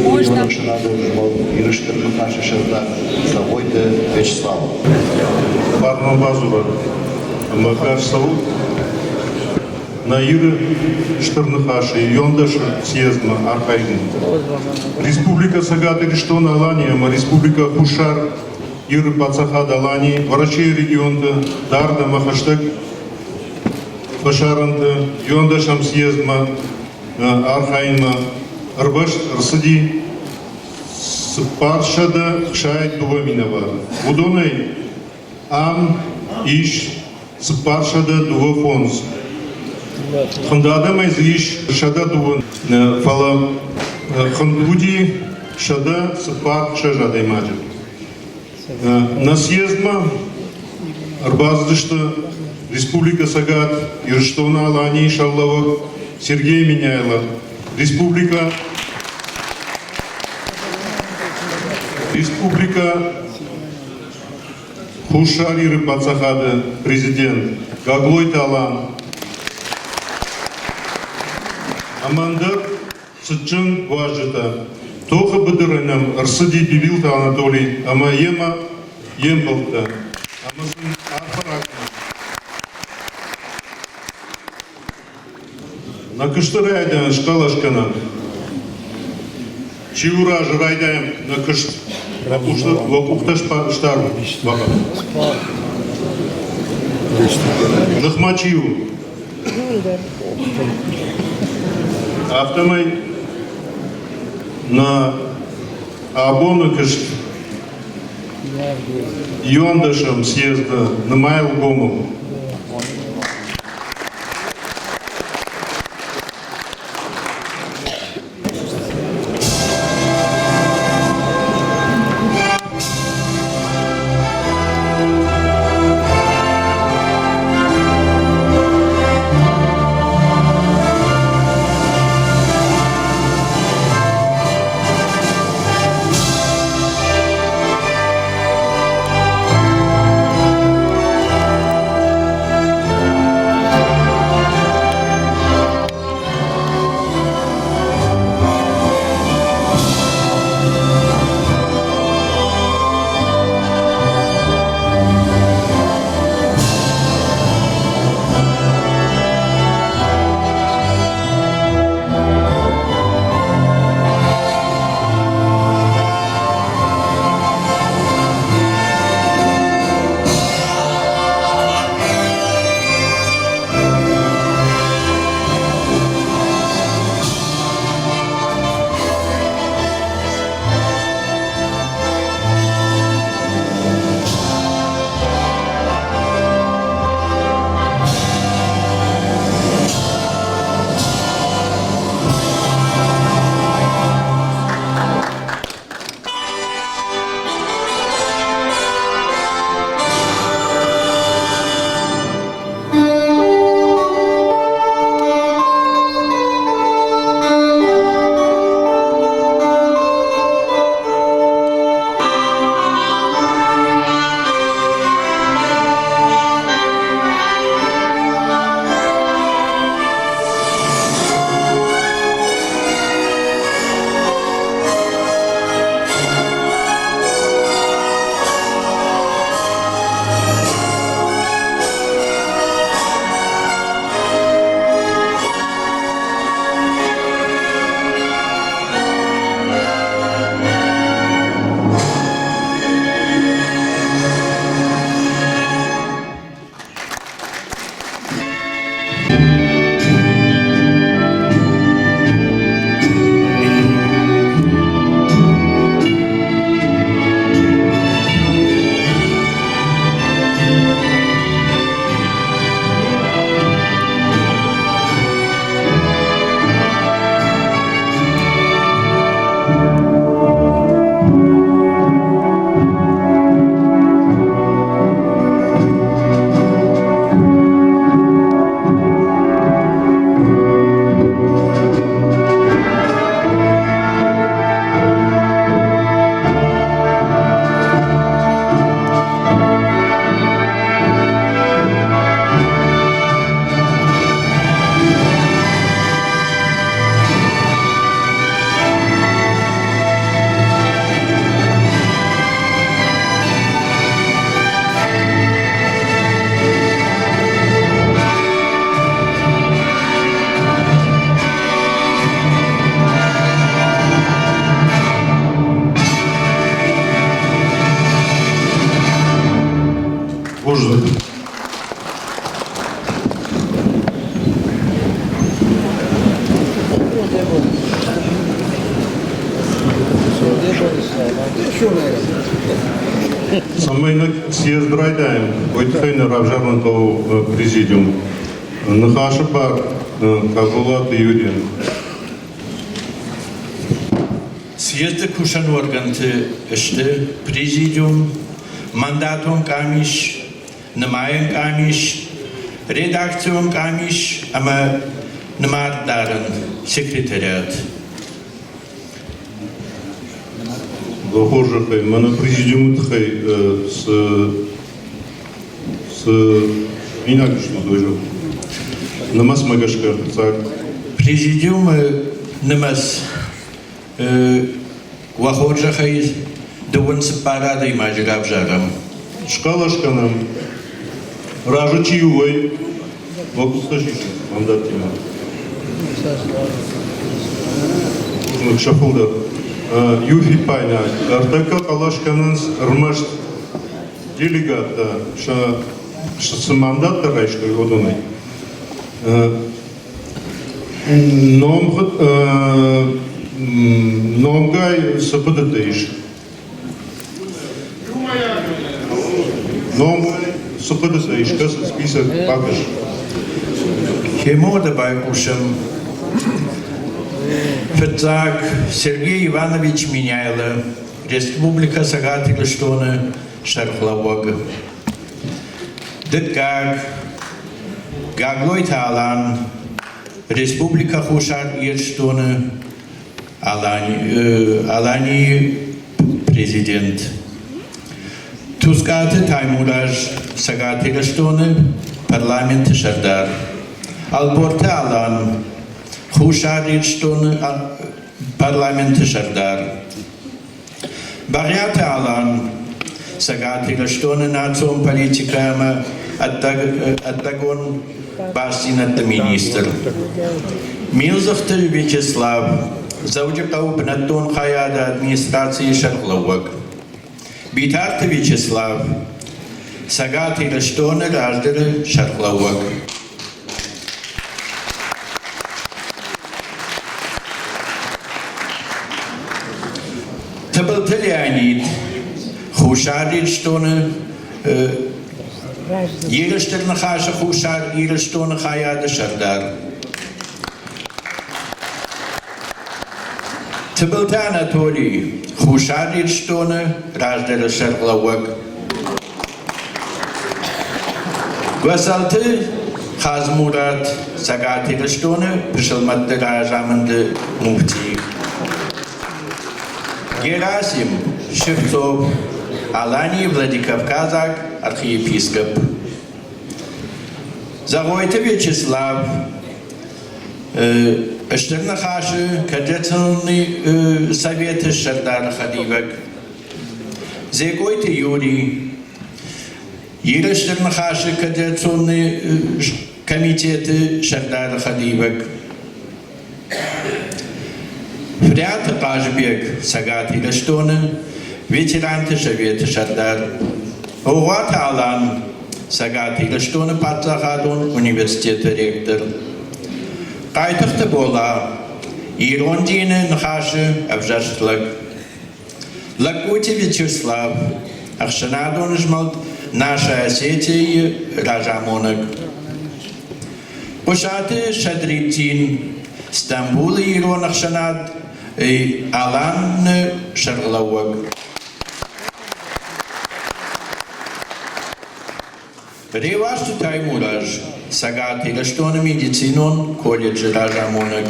Республикон ӕхсӕнадон змӕлд Иры Стыр Ныхасы сӕрдар Зӕгъойты Вячеслав. Бӕрнон бадзурӕг ӕмӕ гас цӕут нӕ Иры Стыр Ныхасы иуӕндӕсы съездмӕ архайын. Республикӕ Цӕгат Ирыстон-Алани ӕмӕ Республикӕ Хуссар Иры Паддзахад Алани Уӕрӕсейы регионты дард ӕмӕ хӕстӕг фӕсарӕнты иуӕндӕсӕм съездмӕ архайынмӕ ӕрбаст ӕрцыди 462 минӕвары. Уыдонӕй ам ис 425. Хуынд адӕмӕй дзы ис 102, фӕлӕ хуынд уыди 146 адӕймаджы. Нӕ съездмӕ ӕрбацыдысты Республикӕ Цӕгат Ирыстон-Аланийы сӕргълӕууӕг Сергей Меняйло, Республикӕ Хуссар Иры паддзахады президент Гаглойты Алан ӕмӕ ӕндӕр Цытджын уазджытӕ, тохы быдыры нӕм ӕрцыди Бибилты Анатолий ӕмӕ йемӕ йе мбӕлттӕ, ӕмӕ сын арфӕ ракӕнӕм. Нӕ куысты райдиан схъӕлӕс кӕнӕм. Чи у разы, райдайӕм нӕ куыст. Уӕ къухтӕ сдарут. Ныхмӕ чи у? Афтӕмӕй нӕ абоны куыст иуӕндӕсӕм съезды нымайыл гомыл. Цӕмӕй нӕ съезд райдайӕм, уый тыххӕй нӕ равзарын хъӕуы президиум. Ныхасы бар Къаболаты Юрийӕн. Съезды кусӕн органты сты президиум, мандатон къамис, нымайӕн къамис, редакцион къамис ӕмӕ нымӕрдарӕн секретариат. Хорзӕхӕй, мӕнӕ президиумы тыххӕй цы цы минаг стут, уый зӕгъут. Нымӕцмӕ гӕсгӕ фыццаг. Президиумы нымӕц уӕ хорзӕхӕй 24 адӕймаджы равзарӕм. Схъӕлӕс кӕнӕм. Разы чи у, уый уӕ къухтӕ сисут мандаттимӕ. Сӕ фылдӕр. Иу фиппаинаг. Ӕртӕккӕ хъӕлӕс кӕнынц ӕрмӕст делегаттӕ сӕ цы мандаттӕ райстой, уыдонӕй. Номгай цы хъуыдытӕ ис? Номгай цы хъуыдытӕ ис, кӕцы список бакӕс. Хемода байхъусӕм. Фыццаг Сергей Иванович Меняйло, Республикӕ Цӕгат Ирыстоны сӕргълӕууӕг. Дыккаг Гаглойты Алан, Республикӕ Хуссар Ирыстоны Аланийы президент. Тускъаты Таймураз, Цӕгат Ирыстоны парламенты сӕрдар. Ӕлборты Алан, Хуссар Ирыстоны парламенты сӕрдар. Бӕгъиаты Алан, Цӕгат Ирыстоны национ политикӕ ӕмӕ ӕддагон бастдзинӕдты министр. Милдзыхты Вячеслав, Дзӕуджыхъӕуы бынӕттон хайады администрацийы сӕргълӕууӕг. Битарты Вячеслав, Цӕгат Ирыстоны раздӕры сӕргълӕууӕг. Тыбылты Леонид Хуссар Ирыстоны Иры Стыр Ныхасы Хуссар Ирыстоны хайады сӕрдар. Тыбылты Анатолий Хуссар Ирыстоны раздӕры сӕргълӕууӕг. Гуӕцӕлты Хадзмурат Цӕгат Ирыстоны пысылмӕтты разамынды муфти. Герасим Шевцов, Аланийы Владикавказаг архиепископ. Зӕгъойты Вячеслав, Стыр Ныхасы Координационный советы сӕрдары хӕдивӕг. Зекъойты Юрий, Иры Стыр Ныхасы Координационный комитеты сӕрдары хӕдивӕг, Фриаты Хъазбег, Цӕгат Ирыстоны ветеранты советы сӕрдар, Огъуаты Алан, Цӕгат Ирыстоны паддзахадон университеты ректор, Хъайтыхъты Бола, ирон дины ныхасы ӕвзӕрст лӕг. Лӕггойты Вячеслав, ӕхсӕнадон змӕлд «Наша Осетия-йы разамонӕг. Хъуысаты Садриддин, Стамбулы ирон ӕхсӕнад Алан-ы сӕргълӕууӕг. Реуазты Таймураз, Цӕгат Ирыстоны медицинон колледжы разамонӕг.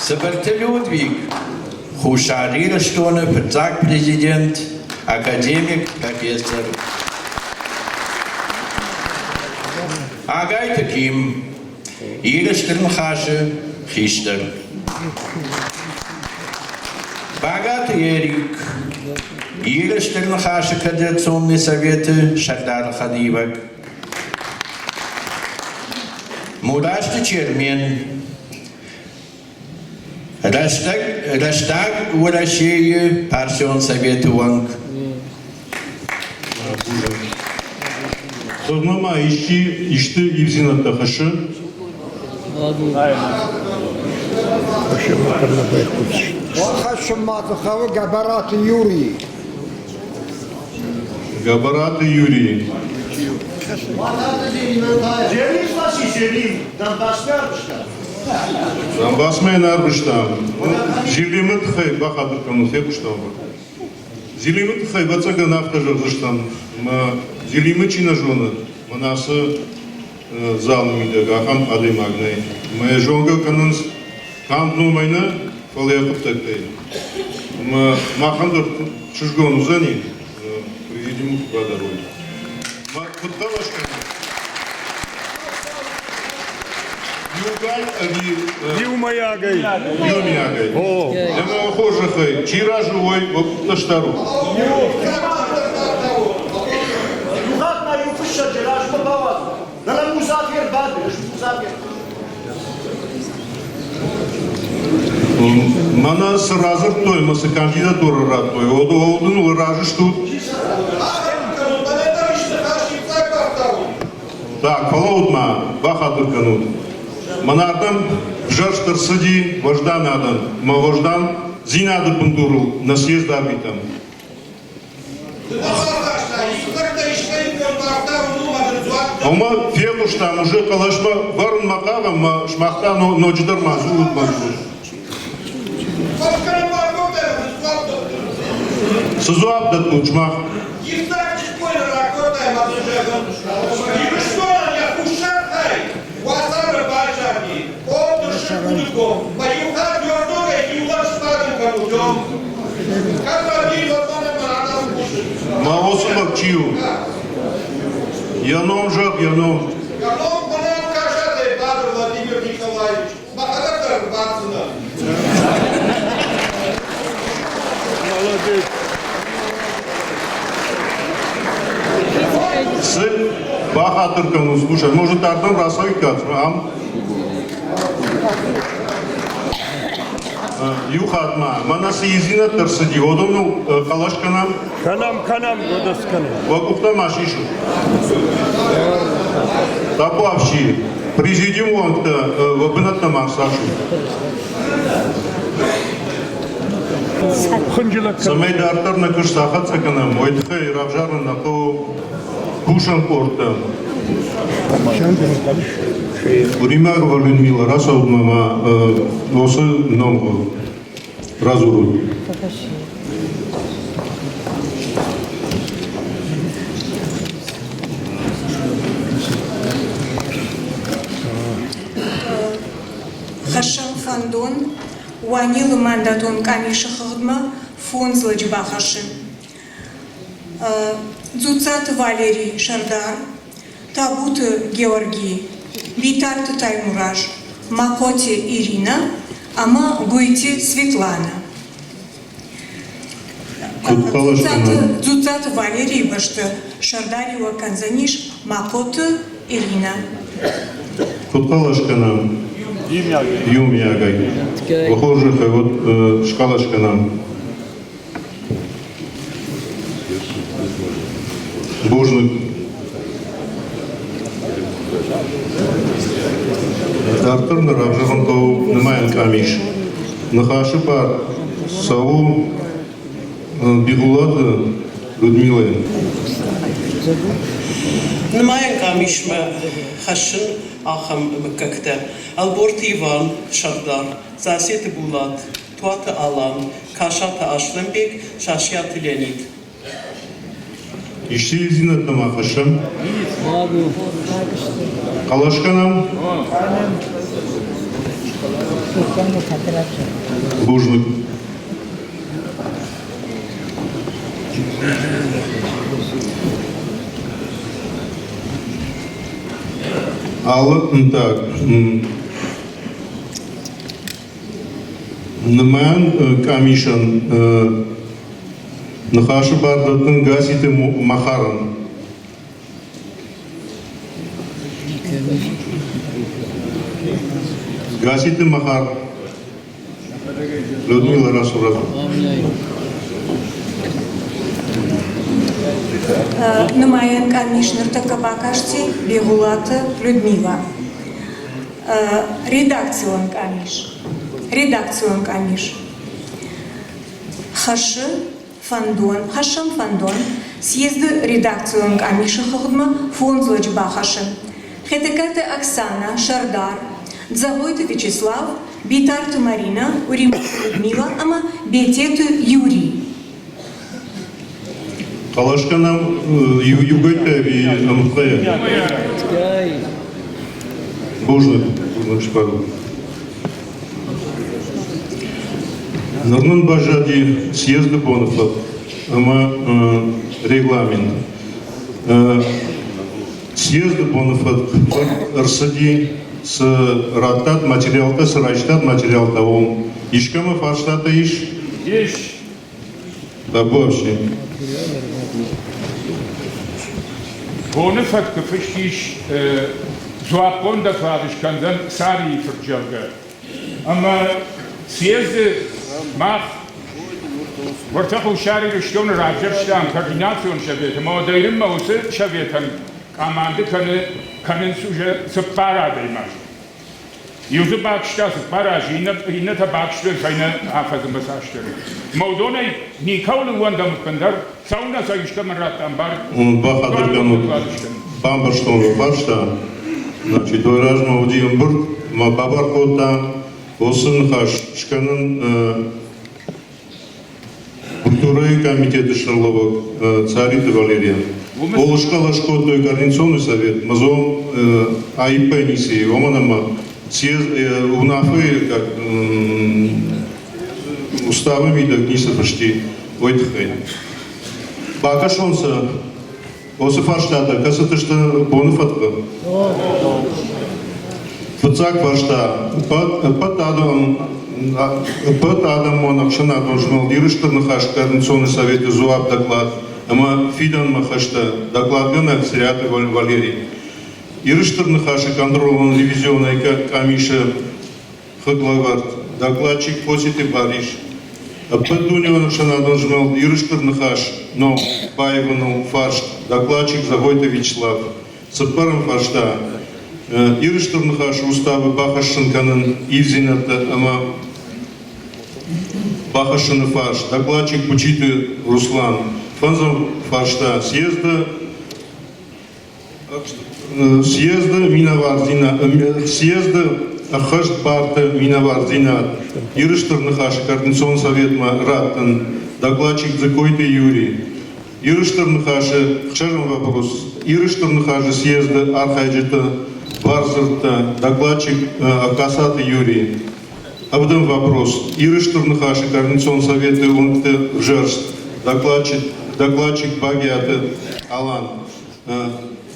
Цыбырты Людвиг, Хуссар Ирыстоны фыццаг президент, академик, профессор. Ӕгайты Ким, Иры Стыр Ныхасы хистӕр. Багаты Эрик, Иры Стыр Ныхасы Координационный советы сӕрдары хӕдивӕг. Мурасты Чермен, Рӕстӕг Уӕрӕсейы партион советы уӕнг. Хъуырмӕ ма исчи исты ивдзинӕдтӕ хӕссы? Бахӕссын ма дзы хъӕуы Гӕбӕраты Юрийы. Гӕбӕраты Юрий. Зелим фӕци, Зелим, Донбассмӕ ӕрвыста. Донбассмӕ нӕ ӕрвыстам. Зелимы тыххӕй бахатыр кӕнут, фехъуыстам. Зелимы тыххӕй ӕвӕццӕгӕн афтӕ зӕгъдзыстӕм, ӕмӕ Зелимы чи нӕ зоны, мӕнӕ ацы залы мидӕг ахӕм адӕймаг нӕй. Ӕмӕ йӕ зонгӕ кӕнынц канд номӕй нӕ, фӕлӕ йӕ хъуыддӕгтӕй. Ӕмӕ махӕн дӕр чызгон уыдзӕни, президиумы куы бадарой. Мӕ куыд хъӕлӕс кӕнын? Иугай ӕви Иумӕйагӕй. Иумӕйагӕй. Ӕмӕ хорзӕхӕй, чи разы уой, уӕ къухтӕ сдарут. Иухатт ма иу фыссӕджы размӕ бауадзут. Ныр ӕм Музафер бады, ӕз Музафер. Мӕнӕ цы радзырдтой ӕмӕ цы кандидатурӕ радтой, уыдоныл разы стут? Так, фӕлӕуут-ма, бахатыр кӕнут. Мӕнӕ ардӕм взӕрст ӕрцыди уӕздан адӕм, мӕ уӕздандзинады бындурыл нӕ съезд арвитӕм. Ӕмӕ фехъуыстам уже хъӕлӕсмӕ вӕрынмӕ хъавӕм, мӕ сымах та ноджыдӕр ма дзурут, ма дзурут. Цы дзуапп дӕттут сымах? Ма уыцы лӕг чи у? Йӕ ном зӕгъ, йӕ ном. Йӕ ном мӕнӕн Касатӕй бады Владимир Николаевич. Мӕхӕдӕг дӕр ӕрбаддзынӕн. Молодец. Цы бахатыр кӕнут, слушай, может, ардӕм рацӕуиккат, ам? Иу хатт ма, мӕнӕ цы ивдзинӕдтӕ рцыди, уыдоныл хъӕлӕс кӕнӕм? Кӕнӕм, кӕнӕм, годос кӕнӕм. Уӕ къухтӕ ма сисут. Табуафси, президиум уӕнгтӕ уӕ бынӕттӕ ма ӕрцахсут. Цӕмӕй дарддӕр нӕ куыст ахӕццӕ кӕнӕм, уый тыххӕй равзарын нӕ хъӕуы кусӕн къордтӕ. Уримагова Людмила, рацӕут-ма ма уыцы ном радзурут. Хӕссӕм фӕндон Уанелы мандатон къамисы хыгъдмӕ фондз лӕджы бахӕссын. Дзуццаты Валерий сӕрдар, Табуты Георги, Битарты Таймураз, Махъоти Иринӕ ӕмӕ Гуйти Светланӕ. Дзуццаты Валерийы бӕсты сӕрдариуӕг кӕндзӕнис Махъоты Иринӕ. Куыд хъӕлӕс кӕнӕм? Иумиагӕй. Уӕ хорзӕхӕй уӕд схъӕлӕс кӕнӕм. Бузныг. Дарддӕр нӕ равзарын хъӕуы нымайӕн къамис. Ныхасы бар цӕуы Бигъуылаты Людмилӕйӕн. Нымайӕн къамисмӕ хӕссын ахӕм мыггӕгтӕ: Ӕлборты Иван, сӕрдар, Засеты Булат, Туаты Алан, Касаты Аслӕнбег, Сасиаты Леонид. Исты ивдзинӕдтӕ ма хӕссӕм? Хъӕлӕс кӕнӕм? Бузныг. Алы так, Нымайӕн къамисӕн ныхасы бар дӕттын Гасситы Махарӕн. Гасситы Махар. Людмила Расуразова. Нымайӕн къамис ныртӕккӕ бакасти Бегъуылаты Людмила. Редакцион къамис. Редакцион къамис хӕссы фӕндон, хӕссӕм фӕндон съезды редакцион къамисы хыгъдмӕ фондз лӕджы бахӕссын. Хетӕгкаты Оксана, сӕрдар, Дзӕгъойты Вячеслав, Битарты Маринӕ, Уримӕты Людмила ӕмӕ Бететы Юрий. Хъӕлӕс кӕнӕм иугӕйттӕ ӕви ӕмткъӕйӕ? Бузныг, бузныг сбадут. Ныр нын баззади съезды боны фӕтк ӕмӕ регламент. Съезды боны фӕтк ӕрцыди, цы радтат материалтӕ, цы райстат материалтӕ, уым. Искӕмӕ фарстатӕ ис? Ис. Табуафси. Боны фӕткы фыст ис дзуаппон доклад скӕндзӕн Царийы фырт, зӕгъгӕ. Ӕмӕ съезды мах уӕртӕ Хуссар Ирыстоны равзӕрстам координацион совет ӕмӕ уӕдӕй уыцы советӕн къаманды кӕны кӕнынц уже цыппар адӕймаджы. Иу дзы бакуыста цыппар азы, иннӕтӕ бакуыстой фӕйнӕ афӕдзмӕ цасдӕр. Ӕмӕ уыдонӕй никӕуыл ӕууӕндӕм ӕппындӕр, цӕуылнӕ сӕ искӕмӕн радтам бар. Бахатыр кӕнут, бамбӕрстон уӕ фарста. Значит, уый размӕ уыди ӕмбырд, ӕмӕ бабар кодта уыцы ныхас скӕнын Культурӕйы комитеты сӕргълӕууӕг Цариты Валерийӕн. Ол схъӕлӕс кодтой Координационный совет, мазон аиппӕй ницы, уымӕн ӕмӕ съезд уынаффӕйы как уставы мидӕг ницы фысти, уый тыххӕй. Бакӕсон сӕ Уыцы фарстатӕ кӕцыты сты боны фӕткы? Фыццаг фарста. Ӕппӕт адӕмон ӕхсӕнадон змӕлд Иры Стыр Ныхас Координационный советы дзуапп доклад ӕмӕ фидӕнмӕ хӕстӕ докладгӕнӕг Цӕриаты Валерий. Иры Стыр Ныхасы контролон-ревизионӕй къамисы хыгълӕвӕрд докладчик Хоситы Барис, Ӕппӕтдунеон ӕхсӕнадон змӕлд Иры Стыр Ныхас ном баивыныл фарст докладчик Зӕгъойты Вячеслав, цыппӕрӕм фарста Иры Стыр Ныхасы уставы бахӕссын кӕнын ивдзинӕдтӕ ӕмӕ бахӕссыны фарст докладчик Кучиты Руслан, фӕндзӕм фарста съезды Съезды минӕвардзинад, съезды ӕххӕстбарты минӕвардзинад Иры Стыр Ныхасы Координацион советмӕ раттын докладчик Дзыкойты Юрий. Иры Стыр Ныхасы ӕхсӕзӕм вопрос Иры Стыр Ныхасы съезды архайджыты бардзырдтӕ докладчик Касаты Юрий. Ӕвдӕм вопрос. Иры Стыр Ныхасы Координацион советы уӕнгты взӕрст докладчик, докладчик Багиаты Алан.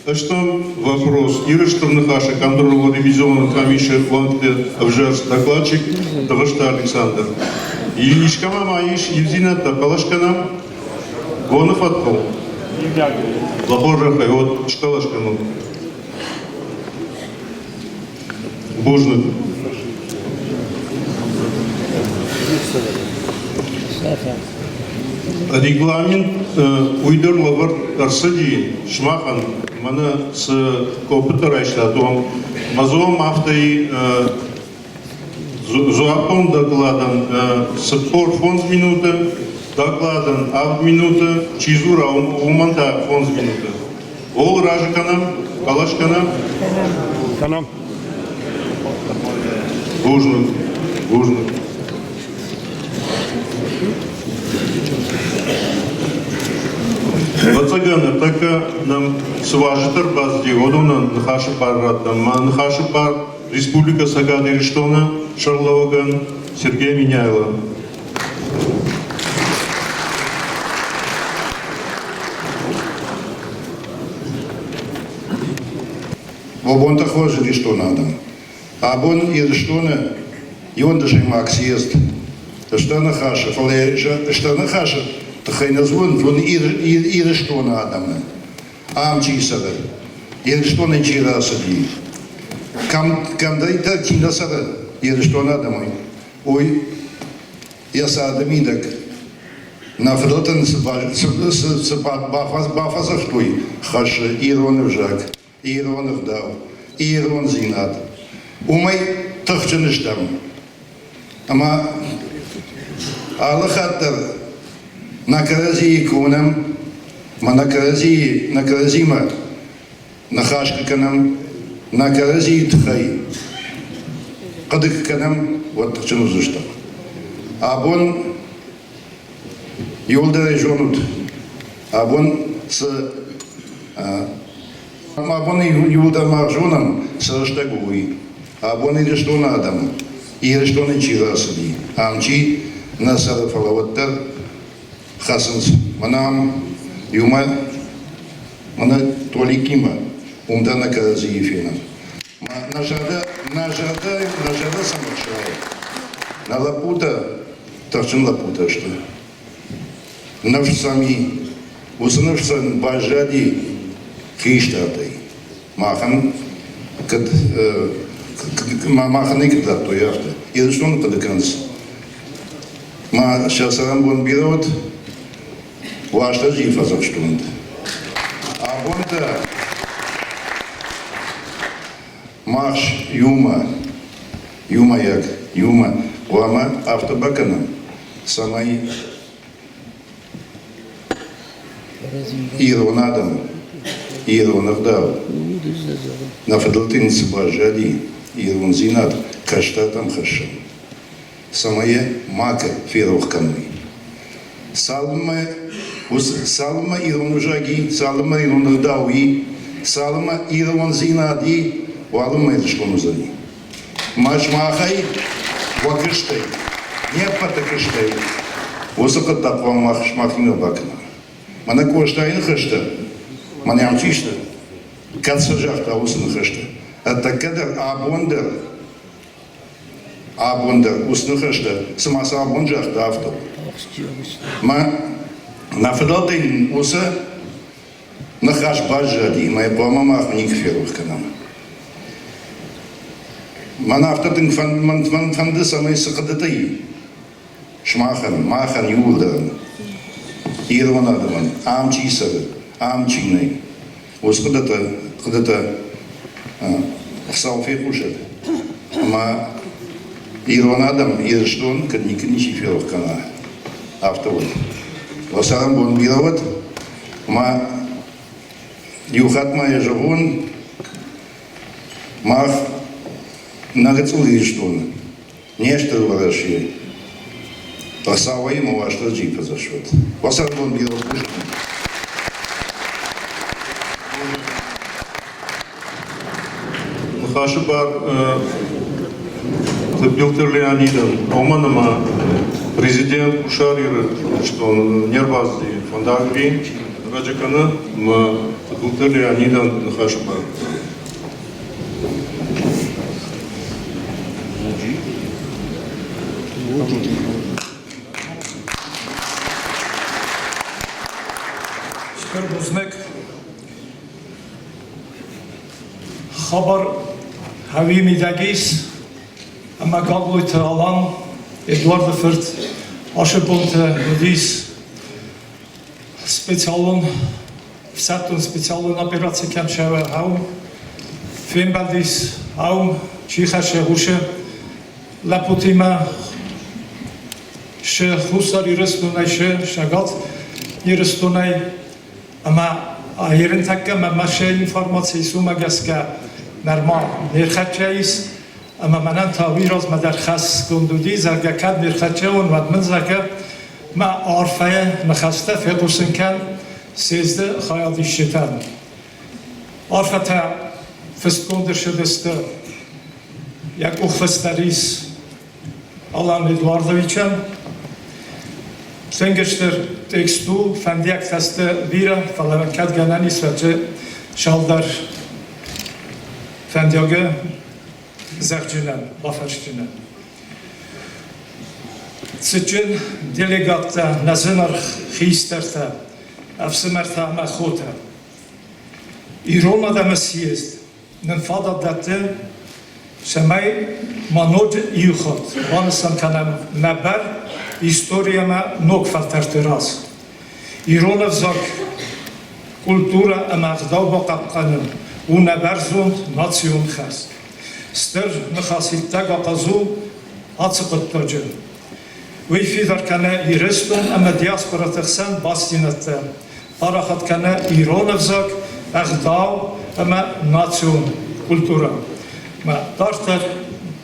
Ӕстӕм вопрос. Иры Стыр Ныхасы контролон-ревизионон къамисы уӕнгты ӕвзӕрст докладчик Дыгъуызты Александр. Искӕмӕ ма ис ивдзинӕдтӕ хъӕлӕс кӕнӕм? Боны фӕткыл? Уӕ хорзӕхӕй, вот схъӕлӕс кӕнут. Бузныг. Регламент уый дӕр лӕвӕрд ӕрцыди сымахӕн, мӕнӕ цы къоппытӕ райстат, уым. Мазом афтӕ дзуаппон докладӕн 45 минуты, докладӕн 7 минуты, чи дзура, уымӕн та 5 минуты. Ол разы кӕнӕм, хъӕлӕс кӕнӕм? Кӕнӕм. Бузныг, бузныг. Ӕвӕццӕгӕн, ныртӕккӕ нӕм цы уазджытӕ ӕрбацыди, уыдонӕн ныхасы бар раттӕм. Мӕ ныхасы бар Республикӕ Цӕгат Ирыстоны сӕргълӕууӕгӕн Сергей Меняйло. Уӕ бонтӕ хорз, Ирыстоны адӕм! Абон Ирыстоны иуӕндӕсӕймаг съезд Стыр Ныхасы, фӕлӕ Стыр Ныхасы тыххӕй нӕ дзурын, дзурын Ирыстоны адӕмы. Ам чи цӕры, Ирыстонӕй чи рацыди, кӕмдӕриддӕр чи нӕ цӕры Ирыстоны адӕмӕй, уый йӕ царды мидӕг нӕ фыдӕлтӕн цы бафӕдзӕхстой хӕссы ирон ӕвзаг, ирон ӕгъдау, ирондзинад. Уымӕй тыхджын стӕм. Ӕмӕ алы хатт дӕр нӕ кӕрӕдзийы куы уынӕм, ӕмӕ нӕ кӕрӕдзийы, нӕ кӕрӕдзимӕ ныхас куы кӕнӕм, нӕ кӕрӕдзийы тыххӕй хъуыды куы кӕнӕм, уӕд тыхджын уыдзыстӕм. Абон иуылдӕр ӕй зонут, абон цы Абон иуылдӕр мах зонӕм, цы рӕстӕг у, уый. Абон Ирыстоны адӕм, Ирыстоны чи рацыди, ам чи нӕ цӕры, фӕлӕ уӕддӕр хӕцынц. Мӕнӕ ам иумӕ, мӕнӕ Толикимӕ, уым дӕр нӕ кӕрӕдзийы фенӕм. Нӕ зӕрдӕ, нӕ зӕрдӕ, нӕ зӕрдӕ цӕмӕ хсайы? Нӕ лӕппутӕ тыхджын лӕппутӕ сты. Ныфс сӕм и. Уыцы ныфс сын баззади хистӕртӕй. Махӕн кӕд махӕн никуы дардтой афтӕ. Ирыстоны хъуыды кӕнынц. Ма сӕ цӕрӕнбон бирӕ уыд, Уастырджийы фӕдзӕхстгонд. Абон та мах иумӕ, иумӕйаг, иумӕ хъуамӕ афтӕ бакӕнӕм, цӕмӕй ирон адӕм, ирон ӕгъдау, нӕ фыдӕлты йын цы баззади, ирондзинад кӕстӕртӕм хӕссӕм, цӕмӕй йӕ макӕд ферох кӕной. Цалынмӕ, цалынмӕ ирон ӕвзаг и, цалынмӕ ирон ӕгъдау и, цалынмӕ ирондзинад и, уалынмӕ Ирыстон уыдзӕни. Мӕ сымахӕй уӕ куыстӕй, не ппӕты куыстӕй уыцы хъуыддаг хъуамӕ мах сымахимӕ бакӕнӕм. Мӕнӕ Къостайы ныхӕстӕ, мӕнӕ ам чи сты, кӕд сӕ загъта уыцы ныхӕстӕ, ӕртӕккӕ дӕр, абон дӕр, абон дӕр уыцы ныхӕстӕ, цыма сӕ абон загъта, афтӕ. Мӕ нӕ фыдӕлтӕй уыцы Ныхас баззади, ӕмӕ йӕ хъуамӕ мах никуы ферох кӕнӕм. Мӕн афтӕ тынг мӕн фӕнды, цӕмӕй цы хъуыдытӕ и сымахӕн, махӕн иууылдӕр, ирон адӕмӕн, ам чи цӕры, ам чи нӕй, уыцы хъуыдытӕ, хъуыдытӕ Хуыцау фехъусӕд, ӕмӕ ирон адӕм Ирыстон кӕд никуы ничи ферох кӕна, афтӕ уӕд. Уӕ цӕрӕнбон бирӕ уӕд, Ма иу хатт ма йӕ зӕгъон, мах нӕ гыццыл Ирыстоны, не стыр Уӕрӕсе, Хуыцауӕй ӕмӕ Уастырджийы фӕдзӕхсут. Уӕ цӕрӕнбон бирӕ бузныг. Ныхасы бар Тыбилты Леонидӕн, уымӕн ӕмӕ президент Хуссар Ирыстон не рбацыди фӕндаггай раджы кӕны ӕмӕ Тыбылты Леонидӕн ныхасы бар. Стыр бузныг. Хабар хъӕуи мидӕг ис, ӕмӕ Гаглойты Алан Эдуарды фырт ацы бонты уыдис специалон ӕфсӕддон специалон операци кӕм цӕуы, ау фембӕлдис, ау чи хӕссы уыцы лӕппутимӕ сы Хуссар Ирыстонӕй, сы Цӕгат Ирыстонӕй. Ӕма ерынтӕккӕ мӕмӕ се информаци исумӕ гӕсгӕ нӕрма не рхӕццӕ ис, ӕма мӕнӕн та уый размӕ дӕр хӕсгонд уыди, зӕгъгӕ, кӕд не рхӕццӕ уон, уӕд мын, зӕгъгӕ, мӕ арфӕйы ныхӕстӕ фехъусын кӕн съезды хайадисджытӕн. Арфӕтӕ фыстгонд ӕрцыдысты йӕ къухфыст дӕр ис Алан Эдуардовичӕн. Тынг стыр текст у, фӕндиӕгтӕ сты бирӕ, фӕлӕ кӕд гӕнӕн ис, уӕд цалдӕр фӕндиагы зӕгъджынӕн, бафӕрсджынӕн. Цытджын делегаттӕ, нӕ зынаргъ хистӕртӕ, ӕфсымӕртӕ ӕмӕ хотӕ! Ирон адӕмы съезд нын фадат дӕтты, цӕмӕй ма ноджы иу хатт банысан кӕнӕм нӕ бар историямӕ ног фӕлтӕрты раз. Ирон ӕвзаг, культурӕ ӕмӕ ӕгъдау бахъахъхъӕнын у нӕ бӕрзонд национ хӕс. Стыр ныхас иттӕг ахъаз у. ацы хъуыддаджы. Уый фидар кӕны Ирыстон ӕмӕ диаспораты хсӕн бастдзинӕдтӕ, парахат кӕны ирон ӕвзаг, ӕгъдау ӕмӕ национ культурӕ. Мӕ дарддӕр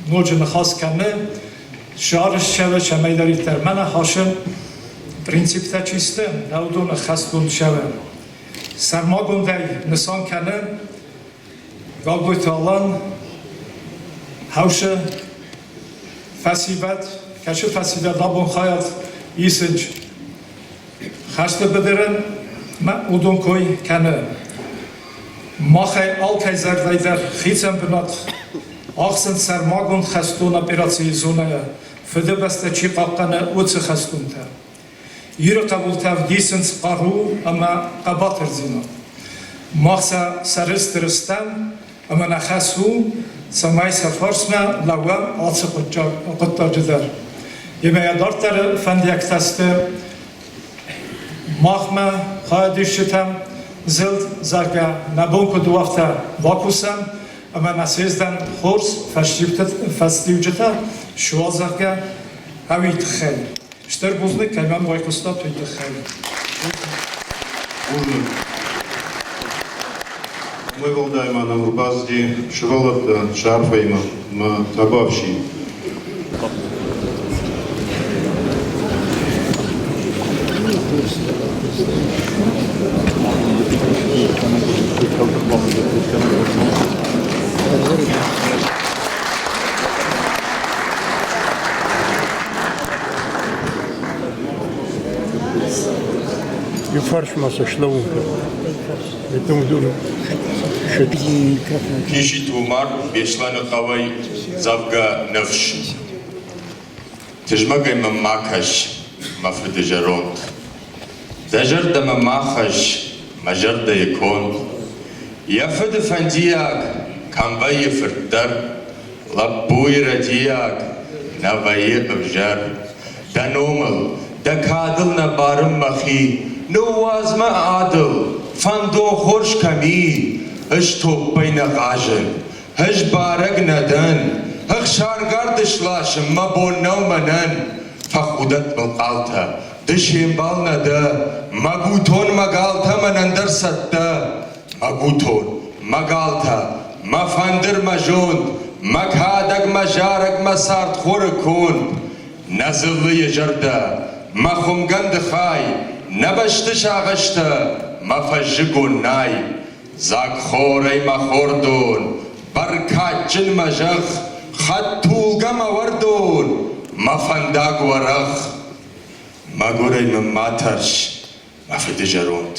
ноджы ныхас кӕны сарызтӕуы, цӕмӕйдӕриддӕр мӕнӕ хӕсы принциптӕ чи сты, нӕ уыдоны хӕстгонд цӕуы. Сӕрмагондӕй нысан кӕны Гаглойты Алан, Хӕусы фӕсивӕд, кӕсы фӕсивӕд абон хайад исынц хӕсты быдыры мӕ уыдон кой кӕны. Махӕй алкӕй зӕрдӕй дӕр хицӕн бынат ахсынц сӕрмагонд хӕстон операцийы зонӕйӕ Фыдыбӕстӕ чи хъахъхъӕны, уыцы хӕстонтӕ. Иры хъӕбултӕ ӕвдисынц хъару ӕмӕ хъӕбатырдзинад. Мах сӕ сӕрыстыр стӕм ӕмӕ нӕ хӕс у, цӕмӕй сӕ фарсмӕ лӕууӕм ацы хъуыддаджы дӕр. Ӕмӕ йӕ дарддӕры фӕндиӕгтӕ сты махмӕ хайадисджытӕм зылд, зӕгъгӕ, нӕ бон куыд у, афтӕ бакусӕм ӕмӕ нӕ съездӕн хорз фӕстиуджытӕ суа, зӕгъгӕ, ӕви тыххӕй. Стыр бузныг, кӕй мӕм байхъуыстат, уый тыххӕй. Бузныг. Уымӕй уӕлдай ма нӕм ӕрбацыди сывӕллӕттӕ сӕ арфӕимӕ мӕ табуафси. Иу фарсмӕ сӕ слӕууын кӕн. Киситы Умар Беслӕны хъӕуӕй дзӕвгӕ ныфс. Тызмӕгӕй мӕм ма кӕс, мӕ фыды зӕронд. Дӕ зӕрдӕмӕ ма хӕсс мӕ зӕрдӕйы конд. Йӕ фыды фӕндиаг кӕм вӕййы фырт дӕр, Лӕппуйы рӕдийаг нӕ вӕййы ӕвзӕр. Дӕ номыл, дӕ кадыл нӕ барын мӕхи, Ныууадз мӕ адыл, фӕндон хорз кӕм и, Ӕз топпӕй нӕ хъазын, ӕз барӕг нӕ дӕн, Ӕхсаргард ысласын мӕ бон нӕу мӕнӕн. Фӕхудӕнт мыл хъалтӕ, ды се мбал нӕ дӕ, Мӕ гутон, мӕ галтӕ мӕнӕн дӕр цӕттӕ. Мӕ гутон, мӕ галтӕ, мӕ фӕндыр, мӕ зонд, Мӕ кадӕг, мӕ зарӕг, мӕ цардхоры конд. Нӕ дзыллыйы зӕрдӕ, мӕ хуымгӕнды хай, Нӕ бӕсты сагъӕстӕ, мӕ фӕззыгон най. Дзаг хорӕй мӕ хордон, бӕркадджын мӕ зӕхх, Хӕдтулгӕ мӕ уӕрдон, мӕ фӕндаг уӕрӕх. Мӕгуырӕй мын ма тӕрс, мӕ фыды зӕронд,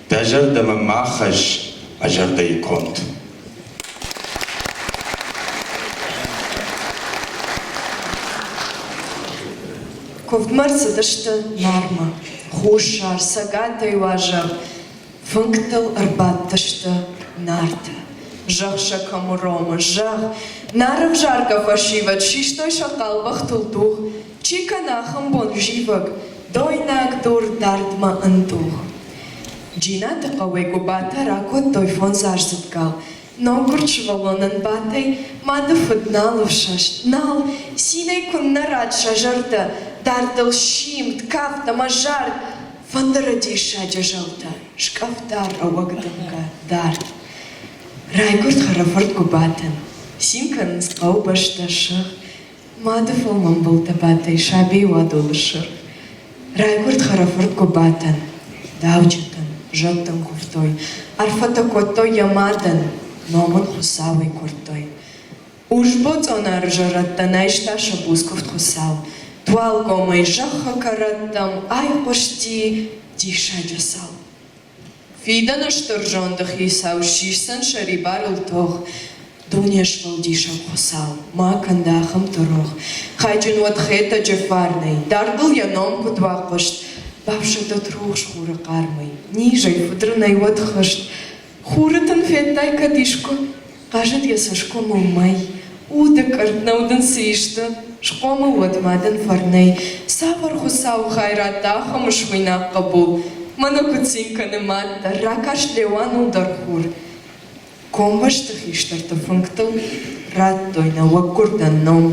Дӕ зӕрдӕмӕ ма хӕсс мӕ зӕрдӕйы конд. Куывдмӕ рцыдысты Нармӕ, Хуссар, Цӕгатӕй уазӕг, Фынгтыл ӕрбадтысты Нартӕ. Зӕгъ сӕ кӕм уромы, зӕгъ, Нары взаргӕ фӕсивӕд систой сӕ хъал бӕхтыл дугъ, Чи кӕны ахӕм бон зивӕг, дойнаг дур дардмӕ ӕнтъух. Джинаты хъӕуӕй Гуыбатӕ ракодтой фондзаздзыд гал. Ноггуырд сывӕллонӕн батӕй мады фыд нал ӕфсӕст, нал, цинӕй куыннӕ рад сӕ зӕрдӕ, дардыл симд, кафт ӕмӕ зард, фӕндыры диссаджы зӕлтӕ, скъӕфта рӕуӕг дымгӕ дард. Райгуырд хӕрӕфырт Гуыбатӕн, цин кӕнынц хъӕубӕстӕ сых, Мады фӕлмӕн былтӕ бадтӕй сабийы уадулы сырх. Райгуырд хӕрӕфырт Гуыбатӕн, дауджытӕн, зӕдтӕн куывтой, арфӕтӕ кодтой йӕ мадӕн, ном ын Хуыцауӕй куырдтой. Урсбоцъонары зӕрӕдтӕн айста сӕ буц куывд Хуыцау. Туалгомӕй зӕххы кӕрӕттӕм айхъуысти диссаджы цау. Фидӕны стыр зонды хицау сисдзӕн сӕрибарыл тох. Дуне сфӕлдисӕг Хуыцау, ма кӕн дӕ ахӕмты рох. Хайджын уӕд Хетӕджы фарнӕй, дардыл йӕ ном куыд уа хъуыст. Бафсӕдӕд рухс хуры хъармӕй, низӕй, фыдрынӕй уӕд хызт. Хуры тын федтай кӕд искуы? Хъазыд йӕ цӕсгомыл мӕй. Уды къӕртт нӕу дын цы исты, Схъомыл уӕд ма дын фӕрнӕй. Цавӕр хуыцауы хай радта ахӕм ысхуыйнаг хъӕбул? Мӕнӕ куыд цин кӕны мад дӕр, ракаст Леуаныл дӕр хур. Комбӕсты хистӕрты фынгтыл радтой нӕуӕггуырдӕн ном.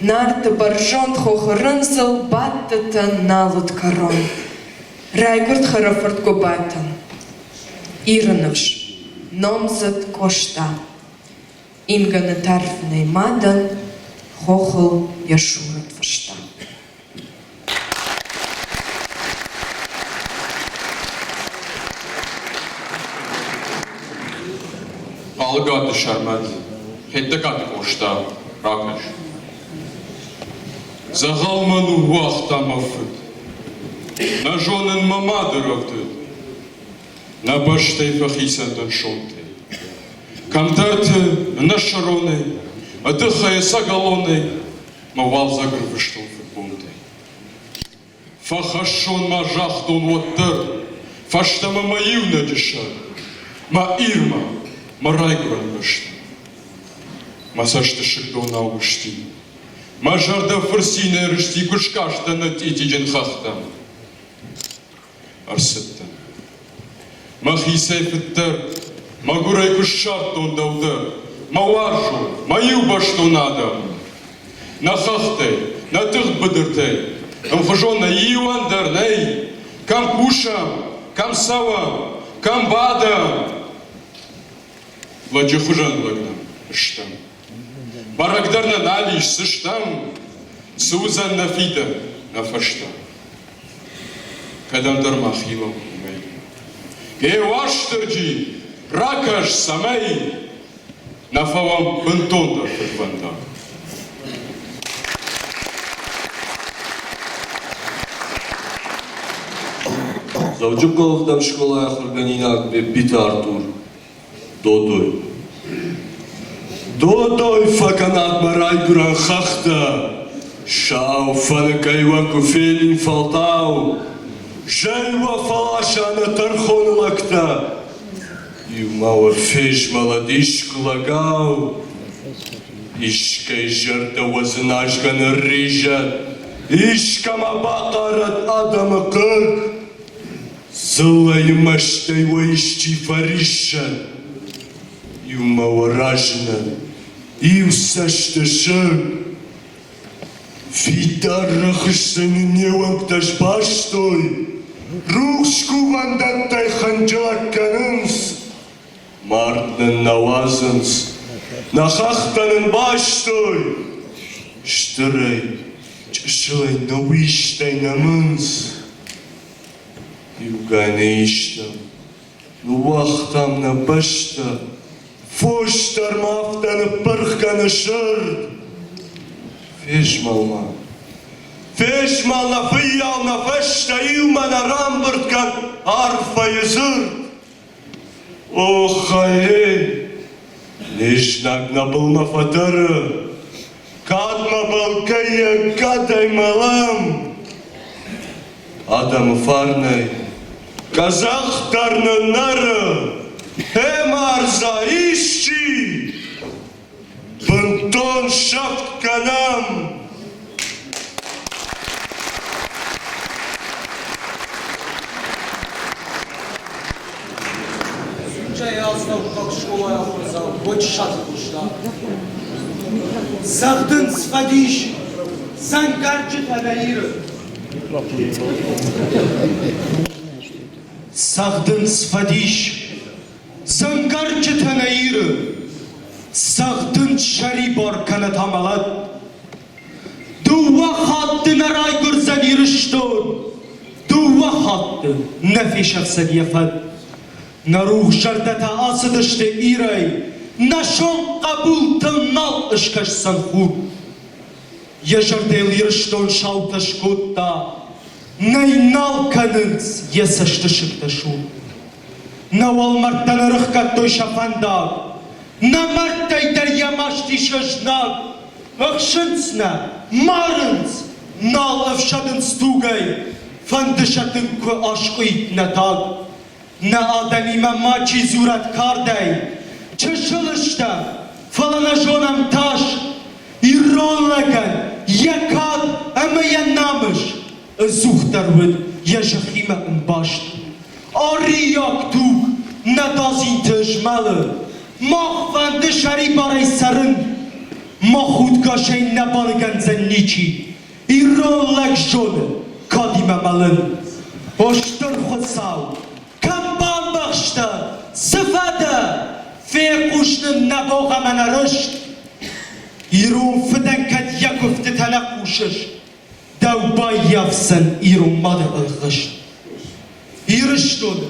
Нарты бӕрзонд хохы рындзыл бадтытӕн нал уыд кӕрон. Райгуырд хӕрӕфырт Гуыбатӕн. Иры ныфс, номдзыд Къоста. Ингӕны тарфынӕй мадӕн хохыл йӕ сурӕт фыста. Алыгаты Сӕрмӕт, Хетӕгкаты Къоста, ракӕс. Дзӕгъӕл мӕ ныууагъта мӕ фыд. Нӕ зонын мӕ мады рӕвдыд. Нӕ бӕстӕй фӕхицӕн дӕн сонтӕй. Кӕмдӕрты ӕнӕсӕронӕй, ӕдыхӕй ӕцӕгӕлонӕй мӕ уалдзӕг ӕрвыстон фыдбонтӕй. Фӕхӕссон ма загътон уӕддӕр, фӕстӕмӕ мӕ иунӕджы сӕр, мӕ Ирмӕ, мӕ райгуырӕн бӕстӕ. Мӕ цӕстысыг донау уызти, мӕ зӕрдӕ фырцинӕй рызти, куы скастӕн нӕ цъитиджын хӕхтӕм. Ӕрцыдтӕн. Мӕхицӕй фыддӕр, мӕгуырӕй куы ссардтон дӕу дӕр, мӕ уарзон, мӕ иубӕстон адӕм. Нӕ хӕхтӕй, нӕ тыгъд быдыртӕй, ӕмхуызон нӕ иуӕн дӕр нӕй, кӕм кусӕм, кӕм цӕуӕм, кӕм бадӕм. Лӕджы хуызӕн лӕг нӕм стӕм. Бӕрӕгдӕр нӕ нал ис, цы стӕм, цы уыдзӕн нӕ фидӕн, нӕ фӕстӕ. Кӕдӕмдӕр ма хилӕм уымӕй. Гъе, Уастырджи, ракӕс, цӕмӕй нӕ фӕуӕм бынтондӕр фыдвӕндаг. Дзӕуджыхъӕуы ӕвдӕм скъолайы ахуыргӕнинаг Беппиты Артур. Додой. Додой фӕкӕнат мӕ райгуырӕн хӕхтӕ, Сау фӕныкӕй уӕ куы фенин фӕлтау, Зӕй уӕ фӕласа нӕ тӕрхоны лӕгтӕ, Иу ма уӕ фезмӕлӕд искуы лӕгау. Искӕй зӕрдӕ уӕ дзыназгӕ нырризӕд, Искӕмӕ бахъарӕд адӕмы хъыг. Дзыллӕйы мӕстӕй уӕ исчи фӕриссӕд, Иумӕ уӕ разынӕд, иу цӕсты сыг. Фидар рӕхыстӕ нын не уӕнгтӕ сбастой, Рухс кувӕндӕттӕй хынджылӕг кӕнынц. Мард нын нӕ уадзынц, нӕ хӕхтӕ нын бастой, Стырӕй, чысылӕй нӕ уистӕй нӕмынц. Иугай нӕ истам, ныууагътам нӕ бӕстӕ, Фос дӕр ма афтӕ ныппырх кӕны сырд. Фезмӕл-ма, фезмӕл нӕ фыййау нӕ фӕстӕ, Иумӕ нӕ рамбырд кӕн арфӕйы дзырд. Оххай-ей, не знаг нӕ былмӕ фӕтӕры, Кадмӕ бӕлгӕйӕ кӕдӕй мӕлӕм? Адӕмы фарнӕй къӕдзӕх дӕр ныннӕры, Хемарза исчи! Бынтон сӕфт кӕнӕм! Сунжӕйы астӕуккаг скъолайы ахуырдзау Годжысаты Къоста. Цӕгъдынц фӕдис, дзӕнгӕрджытӕ нӕ Иры. Цӕгъдынц фӕдис, дзӕнгӕрджытӕ нӕ Иры. Цӕгъдынц сӕрибар кӕнӕ та мӕлӕт. Дыууӕ хатты нӕ райгуырдзӕн Ирыстон, дыууӕ хатты нӕ фесӕфдзӕн йӕ фӕд. Нӕ рухс зӕрдӕтӕ ацыдысты Ирӕй, нӕ сонт хъӕбултыл нал ыскӕсдзӕн хур. Йӕ зӕрдӕйыл Ирыстон саутӕ скодта, нӕй нал кӕнынц йӕ цӕстысыгтӕ сур. Нӕ уӕлмӕрдтӕн ӕрыхгӕдтой сӕ фӕндаг, нӕ мӕрдтӕй дӕр йӕ маст исы знаг. Ӕхсынц нӕ, марынц, нал ӕфсӕдынц тугӕй, фӕнды сӕ тынг куы аскъуыид нӕ таг. Нӕ адӕмимӕ мачи дзурӕд кардӕй, чысыл стӕм, фӕлӕ нӕ зонӕм тас. Ирон лӕгӕн йӕ кад ӕмӕ йӕ намыс ӕдзухдӕр уыд йӕ зӕххимӕ ӕмбаст. Арийаг туг нӕ дадзинты змӕлы, мах фӕнды сӕрибарӕй цӕрын. Мӕ худгасӕй нӕ баныгӕндзӕн ничи. Ирон лӕг зоны, кадимӕ мӕлын. О стыр Хуыцау, кӕм бамбӕхстӕ, цы фӕдӕ? Фехъус нын нӕ богъ ӕмӕ нӕ рыст. Ирон фыдӕн кӕд йӕ куывдтытӕ нӕ хъусыс, дӕу баййафдзӕн ирон мады ӕлгъыст. Ирыстоны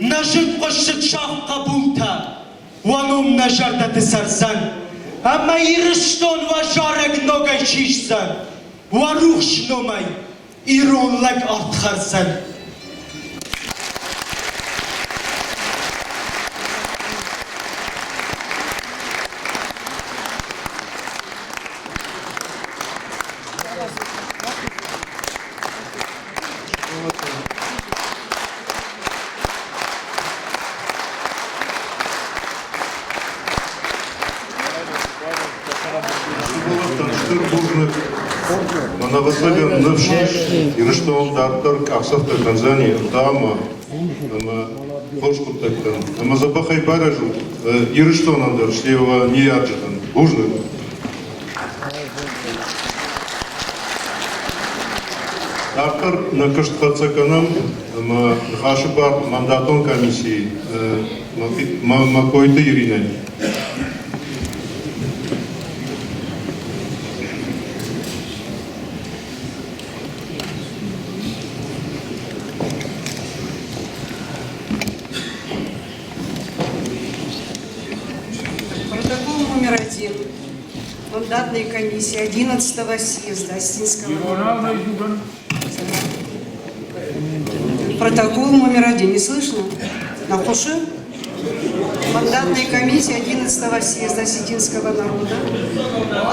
нӕ зынгхуыссыд сахъ хъӕбултӕ, уӕ ном нӕ зӕрдӕты цӕрдзӕн, ӕмӕ Ирыстон уӕ зарӕг ногӕй сисдзӕн, уӕ рухс номӕй ирон лӕг арт хӕрдзӕн. Сывӕллӕттӕн стыр бузныг. Мӕн ӕвӕццӕгӕн ныфс ис, Ирыстон дарддӕр къахдзӕфтӕ кӕндзӕни ӕрдӕмӕ ӕмӕ хорз хъуыддӕгтӕн. Ӕмӕ дзӕбӕхӕй барӕзут Ирыстонӕн дӕр, стӕй уӕ ныййарджытӕн. Бузныг. Дарддӕр нӕ куыст хӕццӕ кӕнӕм ӕмӕ ныхасы бар мандатон комиссийы Макойты Иринӕ. Протокол номер один мандатной комиссии 11 съезда Остинского народа. Протокол номер один. Не слышно? Нахуши? Мандатной комиссии 11 съезда Осетинского народа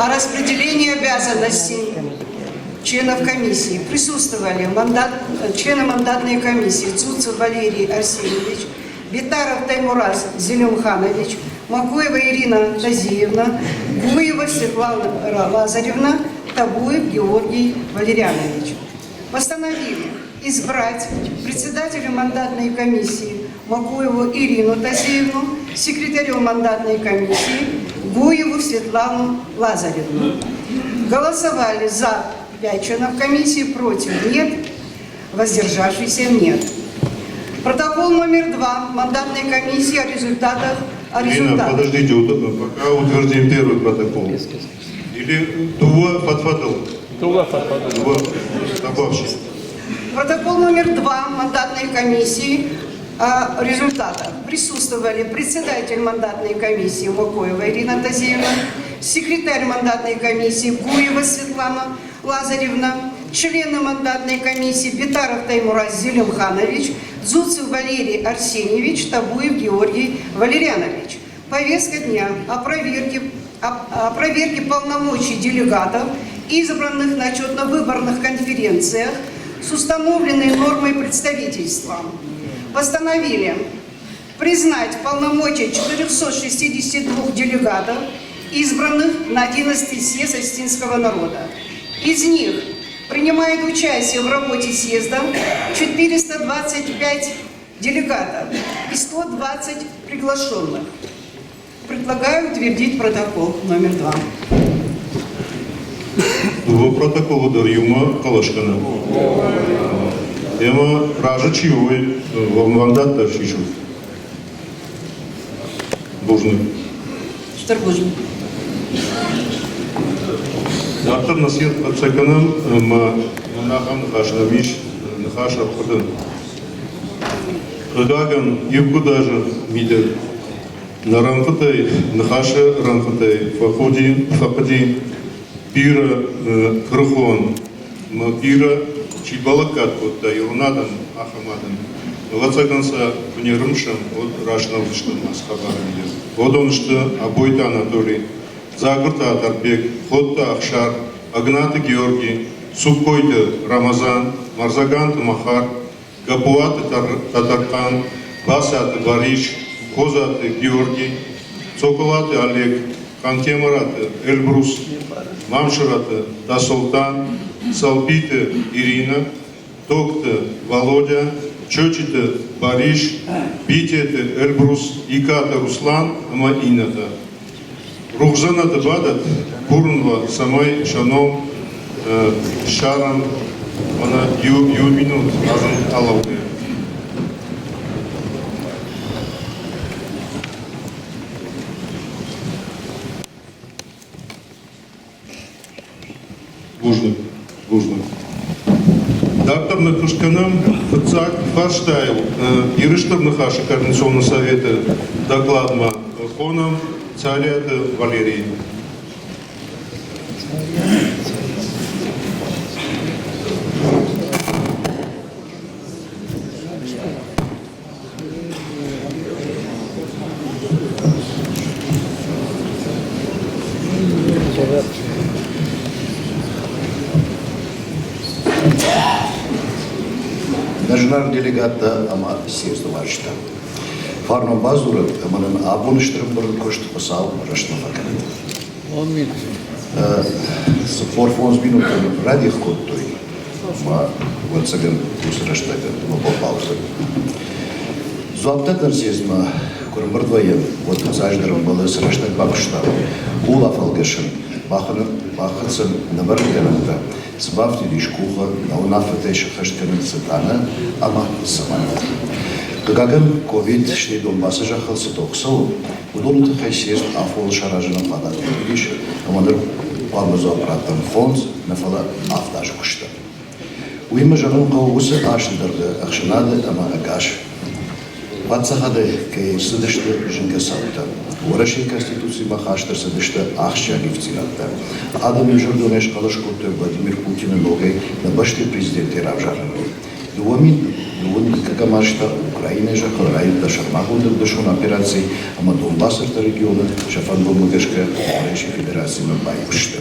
о распределении обязанностей членов комиссии. Присутствовали мандат, члены мандатной комиссии Цуцев Валерий Арсеньевич, Битаров Таймураз Зелимханович, Макоева Ирина Тазиевна, Гуева Светлана Лазаревна, Табуев Георгий Валерьянович. Постановили избрать председателем мандатной комиссии Макоеву Ирину Тазиевну, секретарем мандатной комиссии Гуеву Светлану Лазаревну. Голосовали за 5 членов комиссии, против нет, воздержавшихся нет. Протокол номер 2 мандатной комиссии о результатах. О Ирина, результатах. подождите, пока утвердим первый протокол. Или Дуа Фатфадл. Дуа Фатфадл. Дуа, добавьте. Протокол номер 2 мандатной комиссии о результатах. Присутствовали председатель мандатной комиссии Макоева Ирина Тазиевна, секретарь мандатной комиссии Гуева Светлана Лазаревна, члены мандатной комиссии Битаров Таймураз Зелимханович, Зуцев Валерий Арсеньевич, Табуев Георгий Валерьянович. Повестка дня о проверке полномочий делегатов, избранных на отчетно-выборных конференциях с установленной нормой представительства. Постановили признать полномочия 462 делегатов, избранных на 11 съезд Осетинского народа. Из них принимает участие в работе съезда 425 делегатов и 120 приглашенных. Предлагаю утвердить протокол номер 2. Дыууӕ протоколы дӕр иумӕ хъӕлӕс кӕнӕм. Ӕмӕ разы чи у, уый мандат дӕр сисут. Бузныг. Стыр бузныг. Дарддӕр нӕ съезд хӕццӕ кӕнӕм ӕмӕ мӕн ахӕм ныхас нӕм ис, ныхас ӕрхъуыды. Хъыгагӕн, ивгъуыд азы мидӕг нӕ рӕнхъытӕй, ныхасы рӕнхъытӕй фӕхъуыди, фӕхъуыди бирӕ куырыхон ӕмӕ бирӕ чи балӕггад кодта ирон адӕм, ахӕм адӕм. Ӕвӕццӕгӕн сӕ куы не рымысӕм, уӕд раст нӕ уыдзыстӕм ацы хабары мидӕг. Уыдон сты Абойты Анатоли, Дзагуырты Атарбег, Ходты Ӕхсар, Агнаты Георги, Суккойты Рамазан, Мӕрзаганты Махар, Гаппуаты Тӕтӕрхъан, Басаты Барис, Козаты Георги, Цоколаты Олег, Хъантемыраты Эльбрус, Мамсыраты Тасолтан, Салбиты Ирина, Токты Володя, Чочиты Барис, Битеты Эльбрус, Икаты Руслан ӕмӕ иннӕтӕ. Рухсдзӕнӕты бадӕт. Курын уӕ, цӕмӕй сӕ ном ссарӕм мӕнӕ иу минут азым алӕугӕйӕ. Бузныг, бузныг. Дарддӕр нӕ куыст кӕнӕм фыццаг фарстайыл Ирыстон Ныхасы Координационы советы докладмӕ хонӕм Цӕриаты Валерийы. Нӕ зынаргъ делегаттӕ ӕмӕ съезды уазджытӕ! Фарнон бадзурӕд ӕмӕ нын абоны стыр ӕмбырды куыст Хуыцау рӕстмӕ фӕкӕнӕд. 45 минуты радих кодтой, ӕмӕ ӕвӕццӕгӕн уыцы рӕстӕг мӕ бон бауыдзӕн. Дзуапдӕттӕн съездмӕ куы ӕрӕмбырд вӕййӕм, уӕд фыццаджыдӕр ӕмбӕлы цы рӕстӕг бакуыстам, ууыл афӕлгӕсын, бахынцын нӕ бӕрӕггӕнӕнтӕ, цы бафтыдис къухы, нӕ уынаффӕтӕй сӕххӕст кӕнын цы нӕ ӕмӕ цӕмӕн. Хъыгагӕн, ковид стӕй Донбассы зӕххыл цы тох цӕуы, Уыдоны тыххӕй съезд афоны саразынӕн фадат нӕ уыдис, ӕмӕ ныр хъуамӕ дзуапп раттӕм фондз, нӕ фӕлӕ авд азы куыстӕн. Уыимӕ зӕгъын хъӕуы уыцы азты дӕргъы ӕхсӕнады ӕмӕ ӕгас паддзахады кӕй ӕрцыдысты зынгӕ цаутӕ. Уӕрӕсейы Конституцимӕ хаст ӕрцыдысты ахсджиаг ивддзинӕдтӕ. Адӕм иузӕрдионӕй схъӕлӕс кодтой Владимир Путины ногӕй нӕ бӕстӕйы президентӕй равзарыныл. 2002 азы та Украинӕйы зӕххыл райдыдта сӕрмагонд ӕвдысон операци ӕмӕ Донбассы ӕртӕ регионы сӕ фӕндонмӕ гӕсгӕ Уӕрӕсейы Федерациимӕ баиу сты.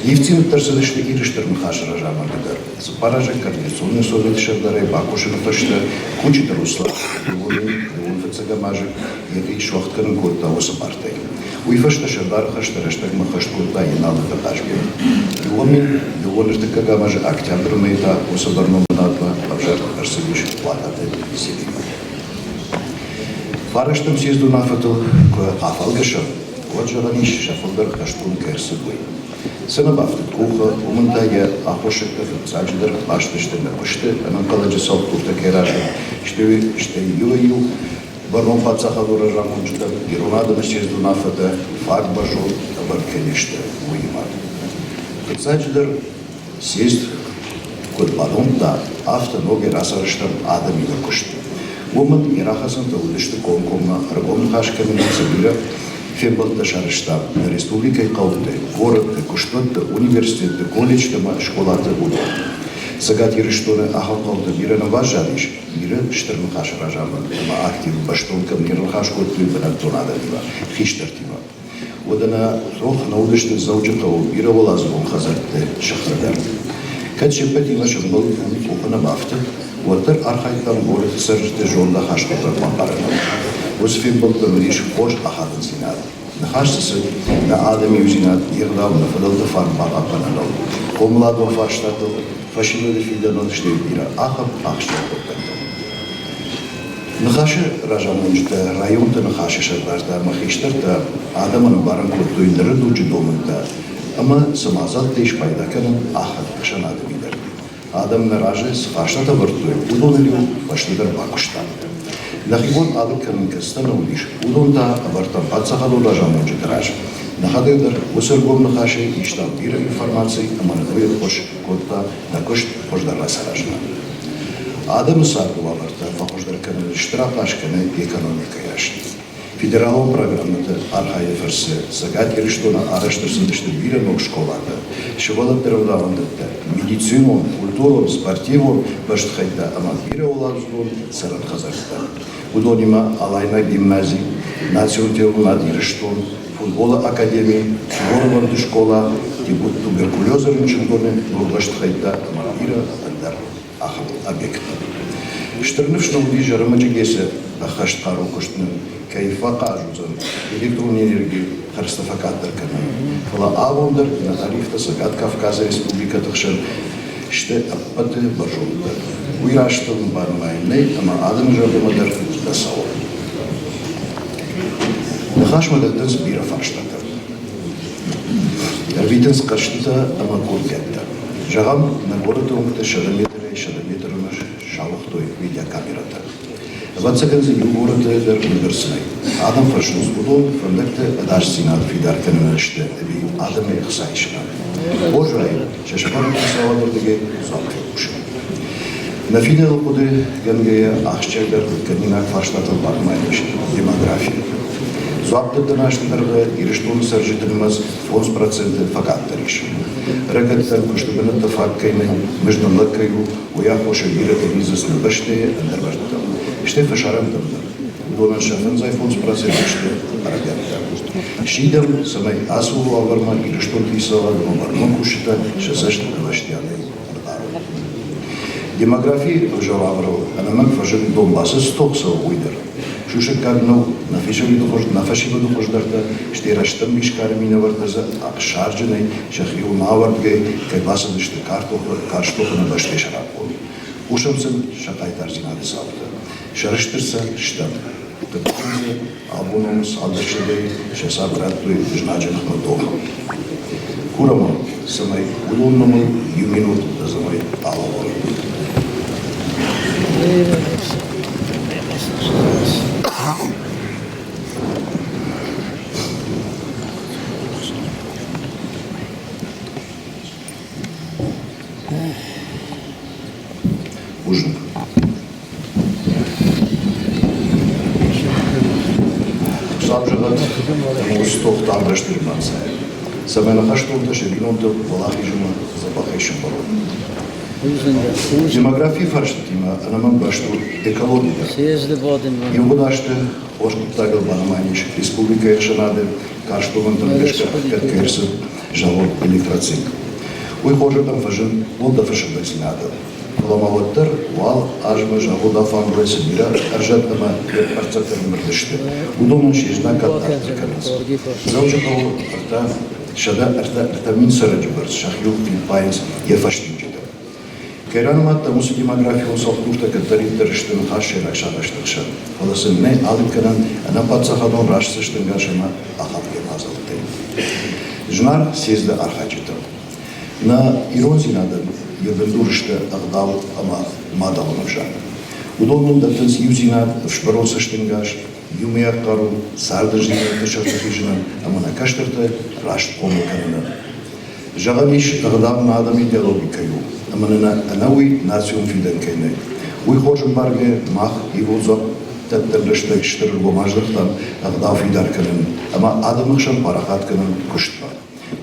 Ивддзинӕдтӕ ӕрцыдысты Иры Стыр Ныхасы разамынды дӕр. Цыппар азы Координационон советы сӕрдарӕй бакусыны фӕстӕ Кучиты Руслан дыууын фыццӕгӕм азы йӕхи суӕгъд кӕнын кодта уыцы бартӕй. Уый фӕстӕ сӕрдары хӕсты рӕстӕгмӕ хӕст кодта Еналдыты Хъазбег. Дыууӕ ӕртыккӕгӕм азы октябры мӕйы та уыцы бӕрнон бынатмӕ ӕвзӕрст ӕрцыдис Уататы Зелимӕ. Фарӕстӕм съезды уынаффӕтыл куы афӕлгӕсӕм, уӕд зӕгъӕн ис, сӕ фылдӕр хӕстон кӕй ӕрцыд, уый. Цы нӕ бафтыд къухы, уымӕн та йӕ аххосӕгтӕ фыццаджыдӕр баст сты нӕ куысты ӕнӕнхъӕлӕджы цӕлхдуртӕ кӕй разынд, стӕй иуӕй-иу Бӕрнон паддзахадон разамонджытӕ ирон адӕмы съезды уынаффӕтӕ фаг бӕрзонд ӕвӕрд кӕй не сты, уыимӕ. Фыццаджыдӕр, съезд куыд бадомдта, афтӕ ногӕй рацарӕзтам адӕмимӕ куыст. Уымӕн йӕ рахӕцӕнтӕ уыдысты комкоммӕ ӕргом ныхас кӕныны цы бирӕ фембӕлдтӕ сарӕзта нӕ республикӕйы хъӕуты, горӕтты, куыстуӕтты, университетты, колледжты ӕмӕ скъолаты, уыдон. Цӕгат Ирыстоны ахӕм хъӕутӕ бирӕ нӕ баззадис, Иры Стыр Ныхасы разамынд ӕмӕ актив бӕстон кӕм не рныхас кодтой бынӕттон адӕмимӕ, хистӕртимӕ. Уӕдӕ нӕ рох нӕ уыдысты Дзӕуджыхъӕуы бирӕуӕладзыгон хӕдзӕртты сыхтӕ дӕр. Кӕд се ппӕтимӕ сӕмбӕлд, уый къухы нӕ бафтыд, уӕддӕр архайдтам горӕты цӕрджыты зондахаст хуыздӕр бамбарыныл. Уыцы фембӕлдтӕн уыдис хорз ахадындзинад. Ныхас дзы цыд нӕ адӕмы иудзинад, не гъдау, нӕ фыдӕлты фарн бахъахъхъӕныныл, хъомыладон фарстатыл, фӕсивӕды фидӕныл, стӕй бирӕ ахӕм ахсджиаг хъуыддӕгтыл. Ныхасы разамонджытӕ, районты Ныхасы сӕрдартӕ ӕмӕ хистӕртӕ адӕмӕн ӕмбарын кодтой ныры дуджы домӕнтӕ ӕмӕ цы мадзӕлттӕй спайда кӕнын ахӕм ӕхсӕнады мидӕг. Адӕм нӕ разы цы фарстатӕ ӕвӕрдтой, уыдоныл-иу фӕстӕдӕр бакуыстам. Нӕхи бон алыг кӕнын кӕцытӕ нӕ уыдис, уыдон та ӕвӕрдтам паддзахадон разамонджыты раз. Нӕхӕдӕг дӕр уыцы ӕргом ныхасӕй истам бирӕ информаци ӕмӕ нын уый ӕххуыс кодта нӕ куыст хуыздӕр рацаразынӕн. Адӕмы царды уавӕртӕ фӕхуыздӕр кӕнын стыр ахъаз кӕны экономикӕйы рӕзт. Федералон программӕты архайды фӕрцы Цӕгат Ирыстоны арӕзт ӕрцыдысты бирӕ ног скъолатӕ, сывӕллӕтты рӕвдауӕндӕттӕ, медицинон, культурон, спортивон бӕстыхӕйттӕ ӕмӕ бирӕуӕладзыгон цӕрӕн хӕдзӕрттӕ. Уыдонимӕ Алайнаг гимнази, национ телеуынынад Ирыстон, футболы академи, Суворовонты скъола, туберкулезы рынчындоны ног бӕстыхӕйттӕ ӕмӕ бирӕ ӕндӕр ахӕм объекттӕ. Стыр ныфс нӕ уыди Зӕрӕмӕджы ГЭС-ы ӕххӕстхъару куыст нын кӕй фӕахъаз уыдзӕн электрон энерги хӕрдзтӕ фӕкъаддӕр кӕнын. Фӕлӕ абон дӕр нӕ тарифтӕ Цӕгат Кавказы республикӕты хсӕн сты ӕппӕты бӕрзонддӕр. Уый растыл банымайӕн нӕй ӕмӕ адӕмы зӕрдӕмӕ дӕр нӕ цӕуы. Ныхасмӕ дӕттынц бирӕ фарстатӕ. Ӕрвитынц хъӕзтытӕ ӕмӕ курдиӕттӕ. Зӕгъӕм, нӕ горӕты уынгты 100 метрӕй 100 метрмӕ сауыгътой видеокамерӕтӕ. Ӕвӕццӕгӕн дзы иу горӕты дӕр уыйбӕрц нӕй. Адӕм фӕрсынц, уыдон фӕндӕгты ӕдасдзинад фидар кӕнынӕн сты ӕви адӕмӕй ӕхца исынӕн. Хорз уаид, сӕ сӕвӕрд хицауады рдыгӕй дзуапп фехъусын. Нӕ фидӕны хъуыды гӕнгӕйӕ ахсджиагдӕр кӕнинаг фарстатыл банымайӕн ис демографи. Дзуапп дӕттӕн азты дӕргъы Ирыстоны цӕрджыты нымӕц 5% фӕкъаддӕр ис. Ӕрыгӕттӕн куысты бынӕттӕ фаг кӕй нӕй, мызд ныллӕг кӕй у, уый аххосӕй бирӕтӕ лидзынц нӕ бӕстӕйы ӕндӕр бӕстӕтӕм, стӕй фӕсарӕнтӕм дӕр. Уыдонӕн сӕ 55% сты ӕрыгӕттӕ. Сидӕм, цӕмӕй ацы уавӕрмӕ Ирыстоны хицауад ӕмӕ бӕрнон кусджытӕ сӕ цӕст ӕвӕстиатӕй ӕрдарой. Демографийы ӕвзӕр уавӕрыл ӕнӕмӕнг фӕзынд Донбассы цы тох цӕуы, уый дӕр. Сусӕггаг нӕу, нӕ фесӕфиды хуыз, нӕ фӕсивӕды хуыздӕртӕ, стӕй рӕстӕмбис кары минӕвӕрттӕ дзы ӕхсарджынӕй сӕхиуыл ма ауӕрдгӕй кӕй бацыдысты карстохы нӕ бӕстӕйы сӕраппонд. Хъусӕм сын сӕ хъайтардзинады цаутӕ. Сӕрыстыр сӕ стӕм. Хъыгагӕн дзы абон онг цалдӕр сӕдӕйы сӕ цард радтой знаджы ныхмӕ тохы. Курӕм уӕ, цӕмӕй уыдон номыл иу минут ӕдзӕмӕй алӕууӕм. Бузныг. Хуыцау зӕгъӕд, ӕмӕ уыцы тох даргъ рӕстӕджы банцайа, цӕмӕй нӕ хӕстонтӕ сӕ бинонты уӕлахизмӕ дзӕбӕхӕй сӕмбӕлой. Демографийы фарстытимӕ ӕнӕмӕнг баст у экологи дӕр. Ивгъуыд азты хорз хъуыддагыл банымайӕн ис республикӕйы ӕхсӕнады карз домӕнтӕм гӕсгӕ ӕхгӕд кӕй ӕрцыд завод «Электроцинк». Уый хорзырдӕм фӕзынд уӕлдӕфы сыгъдӕгдзинадыл. Фӕлӕ ма уӕддӕр уал азмӕ завод афамбылӕй цы бирӕ ӕрзад ӕмӕ йе ппӕрццӕгтӕ ӕрымбырд сты, уыдонӕн се знаггад дарддӕр кӕнынц. Дзӕуджыхъӕуы 333 мин цӕрӕджы бӕрц сӕхиуыл фиппайынц йӕ фӕстиуджытӕ. Кӕй ранымадтам, уыцы демографион цӕлхдуртӕ кӕддӕриддӕр сты ныхас сӕйраг сагъӕсты хсӕн, фӕлӕ сын нӕй алыг кӕнӕн ӕнӕпаддзахадон растцӕстӕнгас ӕмӕ ахадгӕ мадзӕлттӕй. Зынаргъ съезды архайджытӕ! Нӕ ирондзинадӕн йӕ бындур сты ӕгъдау ӕмӕ мадӕлон ӕвзаг. Уыдон нын дӕттынц иудзинад, ӕфсымӕрон цӕстӕнгас, иумӕйаг хъару, царды зындзинӕдты сӕрты хизынӕн ӕмӕ нӕ кӕстӕрты раст хъомыл кӕнынӕн. Зӕгъӕн ис, ӕгъдау нӕ адӕмы идеологи кӕй у, ӕмӕ нын ӕнӕуый национ фидӕн кӕй нӕй. Уый хорз ӕмбаргӕ мах ивгъуыд дзуапп дӕттӕн рӕстӕг стыр ӕргом аздӕхтам ӕгъдау фидар кӕнын ӕмӕ адӕмы хсӕн парахат кӕнын куыстмӕ.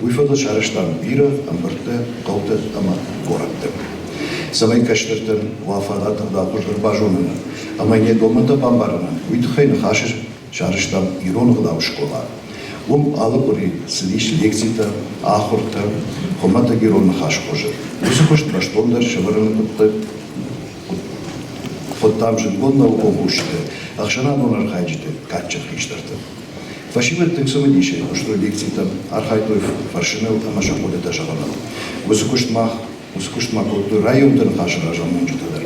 Уый фӕдыл сарӕзтам бирӕ ӕмбырдтӕ хъӕутӕ ӕмӕ горӕтты. Цӕмӕй кӕстӕртӕн уа фадат ӕгъдау хуыздӕр базонынӕн ӕмӕ йӕ домӕнтӕ бамбарынӕн, уый тыххӕй ныхасы сарӕзтам ирон ӕгъдауы скъола. Уым алы къуыри цыдис лекцитӕ, ахуыртӕ, хуымӕтӕг ирон ныхасы хуызы. Уыцы куыст бӕстондӕр сӕвӕрыны хъуыддаг хуыдтам зындгонд наукон кусджыты, ӕхсӕнадон архайджыты кадджын хистӕрты. Фӕсивӕд тынг цымыдисӕй хъуыстой лекцитӕм, архайдтой фӕрсыныл ӕмӕ сӕ хъуыдытӕ зӕгъыныл. Уыцы куыст мах уыцы куыст ма кодтой районты ныхасы разамонджытӕ дӕр.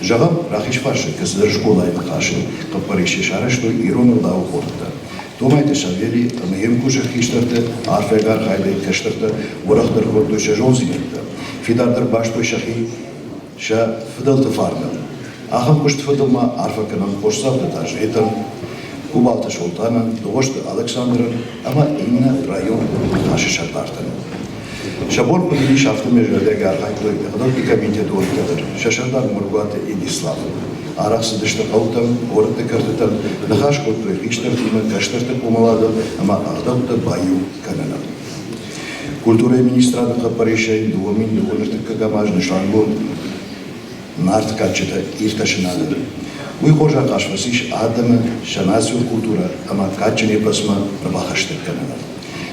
Зӕгъӕм, Рахизфарсы кӕцыдӕр скъолайы ныхасы хъӕппӕрисӕй сарӕзтой ирон ӕгъдауы къордтӕ. Томайты Савели ӕмӕ йе мкусӕг хистӕрты арфӕйаг архайдӕй кӕстӕртӕ уӕрӕхдӕр кодтой сӕ зондзинӕдтӕ, фидардӕр бастой сӕхи сӕ фыдӕлты фарныл. Ахӕм куысты фӕдыл ма арфӕ кӕнӕм Хосдзауты Тазретӕн, Къубалты Солтанӕн, Дыгъуызты Александрӕн ӕмӕ иннӕ район Ныхасы сӕрдартӕн. Сӕ бон куыд уыдис, афтӕмӕй зӕрдиагӕй архайдтой ӕгъдӕутты комитеты уӕнгтӕ дӕр, сӕ сӕрдар Моргуаты Эдислав. Арӕх цыдысты хъӕутӕм, горӕтты кӕртытӕм, ныхас кодтой хистӕртимӕ, кӕстӕрты хъомыладыл ӕмӕ ӕгъдӕуттӕ баиу кӕныныл. Культурӕйы министрады хъӕппӕрисӕй 2002 ӕртыккӕгӕм аз нысангонд Нарты кадджытӕ иртасынады. Уый хорз ахъаз фӕцис адӕмы сӕ национ культурӕ ӕмӕ кадджын эпосмӕ ӕрбахӕстӕг кӕнынӕн.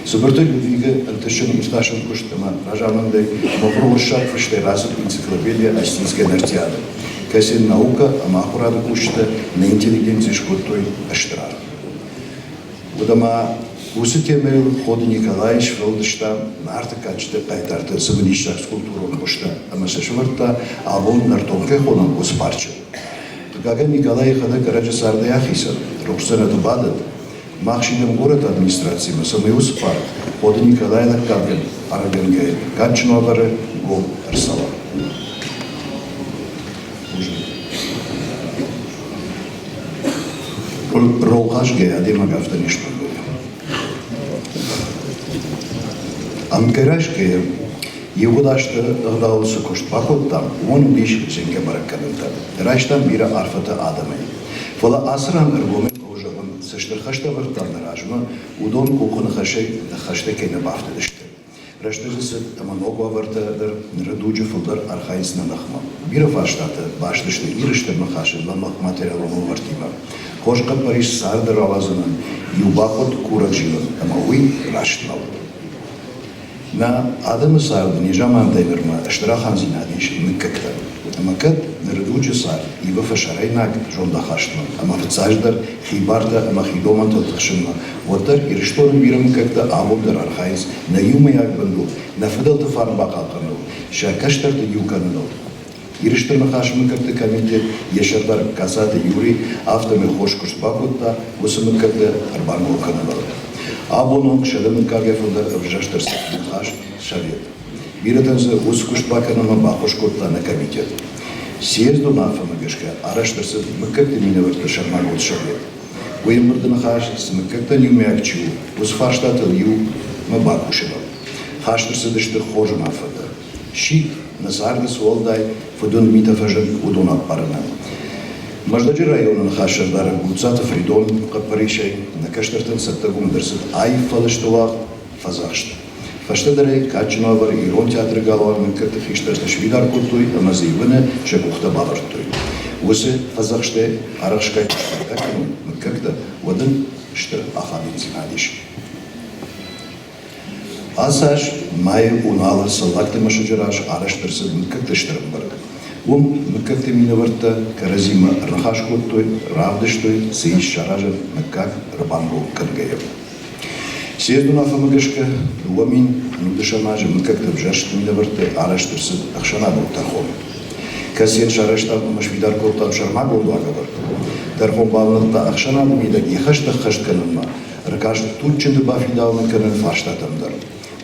Цыбырты Людвигы ӕнтыстджын иртасӕн куыст ӕмӕ разамындӕй мыхуыр уырыссаг фыстӕй рацыд энциклопедия Осетинская Нартиада, кӕцы наукӕ ӕмӕ ахуырады кусджытӕ нӕ интеллигенци скодтой стыр аргъ. Уӕдӕ ма уыцы темӕйыл Ходы Николай сфӕлдыста Нарты кадджыты хъайтарты цымыдисаг скульптурон хуызтӕ ӕмӕ сӕ сӕвӕрдта, абон нӕртон кӕй хонӕм, уыцы парчы. Хъыгагӕн, Николай йӕхӕдӕг ӕрӕджы цардӕй ахицӕн, рухс дзӕнӕты бадӕд. Мах сидӕм горӕты администрацимӕ, цӕмӕй уыцы парк Ходы Николайы лӕггадгӕн аргъгӕнгӕйӕ кадджын уавӕры гом ӕрцӕуа. Ролхъазгӕйӕ адӕймаг афтӕ не сбӕллы. Ӕмткӕй райсгӕйӕ, ивгъуыд азты ӕгъдауыл цы куыст бакодтам, уымӕн уыдис зынгӕ бӕрӕггӕнӕнтӕ. Райстам бирӕ арфӕтӕ адӕмӕй. Фӕлӕ ацы ран ӕргомӕй хъӕуы зӕгъын, цы стыр хӕстӕ ӕвӕрдтам нӕ размӕ, уыдон къухы ныхасӕй ныхӕстӕ кӕй нӕ бафтыдысты. Рӕстӕджы цыд ӕмӕ ног уавӕртӕ дӕр ныры дуджы фылдӕр архайынц нӕ ныхмӕ. Бирӕ фарстатӕ баст сты Иры Стыр Ныхасы лӕмӕгъ материалон уавӕртимӕ. Хорз хъӕппӕрис царды рауадзынӕн иу бахъуыд курӕг зилын, ӕмӕ уый раст нӕу. Нӕ адӕмы царды незамантӕй нырмӕ стыр ахӕмдзинад ис мыггӕгтӕн. Ӕмӕ кӕд ныры дуджы цард ивы фӕсарӕйнаг зондахастмӕ ӕмӕ фыццаджыдӕр хибартӕ ӕмӕ хидомӕнтыл тыхсынмӕ, уӕддӕр Ирыстоны бирӕ мыггӕгтӕ абон дӕр архайынц нӕ иумӕйаг бындур, нӕ фыдӕлты фарн бахъахъхъӕныныл, сӕ кӕстӕрты иу кӕныныл. Иры Стыр Ныхасы мыггӕгты комитет йӕ сӕрдар Касаты Юрий афтӕмӕй хорз куыст бакодта уыцы мыггӕгтӕ ӕрбангом кӕныныл. Абон онг 100 мыггагӕй фылдӕр ӕвзӕрст ӕрцыд Ныхас Совет. Бирӕтӕн дзы уыцы куыст бакӕнынмӕ баххуыс кодта нӕ комитет. Съезды уынаффӕмӕ гӕсгӕ арӕзт ӕрцыд мыггӕгты минӕвӕртты сӕрмагонд совет. Уый ӕмбырды ныхас цы мыггӕгтӕн иумиаг чи у, уыцы фарстатыл иумӕ бакусыныл. Хаст ӕрцыдысты хорз уынаффӕтӕ. Сидт, нӕ царды цы уӕлдай фыдуынд митӕ фӕзынд, уыдон ӕппарынӕн. Мӕздӕджы районы ныхассӕрдарӕг Гуццаты Фридон хъӕппӕрисӕй нӕ кӕстӕртӕн цӕттӕгонд ӕрцыд аив фӕлысты уагъд фӕдзӕхст. Фӕстӕдӕр ӕй кадджын уавӕры Ирон театры галуаны мыггӕгты хистӕртӕ сфидар кодтой ӕмӕ дзы ивыны сӕ къухтӕ бавӕрдтой. Уыцы фӕдзӕхстӕй арӕхстгай куы спайда кӕной мыггӕгтӕ, уӕд ын стыр ахадындзинад ис. Ацы аз майы Уналы Цӕллагты мӕсыджы раз арӕзт ӕрцыд мыггӕгты стыр ӕмбырд. Уым мыггӕгты минӕвӕрттӕ кӕрӕдзимӕ ӕрныхас кодтой, равдыстой, цы ис саразӕн мыггаг ӕрбангом кӕнгӕйӕ. Съезды уынаффӕмӕ гӕсгӕ 2010 азы мыггӕгты ӕвзӕрст минӕвӕртты арӕзт ӕрцыд ӕхсӕнадон тӕрхон. Кӕцыйӕн сарӕзтам ӕмӕ сфидар кодтам сӕрмагонд уагӕвӕрд. Тӕрхон бавнӕлдта ӕхсӕнады мидӕг йӕ хӕстӕ ӕххӕст кӕнынмӕ, ӕркаст туджджынты бафидауыны кӕнын фарстатӕм дӕр.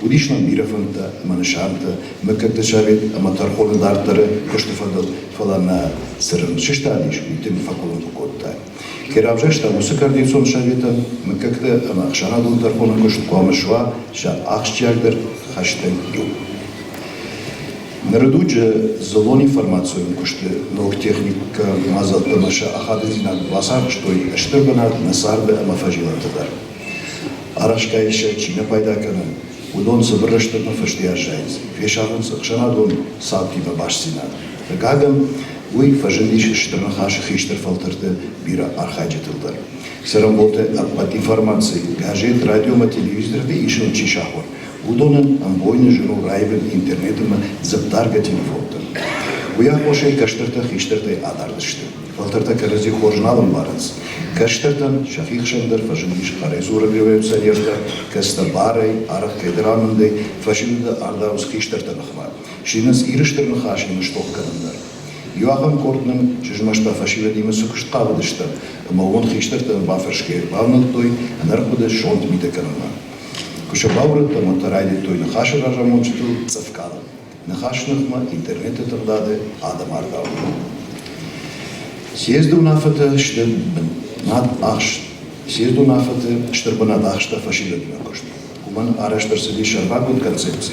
Уыдис нӕм бирӕ фӕндтӕ ӕмӕ нысантӕ, мыггӕгты совет ӕмӕ тӕрхоны дарддӕры куысты фӕдыл, фӕлӕ нӕ цы рын сыстадис, уый тынг фӕкъуылымпы кодта. Кӕй равзӕрстам, уыцы координацион советӕн мыггӕгты ӕмӕ ӕхсӕнадон тӕрхоны куыст хъуамӕ суа сӕ ахсджиагдӕр хӕстӕй иу. Ныры дуджы дзыллон информацион куысты ног техникӕ мадзӕлттӕ ӕмӕ сӕ ахадындзинад бацахстой стыр бынат нӕ царды ӕмӕ фӕзилӕнты дӕр. Арӕхстгай сӕ чи нӕ пайда кӕны, уыдон цыбыр рӕстӕгмӕ фӕсте аззайынц, фесафынц ӕхсӕнадон цаутимӕ бастдзинад. Хъыгагӕн, уый фӕзындис Стыр Ныхасы хистӕр фӕлтӕрты бирӕ архайджытыл дӕр. Цӕрӕнбонты ӕппӕт информаци газет, радио ӕмӕ телевизорты исын чи сахуыр, уыдонӕн ӕмбойны зын у раивын интернет ӕмӕ дзыпдаргӕ телефонтӕ. Уый аххосӕй кӕстӕртӕ хистӕртӕй адард сты. Фӕлтӕртӕ кӕрӕдзи хорз нал ӕмбарынц. Кӕстӕртӕн сӕхи хсӕн дӕр фӕзындис хъӕрӕй дзурӕг революционертӕ, кӕцытӕ барӕй, арӕх кӕйдӕр амындӕй фӕсивӕды ардауынц хистӕрты ныхмӕ. Сидынц Иры Стыр Ныхасимӕ стох кӕнын дӕр. Иу ахӕм къорд нын сызмӕста фӕсивӕдимӕ цы куыст хъавыдыстӕм, ӕмӕ уон хистӕртӕн бафӕрсгӕйӕ бавнӕлдтой ӕнӕрхъуыды сонт митӕ кӕнынмӕ. Куы сӕ баурӕдтам, уӕд та райдыдтой ныхасы разамонджытыл цъыф калын. Ныхас ныхмӕ интернеты тыгъдады адӕм ардауын. Съезды уынаффӕтӕ сты бынат ахст. Съезды уынаффӕты стыр бынат ахста фӕсивӕдимӕ куыст. Уымӕн арӕзт ӕрцыди сӕрмагонд концепци.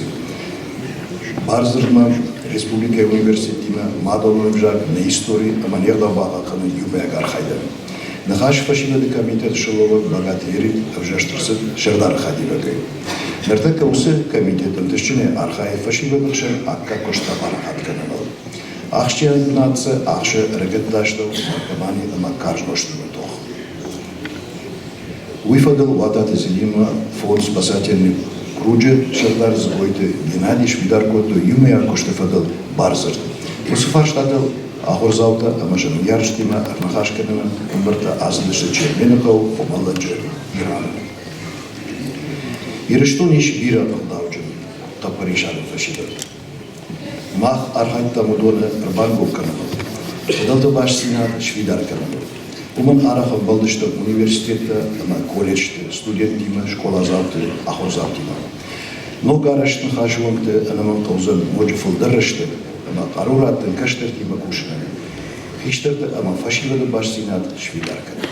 Бардзырдмӕ республикӕйы университетимӕ мадӕлон ӕвзаг, нӕ истори ӕмӕ не гъдау бахъахъхъӕнын иумӕйаг архайдӕн. Ныхас фӕсивӕды комитеты сӕргълӕууӕг Багаты Ерик ӕвзӕрст ӕрцыд сӕрдары хӕдивӕгӕй. Ныртӕккӕ уыцы комитет ӕнтыстджынӕй архайы фӕсивӕды хсӕн аккаг куыст апарахат кӕныныл. Ахсджиаг бынат дзы ахсы ӕрыгӕтты астӕу наркомани ӕмӕ карз нозтимӕ тох. Уый фӕдыл Уататы Зелимы фонд «Спасательный круджы» сӕрдар Дзгойты Геннадий сфидар кодтой иумӕйаг куысты фӕдыл бардзырд. Уыцы фарстатыл ахуырдзаутӕ ӕмӕ сӕ ныййарджытимӕ ӕрныхас кӕнынӕн ӕмбырдтӕ ацыдысты Чермены хъӕу Хуымӕллӕджы Ираны. Ирыстон ис бирӕ ӕгъдауджын хъӕппӕрисадон фӕсивӕд. Мах архайдтам уыдоны ӕрбангом кӕныныл, фыдӕлты бастдзинад сфидар кӕныныл. Уымӕн арӕх ӕмбӕлдыстӕм университеттӕ ӕмӕ колледжты студенттимӕ, скъоладзауты, ахуырдзаутимӕ. Ног арӕзт ныхасы уӕнгты ӕнӕмӕнг хъӕудзӕн ноджы фылдӕр рӕстӕг ӕмӕ хъару раттын кӕстӕртимӕ кусынӕн, хистӕрты ӕмӕ фӕсивӕды бастдзинад сфидар кӕнын.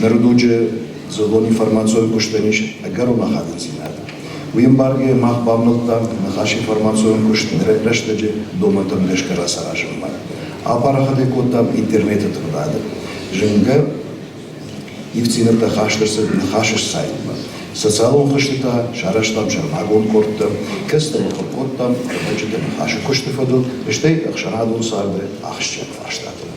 Ныры дуджы дзыллон информацион куыстӕн ис ӕгӕрон ахадындзинад. Уый ӕмбаргӕйӕ мах бавнӕлдтам ныхас информацион куыст ныры рӕстӕджы домӕнтӕм гӕсгӕ рацаразынмӕ. Апарахат ӕй кодтам интернеты тыгъдады. Зынгӕ ивддзинӕдтӕ хаст ӕрцыд Ныхасы сайтмӕ. Социалон хызты та сарӕзтам сӕрмагонд къордтӕ, кӕцытӕ мыхуыр кодтам ӕрмӕджытӕ Ныхасы куысты фӕдыл, стӕй ӕхсӕнадон царды ахсджиаг фарстатыл.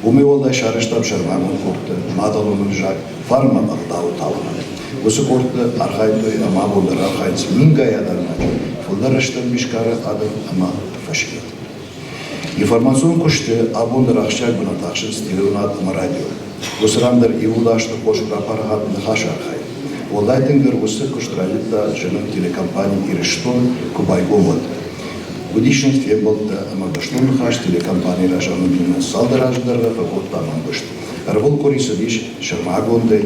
Уымӕй уӕлдай сарӕзтам сӕрмагонд къордтӕ мадӕлон ӕвзаг, фарн ӕмӕ ӕгъдауы тауынӕн. Уыцы къордты архайдтой ӕмӕ абон дӕр архайынц мингай адӕймаджы, фылдӕр рӕстӕмбис кары адӕм ӕмӕ фӕсивӕд. Информацион куысты абон дӕр ахсджиаг бынат ахсынц телеуынад ӕмӕ радио. Уыцы ран дӕр ивгъуыд азты хорз рапарахат ныхасы архайд. Уӕлдай тынгдӕр уыцы куыст райдыдта зыны телекомпани «Ирыстон» куы байгом, уӕд. Уыдис нын фембӕлдтӕ ӕмӕ бӕстон ныхас телекомпанийы разамындимӕ цалдӕр азы дӕргъы фӕкодтам ӕмгуыст. Ӕрвылкъуыри цыдис сӕрмагондӕй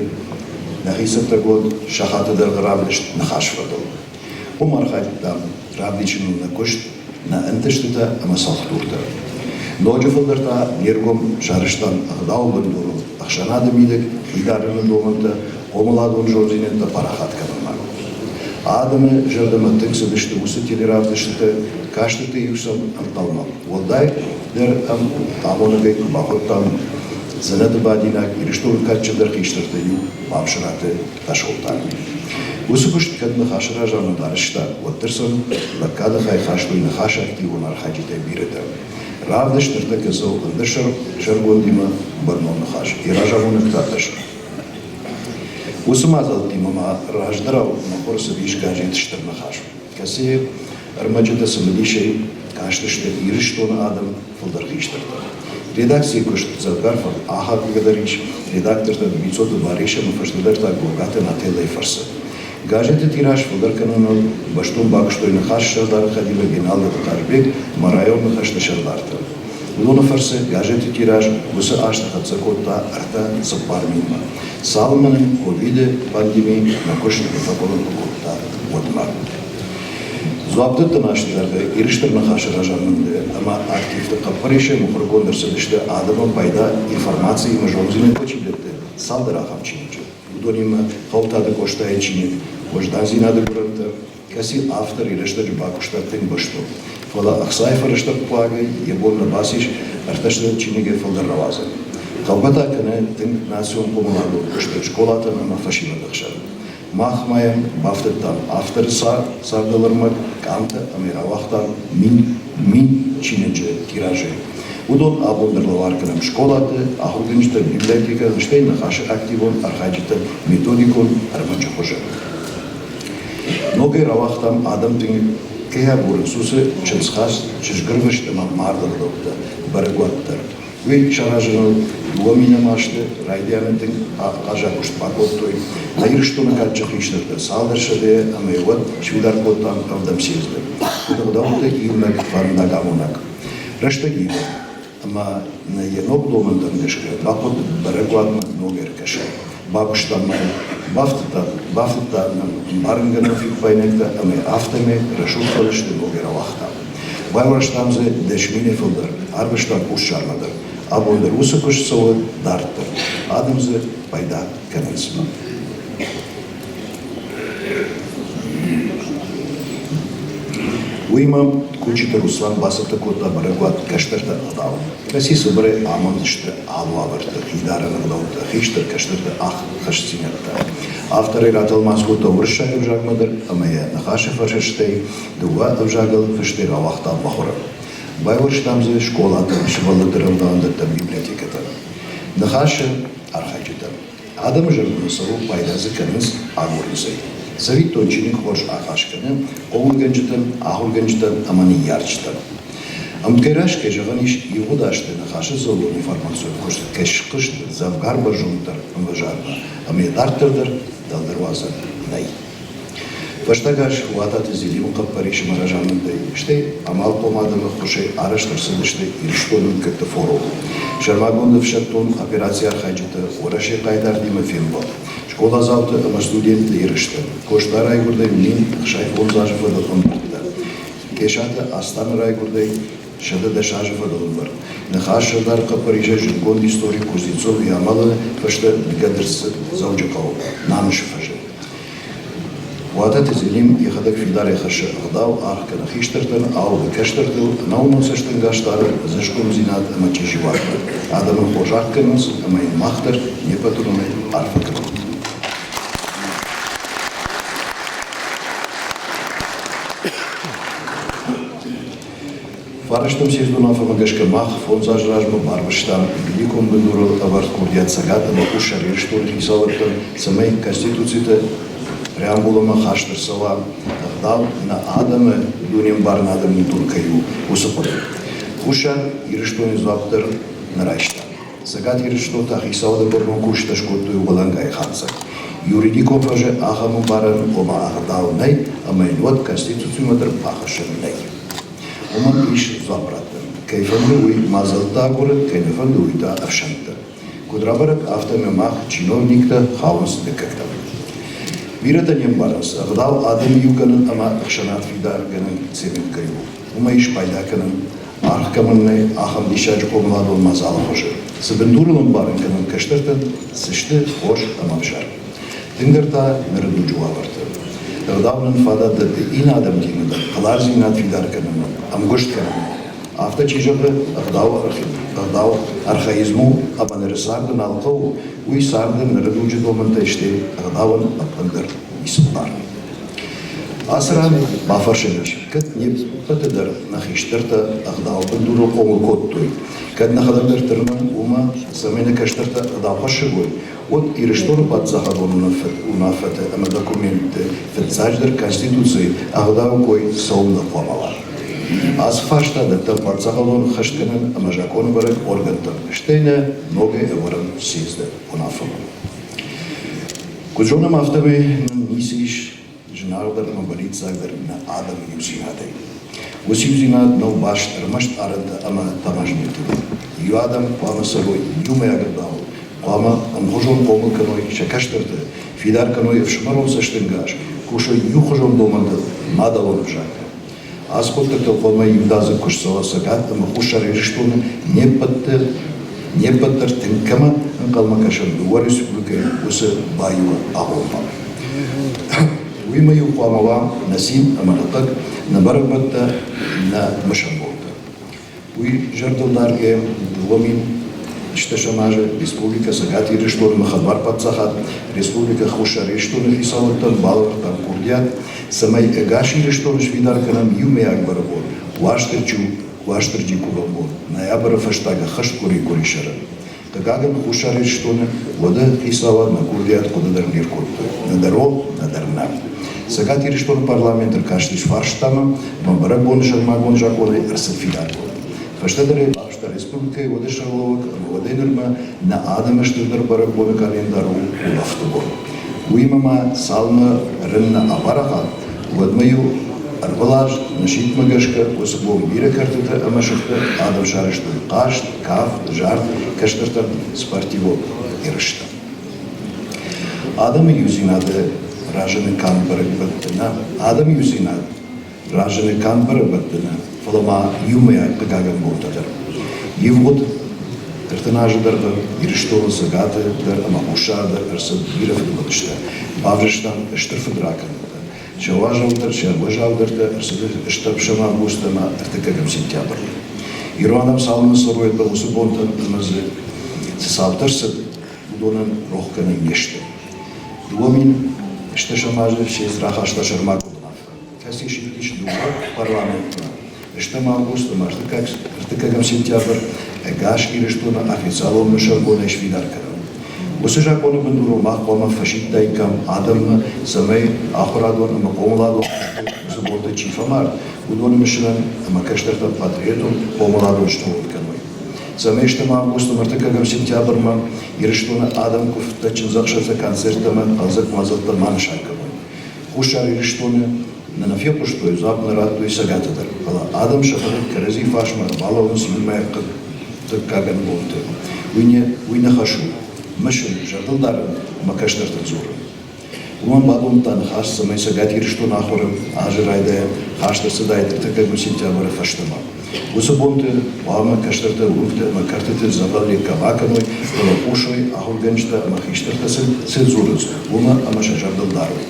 нӕхи цӕттӕгонд сахаты дӕргъы равдыст ныхас фӕдыл. Уым архайдтам равдисыныл нӕ куыст, нӕ ӕнтыстытӕ ӕмӕ цӕлхдуртӕ. Ноджы фылдӕр та не ргом сарӕзтам ӕгъдауы бындурыл ӕхсӕнады мидӕг хидарыны домӕнтӕ, хъомыладон зонддзинӕдтӕ парахат кӕнынмӕ. Адӕмы зӕрдӕмӕ тынг цыдысты уыцы телеравдыстытӕ, кастыты-иу сӕм ӕнхъӕлмӕ. Уӕлдайдӕр ӕм амонӕгӕй куы бахуыдтам дзӕнӕты бадинаг Ирыстоны кадджындӕр хистӕртӕй иу Мамсыраты Тасолтан. Уыцы куыст кӕд Ныхасы разамынд арӕзта, уӕддӕр сын лӕггады хай хастой Ныхасы активон архайджытӕй бирӕтӕ. Равдыст ныртӕккӕ цӕуы ӕндӕр сӕргондимӕ бӕрнон ныхас, йӕ разамонӕг та ӕз. Уыцы мадзӕлттимӕ ма раздӕрау мыхуыр цыдис газет Стыр Ныхас, кӕцыйы ӕрмӕджытӕ цымыдисӕй кастысты Ирыстоны адӕм, фылдӕр хистӕртӕ. Редакцийы куыст дзӕвгар ахадгӕдӕр ис редактортӕ Бицъоты Барис ӕмӕ фӕстӕдӕр та Гогаты Нателлайы фӕрцы. Газеты тираж фылдӕр кӕныныл бӕстон бакуыстой Ныхасы сӕрдары хӕдивӕг Еналдыты Хъазбег ӕмӕ районы ныхӕсты сӕрдартӕ. Уыдоны фӕрцы газеты тираж уыцы азты хӕццӕ кодта 3-4 минмӕ. Цалынмӕ нын ковиды пандеми нӕ куыст нӕ фӕкъуылымпы кодта, уӕдмӕ. Дзуапдӕттӕн азты дӕргъы Ирыстон Ныхасы разамынды ӕмӕ активты хъӕппӕрисӕй мыхуыргонд ӕрцыдысты адӕмӕн пайда информациимӕ зонддзинӕдтӕ чи дӕтты, цалдӕр ахӕм чиныджы. Уыдонимӕ Хъӕутаты Къостайы чиныг «Уӕздандзинады гуырӕнтӕ», кӕцы автор йӕ рӕстӕджы бакуыста тынг бӕстон. Фӕлӕ ӕхцайы фӕрӕзтӕ хъуагӕй йӕ бон нӕ бацис ӕртӕсӕдӕ чиныгӕй фылдӕр рауадзын. Хъӕугӕ та кӕны тынг национ хъомыладон куысты скъолатӕн ӕмӕ фӕсивӕды хсӕн. Мах ма йӕм бафтыдтам авторы цардыл ӕрмӕг, къамтӕ ӕмӕ рауагътам мин чиныджы тиражӕй. Уыдон абон дӕр лӕвар кӕнӕм скъолаты, ахуыргӕнджытӕ, библиотекӕ, стӕй ныхасы активон архайджытӕн методикон ӕрмӕджы хуызы. Ногӕй рауагътам адӕм тынг кӕй агурынц, уыцы чындзхаст, чызгырвыст ӕмӕ марды ӕгъдӕуттӕ, бӕрӕгуат дӕр. Уый саразыныл дыууӕ минӕм азты райдианы тынг ахъаззаг куыст бакодтой нӕ Ирыстоны кадджын хистӕртӕ цалдӕр сӕдӕйы ӕмӕ уӕд сфидар кодтам ӕвдӕм съезды. Куыд ӕгъдӕутты иунӕг фӕндагамонӕг. Рӕстӕг ивы, ӕмӕ нӕ йӕ ног домӕнтӕм гӕсгӕ бахъуыд бӕрӕгуатмӕ ног ӕркӕсын. Бакуыстам ма йыл, бафтыдта нӕм ӕмбарынгӕнӕн фиппаинӕгтӕ ӕмӕ афтӕмӕй рӕсугъд фӕлысты ногӕй рауагътам. Байуӕрстам дзы 10 000 фылдӕр, арвыстам Хуссармӕ дӕр. Абон дӕр уыцы куыст цӕуы дарддӕр. Адӕм дзы пайда кӕнынц. Уыимӕ Кучиты Руслан бацӕттӕ кодта бӕрӕгуат кӕстӕрты ӕгъдау. Кӕци цыбырӕй амондзысты алы уавӕрты хидарӕн ӕгъдӕуттӕ, хистӕр кӕстӕрты ӕххӕстдзинӕдтӕ. Авторӕй ратӕлмац кодта уырыссаг ӕвзагмӕ дӕр ӕмӕ йӕ ныхасы фӕрсӕстӕй дыууӕ ӕвзагыл фыстӕй рауагъта мыхуыры. Байуӕрстам дзы скъолатӕ, сывӕллӕтты рӕвдауӕндӕттӕ, библиотекӕтӕ. Ныхасы архайджытӕ. Адӕмы зӕрдӕмӕ цӕуы, пайда дзы кӕнынц, агурынц ӕй. Цӕвиттон, чиныг хорз ахъаз кӕны хъомылгӕнджытӕн, ахуыргӕнджытӕн ӕмӕ ныййарджытӕн. Ӕмткӕй раст кӕй зӕгъӕн ис, ивгъуыд азты Ныхасы дзыллон информацион куыст кӕй схызт дзӕвгар бӕрзонддӕр ӕмвӕзадмӕ ӕмӕ йӕ дарддӕр дӕр дӕлдӕр уадзӕн нӕй. Фӕстаг аз Уататы Зелимы хъӕппӕрисмӕ разамындӕй, стӕй амалхъом адӕмы ӕххуысӕй арӕзт ӕрцыдысты Ирыстоны мыггӕгты форум. Сӕрмагонд ӕфсӕддон операцийы архайджытӕ Уӕрӕсейы хъайтартимӕ фембӕлд. Скъоладзауты ӕмӕ студентты ерыстӕ. Къоста райгуырдӕй 1065 азы фӕдыл ӕмбырдтӕ. Къесаты Астаны райгуырдӕй 110 азы фӕдыл ӕмбырд. Ныхас сӕрдар хъӕппӕрисӕй зындгонд историк Кузнецов йӕ амӕлыны фӕстӕ ныгӕд ӕрцыд Дзӕуджыхъӕуы, Намысы фӕзы. Уататы Зелим йӕхӕдӕг фидарӕй хӕссы ӕгъдау, аргъ кӕны хистӕртӕн, ауды кӕстӕртыл, ӕнӕуынон цӕстӕнгас дары ӕдзӕсгомдзинад ӕмӕ чъизи уагмӕ. Адӕмӕн хорз аргъ кӕнынц ӕмӕ йын мах дӕр не ппӕт уыдонӕй арфӕ кӕнӕм. Фарстам съезды уынаффӕмӕ гӕсгӕ мах фондз азы размӕ барвыстам юридикон бындурыл ӕвӕрд курдиат Цӕгат ӕмӕ Хуссар Ирыстоны хицауадтӕн, цӕмӕй Конституциты преамбуламӕ хаст ӕрцӕуа ӕгъдау нӕ адӕмы дунембарынады бындур кӕй у, уыцы хъуыды. Хуссар Ирыстоны дзуапп дӕр нӕ райста. Цӕгат Ирыстон та хицауады бӕрнон кусджытӕ скодтой уӕлӕнгай хатдзӕг. Юридикон фӕзы ахӕм ӕмбарӕн, ома ӕгъдау нӕй, ӕмӕ йын уӕд Конституцимӕ дӕр бахӕссӕн нӕй. Уымӕн ис дзуапп раттӕн. Кӕй фӕнды, уый мадзӕлттӕ агуры, кӕй нӕ фӕнды, уый та ӕфсӕнттӕ. Куыд рабӕрӕг, афтӕмӕй мах, чиновниктӕ, хауынц дыккӕгтӕм. Бирӕтӕ не мбарынц, ӕгъдау адӕмы иу кӕнын ӕмӕ ӕхсӕнад фидаргӕнӕн цемент кӕй у. Уымӕй спайда кӕнын, аргъ кӕмӕн нӕй, ахӕм диссаджы хъомыладон мадзалы хуызы. Цы бындурыл ӕмбарын кӕнӕм кӕстӕртӕн, цы сты хорз ӕмӕ ӕвзӕр. Тынгдӕр та ныры дуджы уавӕрты. Ӕгъдау нын фадат дӕтты иннӕ адӕмтимӕ дӕр хӕлардзинад фидар кӕнынӕн, ӕмгуыст кӕнынӕн. Афтӕ чи зӕгъы, ӕгъдау, ӕгъдау архаизм у ӕмӕ ныры царды нал хъӕуы, уый царды ныры дуджы домӕнтӕй стӕй ӕгъдауӕн ӕппындӕр ницы бар. Ацы ран бафӕрсӕн ис, кӕд не ппӕты дӕр нӕ хистӕртӕ ӕгъдауы бындурыл хъомыл кодтой, кӕд нӕхӕдӕг дӕр тырнӕм уымӕ, цӕмӕй нӕ кӕстӕртӕ ӕгъдаухӕссӕг уой, уӕд Ирыстоны паддзахадон уынаффӕты ӕмӕ документты фыццаджыдӕр Конституцийы ӕгъдауы кой цӕуылнӕ хъуамӕ уа? Ацы фарста дӕттӕм паддзахадон ӕххӕстгӕнӕн ӕмӕ закъонӕвӕрӕг органтӕм, стӕй нӕ ногӕй ӕвӕрӕм съезды уынаффӕмӕ. Куыд зонӕм, афтӕмӕй нын ницы ис зынаргъдӕр ӕмӕ бӕллиццагдӕр нӕ адӕмы иудзинадӕй. Уыцы иудзинад нӕу баст ӕрмӕст арӕнтӕ ӕмӕ тамазмилтыл. Иу адӕм хъуамӕ цӕрой иумӕйаг ӕгъдауыл, хъуамӕ ӕмхуызон хъомыл кӕной сӕ кӕстӕрты, фидар кӕной ӕфсымӕрон цӕстӕнгас, кусой иухуызон домӕнтыл мадӕлон ӕвзагыл. Ацы хъуыддӕгтыл хъуамӕ иудадзыг куыст цӕуа Цӕгат ӕмӕ Хуссар Ирыстоны не ппӕт не ппӕт дӕр тынг кӕмӕ ӕнхъӕлмӕ кӕсӕм дыууӕ республикӕйы уыцы баиуы агъоммӕ. Уыимӕ-иу хъуамӕ уа нӕ цин ӕмӕ нӕ хъыг, нӕ бӕрӕгбӕттӕ, нӕ мысӕн бонтӕ. Уый зӕрдыл даргӕйӕ 2010 азы Республикӕ Цӕгат Ирыстонмӕ хӕдбар паддзахад Республикӕ Хуссар Ирыстоны хицауадтӕн балӕвӕрдтам курдиат, цӕмӕй ӕгас Ирыстоны сфидар кӕнӕм иумӕйаг бӕрӕгбон Уастырджи, Уастырджи кувӕн бон, ноябры фӕстаг ӕххӕст къуыри къуырисӕры. Хъыгагӕн, Хуссар Ирыстоны уӕды хицауад нӕ курдиат хъуыды дӕр не ркодтой, нӕдӕр о, нӕдӕр нӕ. Цӕгат Ирыстоны парламент ӕркастис фарстамӕ ӕмӕ бӕрӕгбоны сӕрмагонд закъонӕй ӕрцыд фидаргонд. Фӕстӕдӕр ӕй бафыста республикӕйы уӕды сӕргълӕууӕг ӕмӕ уӕдӕй нырмӕ нӕ адӕмы стырдӕр бӕрӕгбоны къӕлиндар у улӕфты бон. Уыимӕ ма цалынмӕ рын нӕ апарахат, уӕдмӕ-иу ӕрвылаз нӕ сидтмӕ гӕсгӕ уыцы бон бирӕ кӕртыты ӕмӕ сыхты адӕм сарӕзтой хъазт, кафт, зард, кӕстӕртӕн спортивон ерыстӕ. Адӕмы иудзинады разыны канд бӕрӕгбӕтты нӕ, адӕмы иудзинад разыны канд бӕрӕгбӕтты нӕ, фӕлӕ ма иумӕйаг хъыгагӕн бонтӕ дӕр. Ивгъуыд 30 азы дӕргъы Ирыстоны Цӕгаты дӕр ӕмӕ Хуссары дӕр ӕрцыд бирӕ фыдбылызтӕ, бавзӕрстам стыр фыдракӕндтӕ. Сӕ уазалдӕр, сӕ уӕззаудӕртӕ ӕрцыдысты ӕм август ӕмӕ ӕртыккӕгӕм сентябры. Ирон адӕм цалынмӕ цӕрой уыцы бонтӕн ӕмӕ дзы цы цаутӕ рцыд, уыдонӕн рох кӕнӕн не сты. 2010 азы съезд рахаста сӕрмагонд уынаффӕ, кӕцы сидтис дыууӕ парламентмӕ. Стӕм август ӕмӕ ӕртыккӕгӕм сентябрь ӕгас Ирыстоны официалон мысӕнбонӕй сфидар кӕнын. Уыцы закъоны бындурыл мах хъуамӕ фӕсидтаиккам адӕммӕ, цӕмӕй ахуырадон ӕмӕ хъомыладон куысты уыцы бонты чи фӕмард, уыдоны мысынӕн ӕмӕ кӕстӕртӕн патриотон хъомыладон снывонд кӕной. Цӕмӕй стӕм август ӕмӕ ӕртыккӕгӕм сентябрмӕ Ирыстоны адӕм куывдтӕ, чындзӕхсӕвтӕ, концерттӕ ӕмӕ хъӕлдзӕг мадзӕлттӕ ма нысан кӕной. Хуссар Ирыстоны нӕ нӕ фехъуыстой, дзуапп нӕ радтой Цӕгаты дӕр, фӕлӕ адӕм сӕхӕдӕг кӕрӕдзи фарсмӕ ӕрбалӕууынц иумӕйаг хъыг. ӕртыккӕгӕм бонты. Уый не, уый нӕ хӕс у. Мысын, зӕрдыл дарын ӕмӕ кӕстӕртӕн дзурын. Уымӕн бадомдта ныхас, цӕмӕй Цӕгат Ирыстоны ахуыры азы райдайӕн хаст ӕрцыдаид ӕртыккӕгӕм сентябры фӕстӕмӕ. Уыцы бонты хъуамӕ кӕстӕртӕ уынгты ӕмӕ кӕртыты дзӕгъӕл лекка ма кӕной, фӕлӕ хъусой, ахуыргӕнджытӕ ӕмӕ хистӕртӕ сын цы дзурынц, уымӕ ӕмӕ сӕ зӕрдыл дарой.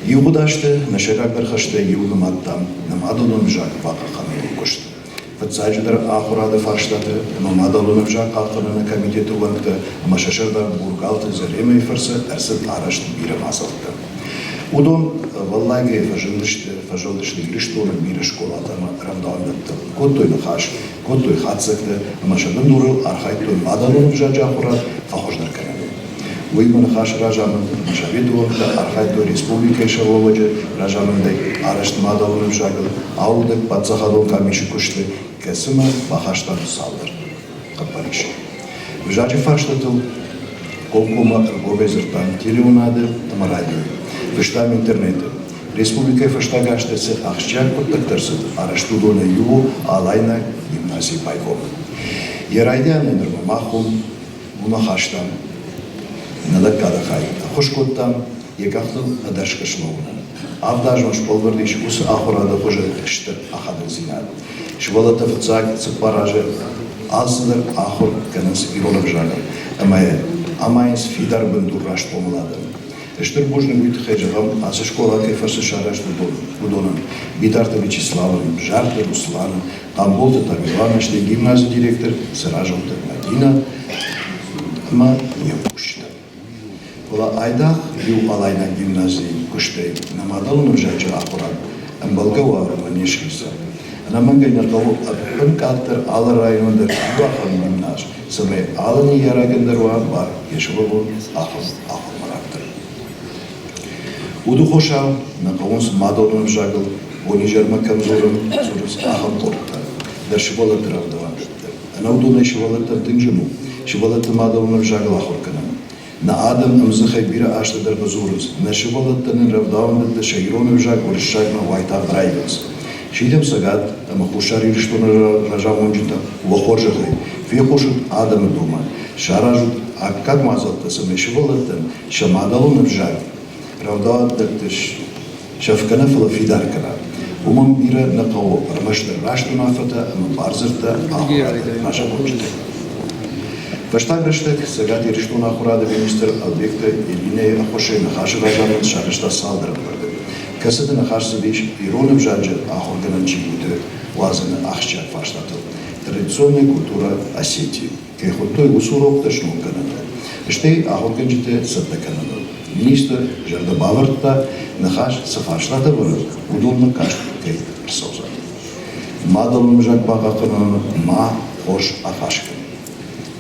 Ивгъуыд азты нӕ сӕйрагдӕр хӕстӕй иу нымадтам нӕ мадӕлон ӕвзаг бахъахъхъӕныны куыст. Фыццаджыдӕр ахуырады фарстаты ӕмӕ мадӕлон ӕвзаг хъахъхъӕныны комитеты уӕнгтӕ ӕмӕ сӕ сӕрдар Бургалты Заремӕйы фӕрцы ӕрцыд арӕзт бирӕ мадзӕлттӕ. Уыдон ӕвӕллайгӕйӕ фӕзындысты, фӕзылдысты Ирыстоны бирӕ скъолатӕ ӕмӕ рӕвдауӕндӕттыл, кодтой ныхас, кодтой хатдзӕгтӕ ӕмӕ сӕ бындурыл архайдтой мадӕлон ӕвзаджы ахуырад фӕхуыздӕр кӕныныл. Уыимӕ ныхасы разамынд ӕмӕ советы уӕнгтӕ архайдтой республикӕйы сӕргълӕууӕджы разамындӕй арӕзт мадӕлон ӕвзагыл аудӕг паддзахадон къамисы куысты, кӕцымӕ бахастам цалдӕр хъӕппӕрисы. Ӕвзаджы фарстатыл комкоммӕ ӕргомӕй дзырдтам телеуынады ӕмӕ радиойы, фыстам интернеты. Республикӕйы фӕстаг азты цы ахсджиаг хъуыддӕгтӕ ӕрцыд, арӕзт уыдонӕй иу у Алайнаг гимназийы байгом. Йӕ райдианӕй нырмӕ мах уым Уымӕ хастам нӕ лӕггады хай, ӕххуыс кодтам йӕ къӕхтыл ӕдӕрсгӕ слӕууынӕн. Авдазон сбӕлвырд ис уыцы ахуырады хуызы стыр ахадындзинад. Сывӕллӕттӕ фыццаг цыппар азы алцыдӕр ахуыр кӕнынц ирон ӕвзагыл ӕмӕ амайынц фидар бындур раст хъомыладӕн. Стыр бузныг уый тыххӕй зӕгъӕм, ацы скъола кӕй фӕрцы сарӕзт уыдонӕн, Битарты Вячеславӕн, Бзарты Русланӕн, Хъамболты Тамерланы, стӕй гимназы директор Цӕразонты Мадинӕ ӕмӕ йе мкусджытӕн. Фӕлӕ айдагъ иу алайнаг гимназийы куыстӕй нӕ мадӕлон ӕвзаджы ахуырад ӕмбӕлгӕ уавӕрмӕ не схиздзӕн. Ӕнӕмӕнгӕй нӕ хъӕуы ӕппынкъаддӕр алы районы дӕр иу ахӕм гимназ, цӕмӕй алы ныййарӕгӕн дӕр уа бар йӕ сывӕллон ахӕм ахуырмӕ раттын. Удыхосау нӕ хъӕуынц мадӕлон ӕвзагыл бонизӕрмӕ кӕм дзурын, дзурынц ахӕм къордтӕ дӕр сывӕллӕтты рӕвдауӕндӕтты. Ӕнӕ уыдонӕй сывӕллӕттӕн тынг зын у сывӕллӕтты мадӕлон ӕвзагыл ахуыр кӕнын. Нӕ адӕм ӕмдзыхӕй бирӕ азты дӕргъы дзурынц, нӕ сывӕллӕттӕ нын рӕвдауӕндӕтты сӕ ирон ӕвзаг уырыссагмӕ уайтагъд раивынц. Сидӕм Цӕгат ӕмӕ Хуссар Ирыстоны разамонджытӕм уӕ хорзӕхӕй, фехъусут адӕмы домӕн, саразут аккаг мадзӕлттӕ, цӕмӕй сывӕллӕттӕн сӕ мадӕлон ӕвзаг рӕвдауӕндӕтты сӕфгӕ нӕ, фӕлӕ фидар кӕна. Уымӕн бирӕ нӕ хъӕуы ӕрмӕстдӕр раст уынаффӕтӕ ӕмӕ бардзырдтӕ ахуырады разамонджытӕй. Фӕстаг рӕстӕг Цӕгат Ирыстоны ахуырады министр Ӕлбегты Элинӕйы ӕххуысӕй ныхасы разамынд сарӕзта цалдӕр ӕмбырды, кӕцыты ныхас цыдис ирон ӕвзаджы ахуыргӕнӕн чингуыты уадзыны ахсджиаг фарстатыл «Традиционная культура Осетии». Кӕй хуыдтой, уыцы уроктӕ сног кӕныныл, стӕй ахуыргӕнджыты цӕттӕ кӕныныл. Министр зӕрдӕ бавӕрдта, ныхас цы фарстатӕ вӕры, уыдонмӕ каст кӕй ӕрцӕудзӕн. Мадӕлон ӕвзаг бахъахъхъӕнынӕн ма хорз ахъаз кӕны.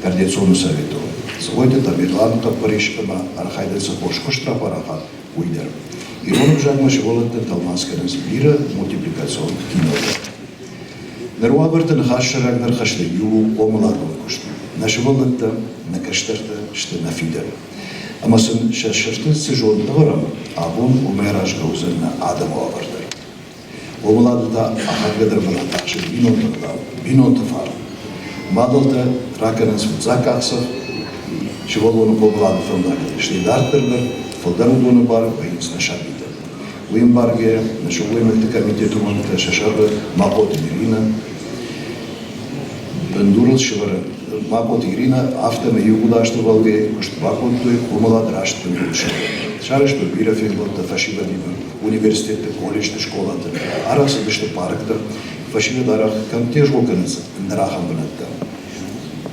Координационы советы Цгъойты Тамерланы хъӕппӕрис ӕмӕ архайдӕн цы хорз куыст рапарахат, уый дӕр. Ирон ӕвзагмӕ сывӕллӕттӕн тӕлмац кӕнынц бирӕ мультипликацион кинотӕ. Ныр уавӕрты ныхас сӕйрагдӕр хӕстӕй иу у хъомыладон куыст. Нӕ сывӕллӕттӕ, нӕ кӕстӕртӕ сты нӕ фидӕн. Ӕмӕ сын сӕ сӕрты цы зонд ӕвӕрӕм, абон уымӕй аразгӕ уыдзӕн нӕ адӕмы уавӕр дӕр. Хъомылады та ахадгӕдӕр бынат ахсы бинонты ӕгъдау, бинонты фарн. Мадӕлтӕ ракӕнынц фыццаг къахдзӕф сывӕллоны хъомылады фӕндагыл, стӕй дарддӕр дӕр фылдӕр уыдоны бар вӕййынц нӕ сабитӕ. Уый ӕмбаргӕйӕ, нӕ сылгоймӕгты комитеты уӕнгтӕ сӕ сӕргъы Махъоты Иринӕ бындурыл сӕвӕры Махъоты Иринӕ афтӕмӕй иугъуыд азты уӕлгӕйы куыст бакодтой хъомылад раст бындурыл сӕвӕрын. Сарӕзтой бирӕ фембӕлдтӕ фӕсивӕдимӕ, университетты, колледжты, скъолаты. Арӕх цыдысты паркты, фӕсивӕд арӕх кӕм тезгъо кӕнынц, ӕндӕр ахӕм бынӕттӕм.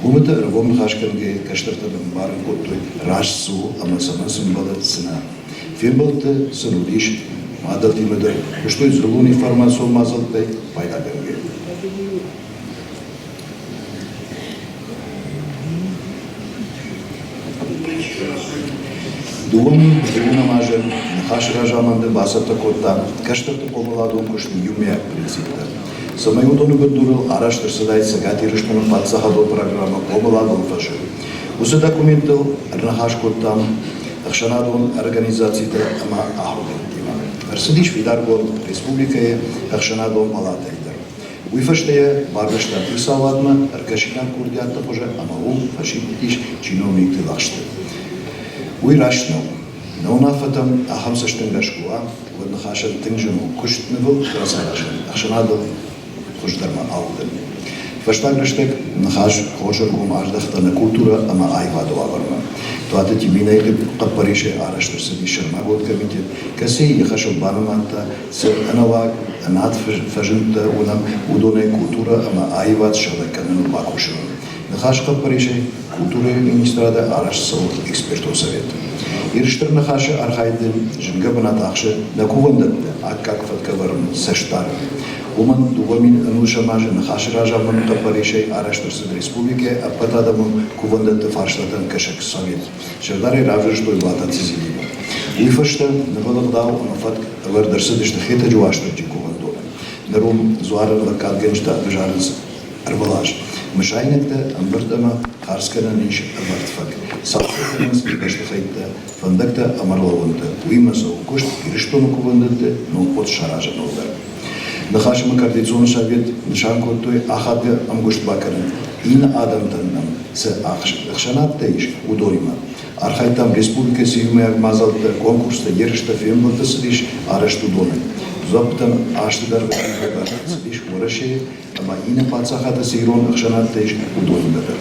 Уымыты ӕргом ныхас кӕнгӕйӕ кӕстӕртӕн ӕмбарын кодтой, раст цы у ӕмӕ цӕмӕн цы мбӕлы, цы нӕ. Фембӕлдты сын уыдис мадӕлтимӕ дӕр, куыстой дзыллон информацион мадзӕлттӕй пайдагӕнгӕ. Дыууынӕм азы Ныхасы разамынды бацӕттӕ кодта кӕстӕрты хъомыладон куысты иумиаг принциптӕ, цӕмӕй уыдоны бындурыл арӕзт ӕрцыдаид Цӕгат Ирыстоны паддзахадон программӕ хъомыладон фӕзы. Уыцы документтыл ӕрныхас кодтам ӕхсӕнадон организацитӕ ӕмӕ ахуыргӕндтимӕ. Ӕрцыдис фидаргонд республикӕйы ӕхсӕнадон палатӕйы дӕр. Уый фӕстӕ йӕ барвыста хицауадмӕ ӕркӕсинаг курдиатты хуызы ӕмӕ уым фӕсидтис чиновникты лӕгъсты. Уый раст нӕу. Нӕ уынаффӕтӕм ахӕм цӕстӕнгас куы уа, уӕд ныхасӕн тынг зын у куыст нывыл рацаразын, ӕхсӕнадыл хуыздӕрмӕ аудын. Фӕстаг рӕстӕг ныхас хорз ӕргом аздӕхта нӕ культурӕ ӕмӕ аивады уавӕрмӕ. Туаты Тиминӕйы хъӕппӕрисӕй арӕзт ӕрцыдис сӕрмагонд комитет, кӕцыйы йӕ хӕсыл банымадта, цы ӕнӕуаг, ӕнад фӕзындтӕ уынӕм, уыдонӕй культурӕ ӕмӕ аивад сыгъдӕг кӕныныл бакусыныл. Ныхас хъӕппӕрисӕй культурӕйы министрады арӕзт цӕуы экспертон совет. Ирыстыр Ныхасы архайды зынгӕ бынат ахсы нӕ кувӕндӕтты аккаг фӕткӕвӕрын цӕстдарӕн. Уымӕн 2000 ӕнусӕм азы Ныхасы разамынд хъӕппӕрисӕй арӕзт ӕрцыд республикӕйы ӕппӕтадӕмон кувӕндӕтты фарстатӕн кӕсӕг совет. Сӕрдарӕй равзӕрстой Уататы Зелимы. Уый фӕстӕ нывыл ӕгъдау ӕмӕ фӕтк ӕвӕрд ӕрцыдысты Хетӕджы Уастырджи кувӕндоны. Ныр уым дзуары лӕггадгӕнджытӕ ӕвзарынц ӕрвылаз. Мысайнӕгтӕ ӕмбырд ӕмӕ хардз кӕнӕн ис ӕвӕрд фӕг. Цалцӕг кӕнынц бӕстыхӕйттӕ, фӕндӕгтӕ ӕмӕ ӕрлӕууӕнтӕ. Уыимӕ цӕуы куыст Ирыстоны кувӕндӕтты ногхъуыд саразыныл дӕр. Ныхасмӕ Координационы совет нысан кодтой ахадгӕ ӕмгуыст бакӕнын иннӕ адӕмтӕн нӕм цы ӕхсӕнадтӕ ис, уыдонимӕ. Архайдтам республикӕйы цы иумӕйаг мадзӕлттӕ, конкурстӕ, ерыстӕ, фембӕлдтӕ цыдис, арӕзт уыдоны. Дзуаппытӕн азты дӕргъы цыдис Уӕрӕсейы ӕмӕ иннӕ паддзахады цы ирон ӕхсӕнадтӕ ис, уыдонимӕ дӕр.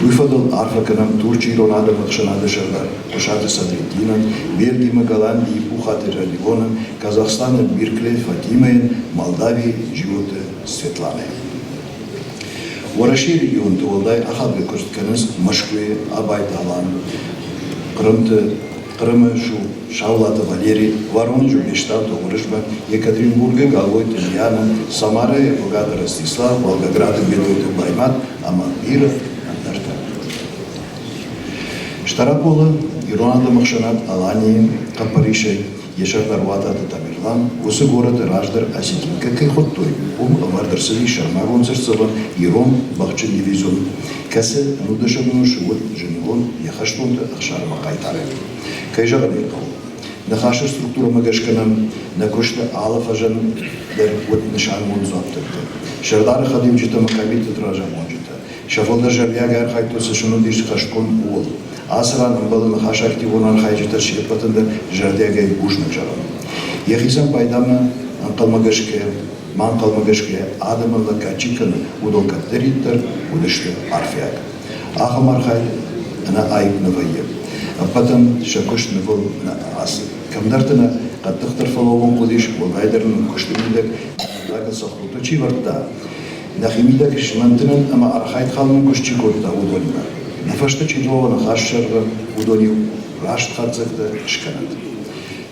Уый фӕдыл арфӕ кӕнӕм Турчы ирон адӕмы ӕхсӕнады сӕрдар Хъуысаты Садриддинӕн, Бельгимӕ Голландийы Пухаты Родионӕн, Казахстаны Биркле Фатимӕйӕн, Молдавийы Джиоты Светланӕйӕн. Уӕрӕсейы регионты уӕлдай ахадгӕ куыст кӕнынц Мӕскуыйы Абайты Алан, Хъырымты Хъырымы Саулаты Валери, Воронежы Бестауты Уырызмӕг, Екатеринбургы Галойты Лиана, Самарӕйы Хуыгаты Ростислав, Волгограды Бедойты Баймӕт ӕмӕ бирӕ ӕндӕртӕ. Стъараполы ирон адӕмы ӕхсӕнад Аланийы хъӕппӕрисӕй йӕ сӕрдар Уататы Тамерлан уыцы горӕты раздӕр осетинкӕ кӕй хуыдтой, уым ӕвӕрд ӕрцыди сӕрмагонд цыртдзӕвӕн ирон бӕхджын дивизион, кӕцы ӕнудӕсӕм ӕнусы уыд зындгонд йӕ хӕстонты ӕхсармӕ хъайтарӕй. Кӕй зӕгъын ӕй хъӕуы, ныхасы структурӕмӕ гӕсгӕ нӕм нӕ куысты алы фӕзӕн дӕр уыд нысангонд дзуапдӕттӕг. Сӕрдары хӕдивджытӕ ӕмӕ комитеты разамонджытӕ сӕ фылдӕр зӕрдиаг архайдтой цы сын уыдис хӕстгонд, ууыл. Ацы ран ӕмбӕлы ныхас активон архайджытӕ се ппӕтӕн дӕр зӕрдиагӕй бузныг зӕгъын. Йӕхицӕн пайдамӕ ӕнхъӕлмӕгӕсгӕ ма ӕнхъӕлмӕгӕсгӕ адӕмӕн лӕггад чи кӕны, уыдон кӕддӕриддӕр уыдысты арфиаг. Ахӕм архайд ӕнӕ аипп нӕ вӕййы. Ӕппӕтӕн сӕ куыст нывыл нӕ ацыд. Кӕмдӕрты нӕ хъӕддыхдӕр фӕлӕууын хъуыдис, уӕлдайдӕр нын куысты мидӕг фӕндагыл сӕ хуртӕ чи вӕрдта, нӕхимидӕг змӕнтынӕн ӕмӕ архайд халынӕн куыст чи кодта, уыдонимӕ. Нӕ фӕстӕ чи лӕууа ныхас сӕргъы, уыдон-иу раст хатдзӕгтӕ скӕнӕнт.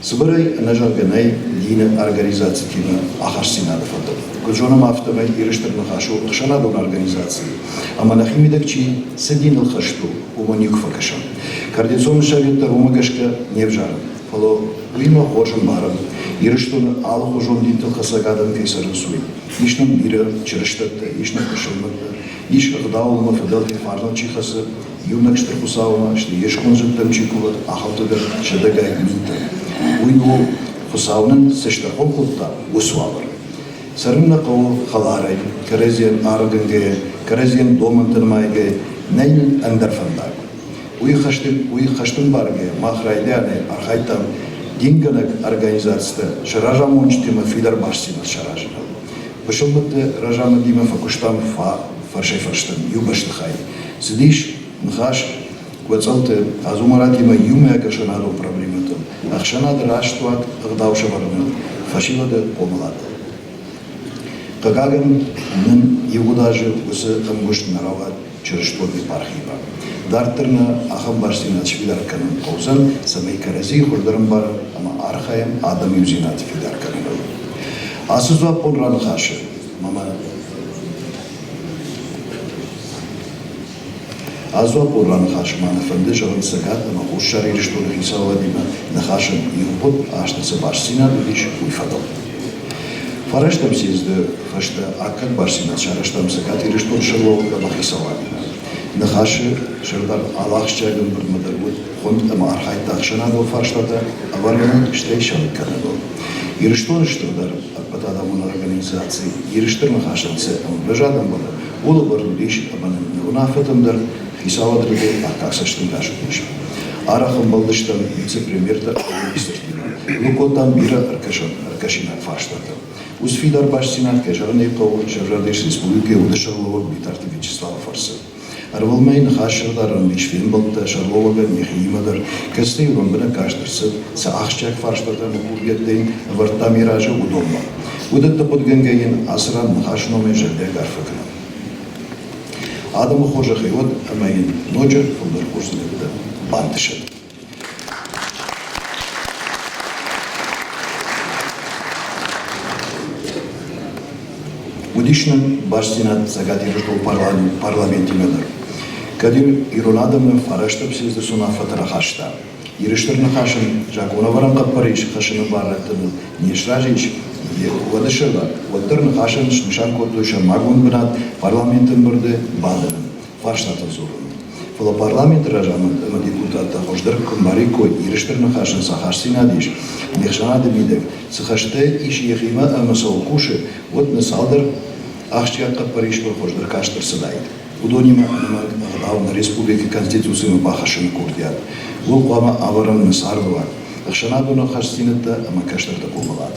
Цыбырӕй ӕнӕзӕгъгӕ нӕй дины организацитимӕ ахастдзинады фӕдыл. Куыд зонӕм, афтӕмӕй Иры Стыр Ныхас у ӕхсӕнадон организаци, ӕмӕ нӕхимидӕг чи цы диныл хӕст у, уымӕ никуы фӕкӕсӕм. Координационы совет дӕр уымӕ гӕсгӕ не взары, фӕлӕ уыимӕ хорз ӕмбарӕм, Ирыстоны алыхуызон динтыл хӕцӕг адӕм кӕй цӕрынц, уый. Ис нӕм бирӕ чырыстӕттӕ, ис нӕм пысылмӕттӕ, ис ӕгъдауыл ӕмӕ фыдӕлтӕй фарныл чи хӕцы, Иунӕг Стыр Хуыцаумӕ, стӕй йе сконд зӕдтӕм чи кувы, ахӕмтӕ дӕр сӕдӕгай минтӕ. Уый у, Хуыцау нын цы стӕрхон кодта, уыцы уавӕр. Цӕрын нӕ хъӕуы хӕларӕй, кӕрӕдзийӕн аргъгӕнгӕйӕ, кӕрӕдзийӕн домӕнтӕ нымайгӕйӕ, нӕй нын ӕндӕр фӕндаг. Уый уый хӕстӕмбаргӕйӕ мах райдианӕй архайдтам дингӕнӕг организацитӕ сӕ разамонджытимӕ фидар бастдзинад саразыныл. Пысылмӕтты разамындимӕ фӕкуыстам фӕрсӕй-фӕрстӕм иу бӕстыхайы. Цыдис ныхас Гуӕцӕлты Азумаратимӕ иумӕйаг ӕхсӕнадон проблемӕтыл, ӕхсӕнады рӕстуаг ӕгъдау сӕвӕрыныл, фӕсивӕды хъомыладыл. Хъыгагӕн нын ивгъуыд азы уыцы ӕмгуыст нӕ рауад чырыстон епархиимӕ. Дарддӕр нӕ ахӕм бастдзинад сфидар кӕнын хъӕудзӕн, цӕмӕй кӕрӕдзийы хуыздӕр ӕмбарӕм ӕмӕ архайӕм адӕмы иудзинад фидар кӕныныл. Ацы дзуаппон раныхасы мӕ Ацы раныхасы ма нӕ фӕнды зӕгъын Цӕгат ӕмӕ Хуссар Ирыстоны хицауадимӕ ныхасӕн ивгъуыд азты цы бастдзинад уыдис, уый фӕдыл. Фарӕстӕм съезды фӕстӕ аккаг бастдзинад сарӕзтам Цӕгат Ирыстоны сӕргълӕууӕг ӕмӕ хицауадимӕ. Ныхасы сӕрдар алы ахсджиаг ӕмбырдмӕ дӕр уыд хуынд ӕмӕ архайдта ӕхсӕнадон фарстатӕ ӕвӕрыныл, стӕй сӕ лыг кӕныныл. Ирыстоны стырдӕр. ӕппӕтадӕмон организаци Иры Стыр Ныхасӕн цы ӕмвӕзад ӕмбӕлы, ууыл ӕвӕрд уыдис ӕмӕ нын нӕ уынаффӕтӕм дӕр хицауады рдыгӕй аккаг цӕстӕнгас уыдис. Арӕх ӕмбӕлдыстӕм вице-премьертӕ ӕмӕ министртимӕ, лыг кодтам бирӕ ӕркӕсинаг фарстатӕ. Уыцы фидар бастдзинад, кӕй зӕгъын ӕй хъӕуы, сӕвзӕрдис республикӕйы уды сӕргълӕууӕг Битарты Вячеславы фӕрцы. Ӕрвылмӕй ныхас сӕрдарӕн уыдис фембӕлдтӕ сӕргълӕууӕгӕн йӕхиимӕ дӕр, кӕцытӕ-иу лӕмбынӕг каст ӕрцыд, цы ахсджиаг фарстатӕ ӕмӕ курдиӕттӕ йын ӕвӕрдтам йӕ разы, уыдонмӕ. Уыдӕттӕ хъуыдыгӕнгӕ йын ацы ран ныхасы номӕй зӕрдиаг арфӕ кӕнӕм. Адӕмы хорзӕхӕй уӕд ӕмӕ йын ноджы фылдӕр хорздзинӕдтӕ бантысӕд. Уыдис нын бастдзинад Цӕгат Ирыстоны парламентимӕ дӕр. Кӕд ирон адӕмы фарӕстӕм съезды цы уынаффӕтӕ рахаста, Иры Стыр Ныхас-ын закъонӕвӕрӕн хъӕппӕрис хӕссыны бар раттыныл не сразы ис, уӕды сӕрдар, уӕддӕр Ныхасӕн снысан кодтой сӕрмагонд бынат парламенты ӕмбырды бадынӕн, фарстатыл дзурын. Фӕлӕ парламенты разамынд ӕмӕ депутаттӕ хуыздӕр куы ӕмбариккой, Иры Стыр Ныхасӕн цы ахастдзинад ис, не хсӕнады мидӕг цы хӕстӕ ис йӕхимӕ ӕмӕ цӕуыл кусы, уӕд нӕ цалдӕр ахсджиаг хъӕппӕрисмӕ хуыздӕр каст ӕрцыдаид. Уыдонимӕ ӕнӕмӕнг ӕгъдау нӕ республикӕйы Конституцимӕ бахӕссыны курдиат. Уыл хъуамӕ ӕвӕрӕм нӕ цардыуаг, ӕхсӕнадон ӕххӕстдзинӕдтӕ ӕмӕ кӕстӕрты хъомылад.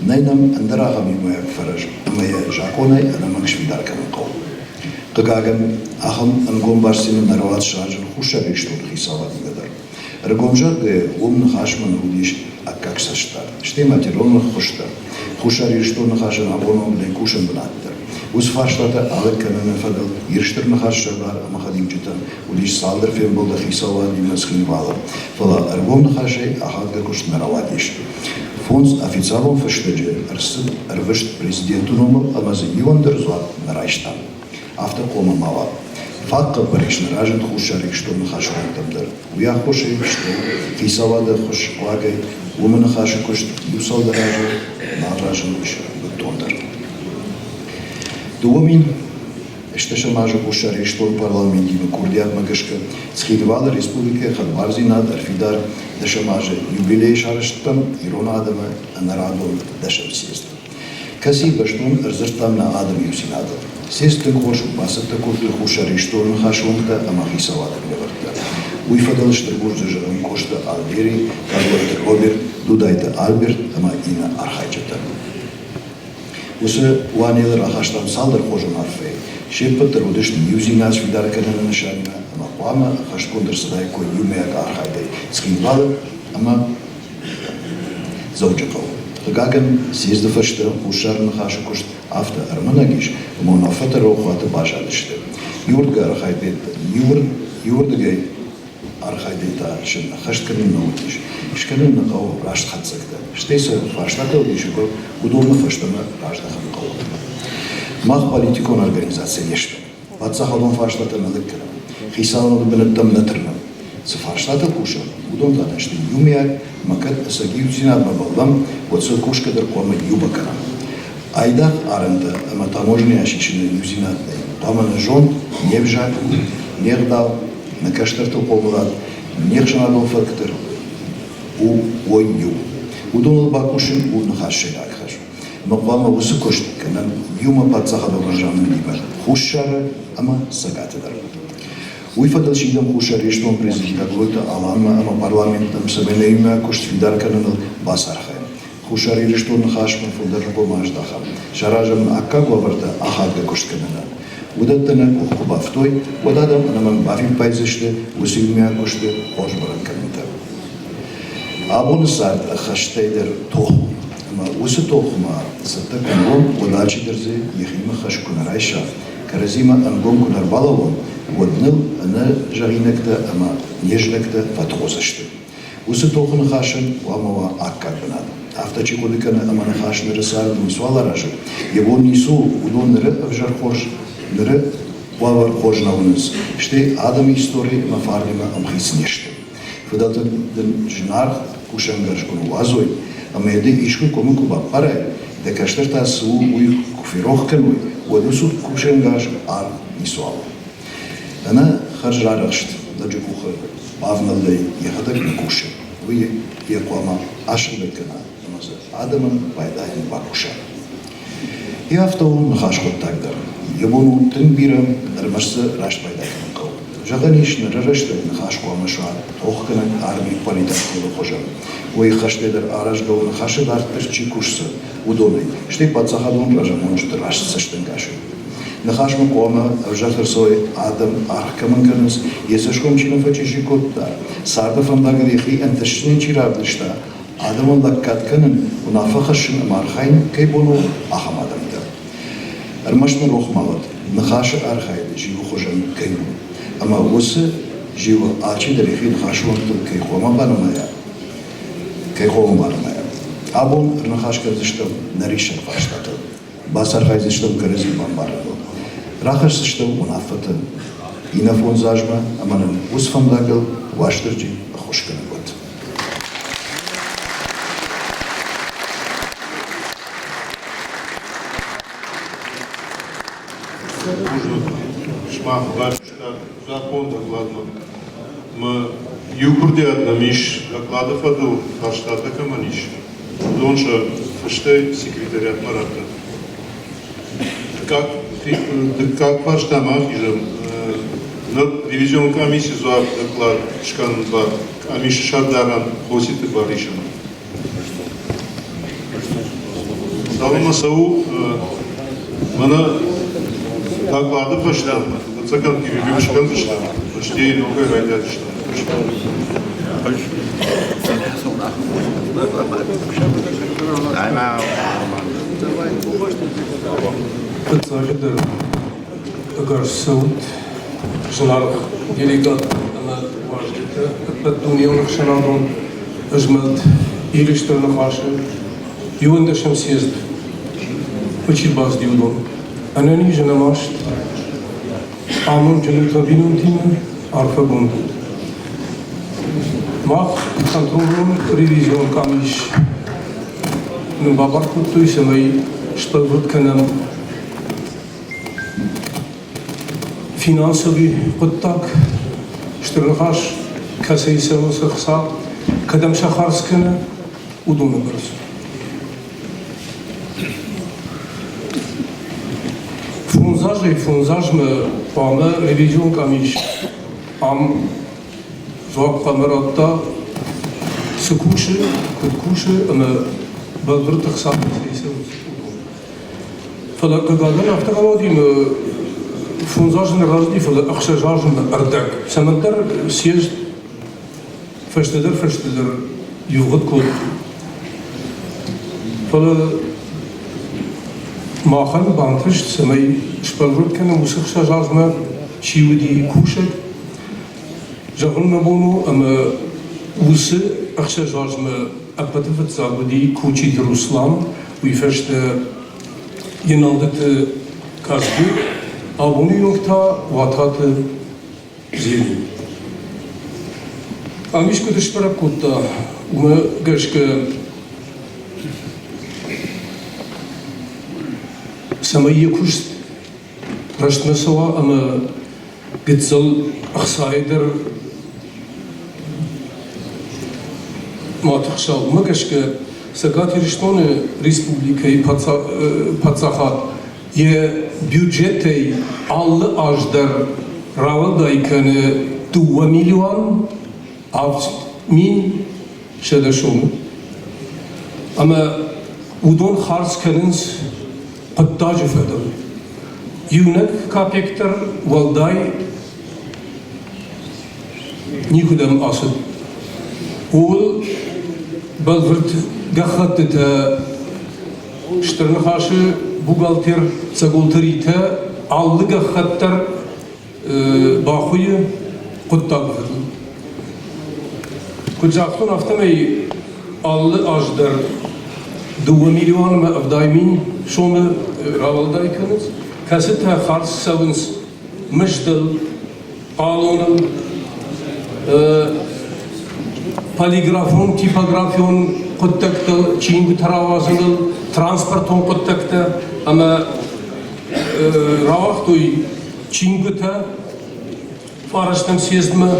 Нӕй нӕм ӕндӕр ахӕм иумӕйаг фӕрӕз, ӕмӕ йӕ закъонӕй ӕнӕмӕнг сфидар кӕнын хъӕуы. Хъыгагӕн, ахӕм ӕнгом бастдзинад нӕ рауад саразын Хуссар Ирыстоны хицауадимӕ дӕр. Ӕргом зӕгъгӕйӕ, уым ныхасмӕ нӕ уыдис аккаг цӕстдард, стӕй материалон ӕххуыс дӕр. Хуссар Ирыстоны ныхасӕн абоны онг нӕй кусӕн бынат дӕр. Уыцы фарстатӕ алыг кӕныны фӕдыл Иры Стыр Ныхасы сӕрдар ӕмӕ хӕдивджытӕн уыдис цалдӕр фембӕлды хицауадимӕ Цхинвалы, фӕлӕ ӕргом ныхасӕй ахадгӕ куыст нӕ рауадис. Фондз официалон фыстӕджы ӕрцыд ӕрвыст президенты номыл ӕмӕ дзы иуӕн дӕр дзуапп нӕ райстам. Афтӕ хъуамӕ ма уа. Фаг хъӕппӕрис нӕ разынд Хуссар Ирыстоны хӕсгондтӕм дӕр. Уый аххосӕй стӕй хицауады ӕххуысхъуагӕй уымы ныхасы куыст иу-цалдӕр азы нал разындис бынтондӕр. 2010 азы Хуссар Ирыстоны парламентимӕ курдиатмӕ гӕсгӕ Цхинвалы республикӕйы хӕдбардзинад ӕрфидар дӕсӕм азы юбилейы сарӕзтам ирон адӕмы ӕнӕрадон дӕсӕм съезд, кӕцыйы бӕстон ӕрдзырдтам нӕ адӕмы иудзинадыл. Съезд тынг хорз бацӕттӕ кодтой Хуссар Ирыстоны ныхасы уӕнгтӕ ӕмӕ хицауады минӕвӕрттӕ. Уый фӕдыл стыр бузныг зӕгъын Косты Альбери, Гаглойты Роберт, Дудайты Альберт ӕмӕ иннӕ архайджытӕн. Уыцы уанелы рахастам цалдӕр хорз уынаффӕйы. Се ппӕт дӕр уыдысты иудзинад сфидар кӕныны нысанимӕ ӕмӕ хъуамӕ ӕххӕстгонд ӕрцыдаиккой иумӕйаг архайдӕй Цхинвалы ӕмӕ Дзӕуджыхъӕуы. Хъыгагӕн, съезды фӕстӕ Хуссары Ныхасы куыст афтӕ ӕрмынӕг ис, ӕмӕ уынаффӕтӕ рохуаты баззадысты. Иуырдыгӕй архайдӕй та сын ӕххӕст кӕнын нӕ уыдис. Скӕнын нӕ хъӕуы раст хатдзӕгтӕ. Стӕй цы фарстатӕ уыдис, уыдонмӕ фӕстӕмӕ раздӕхын хъӕуы. Мах политикон организаци не стӕм. Паддзахадон фарстатӕ нӕ лыг кӕнӕм. Хицауады бынӕттӕм нӕ тырнӕм. Цы фарстатӕ кусӕм, уыдон та нӕ сты иумиаг, ӕмӕ кӕд ӕцӕг иудзинадмӕ бӕллӕм, уӕд сыл кусгӕ дӕр хъуамӕ иумӕ кӕнӕм. Айдагъ арӕнтӕ ӕмӕ таможнӕйӕ сисыны иудзинад нӕй. Хъуамӕ нӕ зонд, не взаг, не гъдау, нӕ кӕстӕртыл хъомылад, не хсӕнадон фӕтк дӕр у уой иу. Уыдоныл бакусын у ныхас сӕйраг хӕс. Ӕмӕ хъуамӕ уыцы куыст кӕнӕм иумӕ паддзахадон разамындимӕ Хуссары ӕмӕ Цӕгаты дӕр. Уый фӕдыл сидӕм Хуссар Ирыстоны президент Гаглойты Аланмӕ ӕмӕ парламенттӕм, цӕмӕй нӕ иумӕ куыст фидар кӕныныл бацархайӕм. Хуссар Ирыстоны ныхасмӕ фылдӕр ргом аздахӕм, саразӕм аккаг уавӕртӕ ахадгӕ куыст кӕнынӕн. Уыдӕттӕ нӕ къух куы бафтой, уӕд адӕм ӕнӕмӕнг бафиппайдзысты уыцы иумиаг куысты хорз бӕрӕггӕнӕнтӕ. Абоны цард ӕххӕстӕй дӕр тох у. Ӕмӕ уыцы тохмӕ цӕттӕ куы нӕ уӕм, уӕд алчидӕр дзы йӕхимӕ хӕс куы нӕ райса, кӕрӕдзимӕ ӕнгом куы нӕ рбалӕууӕм, уӕд ныл ӕнӕ зӕгъинӕгтӕ ӕмӕ не знӕгтӕ фӕтыгъуыдзысты. Уыцы тохы ныхасӕн хъуамӕ уа аккаг бынат. Афтӕ чи хъуыды кӕны ӕмӕ ныхас ныры царды ницуал аразы, йӕ бон ницы у, уыдон ныры ӕвзӕр хорз, ныры уавӕр хорз нӕ уынынц, стӕй адӕмы истори ӕмӕ фарнимӕ ӕмхиц не сты. Фыдӕлтӕ дын зынаргъ кусӕнгарз куы ныууадзой, ӕмӕ йӕ ды искуы къуымы куы баппарай, дӕ кӕстӕртӕ цы у, уый куы ферох кӕной, уӕд уыцы кусӕнгарз аргъ ницуал у. Ӕнӕ хӕрзарӕхст лӕджы къухы бавнӕлдӕй йӕхӕдӕг нӕ кусы. уый йӕ хъуамӕ асыгъдӕг кӕна ӕмӕ дзы адӕмӕн пайдайӕн бакуса. Йӕ афтӕ у ныхас хъуыддаг дӕр. Йӕ бон у тынг бирӕ, ӕрмӕст дзы раст пайда кӕнын хъӕуы. Зӕгъӕн ис, ныры рӕстӕг ныхас хъуамӕ суа тохгӕнӕг армийы политактивы хуызӕн. Уый хӕстӕй дӕр аразгӕ у ныхасы дарддӕр чи кусдзӕн, уыдонӕй, стӕй паддзахадон разамонджыты раст цӕстӕнгасӕй. Ныхасмӕ хъуамӕ ӕвзӕрст ӕрцӕуой адӕм аргъ кӕмӕн кӕнынц, йӕ цӕсгом чи нӕ фӕчъизи кодта, царды фӕндагыл йӕхи ӕнтыстджынӕй чи равдыста, адӕмӕн лӕггад кӕнын, уынаффӕ хӕссын ӕмӕ архайын кӕй бон у, ахӕм адӕмтӕ. Ӕрмӕст нӕ рох ма уӕд, ныхасы архайд зиуы хуызӕн кӕй у, ӕмӕ уыцы зиуы алчидӕр йӕхи ныхасы уӕнгтыл кӕй хъуамӕ банымайа, кӕй хъуамӕ банымайа. Абон ӕрныхас кӕндзыстӕм нӕ риссаг фарстатыл. Бацархайдзыстӕм кӕрӕдзи бамбарыныл. Рахӕсдзыстӕм уынаффӕтӕ иннӕ фондз азмӕ ӕмӕ нын уыцы фӕндагыл Уастырджи ӕххуысгӕнӕг уӕд. Бузныг сымах бакуыстат закъон докладмӕ. Мӕ иу куырдиат нӕм ис доклады фӕдыл фарстатӕ кӕмӕн ис, уыдон сӕ фыстӕй секретариатмӕ раттӕд. Дыккаг фарстамӕ ахизӕм. Ныр ревизион къамисы дзуапп доклад скӕнын бар къамисы сӕрдарӕн Хоситы Барисӕн. Цалынмӕ цӕуы мӕнӕ доклады фӕстӕ ӕцӕгӕн перерыв скӕндзыстӕм, стӕй ногӕй райдайдзыстӕм. Фыццаджыдӕр ӕгас цӕут, зынаргъ делегат ӕмӕ уазджытӕ ӕппӕтдунеон ӕхсӕнадон змӕлд Иры Стыр Ныхасы иуӕндӕсӕм съезд чи бацыди, уыдон. Ӕнӕниз, ӕнӕмаст, амондджын ут уӕ бинонтимӕ, арфӕгонд ут. Мах контролон ревизион къамис нын бабар кодтой, цӕмӕй сбӕлвырд кӕнӕм финансовый хъуыддаг, стыр ныхас, кӕцӕй цӕуы цы хца, кӕдӕм сӕ хардз кӕны, уыдоны бӕрц. Фондз азӕй фондз азмӕ хъуамӕ ревизион къамис ам дзуапп хъуамӕ радта, цы кусы, куыд кусы ӕмӕ бӕлвырд ӕхца кӕцӕй цӕуынц, уыдон. Фӕлӕ, хъыгагӕн, афтӕ рауади ӕмӕ фондз азы нӕ рацыди, фӕлӕ ӕхсӕз азы ӕмӕ ӕрдӕг. Цӕмӕндӕр съезд фӕстӕдӕр-фӕстӕдӕр ивгъуыд кодтой. Фӕлӕ махӕн бантыст, цӕмӕй сбӕлвырд кӕнӕм уыцы ӕхсӕз азмӕ чи уыди кусӕг. Зӕгъын мӕ бон у, ӕмӕ уыцы ӕхсӕз азмӕ ӕппӕты фыццаг уыди Кучиты Руслан, уый фӕстӕ Еналдыты Казбек, абоны онг та Уататы Зелим. Къамис куыд сбӕрӕг кодта, уымӕ гӕсгӕ цӕмӕй йӕ куыст рӕстмӕ цӕуа ӕмӕ гыццыл ӕхцайы дӕр ма тыхса, уымӕ гӕсгӕ Цӕгат Ирыстоны республикӕйы паддзахад йӕ бюджетӕй алы аз дӕр рауӕлдай кӕны 2 миллион 7100 сомы. Ӕмӕ уыдон хардз кӕнынц хъуыддаджы фӕдыл. Иунӕг капек дӕр уӕлдай никуыдӕм ацыд. Ууыл бӕлвырд гӕххӕттытӕ Стыр Ныхасы бухгалтер Цӕголты Ритӕ алы гӕххӕтт дӕр бахуыйы хъуыддаджы фӕдыл. Куыд загътон, афтӕмӕй алы аз дӕр 2 миллионмӕ 70 000 сомы рауӕлдай кӕнынц, кӕцытӕ хардз цӕуынц мыздыл, хъалоныл, полиграфон, типографион хъуыддӕгтыл, чингуытӕ рауадзыныл, транспортон хъуыддӕгтӕ ӕмӕ рауагътой чингуытӕ фарастӕм съездмӕ,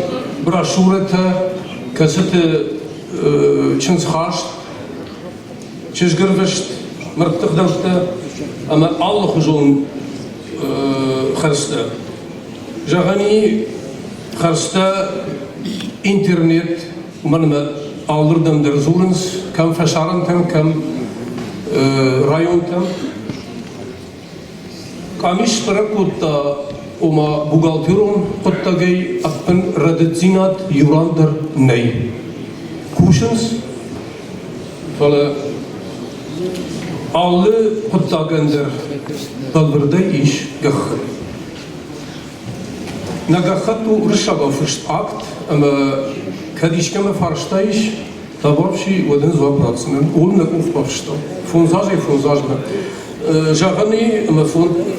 брошюрӕтӕ, кӕцыты. чындзхаст, чызгӕрвыст, мӕрдты гъдӕуттӕ ӕмӕ алыхуызон хӕрдзтӕ. Зӕгъӕн и, хӕрдзтӕ интернет, уымӕн ӕмӕ алырдӕм дӕр дзурынц, кӕм фӕсарӕнтӕм, кӕм районтӕм. Къамис сбӕрӕг кодта, ома бухгалтерон хъуыддагӕй ӕппын рӕдыддзинад иу ран дӕр нӕй. Кусынц, фӕлӕ алы хъуыддагӕн дӕр бӕлвырдӕй ис гӕххӕтт. Нӕ гӕххӕтт у уырыссагау фыст акт, ӕмӕ кӕд искӕмӕ фарста ис, Табуафси, уӕд ын дзуапп ратдзынӕн. Уым нӕ къух бафыстам. Фондз азӕй фондз азмӕ. Зӕгъӕн и, ӕмӕ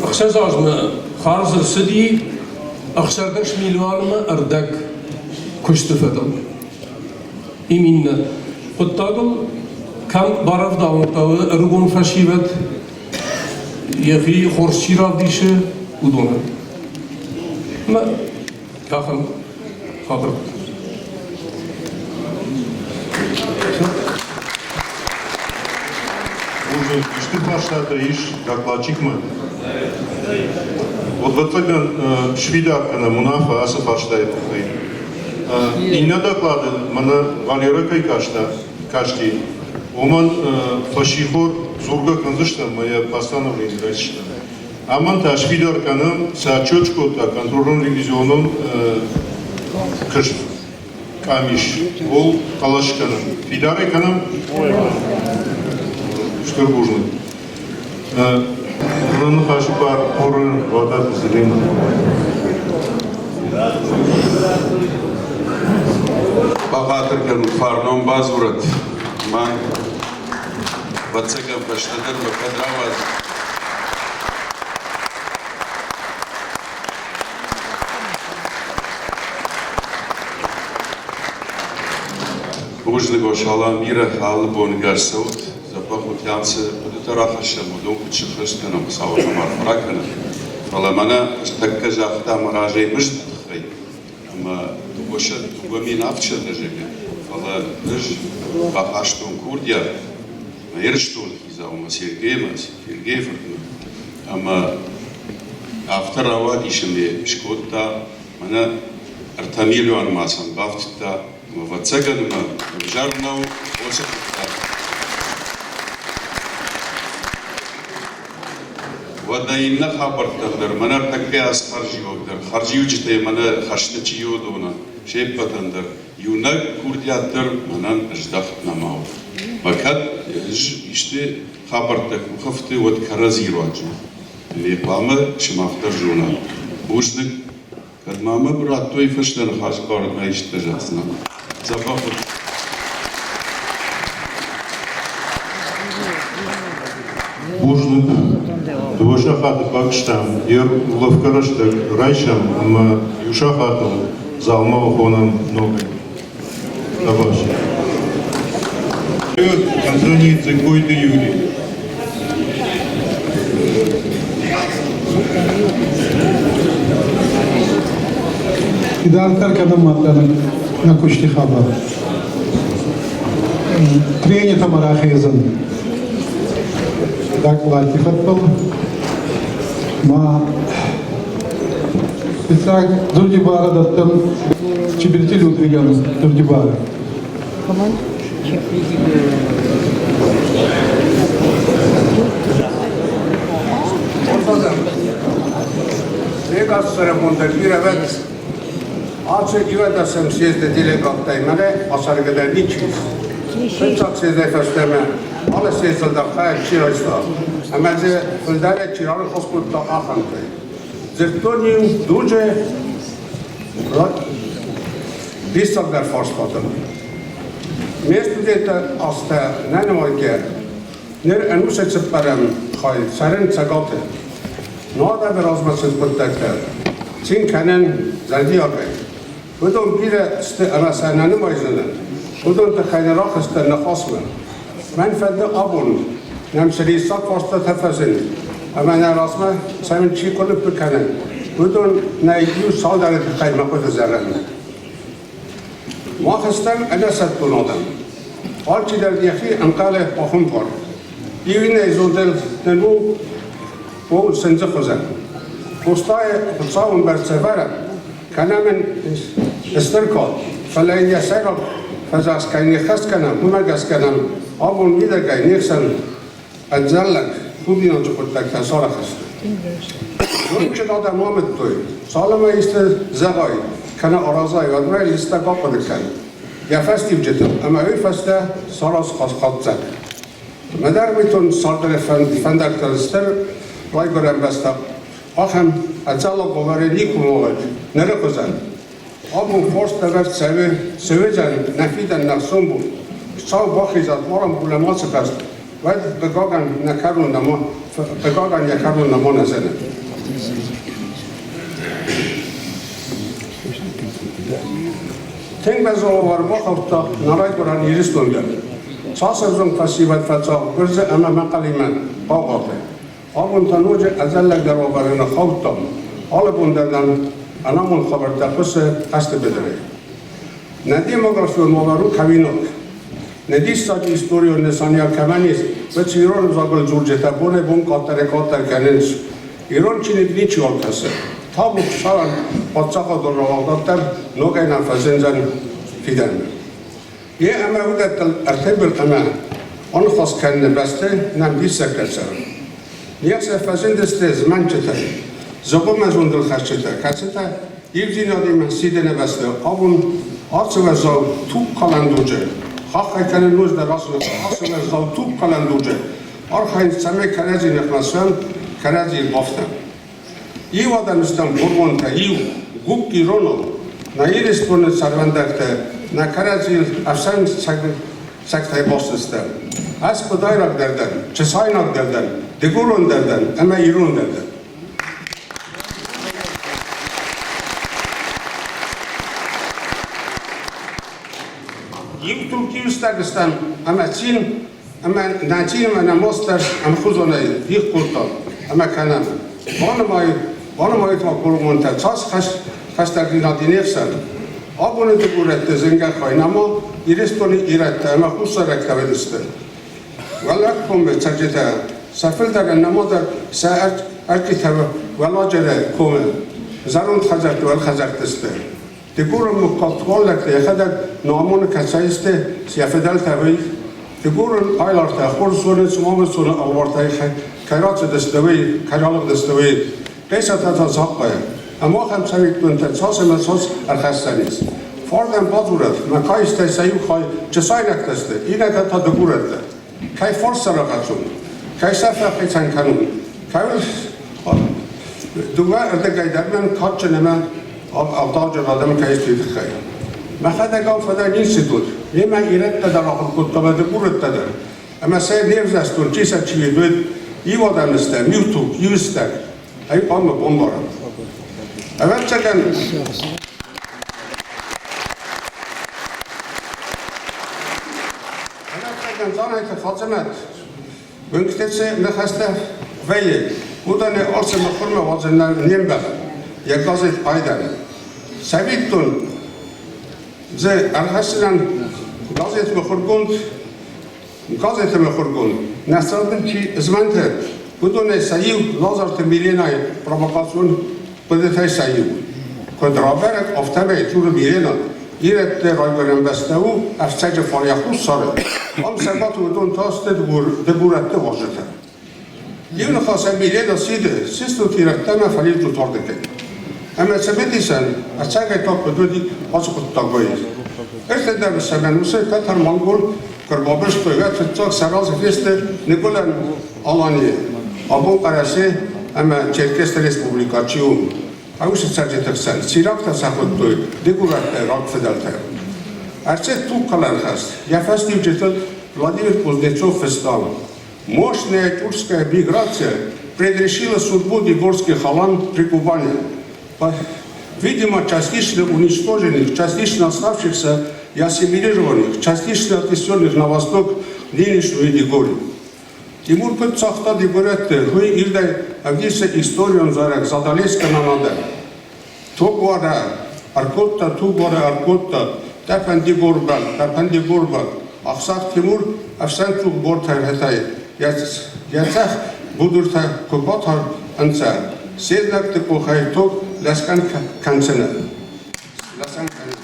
ӕхсӕз азмӕ хардз ӕрцыди 16 милуанмӕ ӕрдӕг куысты фӕдыл. Иминнӕ хъуыддагыл кӕм барӕвдауын хъӕуы ӕрыгон фӕсивӕд, йӕхи хорз чи равдисы, уыдонӕн. Ӕмӕ ахӕм хабӕрттӕ. Бузныг. Исты фарстатӕ ис докладчикмӕ? Ӕвӕццӕгӕн, сфидар кӕнӕм уынаффӕ ацы фарстайы тыххӕй. Иннӕ доклады мӕнӕ Валера кӕй касти, уымӕн фӕссихор дзургӕ кӕндзыстӕм ӕмӕ йӕ постановлени райсдзыстӕм. Амӕн та сфидар кӕнӕм, цы отчет скодта контролон-ревизионон куыст къамис, ууыл хъӕлӕс кӕнӕм. Фидарӕй кӕнӕм? Стыр бузныг. Раныхасы бар куры Уататы Зелим. Бахатыр кӕнут, фарнон бадзурӕд. Мӕн, ӕвӕццӕгӕн, фӕстӕдӕр мӕ кӕд рауадз. Бузныг, Салам, бирӕ алы боныгӕс цӕут. Дзӕбӕх ут, цы хъуыдытӕ рахӕссӕм, уыдон куыд сыххӕст кӕнӕм, Хуыцауы ӕм арфӕ ракӕнӕм. Фӕлӕ мӕнӕ тӕккӕ загъта мӕ разӕй мызды тыххӕй, ӕмӕ 2 700 зӕгъы, фӕлӕ ӕз бахастон курдиат мӕ Ирыстоны хицаумӕ Сергеймӕ, Сергейы фыртмӕ, ӕмӕ афтӕ рауадис ӕмӕ скодта мӕнӕ 3 миллион ма сӕм бафтыдта, ӕмӕ ӕвӕццӕгӕн ӕмӕ ӕвзӕр нӕу уыцы хъуыддаг. Уӕдӕ иннӕ хабӕрттӕм дӕр мӕнӕ ӕртӕккӕ ацы хӕрзиуӕг дӕр, хӕрзиуджытӕй мӕнӕ хӕсты чи уыдонӕн, се ппӕтӕн дӕр иунӕг курдиат дӕр мӕнӕн ыздӕхт нӕма у. Мӕ кӕд ӕз исты хабӕрттӕ къухӕфты, уӕд кӕрӕдзи руаджы. Ӕмӕ хъуамӕ сымах дӕр зонат. Бузныг, кӕд ма мӕм радтой фӕстӕ ныхас барынмӕ истытӕ зӕгъдзынӕн. Дзӕбӕх ут. Бузныг. Дыууӕ сахаты бакуыстам, йе улӕфгӕ рӕстӕг райсӕм ӕмӕ иу сахатыл залмӕ хонӕм ногӕй. Табас. Антоний Дзегойты Юрий. Идарддӕр кӕнӕм мадта нӕ кусти хабар. Тренертӕмӕ рахезӕн докладти фӕдбӕл ма фиццаг дзурди барӕ дӕттӕн Чибирти Людвигӕн дзурди барӕ. Егас цӕрӕнбонтӕ бирӕ Аци иуӕндӕсӕм съезды делегаттӕй мӕнӕ ацӕргӕ ничи ис. Фыццаг съездӕй фӕстӕмӕ алы съездыл дӕр хайад чи райста ӕмӕ дзы фылдӕрӕй чи раныхас кодта, ахӕмтӕй. Дзырдтон-иу дуджы диссагдӕр фарстатыл. Ме студенттӕ азтӕ нӕ нымайгӕ, ныр ӕнусы цыппӕрӕм хай цӕрын Цӕгаты. Нуадӕны размӕцыд хъуыддӕгтӕ цин кӕнӕн зӕрдиагӕй. Уыдон бирӕ сты ӕмӕ сӕ нӕ нымайдзынӕн. Уыдон тыххӕй нӕ рахызтӕн ныхасмӕ. Мӕн фӕнды абон нӕм цы риссаг фарстатӕ фӕзынд ӕмӕ нӕ размӕ цӕуын чи къуылымпы кӕны, уыдон нӕ иу цалдӕры тыххӕй мӕ хъуыды зӕгъын. Мах стӕм ӕнӕсӕттон адӕм. Алчидӕр йӕхи ӕнхъӕлы пахуымпар. Иу иннӕйы зондыл нын у у сындзы хуызӕн. Къостайы Хуыцауы бӕрцӕвӕрӕн кӕнӕм ын стыр кад, фӕлӕ йын йӕ сӕйраг фӕдзӕхст кӕй не ххӕст кӕнӕм, уымӕ гӕсгӕ нӕм абон мидӕгӕй не хсӕн ӕдзӕллаг худинаджы хъуыддӕгтӕ сарӕх сты. Зондджын адӕм амыдтой, цалынмӕ исты зӕгъай кӕнӕ аразай, уӕдмӕ листӕг ахъуыды кӕн йӕ фӕстиуджытыл ӕмӕ уый фӕстӕ сараз хатдзӕг. Мӕдӕрвитон царды фӕндӕгтыл стыр райгуырӕн бӕстӕ ахӕм ӕдзӕллаг уавӕры никуы уӕд ныры хуызӕн. Абон хорз ӕвӕрд цӕуы, цӕуыдзӕн нӕ фидӕн нӕ сомбон. Хуыцау бахизӕд марӕм булӕмацы хӕст, уӕд хъыгагӕн нӕ кӕрон нӕма, хъыгагӕн йӕ кӕрон нӕма нӕ зыны. Тынг бӕззон бахаудта нӕ райгуырӕн Ирыстон дӕр. Цас ӕвзонг фӕсивӕд фӕцагъд Гуырдзы ӕмӕ Мӕхъӕлимӕ хъаугъаты. Абон та ноджы ӕдзӕллагдӕр уавӕры ныххаудтам. Алы бон дӕр нӕм ӕнамонд хабӕрттӕ хъуысы хӕсты быдырӕй. Нӕ демографион уавӕр у кӕуинаг. Нӕ диссаджы историон нысаниуӕг кӕмӕн ис, уыцы ирон ӕвзагыл дзурджытӕ бонӕй-бон къаддӕрӕй-къаддӕр кӕнынц. Ирон чиныг ничиуал кӕсы. Табу Хуыцауӕн, паддзахадон рауагъдад дӕр ногӕй нӕ фӕзындзӕн фидӕнмӕ. Йе ӕмӕ уыдӕттыл ӕртымбыл ӕмӕ аныхас кӕныны бӕсты нӕм диссӕгтӕ цӕуы. Не хсӕн фӕзындысты змӕнтджытӕ, зыгъуыммӕ зондылхӕсджытӕ, кӕцытӕ ивдзинадимӕ сидыны бӕсты абон ацы уӕззау тугкалӕн дуджы, хаххӕй кӕны ноджыдӕр ацы уӕззау тугкалӕн дуджы архайынц, цӕмӕй кӕрӕдзи ныхмӕ суӕм, кӕрӕдзийыл бафтӕм. Иу адӕм стӕм хъуырмонтӕ, иу гуп иронау. Нӕ Ирыстоны цардвӕндӕгтӕ нӕ кӕрӕдзийыл ӕфсӕн цӕгтӕй баст сты. Ӕз къуыдайраг дӕр дӕн, чысайнаг дӕр дӕн, дыгурон дӕр дӕн ӕмӕ ирон дӕр дӕн. Иу туг иустӕг стӕм ӕмӕ цин ӕмӕ нӕ цин ӕмӕ нӕ маст дӕр ӕмхуызонӕй дих кодтам ӕмӕ кӕнӕм. Банымай, банымайут ма кургонтӕ, цас хӕстӕгдзинад не хсӕн. Абоны дыгурӕтты зынгӕ хай нӕма Ирыстоны ирӕттӕ ӕмӕ хуссарӕгтӕ уыдысты. Уӕллагкомы цӕрджытӕ сӕ фылдӕрӕн нӕмадӕр сӕ ӕрчъитӕ Уӕлладжыры комы зӕронд хӕдзӕртты уӕлхӕдзӕртты сты. Дыгурон мыггаг туаллӕгтӕ йӕхӕдӕг Номоны кӕцӕй сты, сӕ фыдӕлтӕ уый. Дыгурон айлартӕ хорз зонынц Мамысоны ӕлвартӕй кӕй рацыдысты, уый, кӕй ралыгъдысты, уый. Хъесатӕ та захъхъайы. Ӕмӕ ахӕм цӕвиттонтӕ цас ӕмӕ цас ӕрхӕссӕн ис. Фордӕн бадзурӕд, мӕ каистӕй сӕ иу хай чысайнӕгтӕ сты, иннӕтӕ та дыгурӕттӕ. Кӕй фарс сӕ рахӕцон, кӕй сӕ фӕхицӕн кӕнон, кӕуыл дыууӕ ӕрдӕгӕй дӕр мӕн кадджын ӕмӕ ӕгъдауджын адӕм кӕй сты, тыххӕй. Мӕхӕдӕг ам фӕдӕн институт, мемӕ ирӕттӕ дӕр ахуыр кодтам ӕмӕ дыгурӕттӕ дӕр. Ӕмӕ сӕ не взӕрстон, чи сӕ чи уыд, иу адӕм стӕм, иу туг, иу стӕг. Ӕй хъуамӕ бамбарӕм. Ӕвӕццӕгӕн, Ӕвӕццӕгӕн, Дзанайты Фатимӕт уынгты цы ныхӕстӕ вӕййы, уыдоны алцы мыхуырмӕ уадзын не мбӕлы, йӕ газет айдӕны. Цӕвиттон, дзы ӕрхӕссынӕн газет мыхуыргонд газеты мыхуыргонд нӕ цӕрдын чи змӕнты, уыдонӕй сӕ иу Лазарты Миленайы провокацион хъуыдытӕй сӕ иу. Куыд рабӕрӕг, афтӕмӕй дзуры Милена, ирӕтты райгуырӕн бӕстӕ у ӕфцӕджы фале хуссары, ам цӕгаты уыдон та сты дыгурӕтты уазджытӕ. Иу ныхасӕй Милена сиды, сыстут ирӕттӕ ӕмӕ фӕлидзут ардыгӕй. Ӕмӕ цымыдисӕн, ӕцӕгӕй та куыд уыди ацы хъуыддагӕй. Ӕртӕдӕр цӕмӕн уыцы тӕтӕр-монгол куы рбабырстой, уӕд фыццаг сӕ разы фесты Ныгуылӕн Аланийы, абон Хъӕрӕсе ӕмӕ Черкесты республикӕ чи у, уыцы цӕрджыты хсӕн. Сирактӕ сӕ хуыдтой дыгурӕттӕ рагфыдӕлтӕ. Ӕрцыд тугкалӕн хӕст. Йӕ фӕстиуджытыл Владимир Кузнецов фыста: Мощная тюркская миграция предрешила судьбу дигорских алан при Кубани. Видимо, частично уничтоженных, частично оставшихся и ассимилированных, частично отнесенных на восток нынешнюю Дигорию. Тимур куыд цагъта дигорӕтты, уый ирдӕй ӕвдисы историон зарӕг Задалескы нана дӕр. Тугуарӕ ӕркодта, тугуарӕ ӕркодта, тъӕпӕн Дигорбӕл, тъӕпӕн Дигорбӕл. Ахсахъ Тимур ӕфсӕнцъух бортӕрхетӕй йӕ цъӕх будуртӕ ку батар ӕнцӕ, се знӕгти къохӕй тог лӕскъӕн кӕндзӕнӕ. Лӕсӕн кӕндзӕнӕ.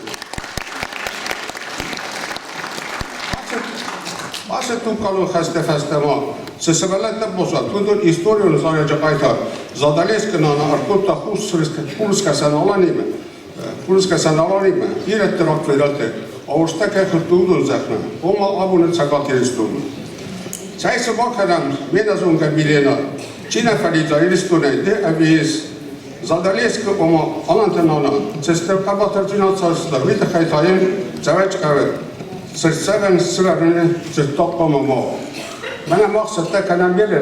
Ацы тугкалон хӕсты фӕстӕ ма цы сывӕллӕттӕ баззад, уыдон историон зарӕджы хъайтар Задалескы нана ӕркодта Хурскӕсӕн Аланимӕ, Хурскӕсӕн Аланимӕ ирӕтты рагфыдӕлты ауӕзтӕ кӕй хуыдтой, уыдон зӕхмӕ, ома абоны Цӕгат Ирыстоны. Цӕй цы бакӕнӕм, ме нӕзонгӕ Милена, чи нӕ фӕлидза Ирыстонӕй, ды ӕви ӕз? Задалескы, ома Аланты нана, цы стыр хъӕбатырдзинад сарӕзта, уый тыххӕй та йын Цӕвӕджхъӕуы цыртдзӕвӕн сывӕрыны дзырдтаг хъуамӕ ма уа. Мӕнӕ мах цӕттӕ кӕнӕм берӕ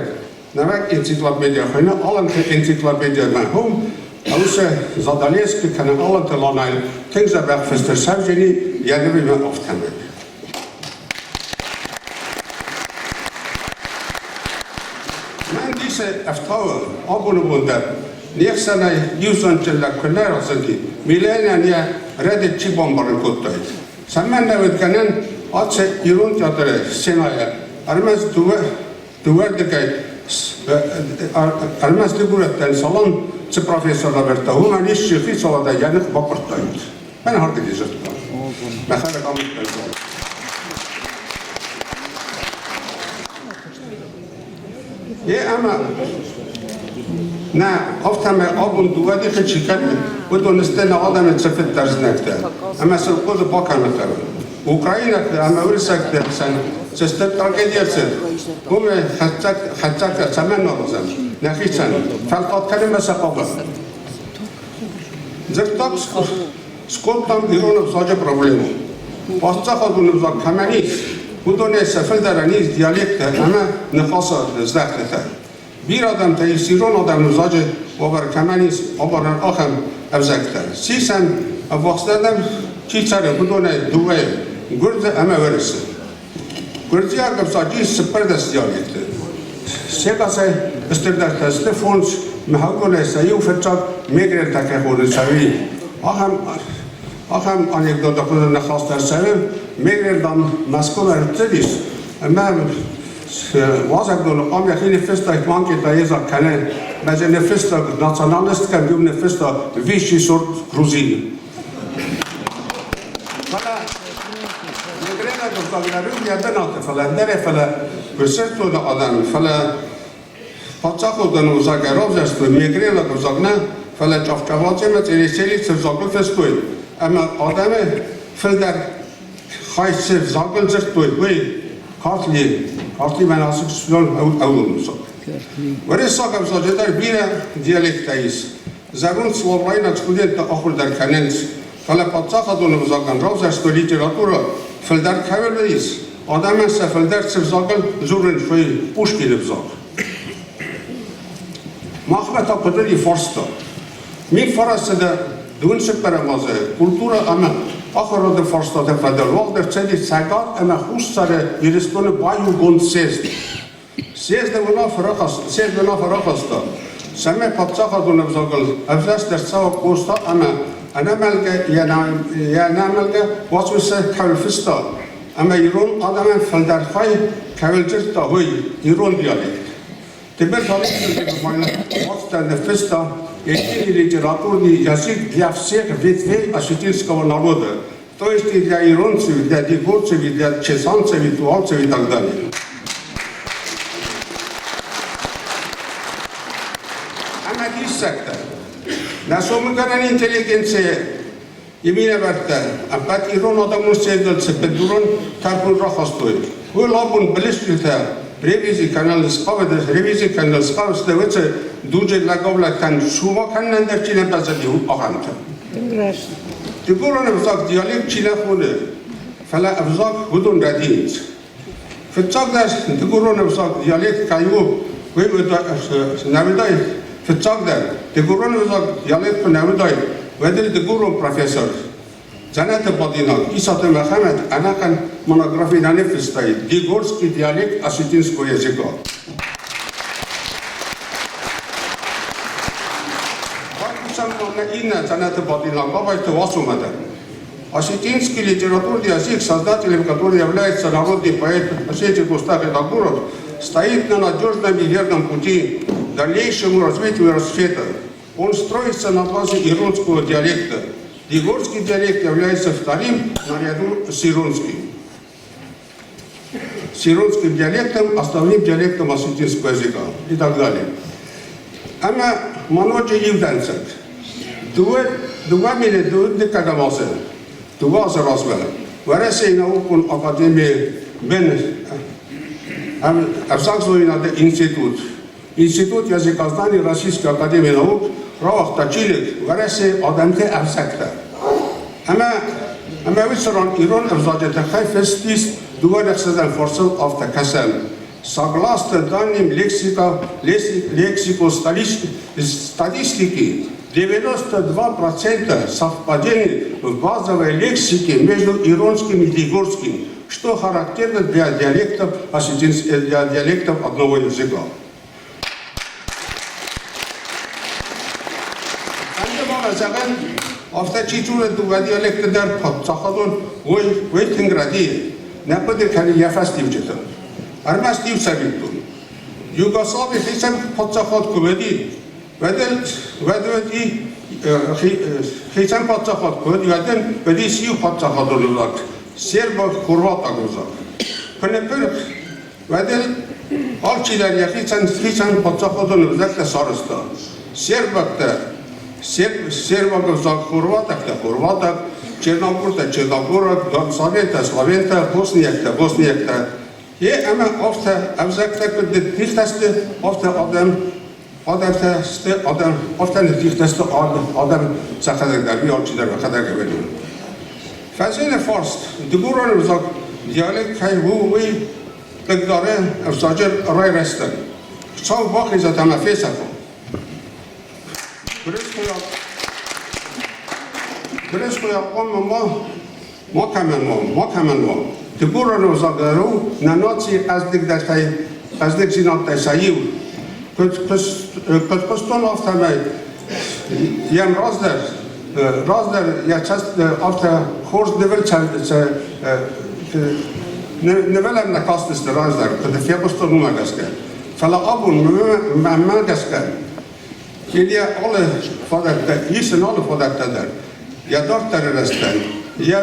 нӕуӕг энциклопедия хуыйны Аланты энциклопедиямӕ. Уым уыцы Задалескы кӕнӕ Аланты Ланайы тынг дзӕбӕх фыст ӕрцӕудзӕни йӕ нывимӕ афтӕмӕй. Мӕн дисы ӕфтауы абоны бон дӕр, не хсӕнӕй иу зондджын лӕг куы нӕ разынди, Миленӕн йӕ рӕдыд чи бамбарын кодтаид. Цӕмӕн нӕ уыд гӕнӕн ацы ирон театры сценӕйӕ ӕрмӕст дыууӕ дыууӕрдыгӕй ӕрмӕст дыгурӕттӕн салам цы профессор лӕвӕрдта, уымӕн исчи хицауадӕй йӕ ных бакъуырдтаид. Мӕн ардыгӕй дзырдта. Мӕхӕдӕг амыдта Е ӕмӕ нӕ афтӕмӕй абон дыууӕ дихы чи кӕны, уыдон сты нӕ адӕмы цыфыддӕр знӕгтӕ ӕмӕ сыл хъуыды бакӕнын хъӕуы. Украинӕгты ӕмӕ уырыссӕгты хсӕн цы стыр трагеди ӕрцыд, уымӕй хӕццӕгтӕ цӕмӕн нал уыдзӕн нӕхицӕн, фӕлтау кӕнынмӕ сӕ хъавы. Дзырдтаг скодтам ирон ӕвзаджы проблемӕ. Паддзахадон ӕвзаг кӕмӕн ис, уыдонӕй сӕ фылдӕрӕн ис диалекттӕ ӕмӕ ныхасы здӕхтытӕ. Бирӕ адӕмтӕ ис ирон адӕмы ӕвзаджы уавӕр кӕмӕн ис, абарӕн ахӕм ӕвзӕгтӕ. Сисӕн ӕввахсдӕр нӕм чи цӕры, уыдонӕй дыууӕйы, гуырдзы ӕмӕ уырысы. Гуырдзиаг ӕвзаджы ис цыппӕрдӕс диалекты. Сегасӕй стырдӕртӕ сты фондз мӕхӕгонӕй сӕ иу фыццаг мегрелтӕ кӕй хонынц, ӕви ахӕм ахӕм анекдоты хуызӕн ныхӕстӕ цӕуы, Мегрел, дам, Мӕскуымӕ ӕрцыдис ӕмӕ уазӕгдоны къам йӕхи ныффыста, банкетӕ йедзаг кӕны. Мӕ дзы ныффыста националист кӕм иу ныффыста высший сорт грузин. Фӕлӕ Мегрелаг ӕвзаг йӕ бынаты, фӕлӕ ӕндӕрӕй, фӕлӕ Гуырдзыстоны адӕм, фӕлӕ паддзахадон ӕвзагӕй равзӕрстой мегрелаг ӕвзаг нӕ, фӕлӕ Чъавчъавадзе ӕмӕ Цъересели цы взагыл фыстой ӕмӕ адӕмы фылдӕр хай цы взагыл дзырдтой, уый Картли, Картли мӕн ацы ӕулон ӕвзаг. Уырыссаг ӕвзаджы дӕр бирӕ диалекттӕ ис. Зӕронд словайнаг студенттӕ ахуыр дӕр кӕнынц, фӕлӕ паддзахадон ӕвзагӕн равзӕрстой литературӕ фылдӕр кӕуыл ис, адӕмӕн сӕ фылдӕр цы взагыл дзурынц, уый Пушкины взаг. Махмӕ та куыд уыди фарста. Мин фарасты дыууын цыппӕрӕм азы культурӕ ӕмӕ ахуырады фарстаты фӕдыл уагъд ӕрцыди Цӕгат ӕмӕ Хуссары Ирыстоны баиугонд съезд. Съезды уынаффӕ рахаста, цӕмӕй паддзахадон ӕвзагыл ӕвзӕрст ӕрцӕуа Къоста ӕмӕ ӕнӕмӕлгӕ йӕ ӕнӕмӕлгӕ уацмысы кӕуыл фыста ӕмӕ ирон адӕмӕн фылдӕр хай кӕуыл дзырдта, уый ирон диалект. Теперь Александр ныффыста единый литературный язык для всех ветвей осетинского народа, то есть и для иронцев, и для дигорцев, и для чесанцев, и туалцев и так далее. Ӕмӕ диссӕгтӕ. Нӕ сомыгӕнӕн интеллигенцийы минӕвӕрттӕ ӕппӕт ирон адӕмон съездыл цы бындурон тӕрхон рахастой, уый абон былысчъилтӕ ревизи кӕнын схъавыдысты, ревизи кӕнын схъавыдысты уыцы дуджы лӕгау-лӕгтӕн сума кӕнынӕн дӕр чи нӕ баззади, ахӕмтӕ. Дыгурон ӕвзаг диалект чи нӕ хоны, фӕлӕ ӕвзаг уыдон рӕдийынц. Фыццагдӕр дыгурон ӕвзаг диалект кӕй у, уый нӕ уыдаид. Фыццагдӕр дыгурон ӕвзаг диалект куы нӕ уыдаид, уӕд ыл дыгурон профессор Дзӕнӕты бадинаг Исаты Мӕхӕмӕт ӕнӕхъӕн монографи нӕ ныффыстаид «Дигорский диалект осетинского языка». Байхъусӕм ма нӕ иннӕ дзӕнӕты бадинаг Абайты Васомӕ дӕр. Осетинский литературный язык, создателем которого является народный поэт Осетин Густав Эдагуров, стоит на надежном и верном пути к дальнейшему развитию и расцвету. Он строится на базе иронского диалекта. Дигорский диалект является вторым наряду с иронским. С иронским диалектом, основным диалектом осетинского языка и так далее. Ӕмӕ ма ноджы иу дӕнцӕг. Дыууӕ мины дыккӕгӕм азы, 2 азы размӕ Уӕрӕсейы наукон академийы бын ӕвзагзонынады институт, Институт языкознания Российской академии наук рауагъта чиныг Уӕрӕсейы адӕмты ӕвзӕгтӕ. Ӕмӕ уыцы ран ирон ӕвзаджы тыххӕй фыст ис 26 фарсыл афтӕ кӕсӕм. Согласно данным лексико-статистики, 92% совпадений в базовой лексике между иронским и дигорским, что характерно для диалектов, для диалектов одного языка. Зӕгъӕн, афтӕ чи дзуры дыууӕ диалекты дӕр паддзахадон, уый, уый тынг рӕдийы, нӕ хъуыды кӕны йӕ фӕстиуджытыл. Ӕрмӕст иу цӕвиттон. Югославийы хицӕн паддзахад куы уыди, уӕд уӕд уыди хицӕн паддзахад куы уыд, уӕд уыдис иу паддзахадон ӕвзаг, сербо-хорватаг ӕвзаг. Куы ныппырх, уӕд ыл алчидӕр йӕхицӕн хицӕн паддзахадон ӕвзӕгтӕ сарӕзта. Сербӕгтӕ сербаг ӕвзаг, хорватӕгтӕ хорватаг, черногортӕ черногораг, словентӕ словентӕ, босниӕгтӕ босниӕгтӕ. Е ӕмӕ афтӕ ӕвзӕгтӕ куыд ныддихтӕ сты, афтӕ адӕм адӕмтӕ сты адӕм, афтӕ ныддихтӕ сты адӕм сӕхӕдӕг дӕр, уый алчидӕр йӕхӕдӕг ӕвӕры. Фӕзыны фарст, дыгурон ӕвзаг диалект кӕй у, уый хъыгдары ӕвзаджы райрӕзтӕн. Хуыцау бахизӕд ӕмӕ фесӕфа. Гуырысхойаг хъуамӕ ма макӕмӕн уа, макӕмӕн уа. Дыгурон ӕвзаг дӕр у нӕ нацийы хъӕздыгдӕртӕй, хъӕздыгдзинӕдтӕй сӕ иу. Куыд хъуыстон, афтӕмӕй йӕм раздӕр, раздӕр йӕ цӕст афтӕ хорз нывыл нывылӕн нӕ кастысты раздӕр, куыд фехъуыстон, уымӕ гӕсгӕ. Фӕлӕ абон мӕнмӕ гӕсгӕ Илья алы фадӕттӕ, ис ын алы фадӕттӕ дӕр. Йӕ дарддӕры рӕзтӕн, йӕ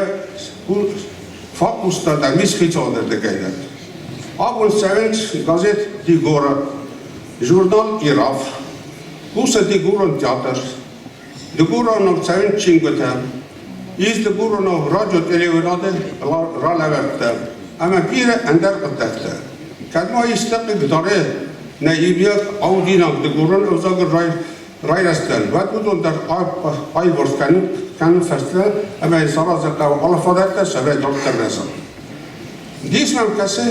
фӕхъуста дӕр ис хицауады рдыгӕй дӕр. Абон цӕуынц газет Дигора, журнал Ираф, кусы Дигорон театр, Дыгуронау цӕуынц чингуытӕ, ис дыгуронау радио-телеуынады ралӕвӕрдтӕ ӕмӕ бирӕ ӕндӕр хъуыддӕгтӕ. Кӕд ма исты хъыгдары нӕ иумиаг аудинаг дыгурон ӕвзагы райрӕзтӕн, уӕд уыдон дӕр аиварс кӕнын фӕстӕ ӕмӕ йын саразын хъӕуы алы фадӕттӕ, цӕмӕй дарддӕр рӕза. Дис мӕм кӕсы,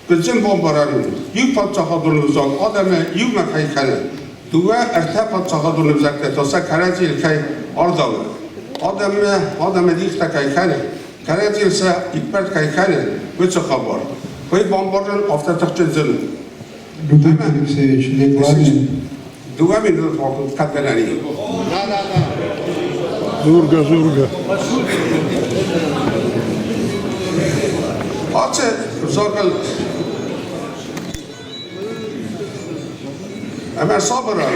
Гыццыл бамбарӕн у, иу паддзахадон ӕвзаг адӕмы иумӕ кӕй кӕны, дыууӕ, ӕртӕ паддзахадон ӕвзӕгтӕ та сӕ кӕрӕдзийыл кӕй ардауы, адӕммӕ адӕмы дихтӕ кӕй кӕны, кӕрӕдзийыл сӕ иппӕрд кӕй кӕны, уыцы хабар. Уый бамбарын афтӕ тыхджын зын у. Людвиг Алексеевич, регламент. Дыууӕ минуты кӕдгӕнӕн и. Дзургӕ, дзургӕ. Ацы взагыл ӕмӕ сабырӕн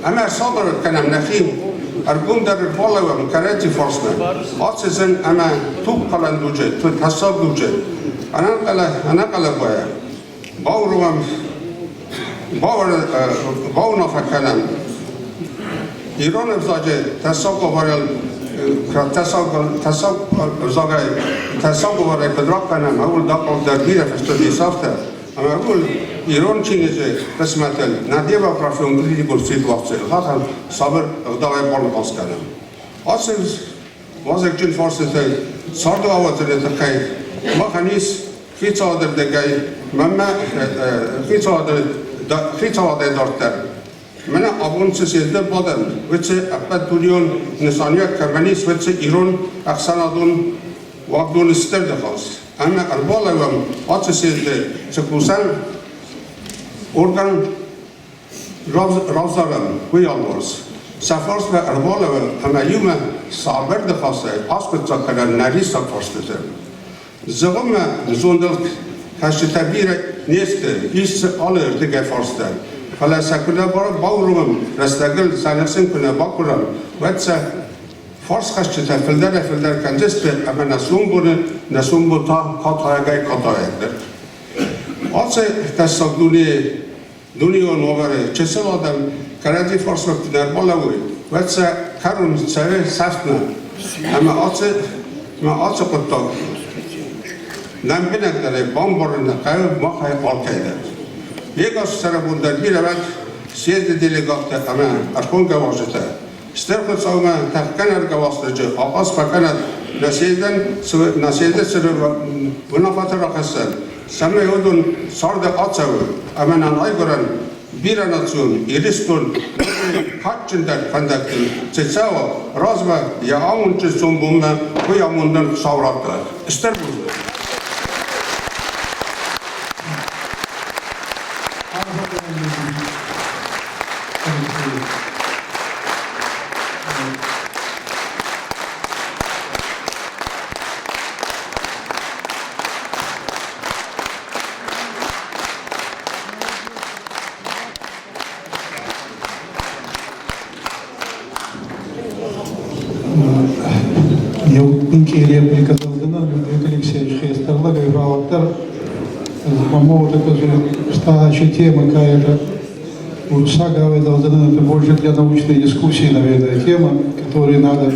ӕмӕ сабыр кӕнӕм нӕхи, ӕргомдӕр ӕрбалӕууӕм кӕрӕдзи фарсмӕ. Ацы зын ӕмӕ тугкалӕн дуджы, тӕссаг дуджы ӕнӕхъӕлӕбайӕ бауромӕм, бауынаффӕ кӕнӕм ирон ӕвзаджы тӕссаг уавӕрыл тӕссаг ӕвзагӕй тӕссаг уавӕрӕй куыд ракӕнӕм, ууыл дӕр бирӕ фыстӕг ис афтӕ, ӕмӕ ууыл ирон чиныджы хъысмӕтыл нӕ демографион критикон ситуацийыл ахӕм цавӕр ӕгъдауӕй баныхас кӕнӕм. Ацы вазыгджын фарстытӕ царды ауадзыны тыххӕй махӕн ис хицауады рдыгӕй мӕнмӕ хицауадӕй дарддӕр мӕнӕ абон цы съезды бадӕм, уыцы ӕппӕтдунеон нысаниуӕг кӕмӕн ис, уыцы ирон ӕхсӕнадон уагдоны стыр ныхас. Ӕмӕ ӕрбалӕууӕм ацы съезды цы кусӕн орган равзарӕм, уый алыварс. Сӕ фарсмӕ ӕрбалӕууӕм ӕмӕ иумӕ цавӕр ныхасӕй аскъуыддзаг кӕнӕм нӕ риссаг фарстытӕ. Зӕгъынмӕ зондыл кӕсджытӕ бирӕ не сты, ис дзы алы ӕрдыгӕй фарстӕ. Фӕлӕ сӕ куы нӕ бауромӕм, рӕстӕгыл сӕ ных сын куы нӕ бакъуырӕм, уӕд сӕ фарсхӕцджытӕ фылдӕрӕй-фылдӕр кӕндзысты ӕмӕ нӕ сомбоны, нӕ сомбон та катайагӕй катайагдӕр. Ацы тӕссаг дунейы дунеон уавӕры чысыл адӕм кӕрӕдзи фарсмӕ куы нӕ ӕрбалӕууой, уӕд сӕ кӕрон цӕуы сӕфтмӕ. Ӕмӕ ацы, ӕмӕ ацы хъуыддаг лӕмбынӕгдӕрӕй бамбарын нӕ хъӕуы махӕй алкӕй дӕр. Егас цӕрӕнбон дӕр бирӕ уӕд съезды делегаттӕ ӕмӕ ӕрхонгӕ уазджытӕ. Стыр Хуыцаумӕ тӕхгӕнӕг Уастырджы ахъаз фӕкӕнӕд нӕ съездӕн, нӕ съезды цы уынаффӕтӕ рахӕссӕм, цӕмӕй уыдон царды ацӕуой ӕмӕ нӕ райгуырӕн бирӕнацион Ирыстон кадджындӕр фӕндӕгтыл цы цӕуа, размӕ йӕ амондджын сомбонмӕ уый амондӕн Хуыцау радта. Стыр бузныг! Еу реплика зӕгъдзӕнӕн Людвиг Алексеевич хестӕрлӕгӕй фал по-моему, такая тема какая-то Урсагавой должна, это больше для научной дискуссии, наверное, тема, которую надо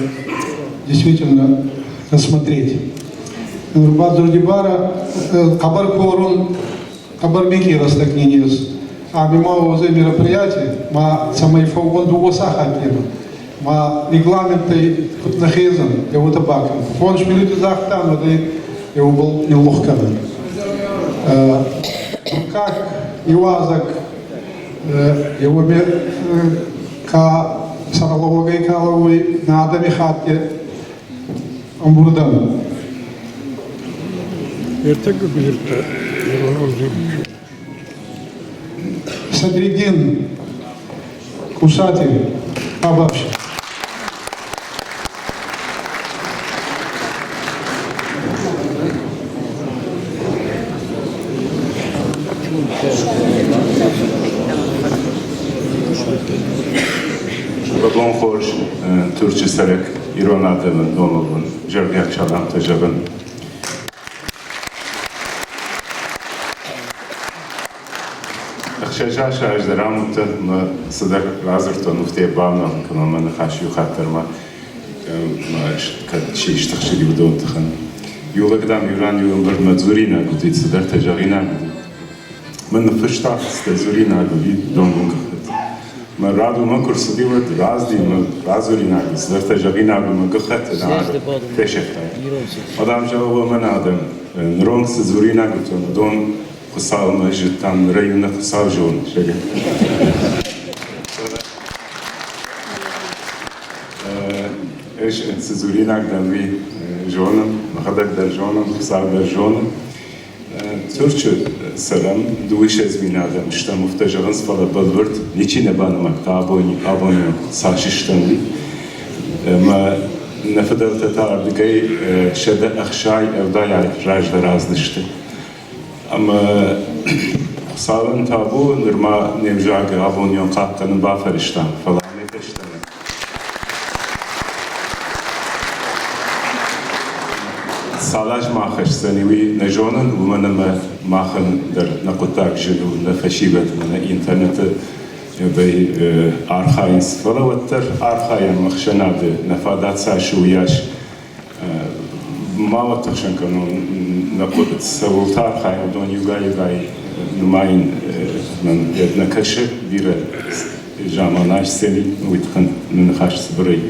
действительно рассмотреть. Бадзурдибара хъӕбӕр корун, хъӕбӕр минкъий рӕстӕг нин ес. Ами ма уодзӕй мероприятие, ма цӕмӕй фӕууӕн дууӕ сахаттемӕ. Ма регламенттӕй куд нӕ хезӕн, е уотӕ бакӕнӕн. Фондз минути загътан, уӕд ӕй еубал ниллух кӕнӕн. Дуккаг иуазӕг еуеми ка сӕргълӕууӕгӕй ка лӕууй, нӕ адӕми хатти ӕмбурдӕн. Садриддин Кусати Абаш. Бон хорз, Турчы цӕрӕг ирон адӕмы номыл уын зӕрдиаг саламтӕ зӕгъын. Ӕхсӕз азы дӕр амыдтӕн ӕмӕ цыдӕр радзырдтон, уфтӕ бавналын кӕнон мӕ ныхас иу хатт дӕр ма кӕд чи стыхсыди, уыдон тыххӕн. Иу лӕг, дам, иу ран иу ӕмбырдмӕ дзуринаг уыди, цыдӕртӕ зӕгъинаг уыди. Мӕн ныффыста, цыдӕр дзуринаг уыди, донгон гӕххӕтт. Мӕ рад уымӕ куы рцыди, уӕд разди мӕ радзуринаг, цыдӕртӕ зӕгъинаг мӕ гӕххӕтты фесӕфтай. Уӕд ам зӕгъы, уымӕн адӕм, ныронг цы дзуринаг уыдтон, уыдон Хуыцаумӕ зыдтам, районы Хуыцау зоны, зӕгъгӕ. Ӕз цы дзуринаг дӕн, уый зонын, мӕхӕдӕг дӕр зонын, Хуыцау дӕр зоны. Турчы цӕрӕм, дыууиссӕдз мин адӕм стӕм, уфтӕ зӕгъынц, фӕлӕ бӕлвырд ничи нӕ банымадта абони, абоны цас стӕм, уый. Ӕмӕ нӕ фыдӕлтӕ та ардыгӕй 160 раздӕр аздысты. Ӕмӕ Хуыцауӕн табу, нырма не взаг абонион хъахъхъӕнын бафӕрӕзтам, фӕлӕ амӕй фӕстӕмӕ цал азмӕ ахӕсдзӕни, уый нӕ зонын, уымӕн ӕмӕ махӕн дӕр нӕ хъуыддаг зын у, нӕ фӕсивӕдмӕ, нӕ интернеты архайынц, фӕлӕ уӕддӕр архайӕм ӕхсӕнады, нӕ фадат цас у, уыйас. Ма уӕд тыхсын кӕнон, нӕ хъуыды цӕуылты архайын, уыдон иугай-иугай нымайын мӕн нӕ кӕсы бирӕ замана сцени, уый тыххӕн нӕ ныхас цыбырӕй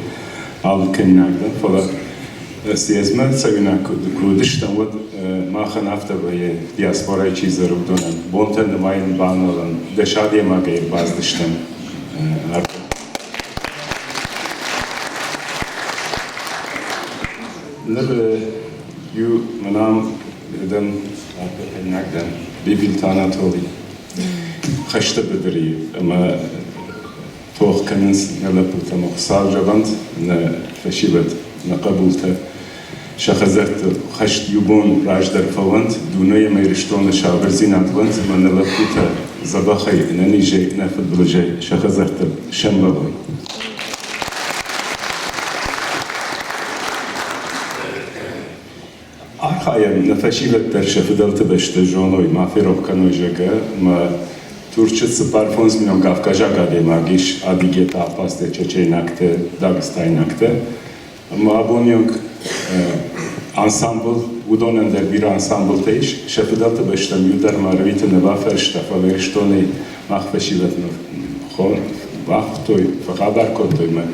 алыг кӕнинаг дӕн, фӕлӕ съездмӕ цӕуинаг куы уыдыстӕм, уӕд махӕн афтӕ вӕййы, диаспорӕйы чи цӕры, уыдонӕн бонтӕ нымайын баналӕн 10 адӕймагӕй ӕрбацыдыстӕм ардӕм. Ныр иу мӕнӕн дӕн арфӕкӕнинаг дӕн Бибилты Анатолий хӕсты быдыри ӕмӕ Тох кӕнынц нӕ лӕппутӕ ӕмӕ Хуыцау зӕгъӕнт, нӕ фӕсивӕд, нӕ хъӕбултӕ сӕ хӕдзӕртты хӕст иу бон раздӕр фӕуӕнт, дунейы ӕмӕ Ирыстоны сабырдзинад уӕнт ӕмӕ нӕ лӕппутӕ дзӕбӕхӕй, ӕнӕнизӕй, ӕнӕфыдбылызӕй сӕ хӕдзӕртты сӕмбӕлой. Архайӕм, нӕ фӕсивӕд дӕр сӕ фыдӕлты бӕсты зоной, ма ферох кӕной, зӕгъгӕ, ӕмӕ Турчы 4-5 миллион кавказаг адӕймаг ис, адыгетӕ, абхазтӕ, чечейнӕгтӕ, дагестайнӕгтӕ. Ӕмӕ абоны онг ансамбл, уыдонӕн дӕр бирӕ ансамблтӕ ис. Сӕ фыдӕлты бӕстӕм иу дӕр ма ӕрвиты нӕ бафӕрста, фӕлӕ Ирыстонӕй мах фӕсивӕд бахуыдтой, фӕхабар кодтой мӕ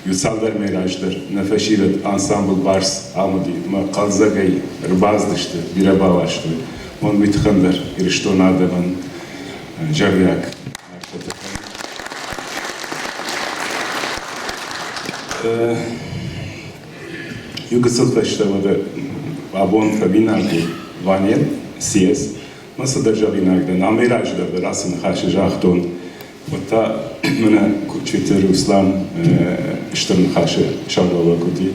иу цалдӕр мӕй раздӕр нӕ фӕсивӕд ансамбл Барс ам уыди ӕмӕ хъӕлдзӕгӕй ӕрбацыдысты, бирӕ бауарзтой. Уон уый тыххӕн дӕр Ирыстоны адӕмӕн зӕрдиаг арфӕтӕ кӕнын. Иу гыццыл фӕстӕ уӕдӕ абон фӕбинаг у Ванел, съезд. Мӕ цыдӕр зӕгъинаг дӕн, амӕй раздӕр дӕр ацы ныхасы загътон. Уӕд та мӕнӕ Кучиты Руслан стыр ныхасы сӕргълӕууӕг уыди.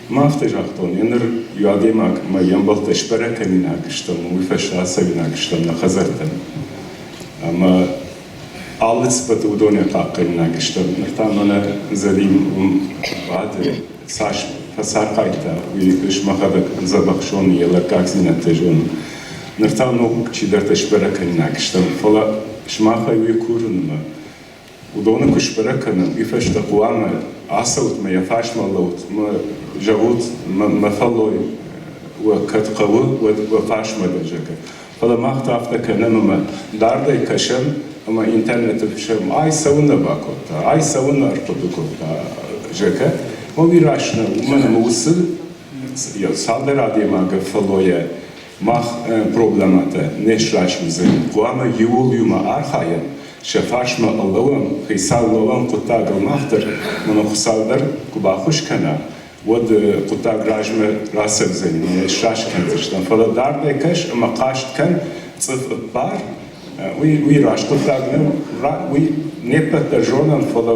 Мӕ афтӕ загътон, ныр иу адӕймаг мӕ йе мбӕлттӕ сбӕрӕг кӕнинаг стӕм, уый фӕстӕ ацӕуинаг стӕм нӕ хӕдзӕрттӕм. Ӕмӕ алы цыппӕты уыдонӕй хъахъхъӕнинаг стӕм. Ныр та мӕнӕ Зӕрин уым бады, цас фӕцархайдта, уый ис мӕхӕдӕг дзӕбӕх зоны, йӕ лӕггагдзинӕдтӕ зоны. Ныр та ног чидӕртӕ сбӕрӕг кӕнинаг стӕм, фӕлӕ сымахӕй уый курынмӕ уыдоны куы сбӕрӕг кӕнӕм, уый фӕстӕ хъуамӕ ацӕут мӕ йӕ фарсмӕ лӕут, мӕ зӕгъут, мӕ фӕллой уӕ кӕд хъӕуы, уӕд уӕ фарсмӕ дӕн, зӕгъгӕ. Фӕлӕ мах та афтӕ кӕнӕм ӕмӕ дардӕй кӕсӕм ӕмӕ интернеты фыссӕм, ай цӕуылнӕ бакодта, ай цӕуылнӕ ӕрхъуыды кодта, зӕгъгӕ. Ӕмӕ уый раст нӕу, уымӕн ӕмӕ уыцы цалдӕр адӕймагы фӕллойӕ мах проблемӕтӕ не сраст уыдзӕни. Хъуамӕ иууыл иумӕ архайӕм, сӕ фарсмӕ ӕрлӕууӕм, хицау лӕууӕм хъуыддагыл мах дӕр, ӕмӕ Хуыцау дӕр куы баххуыс кӕна, уӕд хъуыддаг размӕ рацӕудзӕни, не сраст кӕндзыстӕм. Фӕлӕ дардӕй кӕс ӕмӕ хъаст кӕн, цъыф ӕппар, уый раст хъуыддаг нӕу, уый не ппӕт дӕр зонӕм, фӕлӕ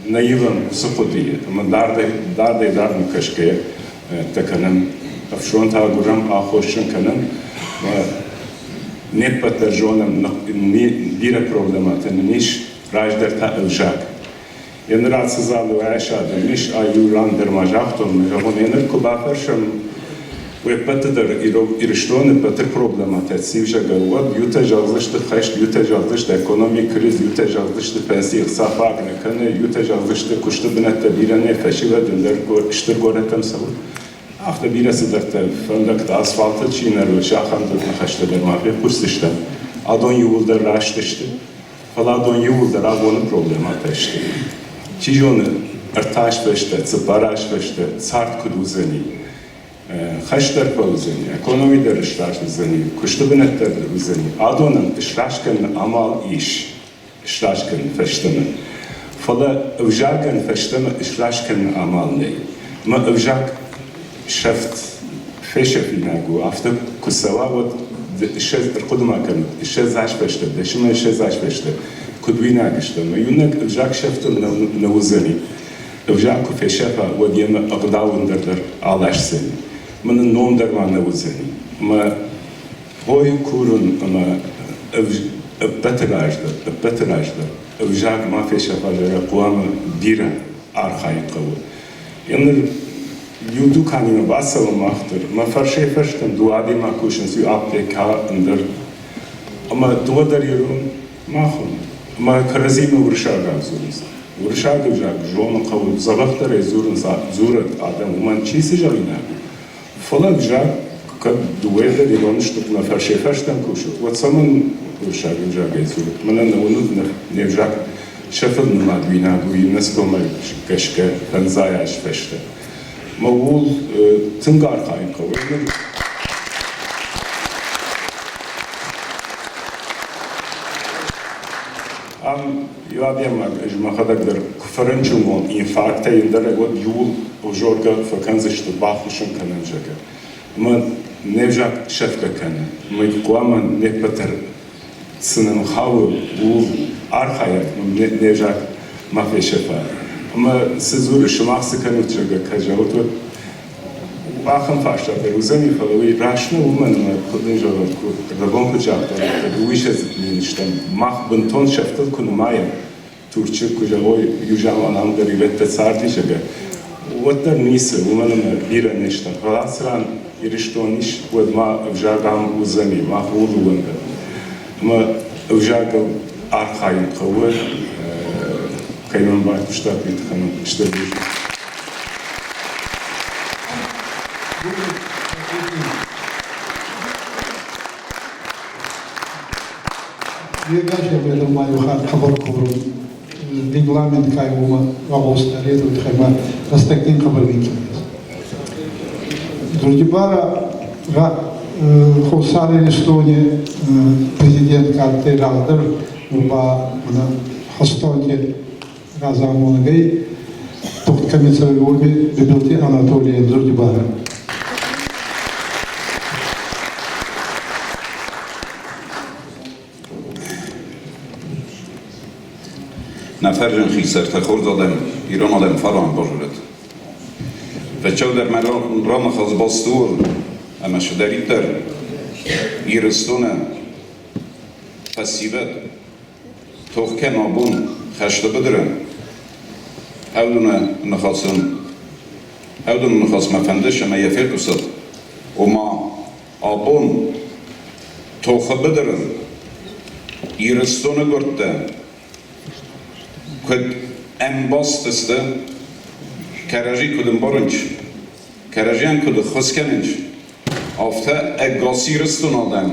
нӕ ивӕм уыцы хъуыдыйы ӕмӕ дардӕй дардӕй дардмӕ кӕсгӕйӕ тӕ кӕнӕм, ӕфсонтӕ агурӕм, аххосджын кӕнӕм. Не ппӕт дӕр зонӕм, бирӕ проблемӕтӕ нын ис, раздӕр та ӕвзаг. Еныр ацы залы уӕс адӕм ис, а иу ран дӕр ма загътон, зӕгъон, еныр куы бафӕрсӕм, уе ппӕты дӕр Ирыстоны ӕппӕты проблемӕтӕ циу, зӕгъгӕ, уӕд иутӕ зӕгъдзысты хӕст, иутӕ зӕгъдзысты экономик криз, иутӕ зӕгъдзысты пенси ӕхца фаг нӕ кӕны, иутӕ зӕгъдзысты куысты бынӕттӕ бирӕ нӕ, фӕсивӕд ӕндӕр стыр горӕттӕм цӕуы. Афтӕ бирӕ цыдӕртӕ, фӕндӕгтӕ асфальтыл чи нӕ ры, ахӕмты ныхӕстӕ дӕр ма фехъусдзыстӕм. Адон иууылдӕр раст сты. Фӕлӕ адон иууылдӕр абоны проблемӕтӕ сты. Чи зоны, ӕртӕ аз фӕстӕ, цыппар аз фӕстӕ цард куыд уыдзӕни, хӕст дӕр фӕуыдзӕни, экономи дӕр сраст уыдзӕни, куысты бынӕттӕ дӕр уыдзӕни. Адонӕн сраст кӕныны амал ис, сраст кӕнын фӕстӕмӕ. Фӕлӕ ӕвзагӕн фӕстӕмӕ сраст кӕныны амал нӕй. Мӕ ӕвзаг сӕфт фесӕфинаг у, афтӕ куы цӕуа, уӕд ӕрхъуыды ма кӕнут, 20 аз фӕстӕ, дӕсымӕ 20 аз фӕстӕ куыд уинаг стӕм. Иунӕг ӕвзаг сӕфтыл нӕ уыдзӕни. Ӕвзаг куы фесӕфа, уӕд йемӕ ӕгъдау ӕндӕр дӕр аласдзӕни. Мӕнӕн ном дӕр ма нӕ уыдзӕни. Ӕмӕ хойы курын ӕмӕ ӕппӕты раздӕр, ӕппӕты раздӕр ӕвзаг ма фесӕфа, зӕгъгӕ, хъуамӕ бирӕ архайын хъӕуы. Ныр иу дуканимӕ бацӕуӕм мах дӕр. Мӕ фӕрсӕй-фӕрстӕм дыууӕ адӕймаг кусынц, иу аптекӕ, ӕндӕр. Ӕмӕ дыууӕ дӕр ирон махон. Ӕмӕ кӕрӕдзимӕ уырыссагау дзурынц. Уырыссаг ӕвзаг зонын хъӕуы, дзӕбӕхдӕрӕй дзурынц, дзурӕд адӕм, уымӕн чи цы зӕгъинаг у. Фӕлӕ ӕвзаг кӕд дыууӕ дӕр ирон стут ӕмӕ фӕрсӕй-фӕрстӕм кусут, уӕд цӕмӕн уырыссаг ӕвзагӕй дзурут? Мӕнӕн нӕ уынут не взаг сӕфыл нымад уинаг у ЮНЕСКО-мӕ гӕсгӕ фӕндзай аз фӕстӕ. Мӕ ууыл тынг архайын хъӕуы. Ам иу адӕймаг ӕз мӕхӕдӕг дӕр куы фӕрынчын уон инфарктӕй ӕндӕр, уӕд иууыл ӕвзоргӕ фӕкӕндзысты, баххуыс ын кӕнӕм, зӕгъгӕ. Ӕмӕ не взаг сӕфгӕ кӕны. Ӕмӕ хъуамӕ не ппӕт дӕр цы нын хауы, ууыл архайӕм, не взаг. ма фесӕфа. Ӕмӕ цы дзуры, сымах цы кӕнут, зӕгъгӕ, кӕд зӕгъут, уӕд ахӕм фарста дӕр уыдзӕни, фӕлӕ уый раст нӕу, уымӕн ӕмӕ куыд нын зӕгъӕм, рагон куыд загътон, афтӕ дыууиссӕдз мин стӕм. Мах бынтон сӕфтыл куы нымайӕм, Турчы куы зӕгъой, иу заман ам дӕр ирӕттӕ царди, зӕгъгӕ, уӕддӕр ницы, уымӕн ӕмӕ бирӕ не стӕм. Фӕлӕ ацы ран Ирыстон ис, уӕд ма ӕвзаг ам уыдзӕни, мах ууыл ууӕндӕм. Ӕмӕ ӕвзагыл архайын хъӕуы, кӕй мӕм байхъуыстат, уый тыххӕй мын стыр бузныг. Егача ма иу хатт хъӕбӕр корун регламент кай уомӕ вагъоста ретуй туххӕй рӕстӕг дин хъӕбӕр минкъий Дзурдибара Хуссар Иристони президент ка адтӕй раздӕр, нур ба хӕстонти разамонӕгӕй тугъд кӕми цӕуй, уоми Бибилти Анатолийӕн дзурдибарӕ. Нӕ фӕрзын хистӕртӕ хорз адӕм, ирон адӕм фарон базурӕд. Фӕччӕудӕр мӕ раныхас баст у, ӕмӕ цыдӕриддӕр Ирыстоны фӕсивӕд тох кӕн абон хӕсты быдыры, Ӕвдуны ныхасӕн Ӕвдуны ныхасмӕ фӕнды, ӕмӕ йӕ фехъусӕд, ома абон тохы быдыры Ирыстоны гуырдтӕ куыд ӕмбаст сты, кӕрӕдзи куыд ӕмбарынц, кӕрӕдзийӕн куыд ӕххуыс кӕнынц, афтӕ ӕгас Ирыстон адӕм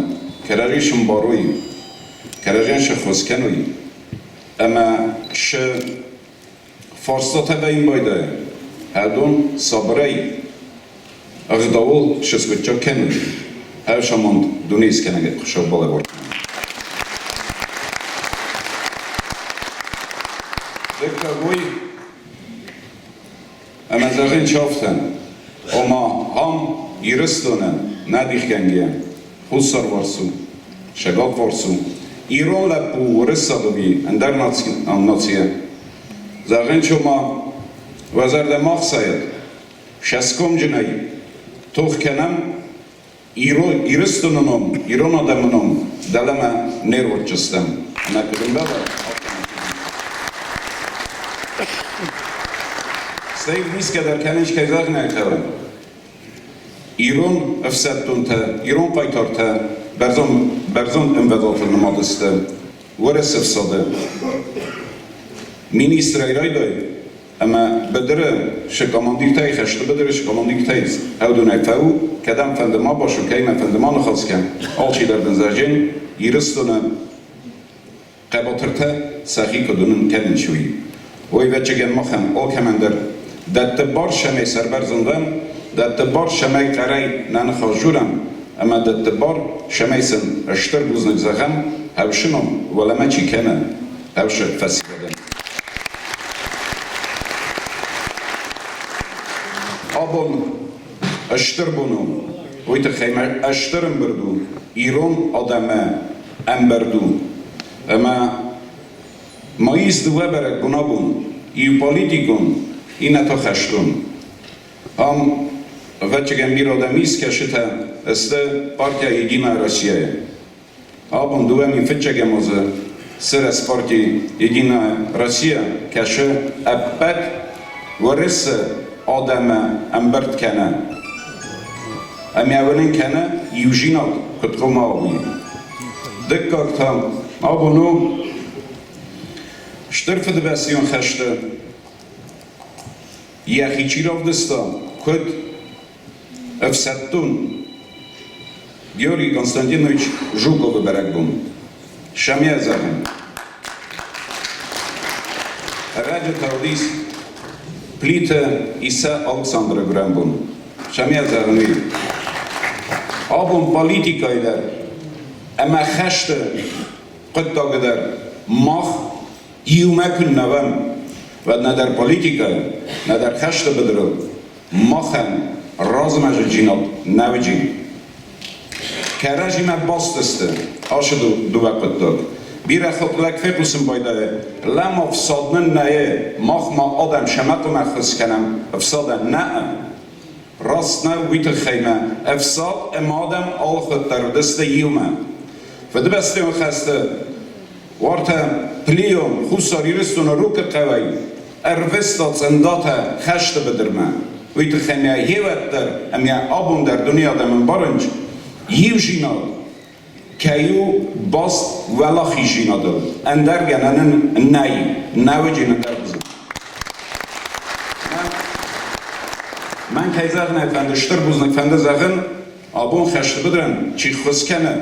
кӕрӕдзи сӕмбарой, кӕрӕдзийӕн сӕххуыс кӕной ӕмӕ сӕ фарстатӕ дӕйын байдайы, ӕдон сабырӕй ӕгъдауыл сыскъуыддзаг кӕнын ӕфсамонд дунескӕнӕг Хуыцау балӕвар Дыккаг уый, ӕмӕ зӕгъын чафтӕн, ома ам Ирыстоны нӕ дихгӕнгӕ хуссарварс у, сӕгатварс у, ирон лӕппу уырыссаг ӕви ӕндӕр нацийӕ. Зӕгъын, ома уӕ зӕрдӕ ма хсайӕд, сӕсгомджынӕй тох кӕнӕм Ирыстоны ном, ирон адӕмы ном дӕлӕмӕ не руадздзыстӕм. Ӕмӕ куыд ӕмбӕлы, Стӕй низгӕ дӕр кӕнынц, кӕй зӕгъын ӕй хъӕуы. Ирон ӕфсӕддонтӕ, ирон хъайтартӕ бӕрзонд ӕмвӕзадыл нымад сты Уӕрӕсе ӕфсады. Министрӕй райдай ӕмӕ быдыры шы командиртӕй, хӕсты быдыры шы командиртӕй ӕвдонӕй фӕу, кӕдӕмфӕнды ма басу, кӕимӕфӕнды ма ныхас кӕн, алчидӕр дын зӕгъдзӕн, Ирыстоны хъӕбатыртӕ сӕхи куыд уынын кӕнынц, уый. Ой, ӕвӕццӕгӕн махӕн алкӕмӕн дӕр дӕтты бар цӕмӕй сӕрбӕрзондӕн, дӕтты бар цӕмӕй хъӕрӕй нӕ ныхас дзурӕм, ӕмӕ дӕтты бар, цӕмӕй сын стыр бузныг зӕгъӕм, ӕфсыном уӕлӕмӕ чи кӕны, ӕфсы фӕсивӕдӕн. Абон стыр бон у, уый тыххӕй мӕ стыр ӕмбырд у, ирон адӕмы ӕмбырд у. Ӕмӕ ма ис дыууӕ бӕрӕгбон абон, иу политикон, иннӕ та хӕстон. Ам, ӕвӕццӕгӕн, бирӕ адӕм ис, кӕцытӕ сты партия Единая Россия-йы. Абон дыууӕ мин фыццӕгӕм азы сырӕзт парти Единая Россия кӕсы ӕппӕт Уӕрӕсе адӕмы ӕмбырд кӕны ӕмӕ уынын кӕны иудзинад куыд хъуамӕ уый. Дыккаг та абон у Стыр Фыдыбӕстӕйон хӕсты йӕхи чи равдыста, куыд ӕфсӕддон Георгий Константинович Жуковы бӕрӕгбон. Сӕмӕ зӕгъын. Ӕрӕджы та уыдис Плиты Иссӕ Алыксандры гуырӕнбон. Сӕмӕ зӕгъын уый. Абон политикӕйы дӕр ӕмӕ хӕсты хъуыддагы дӕр мах иумӕ куыннӕ уӕм, уӕд нӕдӕр политикӕйы, нӕдӕр хӕсты быдырыл махӕн размӕзыджинад нӕ уыди. Кӕрӕдзимӕ баст сты ацы дыууӕ хъуыддаг. Бирӕ хатт лӕг фехъусын байдайы, лӕмӕгъ фсад нын нӕй, мах ма адӕм сӕмӕхъуымӕ ӕххуыс кӕнӕм, ӕфсадӕн нӕ. Раст нӕу уый тыххӕй мӕ ӕфсад ӕмӕ адӕм алыхатт дӕр уыдысты иумӕ. Фыдыбӕстӕйон хӕсты уартӕ Плион Хуссар Ирыстоны Рукъы хъӕуӕй ӕрвыста цъындатӕ хӕсты быдырмӕ. Уый тыххӕй мӕ йеуӕд дӕр ӕмӕ абон дӕр дуне адӕм ӕмбарынц, иудзинад кӕй у баст уӕлахиздзинадыл, ӕндӕр гӕнӕн ын нӕй, нӕуӕджы ӕндӕр хуызӕн. Мӕн кӕй зӕгъын ӕй фӕнды, стыр бузныг фӕнды зӕгъын, абон хӕсты быдырӕн чи ххуыс кӕны,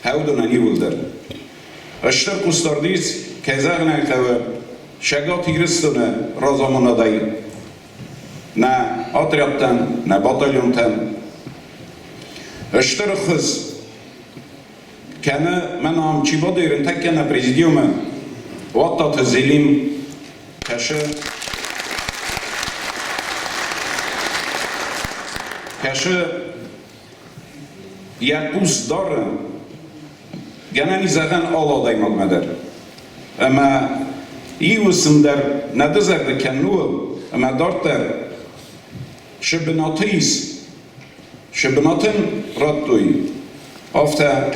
уыдонӕн иууылдӕр. Стыр хъусдард ис, кӕй зӕгъын ӕй хъӕуы, Цӕгат Ирыстоны разамонадӕй нӕ отрядтӕн, нӕ батальонтӕн. Стыр ӕххуыс кӕны мӕн ам чи бады ирынтӕккӕ нӕ президиумы, Уаттаты Зелим кӕсы кӕсы йӕ хъус дары гӕнӕн и зӕгъӕн алы адӕймагмӕ дӕр. Ӕмӕ иу уысм дӕр нӕ дызӕрдыг кӕнын ууыл, ӕмӕ дарддӕр шы бынаты ис, шы бынат ын радтой, афтӕ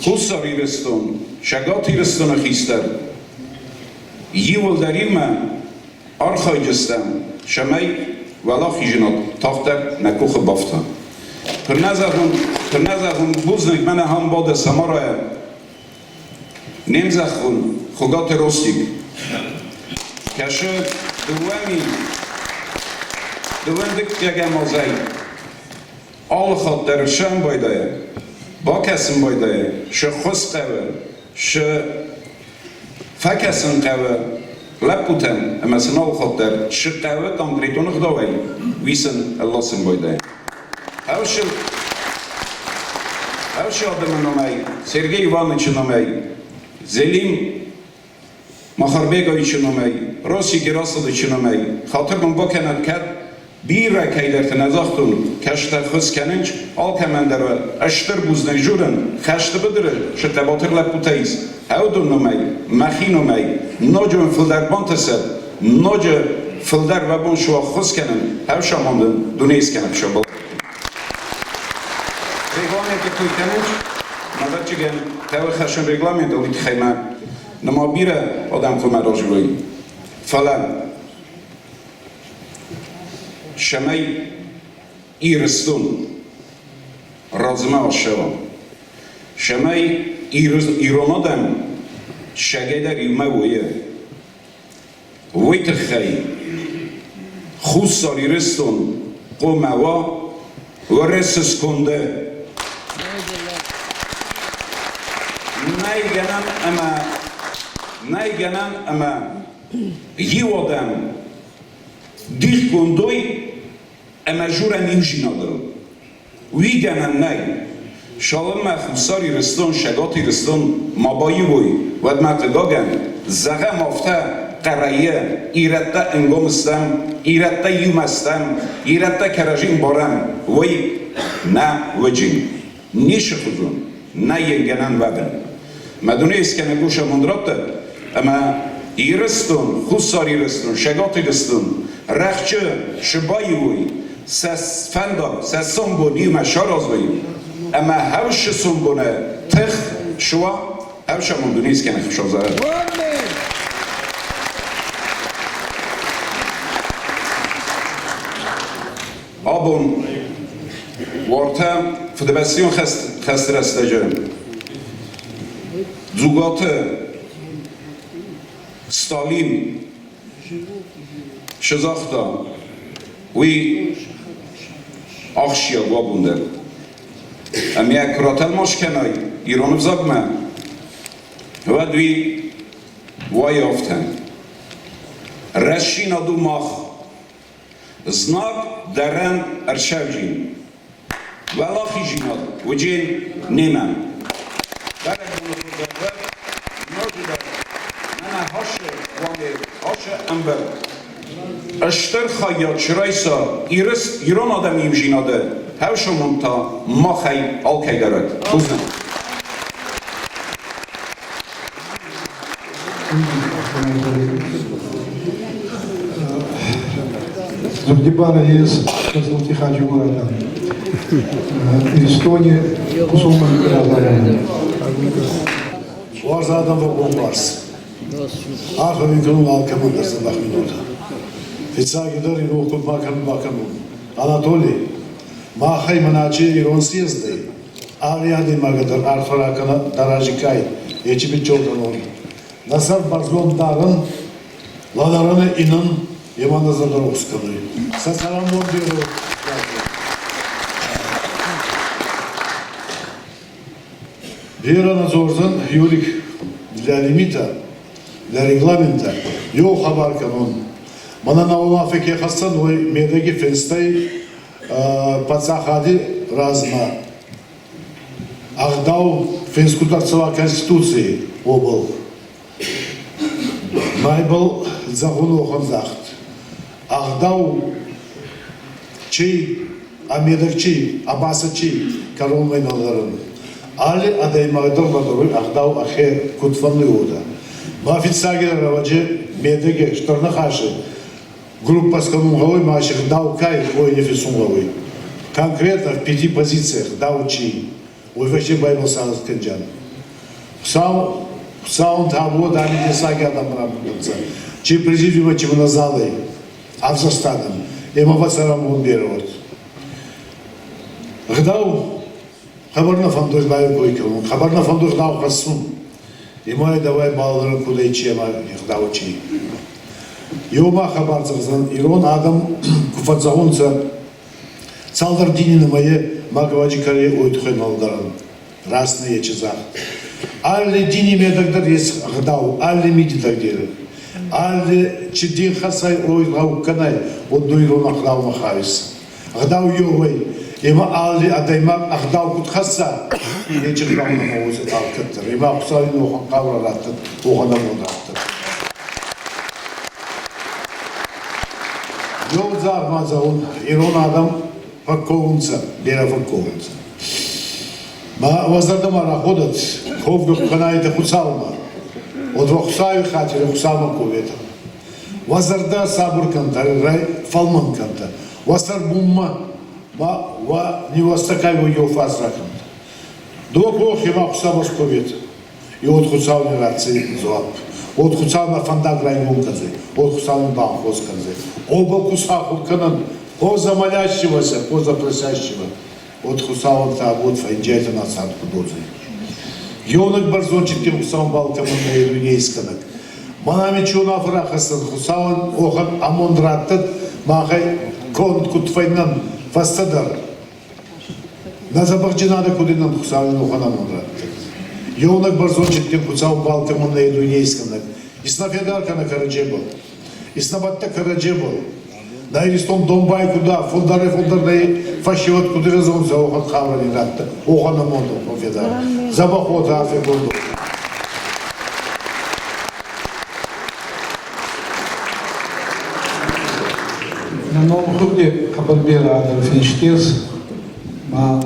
Хуссар Ирыстон, Цӕгат Ирыстоны хистӕр иууылдӕр иумӕ архайджыстӕм, цӕмӕй уӕлахизынад тагъддӕр нӕ къухы бафта. Куыннӕ зӕгъон, бузныг мӕнӕ ахӕм бады Самарайӕ Не мзӕххон Хуыгаты Ростик кӕсы 2000 дыккӕгӕм азӕй алы хатт дӕр ссарын байдайы, бакӕсын байдайы, шы ххуыс хъӕуы, шы фӕкӕсын хъӕуы лӕппутӕн ӕмӕ сын алы хатт дӕр шы хъӕуы конкретон ӕгъдауӕй, уый сын ӕрласын байдайы. Ӕвсы адӕмы номӕй, Сергей Ивановичы номӕй, Зелим Махарбеговичы номӕй, Росси Герасовичы номӕй хатыр мын бакӕнӕд, кӕд бирӕ кӕйдӕрты нӕ загътон, кӕстӕр хуыз кӕнынч, алкӕмӕн дӕр стыр бузныг журын, хӕсты быдыры шы хъӕбатыр лӕппутӕ ис, уыдон номӕй, мӕхи номӕй, ноджы уын фылдӕр бантысӕд, ноджы фылдӕр уӕ бон суа ххуыс кӕнын, ӕфсамондын дунейы скӕнӕг Регламенты кой кӕнут, мӕвӕрджыгӕн хъӕуы хӕссын регламентыл уый тыххӕй мӕ нырма бирӕ адӕм хъуамӕ разурой. Фӕлӕ цӕмӕй Ирыстон размӕ ссӕуа, цӕмӕй ирон адӕм сӕгӕй дӕр иумӕ уой, Уый тыххӕй Хуссар Ирыстон хъуамӕ уа Уӕрӕсе сконды. Нӕй гӕнӕн ӕмӕ нӕй гӕнӕн ӕмӕ иу адӕм дихгонд уой ӕмӕ журӕн иудзинадыл. Уый гӕнӕн нӕй. Цалынмӕ Хуссар Ирыстон, Цӕгат Ирыстон ма баиу уой, уӕдмӕ, хъыгагӕн, зӕгъӕм афтӕ, хъӕрӕйы ирӕттӕ ӕнгом стӕм, ирӕттӕ иумӕ стӕм, ирӕттӕ кӕрӕдзи ӕмбарӕм, уый нӕ уыди. Ницы хуызон, нӕ йын гӕнӕн уӕвын. Мӕ дунейы скӕнӕг ус амонд раттӕд, ӕмӕ Ирыстон, Хуссар Ирыстон, Цӕгат Ирыстон рӕхджы шы баиу уой, сӕ фӕндаг, сӕ сомбон иумӕ саразой, ӕмӕ хӕвсы сомбоны тых суа ӕфсӕрмон дунейы скӕнӕг хуыцау Абон уартӕ Фыдыбӕстӕйон хӕсты рӕстӕджы Дзугаты Сталин шы загъта, уый ахсджиаг у абон дӕр. Ӕмӕ куы ратӕлмац кӕнай ирон ӕвзагмӕ, уӕд уый уайы афтӕ. Рӕсинад у мах, знаг дӕрӕн ӕрсӕвджин. Уӕлахиздзинад уыджен немӕ. Бӕрӕгбоны хуыздӕр уӕд ноджыдӕр мӕнӕ хӕссы уамел, хӕссы ӕмбырд. Стыр хайад срайса ирон адӕмы иудзинады, хӕсомон та махӕй алкӕй дӕр уӕд. Бузныг. Дзурди барӕ ес Козлати Хаджимурадӕн. Иристони пусулмӕнтти разамонӕг. Уарз адӕм бонварс. Арфӕ уин кӕнун алкӕмӕн дӕр дзӕбӕх минутӕ. Фиццагидӕр ирон куд бакӕнун бакӕнун. Анатолий, махӕй мӕнӕ ирон съездӕй алли адӕймагӕн дӕр арфӕ ракӕнӕ дӕ кай, ечи биччол кӕнун. Нӕ сӕр бӕрзонд дарӕн, лӕдӕрӕн инӕн, ема нӕ зӕрдӕ рохс кӕнуй. Сӕ цӕрӕнбон берӕ. Вера надзордзӕн Юрик для лимита, для регламента еу хабар кӕнун. Мӕнӕ нӕ унаффӕ ке хӕссӕн, уой медӕги финстӕй паддзахади размӕ ӕгъдау финст куд ӕрцӕуа Конституций, уобӕл. Мӕйбӕл зӕгъун уӕхӕн загъд. Ӕгъдау чи а медӕг чи, а басӕ чи кӕронмӕ нӕ лӕдӕрун. Алли адӕймаг дӕр лӕдӕруй ӕгъдау ӕхе куд фӕндуй, уотӕ. Ма фиццагидӕр ӕвӕджи медӕги стыр ныхасы группа скӕнун гъӕуй ма си гъдау кай, уой не финсун гъӕуй. Конкретно в пяти позициях гъдау чи, уой фӕсте байбал сагъд кӕнджан. Хуцау, Хуцаун табу ами дессаги адӕм рабудтӕнцӕ. Чи президиумӕ, чи мӕнӕ залӕй ӕвзӕрст адӕм. Ема ба цӕрӕнбон берӕ уод. Гъдау хъӕбӕр нӕ фӕндуй гъдауи кой кӕнун, хъӕбӕр нӕ фӕндуй гъдау хӕссун. Имӕ давай баллӕрӕн куд ӕй чи ӕма гъдау чи. Еума хабар зӕгъдзӕн, ирон адӕм ку фӕдзӕгъунцӕ цалдӕр дини нӕмӕ ма гӕвӕджи кӕрей уой туххӕй нӕлдӕрӕн. Раст нӕ ечи загъд. Алли дини медӕг дӕр ес ӕгъдау, алли мидӕг дӕр. Алли чи дин хӕссай, уой гъӕу кӕнай, уӕд ду ирон ӕгъдаумӕ хауис. Ӕгъдау еуӕй, ема алли адӕймаг ӕгъдау куд хӕсса, нечи ӕгъдау нӕма уодзӕй алкӕддӕр. Ема Хуцауи уӕхӕн хъаурӕ раттӕд, уӕхӕн амонд раттӕд. Еу дзагъд ма зӕгъун, ирон адӕм фӕкковунцӕ, берӕ фӕкковунцӕ. Ма уӕ зӕрдӕмӕ раходӕт, ковгӕ кӕнайтӕ Хуцаумӕ. От уӕ Хуцауи хатири Хуцаумӕ коветӕ. Уӕ зӕрдӕ сабур кӕнтӕ, фӕлмӕн кӕнтӕ. Уӕ сӕр бунмӕ ма уӕ ниуӕзтӕ кай уой еу фарс ракӕнтӕ. Дуа къохи ма Хуцаумӕ сковетӕ. И от Хуцау не ратдзӕй дзуапп. От Хуцау нӕ фӕндаг райгом кӕндзӕй, от Хуцау нин банхос кӕндзӕй. Обал ку сахур кӕнӕн, поза молящегося, поза просящего. От Хуцауӕн та вот фӕнджайтӕ нӕ цард куд уодзӕй. Еунӕг бӕрзондчити Хуцаубӕл кӕмӕн нӕй дуйнейскӕнӕг. Мӕнӕ чи унаффӕ рахӕссӕн Хуцауӕн охӕн амонд раттӕд, махӕй конд куд фӕйнӕн фӕстӕдӕр. Нӕ дзӕбӕхджийнадӕ куд иннӕн Хуцауи охӕн амонд раттӕд. Еунӕг бӕрзондчити Хуцаубӕл кӕмӕн нӕй дуйнейскӕнӕг. Исна федар кӕнӕ кӕрӕдзебӕл. Исна бӕттӕ кӕрӕдзебӕл. Нӕ Иристон домбай куда, фулдӕрӕй-фулдӕр нӕ фӕсевӕд куд ирӕзонцӕ, уӕхӕн хъаурӕ радта, уӕхӕн амонд федар. Дзӕбӕх уотӕ арфӕгонд. Нӕ номхугъди хъӕбӕр берӕ адӕм финст ес, ма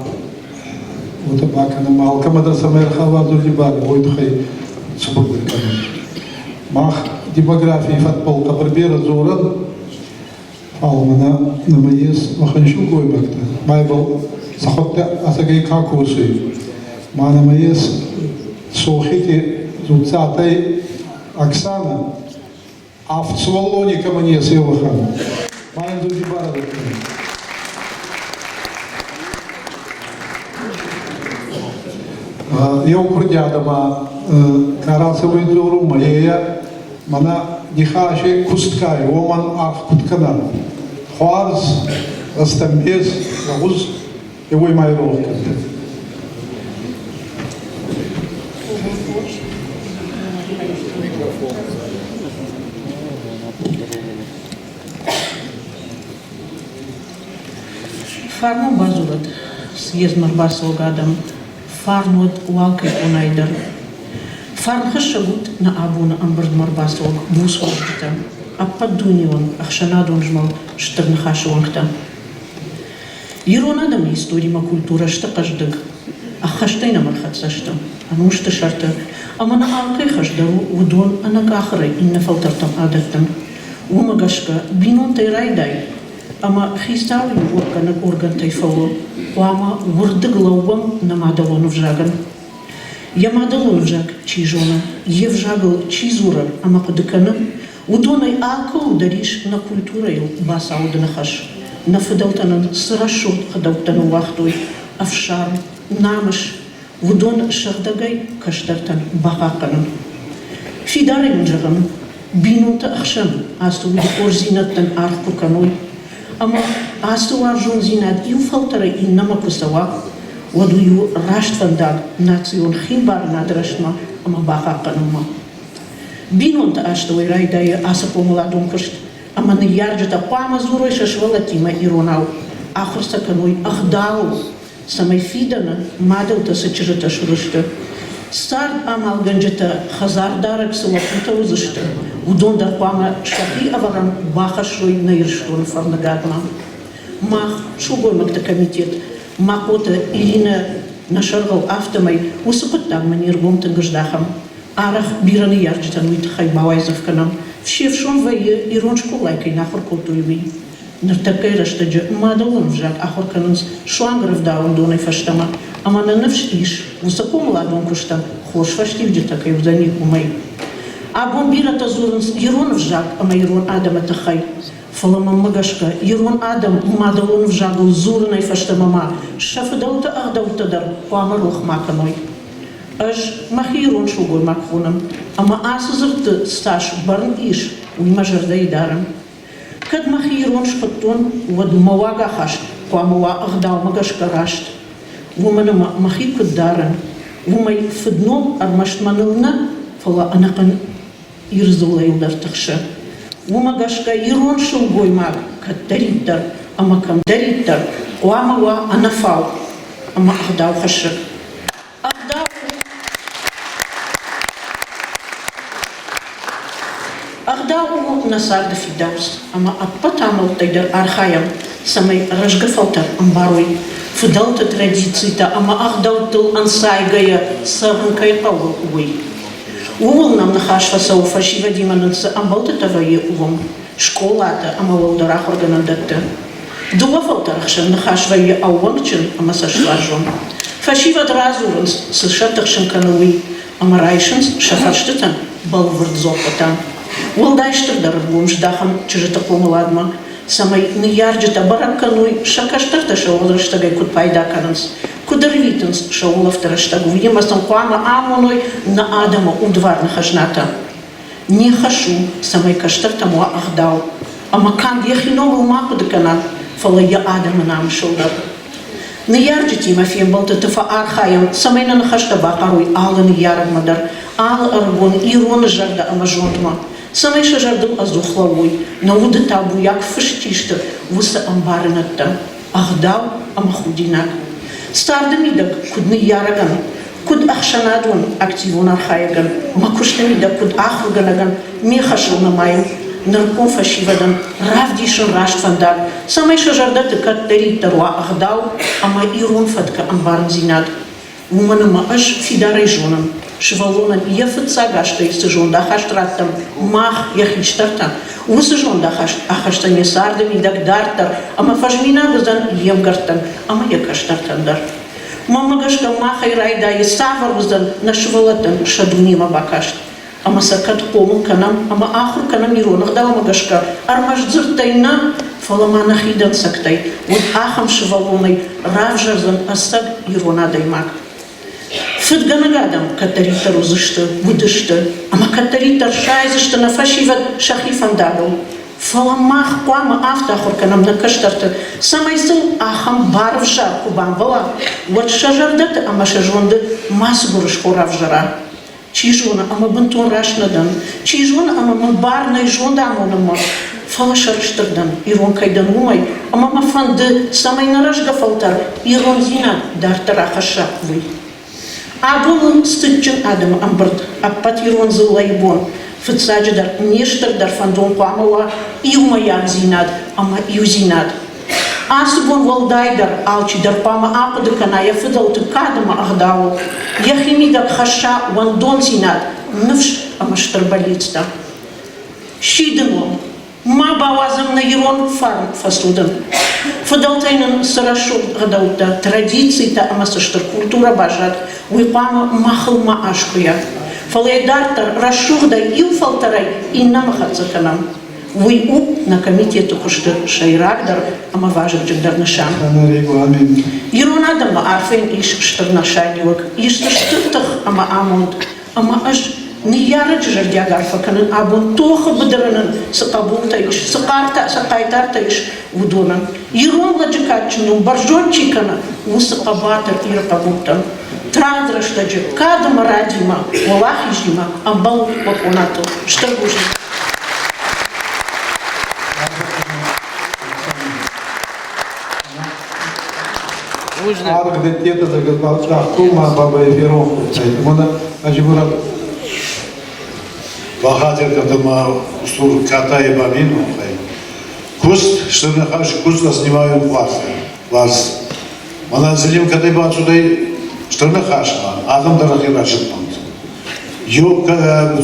уотӕ бакӕнӕн, ма алкӕмӕ дӕр цӕмӕй ӕрхауа дзурди барӕ, уой туххӕй цубурдӕр кӕнӕн. Мах демографий фӕдбӕл хъӕбӕр берӕ дзорӕн, фал мӕнӕ нӕмӕ ес уӕхӕн силгоймӕгтӕ, ма ибӕл сӕхуӕдтӕ ӕцӕгӕй ка косуй. Ма нӕмӕ ес Сохити Дзуццатӕй Оксана, авд сувӕллони кӕмӕн ес, еуӕхӕн. Ма ин дзурди барӕ дӕттӕн. Еу курдиадӕ ма ка рацӕуй дзорунмӕ, е мӕнӕ нихӕси куст кай, уомӕн аргъ куд кӕнӕн. Хуарз, рӕстӕмбес, лӕгъуз, еуей ма иронх кӕнтӕ. Фарнон бадзурӕд съездмӕ ӕрбацӕуӕг адӕм. Фарн уӕд уалкӕй къонайы дӕр. Фарнхӕссӕг ут нӕ абоны ӕмбырдмӕ ӕрбацӕуӕг буц уазджытӕ, ӕппӕтдунеон ӕхсӕнадон змӕлд Стыр Ныхасы уӕнгтӕ. Ирон адӕмы историмӕ культурӕ сты хъӕздыг, ӕххӕстӕй нӕм ӕрхӕццӕ сты ӕнусты сӕрты. Ӕмӕ нӕ алкӕй хӕс дӕр у уыдон ӕнӕкъахырӕй иннӕ фӕлтӕртӕм адӕттын. Уымӕ гӕсгӕ бинонтӕй райдай ӕмӕ хицауиуӕггӕнӕг органтӕй фӕуы, хъуамӕ уырдыг лӕууӕм нӕ мадӕлон ӕвзагӕн. Йӕ мадӕлон ӕвзаг чи зоны, йе взагыл чи дзуры ӕмӕ хъуыды кӕны, уыдонӕй алкӕуыл дӕр ис нӕ культурӕйыл бацаудыны хӕс. Нӕ фыдӕлтӕ нын цы рӕсугъд ӕгъдӕуттӕ ныууагътой, ӕфсарм, намыс, уыдон сыгъдӕгӕй кӕстӕртӕн бахъахъхъӕнын. Фидарӕй уын зӕгъын, бинонты ӕхсӕн ацы уды хорздзинӕдтӕн аргъ куы кӕной ӕмӕ ацы уарзондзинад иу фӕлтӕрӕй иннӕмӕ куы цӕуа, уӕд уый у раст фӕндаг национ химбарынады рӕзтмӕ ӕмӕ бахъахъхъӕнынмӕ. Бинонты астӕуӕй райдайы ацы хъомыладон куыст, ӕмӕ ныййарджытӕ хъуамӕ дзурой сӕ сывӕллӕттимӕ иронау, ахуыр сӕ кӕной ӕгъдауыл, цӕмӕй фидӕны мадӕлтӕ цы чызджытӕ суыдзысты, цард амалгӕнджытӕ, хӕдзардарӕг цы лӕппутӕ уыдзысты, уыдон дӕр хъуамӕ сӕхи ӕвӕрӕн бахӕссой нӕ Ирыстоны фӕрныгадмӕ. Мах, сылгоймӕгты комитет, Махъоты Иринӕ нӕ сӕргъыл, афтӕмӕй уыцы хъуыддагмӕ не ргом тынг здахӕм. Арӕх бирӕ ныййарджытӕн уый тыххӕй бауайдзӕф кӕнӕм, се фсон вӕййы, ирон скъолайы кӕй нӕ ахуыр кодтой, уый. Ныртӕккӕйы рӕстӕджы мадӕлон ӕвзаг ахуыр кӕнынц суанг рӕвдауӕндонӕй фӕстӕмӕ, ӕмӕ нӕ ныфс ис, уыцы хъомыладон куыстӕн хорз фӕстиуджытӕ кӕй уыдзӕни, уымӕй. Абон бирӕтӕ дзурынц ирон ӕвзаг ӕмӕ ирон адӕмы тыххӕй. Фӕлӕ мӕнмӕ гӕсгӕ, ирон адӕм мадӕлон ӕвзагыл дзурынӕй фӕстӕмӕ ма сӕ фыдӕлты ӕгъдӕуттӕ дӕр хъуамӕ рох ма кӕной. Ӕз мӕхи ирон сылгоймаг хонын, ӕмӕ ацы дзырдты цас бӕрн ис, уый мӕ зӕрдӕйы дарын. Кӕд мӕхи ирон схуыдтон, уӕд мӕ уагахаст хъуамӕ уа ӕгъдаумӕ гӕсгӕ раст. Уымӕн ӕмӕ мӕхи куыд дарын, уымӕй фыдном ӕрмӕст мӕныл нӕ, фӕлӕ ӕнӕхъӕн Ирдзыллӕйыл дӕр тыхсы. Уымӕ гӕсгӕ ирон сылгоймаг кӕддӕриддӕр ӕмӕ кӕмдӕриддӕр хъуамӕ уа ӕнӕфау ӕмӕ ӕгъдаухӕссӕг. Ӕгъдау Ӕгъдау у нӕ царды фидауц, ӕмӕ ӕппӕт амӕлттӕй дӕр архайӕм, цӕмӕй рӕзгӕ фӕлтӕр ӕмбарой, фыдӕлты традицитӕ ӕмӕ ӕгъдӕуттыл ӕнцайгӕйӕ цӕрын кӕй хъӕуы, уый. Ууыл нӕм ныхас фӕцӕуы фӕсивӕдимӕ нын цы ӕмбӕлдтытӕ вӕййы, уым, скъолаты ӕмӕ уӕлдӕр ахуыргӕнӕндӕтты. Дыууӕ фӕлтӕры хсӕн ныхас вӕййы ӕууӕнкджын ӕмӕ цӕстуарзон. Фӕсивӕд радзурынц, цы сӕ тыхсын кӕны, уый, ӕмӕ райсынц сӕ фӕрстытӕн бӕлвырд дзуаппытӕ. Уӕлдай стырдӕр ӕргом здахӕм чызджыты хъомыладмӕ, цӕмӕй ныййарджытӕ бӕрӕг кӕной, сӕ кӕстӕртӕ сӕ рӕстӕгӕй куыд пайда кӕнынц, куыд ӕрвитынц сӕ улӕфты рӕстӕг, уыимӕ сын хъуамӕ амоной нӕ адӕмы удварны хӕзнатӕ. Не хӕс у, цӕмӕй кӕстӕртӕм уа ӕгъдау, ӕмӕ канд йӕхи номыл ма хъуыды кӕна, фӕлӕ йӕ адӕмы намысыл дӕр. Ныййарджытимӕ фембӕлдтыты фӕархайӕм, цӕмӕй нӕ ныхӕстӕ бахъарой алы ныййарӕгмӕ дӕр, алы ӕрыгон ироны зӕрдӕ ӕмӕ зондмӕ, цӕмӕй сӕ зӕрдыл ӕдзух лӕууой, нӕ уды табуйаг фыст чи сты, уыцы ӕмбарынӕдтӕ. ӕгъдау ӕмӕ худинаг. Царды мидӕг куыд ныййарӕгӕн, куыд ӕхсӕнадон активон архайӕгӕн, мӕ куысты мидӕг куыд ахуыргӕнӕгӕн ме хӕсыл нымайын нырыккон фӕсивӕдӕн равдисын раст фӕндаг, цӕмӕй сӕ зӕрдӕты кӕддӕриддӕр уа ӕгъдау ӕмӕ ирон фӕткы ӕмбарындзинад. Уымӕн ӕмӕ ӕз фидарӕй зонын, сывӕллонӕн йӕ фыццаг азтӕй цы зондахаст раттӕм мах, йӕ хистӕртӕ, уыцы зондахаст ахӕсдзӕн йӕ царды мидӕг дарддӕр ӕмӕ фӕзминаг уыдзӕн йе мгӕрттӕн ӕмӕ йӕ кӕстӕртӕн дӕр. Мӕнмӕ гӕсгӕ махӕй райдайы, цавӕр уыдзӕн нӕ сывӕллӕттӕн сӕ дунемӕ бакаст. Ӕмӕ сӕ кӕд хъомыл кӕнӕм ӕмӕ ахуыр кӕнӕм ирон ӕгъдаумӕ гӕсгӕ, ӕрмӕст дзырдтӕй нӕ, фӕлӕ ма нӕхи дӕнцӕгтӕй, уӕд ахӕм сывӕллонӕй равзӕрдзӕн ӕцӕг ирон адӕймаг. Фыдгӕнӕг адӕм кӕддӕриддӕр уыдзысты, уыдысты ӕмӕ кӕддӕриддӕр сайдзысты нӕ фӕсивӕд сӕхи фӕндагыл. Фӕлӕ мах хъуамӕ афтӕ ахуыр кӕнӕм нӕ кӕстӕрты, цӕмӕй сыл ахӕм барвзаг куы бамбӕла, уӕд сӕ зӕрдӕты ӕмӕ сӕ зонды мацы гуырысхо равзӕра. Чи зоны, ӕмӕ бынтон раст нӕ дӕн, чи зоны, ӕмӕ мын бар нӕй зонд амонынмӕ, фӕлӕ сӕрыстыр дӕн, ирон кӕй дӕн, уымӕй, ӕмӕ мӕ фӕнды, цӕмӕй нӕ рӕзгӕ фӕлтӕр ирондзинад дарддӕр ахӕсса, уый. Абон у цытджын адӕмы ӕмбырд, ӕппӕт ирон дзыллӕйы бон. Фыццаджыдӕр, не стырдӕр фӕндон хъуамӕ уа иумӕйагдзинад ӕмӕ иудзинад. Ацы бон уӕлдайдӕр алчидӕр хъуамӕ ахъуыды кӕна йӕ фыдӕлты кад ӕмӕ ӕгъдауыл, йӕхимидӕг хӕсса уӕндондзинад, ныфс ӕмӕ стыр бӕллицтӕ. Сидын уӕм, ма бауадзӕм нӕ ирон фарн фӕцудын. Фыдӕлтӕй нын цы рӕсугъд ӕгъдӕуттӕ, традицитӕ ӕмӕ цы стыр культурӕ баззад, уый хъуамӕ махыл ма аскъуыйа. Фӕлӕ йӕ дарддӕр рӕсугъдӕй иу фӕлтӕрӕй иннӕмӕ хӕццӕ кӕнӕм. Уый у нӕ комитеты куысты сӕйрагдӕр ӕмӕ вазыгджындӕр нысан. Ирон адӕммӕ арфӕйӕн ис стыр нысаниуӕг, ис дзы стыр тых ӕмӕ амонд. Ӕмӕ ӕз ныййарӕджы зӕрдиаг арфӕ кӕнын абон тохы быдыры нын цы хъӕбултӕ ис, цы хъӕртӕ, цы хъайтартӕ ис, уыдонӕн. Ирон лӕджы кадджын ном бӕрзонд чи кӕны, уыцы хъӕбатыр Иры хъӕбултӕн. Тагъд рӕстӕджы кад ӕмӕ радимӕ, уӕлахизимӕ ӕмбӕлут уӕ къонатыл. Стыр бузныг! Аргъ дӕттетӕ загътон ма бабӕй феронх кодтай. Мана ӕз Бахатир кӕнтӕ ма устур катайи бабинонхӕй. Куст, стыр ныхас, куст снимаю хуарз. Хуарз. Мана зилим кӕдӕй бацудӕй стыр ныхасмӕ, адӕм дӕр ӕхе разудтонцӕ. Еу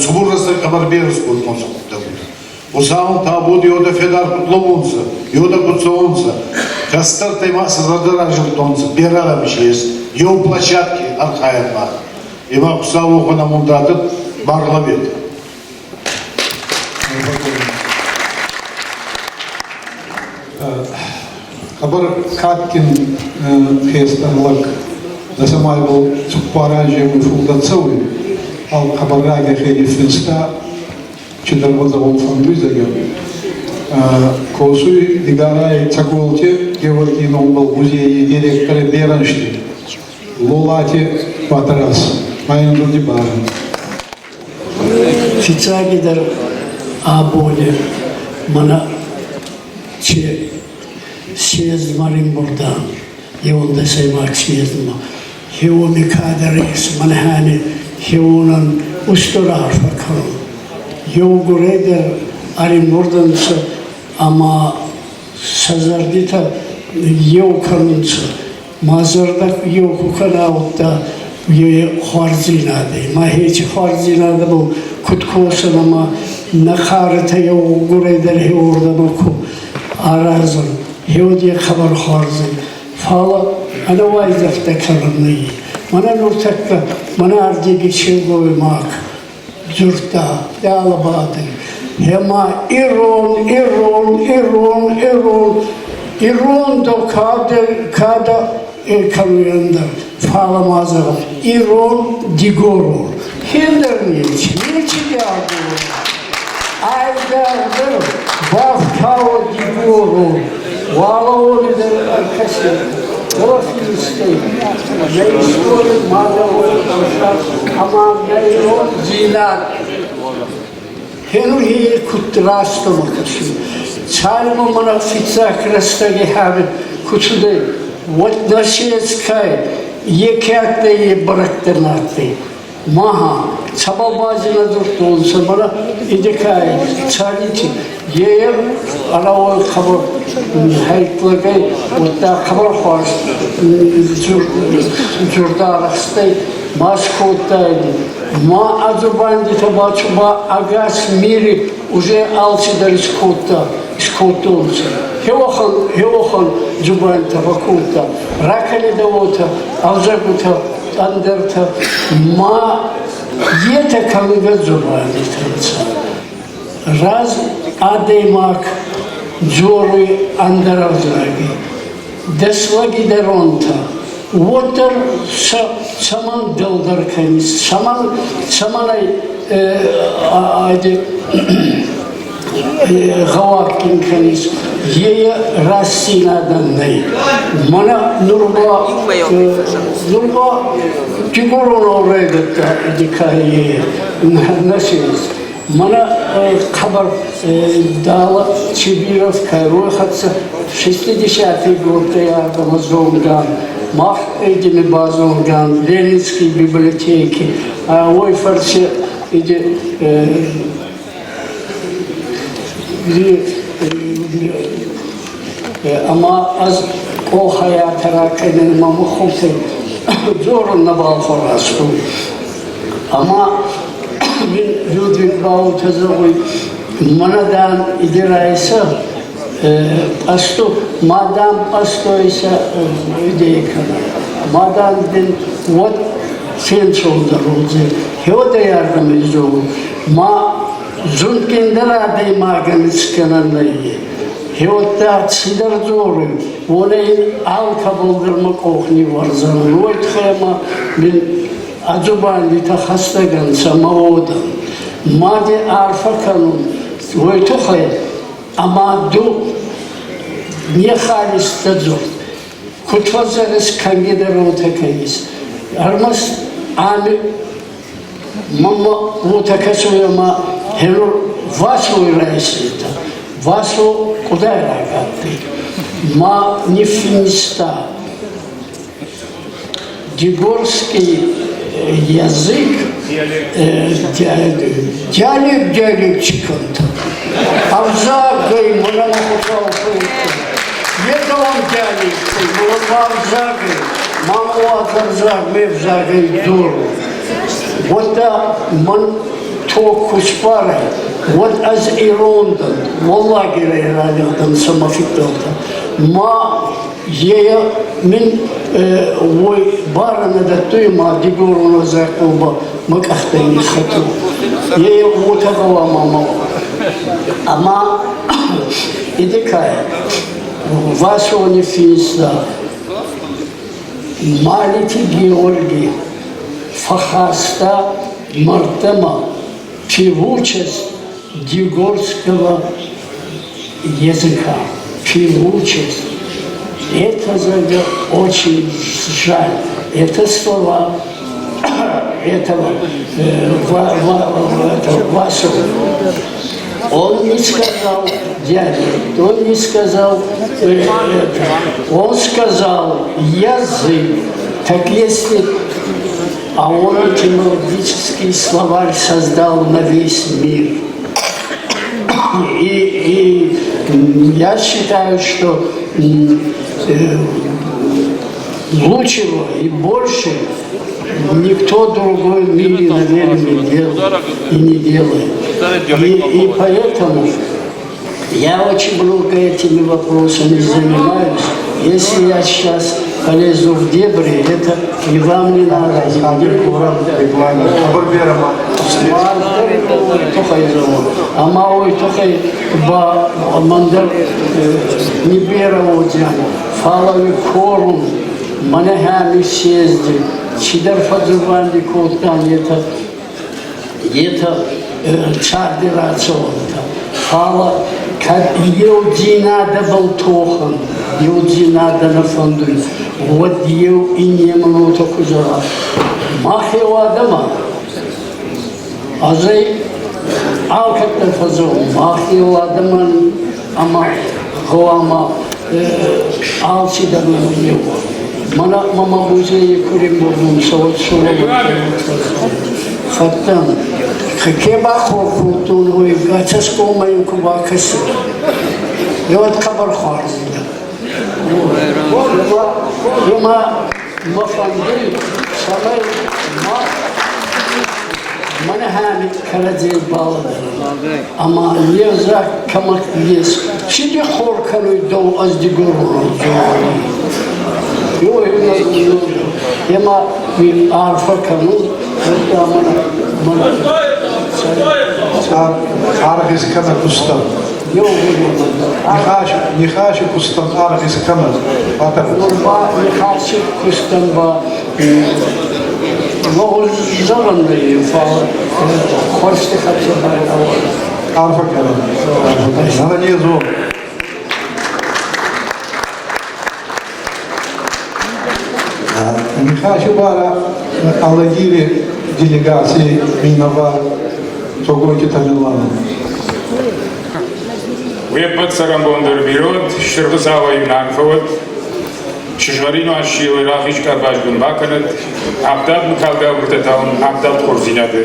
цубур рӕстӕг хъӕбӕр берӕ скодтонцӕ гъуддӕгутӕ. Хуцауӕн табуд еудӕ федар куд лӕуунцӕ, еудӕ куд цӕунцӕ. Кӕстӕртӕй ма сӕ зӕрдӕ разилдтонцӕ, берӕ адӕм ес, еу площадки архайӕн мах. Ема Хуцау уохӕн амонд ратӕд Барлавет. Хъӕбӕр кадгин хестӕр лӕг, цӕмӕй был цуппар анземӕй фулдӕр цӕуй, фал хъӕбӕр рагӕй хе ниффинста чидӕр уодзӕгъон фӕндуй, зӕгъгӕ. Косуй Дигарай Цӕголти Георгий номбӕл музейи директори берӕнсти Лолати Батраз. Ма барӕн. Фиццагидӕр абони мӕнӕ чи съездмӕ римбурдан, еуӕндӕсӕймаг съездмӕ, хеуони кадӕр ес, мӕнӕ хеуонӕн устур арфӕ кӕнун. Еугурӕй дӕр ӕримбурдӕнцӕ ӕма сӕ зӕрдитӕ еу кӕнунцӕ. Мӕ зӕрдӕ еу ку кӕна, удта е хуарздзийнадӕй. Мӕхеци хуарздзийнадӕбӕл куд косӕн ӕма нӕ хъаритӕ еугурӕй дӕр хеуордӕмӕ ку аразӕн, хеуӕд е хъӕбӕр хуарз ӕй. Фал ӕнӕ уайдзӕфтӕ кӕнӕн нӕййес. Мӕнӕ нуртӕккӕ мӕнӕ ардиги силгоймаг дзурдта Алабади. Ӕма ирон, ирон, ирон, ирон, ирон до кадӕ, кадӕ кӕнуй ӕндӕр, фал ма зӕгъӕн, ирон дигорон. Хендӕр нечи, нечи агорун. Айдагъдӕр бафтауӕ дигорон. Уӕлӕуони дӕр ӕркӕсетӕ. Финстӕй нӕ историй мадӕлон ӕвзаг ӕма нӕ ирондзийнад хенуй куд рӕстӕмӕ кӕсуй. Цалинмӕ мӕнӕ фиццаг рӕстӕги хӕри ку цудӕй, уӕд нӕ сецкай е ке адтӕй, е бӕрӕгдӕр нӕ адтӕй. Маха, цӕбӕл базина дзурдтонцӕ, мӕнӕ идекай царити, е ӕнӕуой хъӕбӕр хӕйтлагӕй, уӕдта хъӕбӕр хуарз дзурдарӕхстӕй ма скодтайдӕ. Ма ӕ дзубандитӕ ба ӕгас мири уже алцидӕр искодта, искодтонцӕ. Хеуӕхӕн, хеуӕхӕн дзубандитӕ фӕккодта. Ракӕнидӕ уотӕ, ӕвзӕгутӕ ӕндӕртӕ ма етӕ кӕнгӕ дзубандитӕ нцӕ. Раз адӕймаг дзоруй ӕндӕр ӕвзаги, дӕс лӕги дӕронтӕ, уӕддӕр сӕ цӕмӕн дӕлдӕр кӕнис, цӕмӕн, цӕмӕн ӕй гъӕуаггин кӕнис, е рӕстдзийнадӕ нӕй. Мӕнӕ нур ба нур ба дигоронау райдӕдта дикайи нӕ сес. Мӕнӕ хъӕбӕр дала Чибиров Кайрой хӕццӕ 60-й годтӕй ардӕмӕ зонгӕн. Мах эдими базонгӕн Ленинский библиотеки. Уой фӕрци иди Ӕма ӕз къохӕй атӕра кӕнӕн мӕ мухуртӕй дзорун нӕбал фӕразтон. Ӕма мин Людвиг Баутӕ зӕгъуй, мӕнӕ, дан, иди райсӕ пъӕсту, ма, дам, пъӕстойсӕ идея кӕнӕ. Ма, дам, дин уӕд фенцондӕр уодзӕй. Хеуӕдӕй ардӕмӕ изолун. Ма зундгиндӕр адӕймагӕн искӕнӕн нӕййе. Хеуӕттӕ цидӕр дзоруй, уонӕй алкӕбӕл дӕр мӕ къох ниввӕрдзӕнӕн. Уой туххӕй ӕма мин ӕ дзубандитӕ хӕстӕг ӕнцӕ мӕ уодӕн. Мади арфӕ кӕнун уой туххӕй, ӕма ду не халис дӕ дзурд. Куд фӕззӕгъис, кӕнгӕ дӕр уотӕ кӕнис. Ӕрмӕст ами мӕмӕ уотӕ кӕсуй ӕма хенур Васой райсетӕ. Васо къудайраг адтӕй. Ма ниффинста Дигорский язык, диалект диалектчиконта. Ӕвзагӕй мӕнӕ Хуцау Е диалектӕй, мӕнӕ ӕвзагӕй, ма уадз ӕвзаг ме взагӕй дзорун. Уӕдта мӕн тог ку сбарай, уӕд ӕз ирон дӕн, Уӕллагирӕй ралигъдӕнцӕ мӕ фиддӕлтӕ. Ма е мин уой барӕ нӕ дӕттуй ма дигорон ӕвзагбӕл ба мӕ къӕхтӕй ниххӕтун. Е уотӕ гъӕуама ма уа. Ӕма идикай Васо ниффинста Малити Георгий фӕххаста мӕрдтӕмӕ певучесть дигорского языка, певучесть. Это очень жаль. Это слова этого, этого Васу. Он не сказал диалект, он не сказал это, он сказал язык. Так если а он этимологический словарь создал на весь мир. И я считаю, что лучшего и больше никто другой в мире, наверное, не делает и не делает. И поэтому я очень много этими вопросами занимаюсь. Если я сейчас полезу в дебри, это и вам не надо, и мне. Ӕма уой туххӕй ба мӕн дӕр не берӕ уодзиан, фал корун, мӕнӕ ами съезди цидӕр фӕдздзубанди кодтан, етӕ царди рацӕуӕнтӕ. Фал кӕд еудзийнадӕбӕл тохӕн, еудзийнадӕ нӕ фӕндуй, уӕд еу иннемӕн уотӕ ку зӕгъа: Мах еу адӕм ан. Ӕз ӕй алкӕддӕр фӕззӕгъун, мах еу адӕмӕн ӕма гъӕуама алцидӕр еу уа. Мӕнӕ мӕмӕ музейи ку римбурдунцӕ, уӕд фӕдтӕн. Ке бахор кодтон, уой цӕсгоммӕ ин ку бакӕсун, уӕд хъӕбӕр хуарз. Ема мӕ фӕндуй, цӕмӕй мах мӕнӕ кӕрӕдзей балӕдӕрӕн. Ӕма не взаг кӕмӕ ес, ци ди хор кӕнуй дӕу ӕз дигорон дзорун. Ема арфӕ кӕнун, уӕдта мӕнӕ мӕнӕ Аргъ искӕнӕ кустӕн. Нихӕси кустӕн аргъ искӕнӕ. Нурма нихӕси кустӕн ба зӕгъӕн нӕййе, фал хуӕрзти хӕццӕ байрауӕн. Арфӕ кӕнӕн. Ӕнӕнез уо. Нихӕси бара Алагири делегаций минӕвар Тогойти Тамерлан. Уе ппӕт цӕрӕнбон дӕр бирӕ уӕд, Стыр Хуыцауӕй нӕм фӕуӕд, сызгъӕрин уасилы рахиз къабазгун бакӕнӕд, ӕппӕт мыкалгабыртӕ та уын ӕппӕт хорздзинады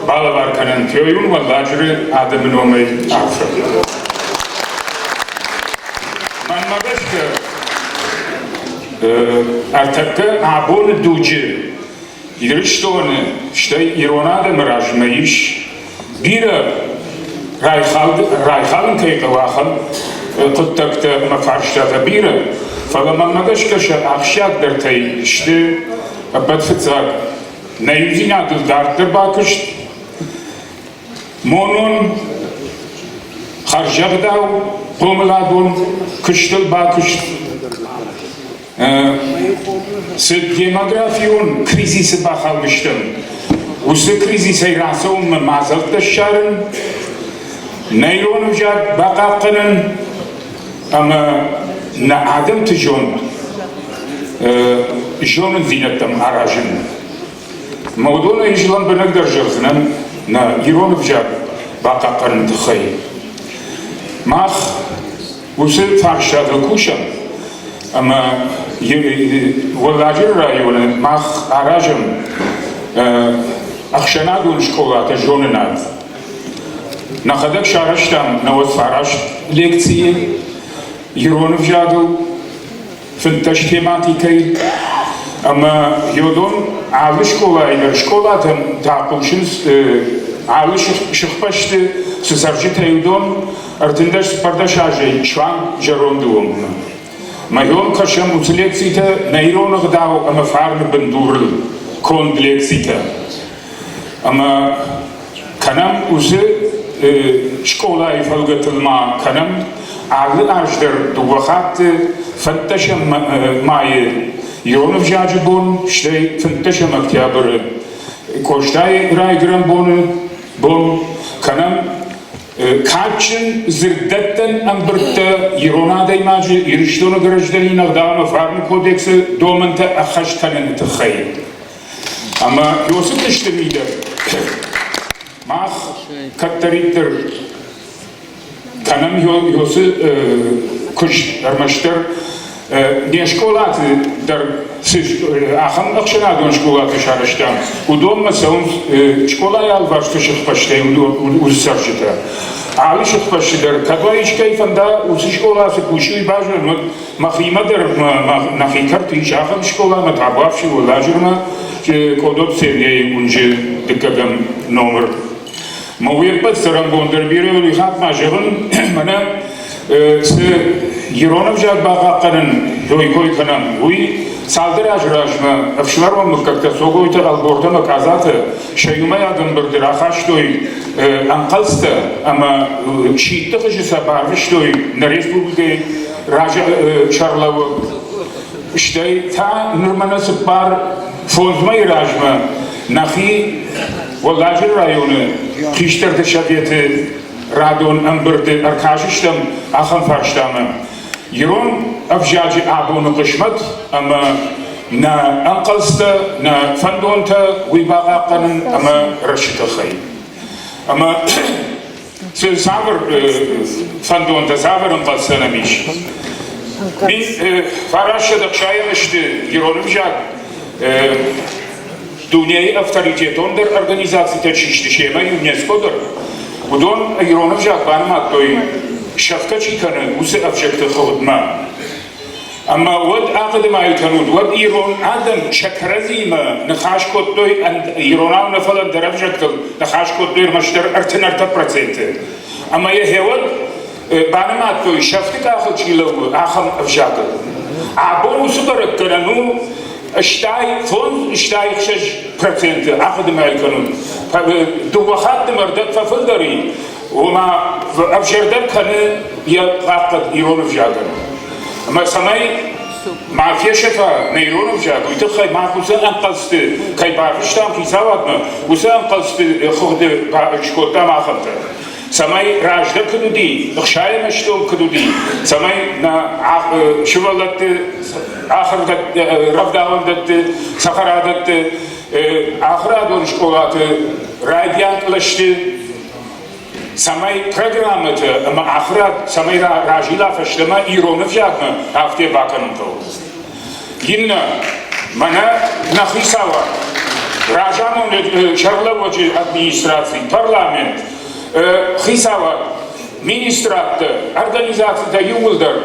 балӕвар кӕнӕнт, уый уын Уӕлладжыры адӕмы номӕй арфӕ. Мӕнмӕ гӕсгӕ, ӕртӕккӕ абоны дуджы Ирыстоны, стӕй ирон адӕмы размӕ ис бирӕ райхалын кӕй хъӕуы, ахӕм хъуыддӕгтӕ ӕмӕ фарстатӕ бирӕ, фӕлӕ мӕнмӕ гӕсгӕ сӕ ахсджиагдӕртӕй сты ӕппӕт фыццаг нӕ иудзинадыл дарддӕр бакуыст, монон хӕрзӕгъдау хъомыладон куыстыл бакуыст, Цы демографион кризисы бахаудыстӕм, уыцы кризисӕй рацӕуынмӕ мадзӕлттӕ ссарын, нӕ ирон ӕвзаг бахъахъхъӕнын ӕмӕ нӕ адӕмты зонд зонындзинӕдтӕм аразын. Мӕ уыдонӕй ис лӕмбынӕгдӕр зӕгъдзынӕн нӕ ирон ӕвзаг бахъахъхъӕныны тыххӕй. Мах Уыцы фарстатыл кусӕм, ӕмӕ Уӕлладжыры районы мах аразӕм ӕхсӕнадон скъолатӕ зонынад. Нӕхӕдӕг сарӕзтам 99 лекцийы ирон ӕвзагыл, 15 тематикӕйы ӕмӕ йодон алы скъолайы дӕр скъолатӕм та хъусынц алы сыхбӕсты цы цӕрджытӕ уыдон 34 азӕй суанг зӕронды онгмӕ. Мӕйон кӕсӕм уыцы лекцитӕ нӕ ирон ӕгъдау ӕмӕ фарны бындурыл конд лекцитӕ. Ӕмӕ кӕнӕм уыцы скъолайы фӕлгӕтыл ма кӕнӕм алы аз дӕр дыууӕ хатты фӕнддӕсӕм майы ирон ӕвзаджы бон, стӕй фынддӕсӕм октябры Къостайы райгуырӕн боны бон кӕнӕм кадджын дзырддӕттӕн ӕмбырдтӕ ирон адӕймаджы Ирыстоны гражданин ӕгъдау ӕмӕ фарны кодексы домӕнтӕ ӕххӕст кӕныны тыххӕй. Ӕмӕ уыцы куысты мидӕг мах кӕддӕриддӕр кӕнӕм уыцы куыст ӕрмӕстдӕр не скъолаты дӕр цы ахӕм ӕхсӕнадон скъолаты сарӕзтам, уыдонмӕ цӕуынц скъолайы алыварс цы сыхбӕстӕй уыцы цӕрджытӕ. Алы сыхбӕсты дӕр кӕд уа искӕй фӕнда уыцы скъола цы кусы, уый базонын, уӕд Мӕхимӕ дӕр нӕхи кӕрты ис ахӕм скъоламӕ табуафси Уӕлладжырмӕ Къодоты Сергейы уынджы дыккӕгӕм номыр. Мӕ уе ппӕт цӕрӕнбон дӕр бирӕ уый хатт ма зӕгъын, мӕнӕ цы ирон ӕвзаг бахъахъхъӕнын кой кӕнӕм, уый цалдӕр азы размӕ ӕфсымӕрон мыггӕгтӕ Цогойты, Ӕлбортӕ ӕмӕ Къадзаты сӕ иумӕйаг ӕмбырды рахастой ӕнхъӕлцтӕ ӕмӕ сидты хуызы сӕ барвыстой нӕ республикӕйы сӕргълӕууӕг. Стӕй та нырмӕ нӕ цыппар фондз мӕйы размӕ нӕхи Уӕлладжыры районы хистӕрты советы радон ӕмбырды ӕркастыстӕм ахӕм фарстамӕ. Ирон ӕвзаджы абоны хъысмӕт ӕмӕ нӕ ӕнхъӕлцтӕ, нӕ фӕндонтӕ уый бахъахъхъӕнын ӕмӕ рӕзты тыххӕй. Ӕмӕ цавӕр фӕндонтӕ, цавӕр ӕнхъӕлцтӕ нӕм ис? 1960 сты ирон ӕвзаг дунейы авторитетондӕр организацитӕ чи сты, семӕ ЮНЕСКО дӕр, уыдон ирон ӕвзаг банымадтой, сӕфгӕ чи кӕны, уыцы ӕвзӕгты хыгъдмӕ. Ӕмӕ уӕд ахъуыды ма кӕнут, уӕд ирон адӕм сӕ кӕрӕдзиимӕ ныхас кодтой иронау нӕ, фӕлӕ ӕндӕр ӕвзӕгтыл ныхас кодтой ӕрмӕстдӕр 33%. Ӕмӕ йӕ гъеуӕд банымадтой, сӕфты къахыл чи лӕууы, ахӕм ӕвзагыл. Абон уыцы бӕрӕггӕнӕн у 65, 86% ахъуыды ма кӕнут. Дыууӕ хатты ӕрдӕг фӕфылдӕр и, ома ӕвзӕрдӕр кӕны йӕ хъахъхъӕд ирон ӕвзагӕн. Ӕмӕ цӕмӕй ма фесӕфа нӕ ирон ӕвзаг, уый тыххӕй мах уыцы ӕнхъӕлцты кӕй барвыстам хицауадмӕ, уыцы ӕнхъӕлцты хыгъды скодтам ахӕмтӕ. Цӕмӕй раздӕр куыд уыди, ӕхсайӕм ӕстон куыд уыди, цӕмӕй нӕ сывӕллӕтты рӕвдауӕндӕтты, цӕхӕрадӕтты, ахуырадон скъолаты райдиан кълӕсты цӕмӕй программӕтӕ ӕмӕ ахуырад цӕмӕй разила фӕстӕмӕ ирон ӕвзагмӕ, афтӕ бакӕнын хъӕуы. Иннӕ, мӕнӕ нӕ хицауад, разамонӕг сӕргълӕууӕджы администраци, парламент, хицауад, министрадтӕ, организацитӕ иууылдӕр.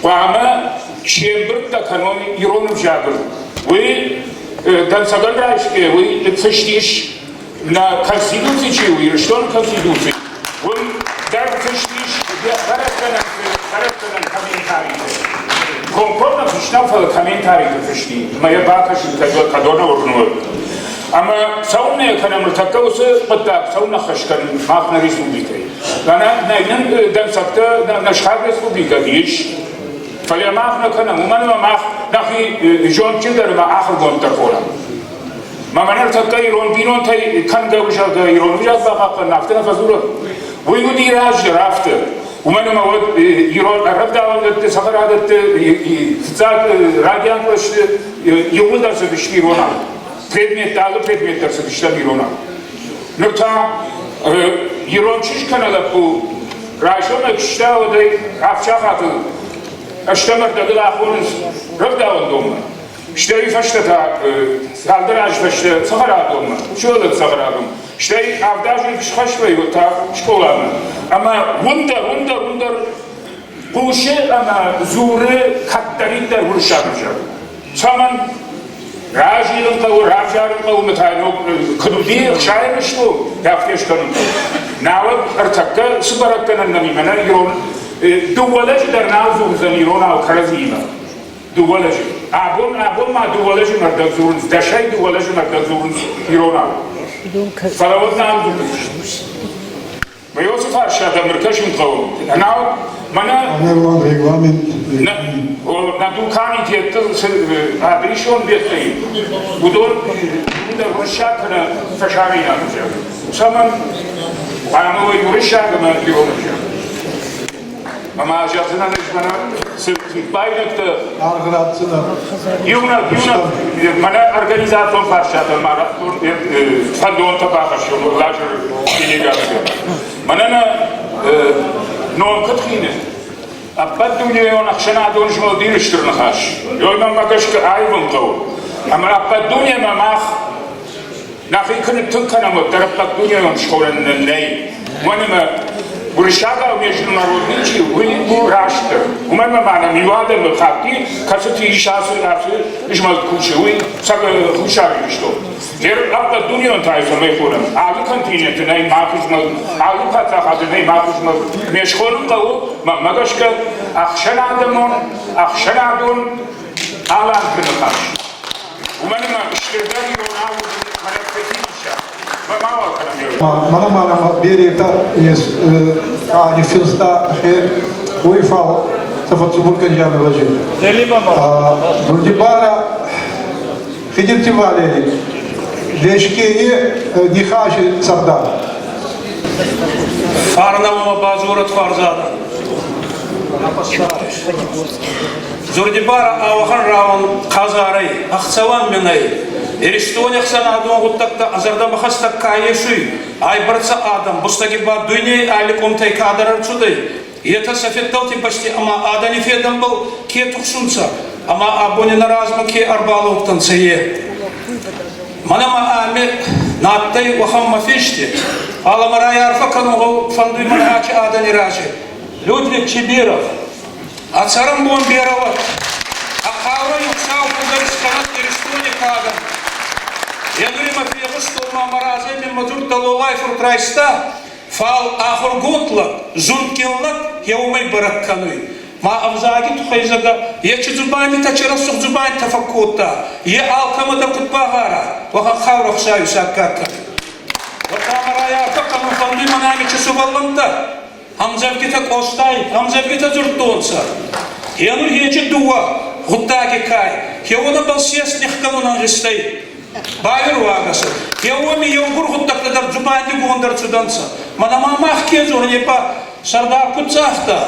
Хъуамӕ се мбырдтӕ кӕной ирон ӕвзагыл. Уый дӕнцӕгӕн райсгӕ, уый фыст ис нӕ Конституци чи у, Ирыстоны Конституци, уым дӕр фыст ис бӕрӕггӕнӕн бӕрӕггӕнӕн комментариты. Комкоммӕ фыст нӕу, фӕлӕ комментариты фыст и, ӕмӕ йӕ бакӕсын кӕдон уырны. Ӕмӕ цӕуылнӕ йӕ кӕнӕм ныртӕккӕ уыцы хъуыддаг, цӕуылнӕ хӕс кӕнын мах нӕ республикӕйы? Нӕ нын дӕнцӕгтӕ нӕ сыхаг республикӕты ис, фӕлӕ мах нӕ кӕнӕм, уымӕн ӕмӕ мах нӕхи зондджындӕр ӕмӕ ахуыргонддӕр хонӕм. Мӕ мӕнӕ ныртӕккӕ ирон бинонтӕй кӕнгӕ узӕлгӕ ирон узӕлд бахъахъхъӕнын афтӕ нӕ фӕдзуры. Уый уыди раздӕр афтӕ. Уымӕн ӕмӕ уӕд ирон ӕрӕвдауӕндӕтты, цӕхӕрадӕтты фыццаг райдиан кълӕсты иууылдӕр цыдысты иронау. Предметтӕ, алы предмет дӕр цыдыстӕм иронау. Ныр та ирон чызг кӕнӕ лӕппу райсомӕй куы сыстад, уӕд ӕй авд сахатыл ӕстӕм ӕрдӕгыл ахонынц рӕвдауӕндонмӕ. Стӕй фӕстӕ та цалдӕр азы фӕстӕ цӕхӕрадонмӕ, сывӕллӕтты цӕхӕрадон. Стӕй авд азы куы схӕст вӕййы, уӕд та скъоламӕ. Ӕмӕ уым дӕр, уым дӕр, уым дӕр хъусы ӕмӕ дзуры кӕддӕриддӕр уырыссаг ӕвзаг. Цӕмӕн? Разилын хъӕуы, равзарын хъӕуы мӕ та ног куыд уыди, ӕхсайӕм сты, афтӕ скӕнын хъӕуы. Науӕд ӕртӕккӕ цы бӕрӕггӕнӕн нӕм и, мӕнӕ ирон дыууӕ лӕджы дӕр нал дзурдзӕн иронау кӕрӕдзиимӕ. Дыууӕ лӕджы. Абон, абон ма дыууӕ лӕджы мӕрдӕг дзурынц, дӕсӕй дыууӕ лӕджы мӕрдӕг дзурынц иронау. Фӕлӕ уӕд нал дзурынц. Мӕ фарстатӕм ӕркӕсын хъӕуы. Науӕд мӕнӕ регламент. Нӕ дуканитетты цы адрисон беттӕ уыдон дӕр уырыссаг кӕнӕ фӕсарӕйнаг ӕвзаг. Цӕмӕн? Хъуамӕ уой уырыссаг ӕмӕ ирон ӕвзаг. Ӕмӕ зӕгъдзынӕн ӕз мӕнӕ цы фиппаинӕгтӕ Аргъ ратдзынӕ. Иунӕг, иунӕг, мӕнӕ организацион фарстатӕн ма радтон фӕндонтӕ бахӕссон Уӕлладжыры делегацийӕн. Мӕнӕ нӕ ном куыд хины? Ӕппӕт дунейон ӕхсӕнадон змӕлд Иры стыр ныхас. Ёмӕ гӕсгӕ аивын хъӕуы. Ӕмӕ ӕппӕт дунемӕ мах Нӕхи куы ныттынг кӕнӕм, уӕддӕр ӕппӕтдунейон схонӕн нын нӕй. Уымӕн ӕмӕ уырыссагау международный чи у, уый у растдӕр. Уымӕн ӕмӕ ма нӕм иу адӕмы хатт и, кӕцыты ис ацы ацы змӕлд кусы, уый Хуссар Ирыстон. Гъер ӕппӕтдунейон та цӕмӕй хонӕм? Алы континенты нӕй мах змӕлд, алы паддзахады нӕй мах змӕлд. Ме схонын хъӕуы, мӕнмӕ гӕсгӕ, ӕхсӕнадӕмон, ӕхсӕнадон аланты ныхас. Уымӕн ӕмӕ стырдӕр иронау уыди мӕнӕ Мӕнӕ ма нӕмӕ беретӕ ес ниффинста хе, уой фал сӕ фӕццубур кӕнзиан ӕвӕдзи. Дурдибара Хидирти Валерий, Лешкени Нихаши сӕрдар. Фарнӕуӕмӕ бадзорӕд хуарзадӕ. Дзурдибарӕ ауӕхӕн рауӕн хъазарӕй, ӕхцӕуӕн мин ӕй. Иристони ӕхсӕнадон гъуддӕгтӕ зӕрдӕмӕ хӕстӕг ка есуй, айбӕрцӕ адӕм, бустӕги ба дуйней алли къумтӕй кадӕр ӕрцудӕй, етӕ сӕ феддӕлти бӕсти ӕма адӕни федӕнбӕл ке тухсунцӕ ӕма абони нӕ размӕ ке ӕрбалӕудтӕнцӕ, е. Мӕнӕ ма ами надтӕй уӕхӕн ма фести, фал ӕма райарфӕ кӕнун фӕндуй мӕнӕ ачи адӕни рази. Людвиг Чибиров, А цӕрӕнбон берӕ уӕд. А хъаурӕ Хуцау фулдӕр искӕнӕд Иристони кадӕн. Енури ма фегъустон ма мӕ разӕй мин мӕ дзурдтӕ Лолай фурт райста, фал ахургонд лӕг, зундгин лӕг еумӕй бӕрӕг кӕнуй. Ма ӕвзаги туххӕй зӕгъгӕ, ечи дзубандитӕ чи рӕсугъд дзубандитӕ фӕккодта, е алкӕмӕ дӕр куд багъара, уӕхӕн хъаурӕ Хуцауи саккаг кӕнуй. Уотӕ мӕ райарфӕ кӕнун фӕндуй мӕнӕ ами чи сувӕллӕнттӕ, Ӕмдзӕвгитӕ Къостай ӕмдзӕвгитӕ дзурдтонцӕ. Гъенур хечи дууӕ гъуддаги кай, хеуонӕбӕл сес нихкӕнун ӕнгъизтӕй. Байруагӕс, гъе уоми еугур гъуддӕгтӕ дӕр дзубандигонд ӕрцудӕнцӕ. Мӕнӕ ма мах ке зонӕн, е ба сӕрдар куд загъта,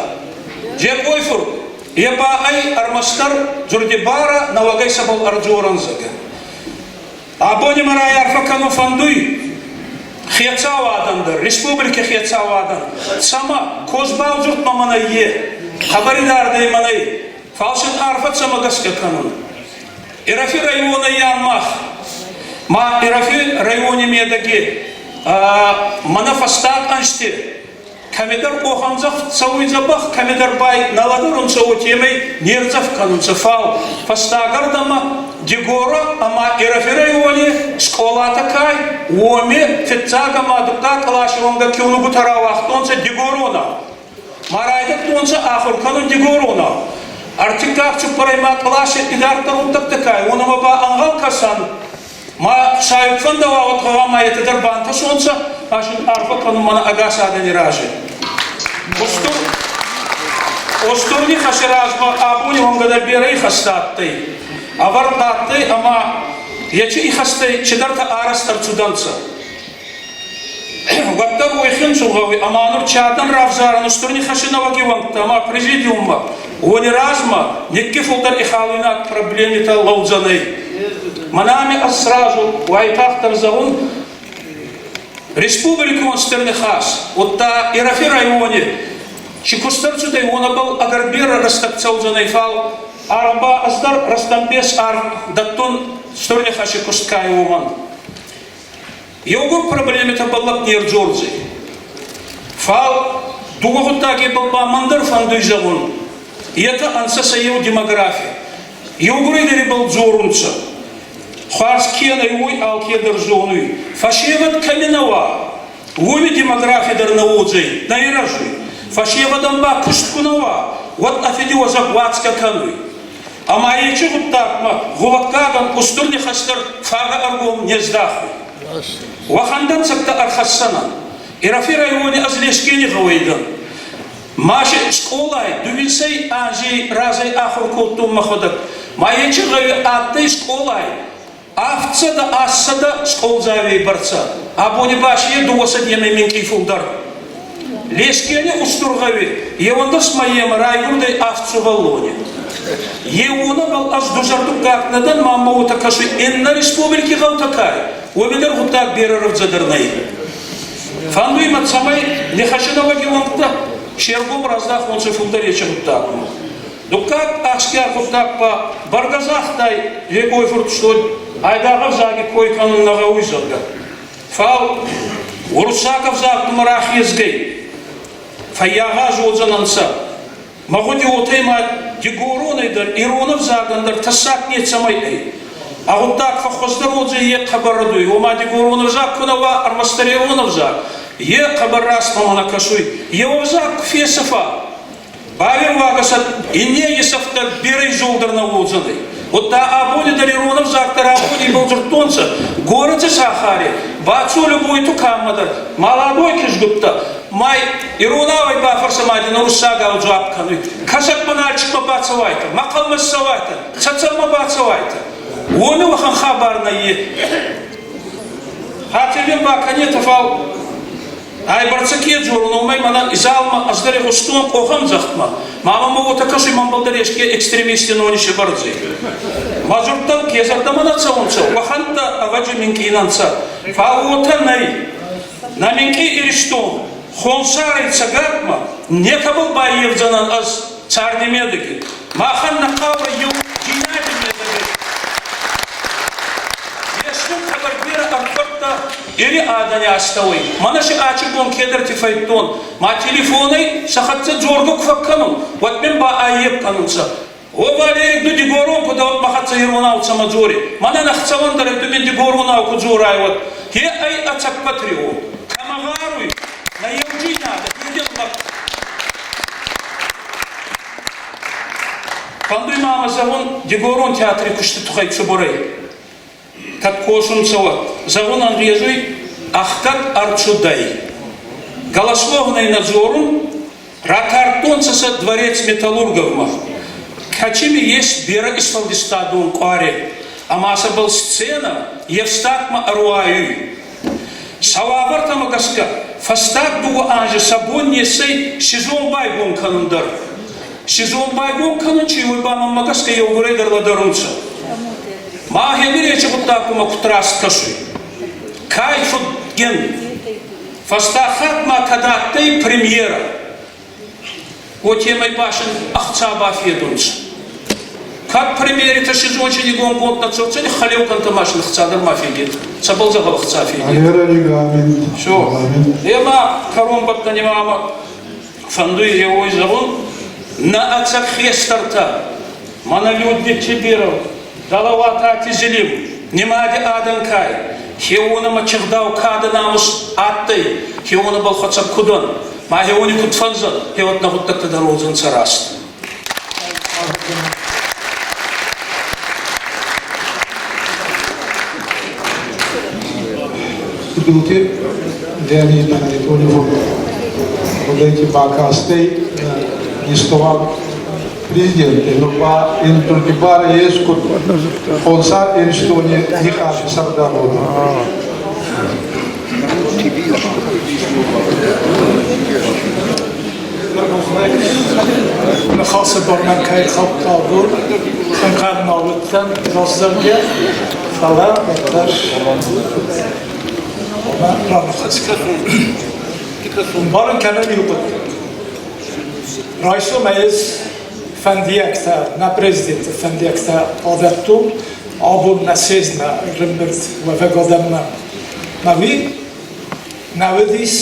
Джекъой-фурт, е ба ӕй ӕрмӕстдӕр дзурдибарӕ нӕуӕгӕй цӕбӕл ӕрдзорӕн, зӕгъгӕ. Абони мӕ райарфӕ кӕнун фӕндуй хецауадӕн дӕр, республики хецауадӕн, цӕмӕ козбау дзурдмӕ мӕнӕй е, хабаридардӕй мӕнӕй, фал син арфӕ цӕмӕ гӕсгӕ кӕнун. Ирӕфи районӕй ан мах. Ма Ирӕфи райони медӕги мӕнӕ фӕстаг ӕнзти. Кӕмидӕр къохӕмдзӕгъд цӕуй дзӕбӕх, кӕмидӕр ба нӕ лӕдӕрунцӕ, уотемӕй не рдзӕф кӕнунцӕ, фал фӕстагӕрдӕмӕ Дигора ӕма Ирӕфи райони скъолатӕ кай, уоми фиццаг ӕма дуккаг къласи уӕнгӕ киунугутӕ рауагътонцӕ дигоронау. Ма райдӕдтонцӕ ахур кӕнун дигоронау. Ӕртиккаг цуппӕрӕймаг къласи идарддӕр гъуддӕгтӕ кай, уонӕмӕ ба ӕнгъӕл кӕсӕн. Ма сайуг фӕндӕуа, гъӕуама етӕ дӕр бантӕсонцӕ, ма син арфӕ кӕнун мӕнӕ ӕгас адӕни рази. Устур, устур нихӕси размӕ абони уӕнгӕ дӕр берӕ ихӕстӕ адтӕй. Ӕвӕрд адтӕй ӕма ечи ихӕстӕй чидӕртӕ арӕзт ӕрцудӕнцӕ. Уӕддӕр уой хинцун гъӕуй, ӕма нур чадӕн равзарӕн устур нихӕси нӕуӕг иуӕнгтӕ ӕма президиуммӕ, уони размӕ никки фулдӕр ихалуйнаг проблемитӕ лӕудзӕнӕй. Мӕнӕ ами ӕз сразу уайтагъддӕр зӕгъун, республикон стыр ныхас, удта Ирӕфи райони чи куст ӕрцудӕй, уонӕбӕл ӕгӕр берӕ рӕстӕг цӕудзӕнӕй, фал аргъ ба ӕз дӕр рӕстӕмбес аргъ дӕттун стур нихӕси куст ка уомӕн. Еугур проблемитӕбӕл лӕг не рдзордзӕй. Фал дууӕ гъуддагебӕл ба мӕн дӕр фӕндуй зӕгъун. Етӕ ӕнцӕ сӕ еу демографи. Еугурӕй дӕр ибӕл дзорунцӕ. Хуарз ке нӕй, уой алкедӕр зонуй. Фӕсевӕд кӕми нӕ уа, уоми демографи дӕр нӕ уодзӕй, нӕ ирӕзуй. Фӕсевӕдӕн ба куст ку нӕ уа, уӕд ӕ фидиуӕзӕг уадзгӕ кӕнуй. Ӕма ечи гъуддагмӕ, гъулӕггагӕн, устур нихӕстӕр фагӕ ӕргом не здахуй. Уӕхӕн дӕнцӕгтӕ ӕрхӕссӕнӕн. Ирӕфи райони ӕз Лескени гъӕуӕй дӕн. Ма скъолай дууинсӕй анзи разӕй ахур кодтон мӕхуӕдӕг. Ма ечи гъӕуи адтӕй скъолай авдсӕдӕ ассӕдӕ скъолдзауей бӕрцӕ. Абони ба си дууӕсӕдемӕй минкъий фулдӕр. Лескени устур гъӕуи еуӕндӕс мӕйемӕ райгурдӕй авд сувӕллони. Еуонӕбӕл ӕз дузӕрдуггаг нӕ дӕн, ма мӕ уотӕ кӕсуй, иннӕ республики гъӕутӕ кай, уоми дӕр гъуддаг берӕ рӕвдзӕдӕр нӕй. Фӕндуй мӕ, цӕмӕй нихӕсинӕуӕги уӕнгтӕ се ргом раздахонцӕ фулдӕр ечи гъуддагмӕ. Дуккаг ахсгиаг гъуддаг ба бӕргӕ загътай Лекъой-фурт Штоль, айдагъ ӕвзаги кой кӕнун нӕ гъӕуй, зӕгъгӕ. Фал уруссаг ӕвзагмӕ рахезгӕй, фӕййагъаз уодзӕнӕнцӕ. Мӕ гъуди уотӕй ма дигоронӕй дӕр, ирон ӕвзагӕн дӕр тӕссаг нецӕмӕй ӕй. А гъуддаг фӕххуӕздӕр уодзӕй е хъӕбӕр рӕдуй, уома дигорон ӕвзаг ку нӕ уа, ӕрмӕстдӕр ирон ӕвзаг. Е хъӕбӕр раст мӕмӕ нӕ кӕсуй. Еу ӕвзаг ку фесӕфа, Баверуагӕсӕд иннӕ исӕфтӕ берӕ изолдӕр нӕ уодзӕнӕй. Удта абони дӕр ирон ӕвзаг дӕр абони бӕлдзурдтонцӕ. Горӕти сахари бацо любой туканмӕ дӕр маладой кизгуттӕ май иронауӕй бафӕрсӕ ма дин уруссагау дзуапп кӕнуй. Кӕсӕгмӕ Нальчикмӕ бацӕуайтӕ, Мӕхъӕлмӕ ссӕуайтӕ, Цӕцӕнмӕ бацӕуайтӕ. Уоми уӕхӕн хабар нӕййе. Хатирбен бакӕнетӕ, фал Айбӕрцӕ ке дзорун, уомӕй мӕнӕ залмӕ ӕз дӕр игъустон къохӕмдзӕгъдмӕ. Ма мӕмӕ уотӕ кӕсуй, мӕнбӕл дӕр еске экстремисти нони сӕвӕрдзӕй. Мӕ дзурдтӕн ке зӕрдӕмӕ нӕ цӕунцӕ, уӕхӕнттӕ ӕвӕдзи минкъий нӕ нцӕ. Фал уотӕ нӕй. Нӕ минкъий Иристон Хонсарӕй Цӕгатмӕ некӕбӕл баййевдзӕнӕн ӕз царди медӕги. Махӕн нӕ хъаурӕ еу дийнади медӕгӕй. Ес нин хъӕбӕр берӕ ӕрдхуӕрдтӕ Ири адӕни астӕуӕй. Мӕнӕ си ачи бон кедӕрти фӕйдтон, ма телефонӕй сӕ хӕццӕ дзоргӕ ку фӕккӕнун, уӕд мин ба аййеп кӕнунцӕ. О, Валерий, ду дигорон ку дӕ, мӕ хӕццӕ иронау цӕмӕ дзори? Мӕнӕн ӕхцӕуӕн дӕр ӕй, ду мин дигоронау ку дзорай, уӕд. Е ӕй ӕцӕг патриот. Кӕмӕ гъаруй, нӕ еудзийнадӕ, лӕг. Фӕндуй ма мӕ зӕгъун, дигорон театри кусти туххӕй цубурӕй. Кӕд косунцӕ, уӕд, зӕгъун ӕнгъезуй, ӕхгӕд ӕрцудӕй. Голословнӕй нӕ дзорун, ратардтонцӕ сӕ дворец Металлурговмӕ. Кӕцими ес берӕ исфӕлдистадон къуаре, ӕма сӕбӕл сценӕ ефстагмӕ ӕруайуй. Сӕ уавӕртӕмӕ гӕсгӕ, фӕстаг дууӕ анзи сӕ бон не ссӕй сезон байгон кӕнун дӕр. Сезон байгон кӕнун чи, уой ба мӕнмӕ гӕсгӕ еугурӕй дӕр лӕдӕрунцӕ. Ма хемиречи гъуддагмӕ куд раст кӕсуй? Кай фудген? Фӕстаг хатт ма кӕд адтӕй премьерӕ? Уотемӕй ба син ӕхца бафедунцӕ. Кӕд премьеритӕ сезончи игонгонд нӕ цӕуцӕни хӕлеукӕнтӕ ма син ӕхца дӕр ма федет. Цӕбӕл дзӕгъӕл ӕхца федет? Регламент. Все. Ема кӕронбӕттӕни мама. Фӕндуй еуой зӕгъун, нӕ ӕцӕг хестӕртӕ, мӕнӕ Людвиг Чибиров, Далауатати Зелим, нимади адӕн кай, хеуонӕмӕ чигъдау кадӕ намус адтӕй, хеуонӕбӕл хуӕцӕг куд уӕн, ма хеуони куд фӕнзӕн, хеуӕт нӕ гъуддӕгтӕ дӕр уодзӕнцӕ раст. Тбилити Леонид Анатольеву вот эти бакастей нистовал президенте, но па интуртибара есть Хонсар Иристони Нихаши Сардарова. Ныхасы бар мӕм кӕй хаудта абон, ӕнхъӕл нӕ уыдтӕн, раздзӕугӕ, фӕлӕ уӕддӕр мӕ раныхас кӕнын. Ӕмбарын кӕнын иу хъуыддаг. Райсом ӕз фӕндиӕгтӕ, нӕ президенты фӕндиӕгтӕ адӕттон, абон нӕ съездмӕ ӕрӕмбырд уӕвӕг адӕммӕ. Мӕ уый Нӕ уыдис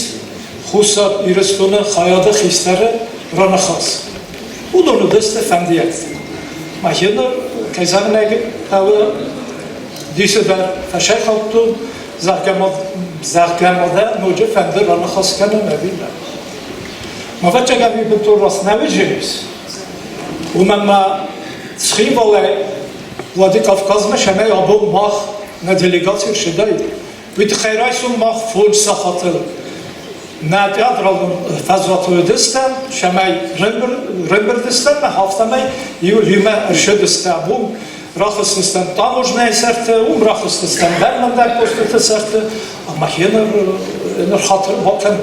Хуссар Ирыстоны хайады хистӕры раныхас. Уыдон уыдысты фӕндиӕгтӕ. Махӕн, кӕй зӕгъын ӕй хъӕуы, дисы дӕр фӕсайхӕлдтон, зӕгъгӕ ма дӕ ноджы фӕнды раныхас кӕнын ӕви нӕ. Ӕвӕццӕгӕн, уый бынтон раст нӕ уыдзӕнис. Уымӕн ма Цхинвалӕй Владикавказмӕ сӕмӕй абон мах нӕ делегаци ссыдаид. Уый тыххӕй райсом мах фондз сахаты нӕ театралон фӕзуаты уыдыстӕм, цӕмӕй рымбырдыстӕм ӕмӕ афтӕмӕй иу иумӕ ӕрсыдыстӕм. Уым рахызтыстӕм таможнӕйы сӕрты, уым рахызтыстӕм бӕрнондаг постыты сӕрты, ӕмӕ еныр хатыр бакӕн.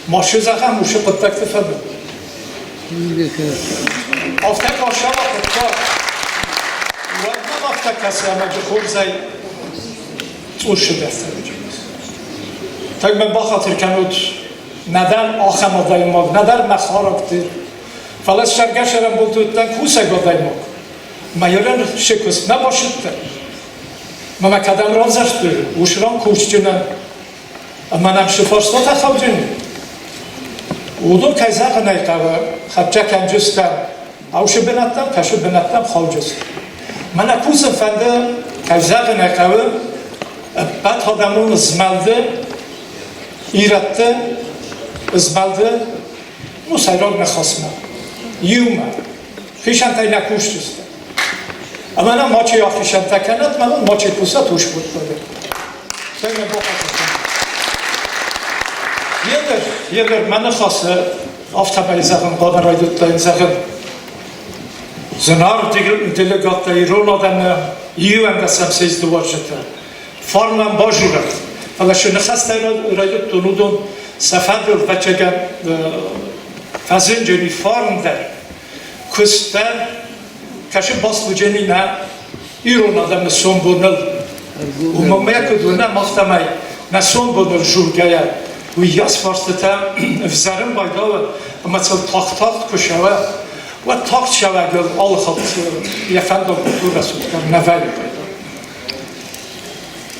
Ма шы зӕгъӕм уыцы хъуыддӕгты фӕдыл. Афтӕ кӕсӕм хъуыддаг. Уӕд нӕм афтӕ кӕсы, ӕмӕ хорзӕй цъус сыдӕртӕ. Так мӕ бахатыр кӕнут, нӕдӕр ахӕм адӕймаг, нӕдӕр мӕ характер, фӕлӕ сӕргӕсӕрӕнбонты уыдтӕн кусӕг адӕймаг. Мӕ се куыст нӕ басыдтӕн. Мӕ мӕ кӕдӕм равзӕрстой, уыцы ран кусджынӕн. Ӕмӕ нӕм цы фарстатӕ хауджын, уыдон, кӕй зӕгъын ӕй хъӕуы, хӕццӕ кӕнджыстӕм, аусы бынӕттӕм, кӕсы бынӕттӕм хауджысты. Мӕнӕ кусын фӕнды, кӕй зӕгъын ӕй хъӕуы, ӕппӕт адӕмон змӕлды, ирӕтты змӕлды, ну, сӕйраг ныхасмӕ, иумӕ, хицӕнтӕй нӕ кусджысты. Ӕмӕ нӕ мачи ахицӕнтӕ кӕнӕт, мӕ мачи кусӕт, уый скодтой. Йедер, мӕ ныхасы афтӕмӕй зӕгъын хъуамӕ райдыдтаин зӕгъын. Зынаргъ делегаттӕ ирон адӕмы иуӕндӕсӕм съезды уазджытӕ. Фарнӕн базурӕт, фӕлӕ цы ныхӕстӕ райдыдтон, уыдон сӕ фӕдыл ӕвӕццӕгӕн фӕзынджыни фарн дӕр, куыст дӕр, кӕсы баст уыдзӕни нӕ ирон адӕмы сомбоныл. Уымӕ мӕ куыд уынӕм, афтӕмӕй нӕ сомбоныл дзургӕйӕ, уыйас фарстытӕ ӕвзарын байдауы ӕмӕ сыл тагъд-тагъд куы сӕуа, уӕд тагъд сӕуӕгыл алы хатт йӕ фӕндаг культурӕ суткӕ нӕ вӕййы пайда.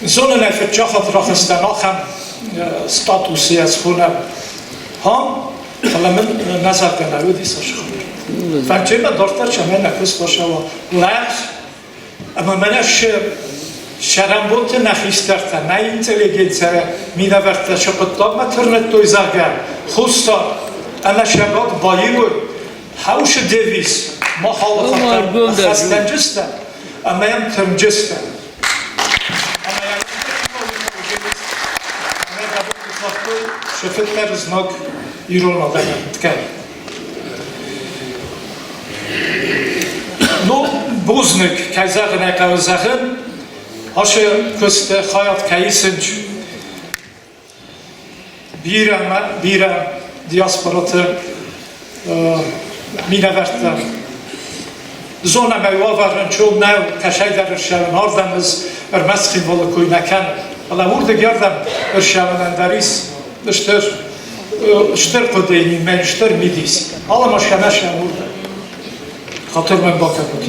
Зонын ӕй, фыццаг хатт рахызтӕн ахӕм статусы йӕ схонӕм. Хам, фӕлӕ мын нӕ зӕрдӕ нӕ уыди сӕ схонын. Фӕнчемӕ дарддӕр цӕмӕй нӕ куыст бацӕуа лӕгъз ӕмӕ мӕнӕ сӕрӕнбонты нӕ хистӕртӕ, нӕ интеллигенцийы минӕвӕрттӕ цы хъуыддагмӕ тырныдтой, зӕгъгӕ, Хуссар ӕмӕ Сӕгат баивой, хӕусы девиз мах алы хатт ӕххӕстгӕнджыстӕм ӕмӕ йӕм тырнджыстӕм. Ӕмӕ йӕ сӕ фыддӕр знаг ирон адӕмӕн ткӕй. Ну, бузныг, кӕй зӕгъын ӕй хъӕуы зӕгъын, ацы куысты хайад кӕй исынч бирӕ бирӕ диаспораты минӕвӕрттӕ. Зонӕм ӕй уавӕрӕн чол нӕу, кӕсӕйдӕр ӕрсӕвын ардӕм ӕз ӕрмӕст Цхинвалы кой нӕ кӕнын, фӕлӕ уырдыг ардӕм ӕрсӕвынӕн дӕр ис стыр стыр хъуыдыйы мӕн стыр мидис. Алама сӕмӕ уырдыг. Хатыр мӕн бакӕнут.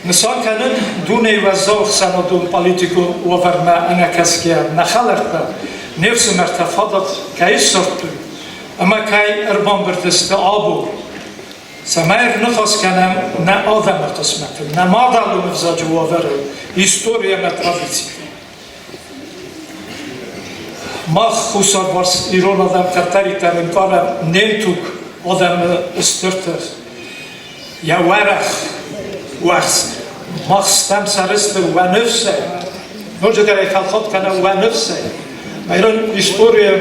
Нысан кӕнын дунейы уӕззау ӕхсӕнадон политикон уавӕрмӕ ӕнӕкӕсгӕ нӕ хӕлӕрттӕ. Не фсымӕртӕ фадат кӕй ссардтой ӕмӕ кӕй ӕрбамбырд сты абон, цӕмӕй ӕрныхас кӕнӕм нӕ адӕмы хъысмӕтыл, нӕ мадӕлон ӕвзаджы уавӕрыл, истори ӕмӕ традицитыл. Мах хуссарварс ирон адӕм кӕддӕриддӕр ӕнкъарӕм не мтуг адӕмы стыр тых, йӕ уӕрӕх уӕхск. Мах стӕм сӕрыстыр уӕ ныфсӕй, ноджыдӕр ӕй фӕлхатт кӕнӕм уӕ ныфсӕй. Ирон историйы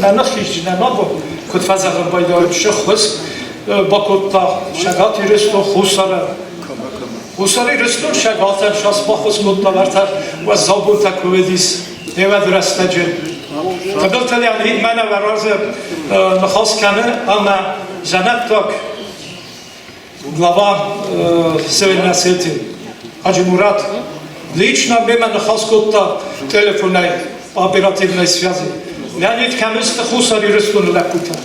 нӕ ныххизджынӕн абон, куыд фӕзӕгъын байдайут, сыххуыс бакодта Цӕгат Ирыстон Хуссары. Хуссар Ирыстон сӕгатӕн сасбаххуыс кодта уӕртӕ уӕззау бонтӕ куы уыдис, ӕвӕд рӕстӕджы. Тыбылты Леонид мӕнӕ уӕ разы ныхас кӕны ӕмӕ дзӕнӕттаг глава Северной Осетии Хаджи Мурат лично мемӕ ныхас кодта телефонӕй по оперативной связи. Леонид кӕм сты Хуссар Ирыстоны лӕппутӕ?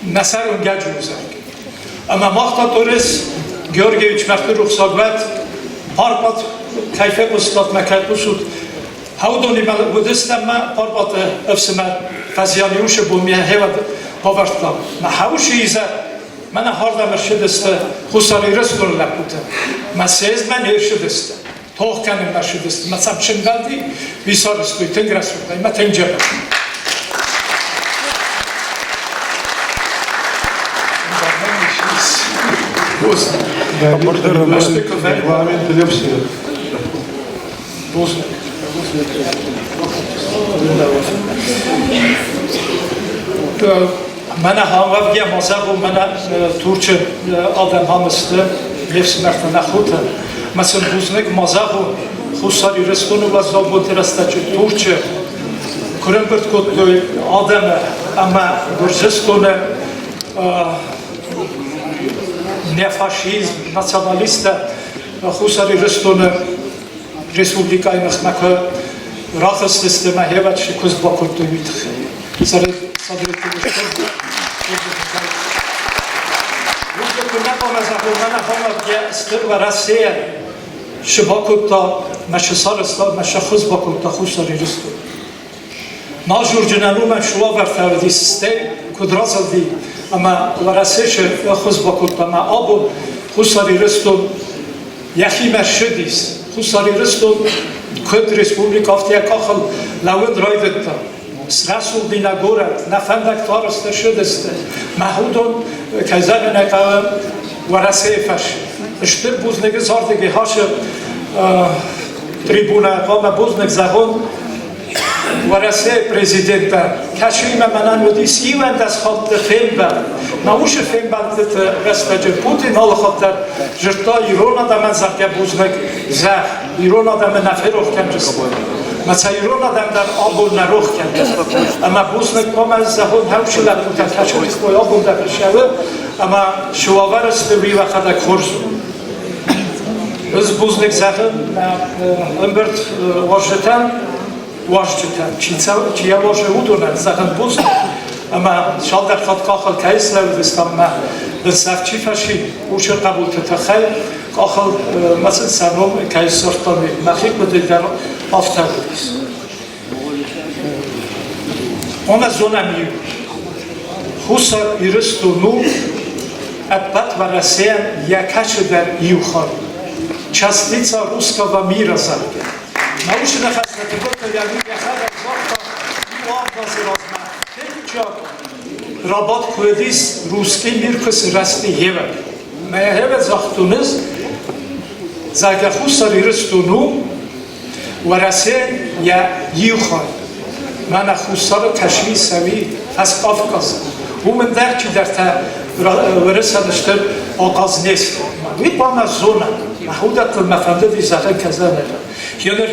Нӕ сӕр уынгӕджы узӕг. Ӕмӕ мах та Торес Георгиевич мӕрдты рухсаг уӕд, Парпат кӕй фехъуыстат мӕ кӕй хъусут, Хӕудонимӕ уыдыстӕм мӕ Парпаты ӕфсымӕр Фӕзиан Иушы бон ме хевӕд бавӕрдта. Мӕ хӕушы изӕр мӕнӕ хардӕм ӕрцыдысты Хуссар Ирыстоны лӕппутӕ. Мӕ съездмӕ не рцыдысты. Тох кӕнынмӕ ӕрцыдысты. Мӕ сӕм сымбӕлди, уый тынг рӕсугъдӕй, мӕ тынг джебӕх. Регламент для всех. Мӕнӕ хауӕвгӕ мазагъу мӕнӕ Турчы адӕм хамысты ме фсымӕртӕ нӕ хотӕ. Мӕ сын бузныг мазагъу Хуссар Ирыстоны уӕззау бонты рӕстӕджы Турчы куы рӕмбырд кодтой адӕмы ӕмӕ Гуырдзыстоны неофашизм, националисттӕ Хуссар Ирыстоны республикӕйы ныхмӕ куы рахызтысты ӕмӕ хевӕдсы куыст бакодтой, уый тыххӕй. Стыр Уӕрӕсейӕ шы бакодта мӕ шы сарӕзта мӕ шы хуыз бакодта Хуссар Ирыстон. Назурджынӕн уымӕн суавӕртӕ уыдис, стӕй куыд разылди ӕмӕ Уӕрӕсе шы хуыз бакодта мӕ абон Хуссар Ирыстон йӕхимӕ ссыдис. Хуссар Ирыстон куыд республикӕ, афтӕ йӕ къахыл лӕууын райдыдта. Срӕсугъди нӕ горӕт, нӕ фӕндӕгтӕ арӕзт ӕрцыдысты. Мӕ уыдон, кӕй зӕгъын ӕй хъӕуы, Уӕрӕсейы фӕрсы. Стыр бузныг ардыгӕй хасы трибунӕ хъуамӕ бузныг зӕгъон Уӕрӕсейы президенттӕ, кӕцыимӕ мӕнӕн уыдис 11 хатты фембӕлд. Мӕ уыцы фембӕлдтыты рӕстӕджы Путин алы хатт дӕр дзырдта ирон адӕмӕн, зӕгъгӕ, бузныг, зӕгъ, ирон адӕмы нӕ ферох кӕндзысты. Мӕ сӕ ирон адӕм дӕр абон нӕ рох кӕнынц. Ӕмӕ бузныг хъуамӕ зӕгъон хӕусы лӕппутӕ кӕсой абон дӕр сӕуы ӕмӕ цы уавӕры сты, уый уӕхӕдӕг хорз у. Ӕз бузныг зӕгъын мӕ ӕмбырд уазджытӕн, уазджытӕн, чи, чи йӕ уарзы, уыдонӕн зӕгъын бузныг ӕмӕ цалдӕр хатт къахыл кӕй слӕууыдыстӕм мӕ бынсӕфт чи фӕци, уыцы хъӕбулты тыххӕй къахыл мӕ сын сӕ ном кӕй ссардтам, мӕхи хъуыды дӕр афтӕ уыдис. Омӕ зонӕм иу, Хуссар Ирыстон у ӕппӕт Уӕрӕсейӕн йӕ кӕцыдӕр иу хай. Частица русского мира, зӕгъгӕ. Научы ныхӕстӕ Тыбылты Леонид йӕхӕдӕг загъта иу авдазы размӕ. Тынг рабадт куы уыдис русский мир куы сырӕзти гъевӕд. Мӕ гъевӕд загътон ӕз, зӕгъгӕ Хуссар Ирыстон у Уӕрӕсе йӕ иу хай. Мӕнӕ Хуссары кӕсми цӕуи Фӕскавказ. Уым ӕндӕр чидӕртӕ Уырысӕн стыр ахъаз не сты. Уый хъуамӕ зона, мӕ уыдӕттыл мӕ фӕндыди зӕгъын кӕзӕнӕг. Еныр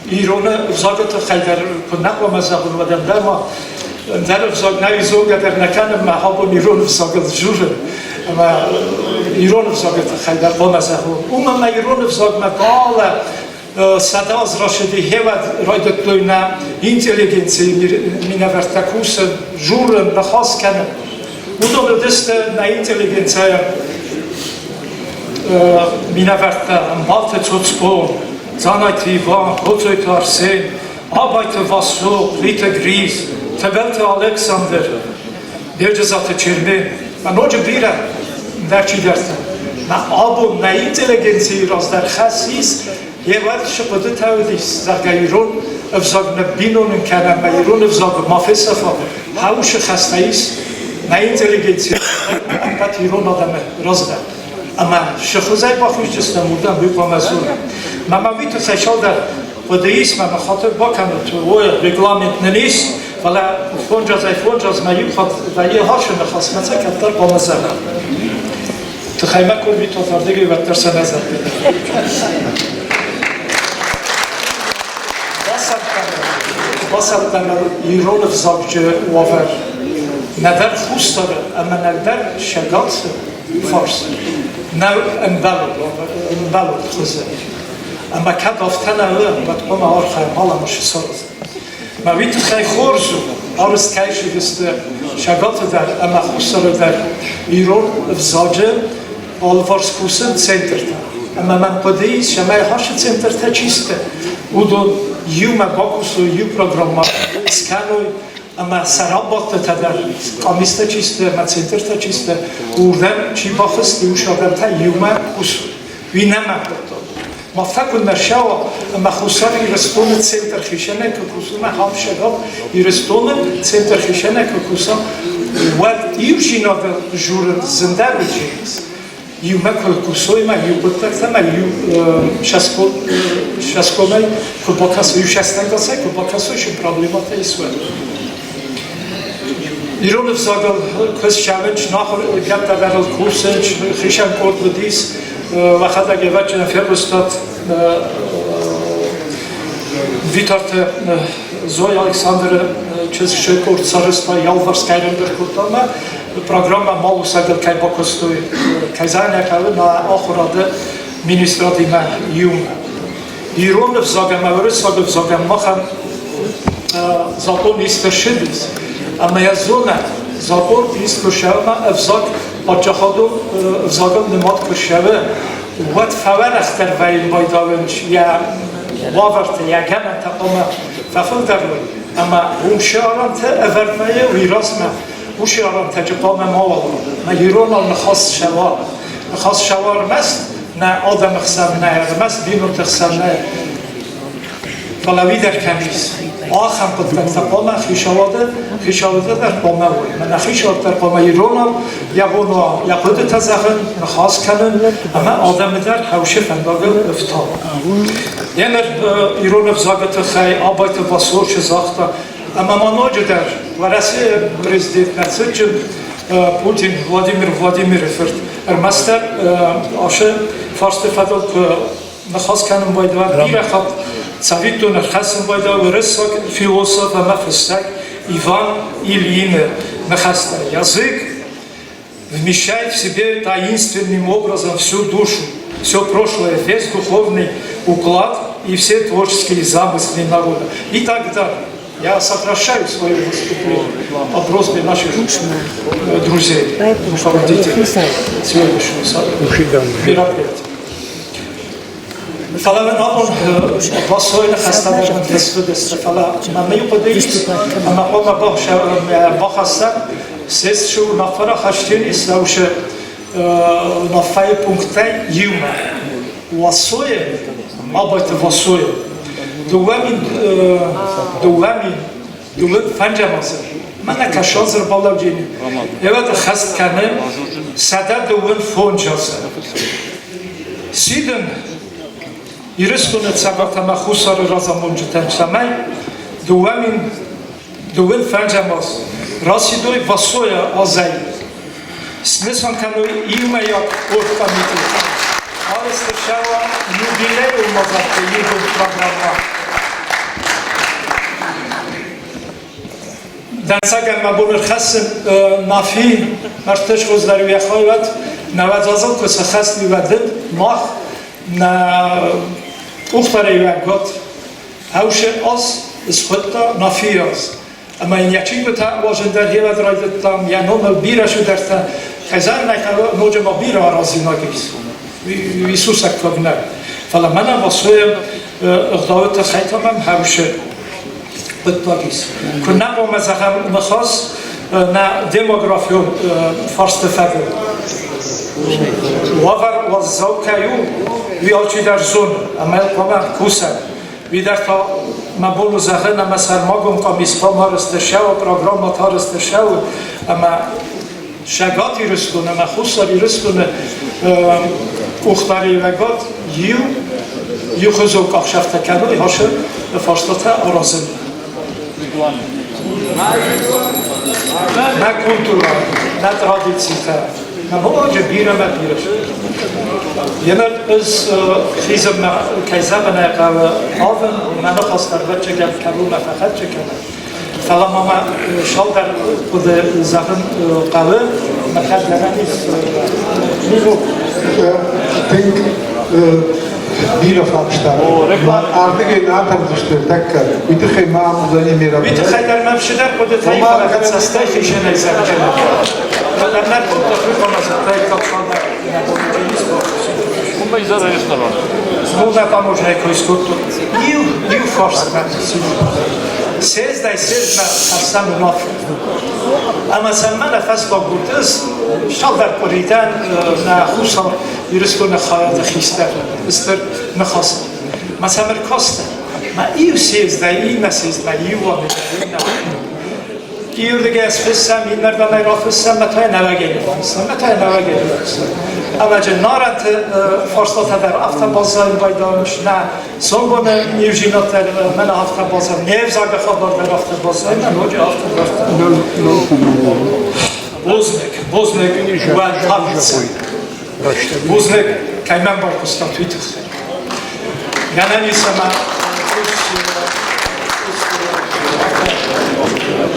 ироны ӕвзагы тыххӕй дӕр куы нӕ хъуамӕ зӕгъон, уӕд ӕндӕр ма ӕндӕр ӕвзаг нӕ зонгӕ дӕр нӕ кӕнын, мӕ абон ирон ӕвзагыл дзурын. Ӕмӕ ирон ӕвзагы тыххӕй дӕр хъуамӕ зӕгъон. Уымӕн мӕ ирон ӕвзагмӕ бала сӕдӕ рашиди хевӕд райдыдтой нӕ интеллигенцийы минӕвӕрттӕ кусын, журын, ныхас кӕнын. Уыдон уыдысты нӕ интеллигенцийы минӕвӕрттӕ Ӕмбалты Цоцко, Дзанайты Иван, Коцойты Арсен. Абайты Вассо, Плиты Грис, Тӕбӕлты Александр, Берджызаты Чермен ӕмӕ ноджы бирӕ ӕндӕр чидӕртӕ. Мӕ абон нӕ интеллигенцийы раздӕр хӕс ис, йе вӕрд цы хъуыдытӕ уыдис, зӕгъгӕ, ирон ӕвзаг ныббинонын кӕнӕм ӕмӕ ирон ӕвзаг ма фесӕфа, хӕусы хӕстӕ ис нӕ интеллигенцийы ӕппӕт ирон адӕмы раздӕр. Ӕмӕ сыхуызӕй бахизджыстӕм, уырдӕм уый хъуамӕ дзурӕм. Мӕ ма уый тыххӕй цалдӕр хъуыды ис, мӕ мӕ хатыр бакӕнут, уой регламент нын ис, фӕлӕ фонджазӕй фонджазмӕ иу хатт вӕййы хасы ныхас, мӕ цӕ кӕддӕр хъуамӕ зӕгъӕм. Тыхӕй мӕ куырмитот ардыгӕй уӕддӕр сӕ нӕ зӕгъгӕ. Басӕттӕныл ирон ӕвзагджы уавӕр нӕдӕр хуссары ӕмӕ нӕдӕр сӕгатсы фарс нӕу ӕмбӕлон хуызы. Ӕмӕ кӕд афтӕ нӕ у, уӕд хъуамӕ архайӕм аламӕ саразын. Мӕ уый тыххӕй хорз у, арызт кӕй сыдысты Сӕгаты дӕр ӕмӕ Хуссары дӕр ирон ӕвзаджы алыварс кусын центртӕ. Ӕмӕ мӕм хъуыды ис, цӕмӕй ахӕссы центртӕ чи сты, уыдон иумӕ бакусой, иу программӕ скӕной ӕмӕ сӕ рабадтытӕ дӕр, къамистӕ чи сты ӕмӕ центртӕ чи сты, уырдӕм чи бахызти, уыцы адӕмтӕ иумӕ кусой. Уый нӕма кодтон. Мафта куыннӕ ссӕуа, ӕмӕ Хуссар Ирыстоны центр хицӕнӕй куы кусынмӕ хӕмсӕгау Ирыстоны центр хицӕнӕй куы куса, уӕд иудзинады журы зындӕр уыдзӕнис. Иумӕ куы кусой ма иу хъуыддӕгтӕ ма иу сӕскомӕй куы бакӕсой, иу сӕстӕнгасӕй куы бакӕсой, цы проблемӕтӕ ис, уӕд. Ирон ӕвзагыл куыст кӕнын, ахуыргӕндтӕ кусын, хицӕн къорд уыдис, Уӕхӕдӕг ӕвӕццӕгӕн фехъуыстат Витарты Зоя Александры чызг се къорд сарӕзта, алыварс кӕй ӕрӕмбырд кодта ӕмӕ программӕ малусӕгыл кӕй бакуыстой, кӕй зӕгъын хъӕуы, нӕ ахуырады министрадимӕ иумӕ. Ирон ӕвзаг ӕмӕ уырыссаг ӕвзагӕн махӕн закъон ист ӕрцыдис, ӕмӕ йӕ зонӕм, закъон ист куы ӕмӕ ӕвзаг паддзахадон ӕвзагыл нымад куы ссӕуы, уӕд фӕуӕрӕхдӕр вӕййы байдауынц йӕ уавӕртӕ, йӕ гӕнӕнтӕ хъуамӕ фӕфылдӕр уой. Ӕмӕ уым цы арӕнтӕ ӕвӕрд вӕййы, уый размӕ уыцы арӕнтӕ хъуамӕ мауал уой. Ӕмӕ иронау ныхас цӕуа. Ныхас цӕуа ӕрмӕст нӕ адӕмы хсӕн нӕ, ӕрмӕст бинонты хсӕн нӕ, фӕлӕ уый дӕр кӕм ис. Ахӕм хъуыддӕгтӕ хъуамӕ хицауады, хицауады дӕр хъуамӕ уой. Мӕнӕ хицауад дӕр хъуамӕ иронау йӕ бон уа йӕ хъуыдытӕ зӕгъын, ныхас кӕнын ӕмӕ адӕмы дӕр хӕусы фӕндагыл ӕфтауын. Еныр ирон ӕвзагы тыххӕй Абайты Васо цы загъта, ӕмӕ ма ноджыдӕр Уӕрӕсейы президент нӕ цытджын Путин Владимир Владимиры фырт ӕрмӕстдӕр ацы фарсты фӕдыл куы ныхас кӕнын байдыдта, бирӕ хатт цӕвиттон ӕрхӕссын байдыдта уырыссаг философ ӕмӕ фыссӕг Иван Ильины ныхӕстӕ. Язык вмещает в себе таинственным образом всю душу, все прошлое, весь духовный уклад и все творческие замыслы народа. И так далее. Я сокращаю свое выступление по просьбе наших друзей, руководителей сегодняшнего мероприятия. Фӕлӕ мын абон Васойы ныхӕстӕ дӕр мын фӕцыдысты, фӕлӕ мӕ иу хъуыды ис, ӕмӕ хъуамӕ бахӕссӕм, сессийы уынаффӕ рахастин ис, уынаффӕйы пункттӕй иумӕ. Васойы, Абайты Васойы 2002 фӕнджӕм азы мӕнӕ кӕсадзыр балӕуджени ӕвӕд хӕст кӕны 125 азы. Сидын Ирыстоны Цӕгат ӕмӕ Хуссары разамонджытӕн, цӕмӕй 2025 аз расидой Васойы азӕй, снысан кӕной иумӕйаг оргкомитет, арӕзт ӕрцӕуа юбилейон мадзӕлтты иугонд программӕ. Дӕнцӕгӕн мӕ бон ӕрхӕссын Нафи ӕртӕсгъуыздӕр йӕхайуат, нӕуӕдзазыл куы сӕххӕст уӕдын мах нӕ къухдариуӕггад Ӕвсе аз схуыдта Нафийы аз. Ӕмӕ йын йӕ чингуытӕ уарзын дӕр хевӕд райдыдтам, йӕ номыл бирӕ цыдӕртӕ. Хӕдзармӕ ноджы ма бирӕ аразинаг ис. Уый сусӕггаг нӕу. Фӕлӕ мӕнӕ Васойы ӕгъдауы тыххӕй та мӕм хӕрсы. хъуыддаг ис. Куы нӕ хъуамӕ зӕгъӕм ныхас нӕ демографион фарсты фӕдыл. Уавӕр уӕззау кӕй у, уый алчидӕр зоны ӕмӕ йыл хъуамӕ кусӕм. Уый дӕр та мӕ бон у зӕгъын, ӕмӕ сӕрмагонд къамис хъуамӕ арӕзт ӕрцӕуа, программӕтӕ арӕзт ӕрцӕуы ӕмӕ Цӕгат Ирыстон ӕмӕ Хуссар Ирыстоны къухдариуӕгад иу иухуызон къахсӕфтӕ кӕной ацы фарстатӕ аразын. Нӕ культурӕ, нӕ традицитӕ, нӕ ноджы бирӕ мӕ бирӕ. Емӕ ӕз хизын кӕй зӕгъын ӕй хъӕуы, хъавын, мӕ ныхас ӕрвӕччӕгӕн кӕронмӕ фӕхӕццӕ кӕнын. Фӕлӕ ма мӕ цалдӕр хъуыды зӕгъын хъӕуы, мӕ кӕд гӕнӕн ис минут. Тынг бирӕ фарста. Ардыгӕй нӕ атӕрдзысты тӕккӕ. Уый тыххӕй ма ам уыдзӕни мероприятие. Уый тыххӕй дӕр мӕм цыдӕр хъуыдытӕ и, фӕлӕ кӕд цӕстӕй хизӕнӕй зӕгъджынӕн. Фӕлӕ нӕ кодта хъуамӕ зыдтай кӕд Мулда таможняй кой скодтон. Иу, иу фарстмӕ Съездӕй съездмӕ хӕссӕм уынаффӕ. Ӕмӕ сӕм мӕнӕ фӕстаг уыдыс цалдӕр къуыритӕн нӕ Хуссар Ирыстоны хайады хистӕр стыр ныхас. Мӕ сӕм ӕркастӕн. Мӕ иу съездӕй иннӕ съездмӕ иу иннӕ Иурдыгӕй ӕз фыссӕм, иннӕрдӕм ӕй рафыссӕм, мӕ та нӕуӕгӕй ныффыссӕм, мӕ та нӕуӕгӕй ныффыссӕм. Ӕвӕджы нарӕты фарстатӕ дӕр афтӕ баззайын байдайынц, нӕ сомбоны иузинӕдтӕ мӕнӕ афтӕ баззайын, не взагы хабар дӕр афтӕ баззайын, нӕ ноджы афтӕ дарддӕр. Бузныг, бузныг уӕ таблицӕ. Бузныг, кӕй мӕм байхъуыстат, уый тыххӕй. Гӕнӕн ис ӕмӕ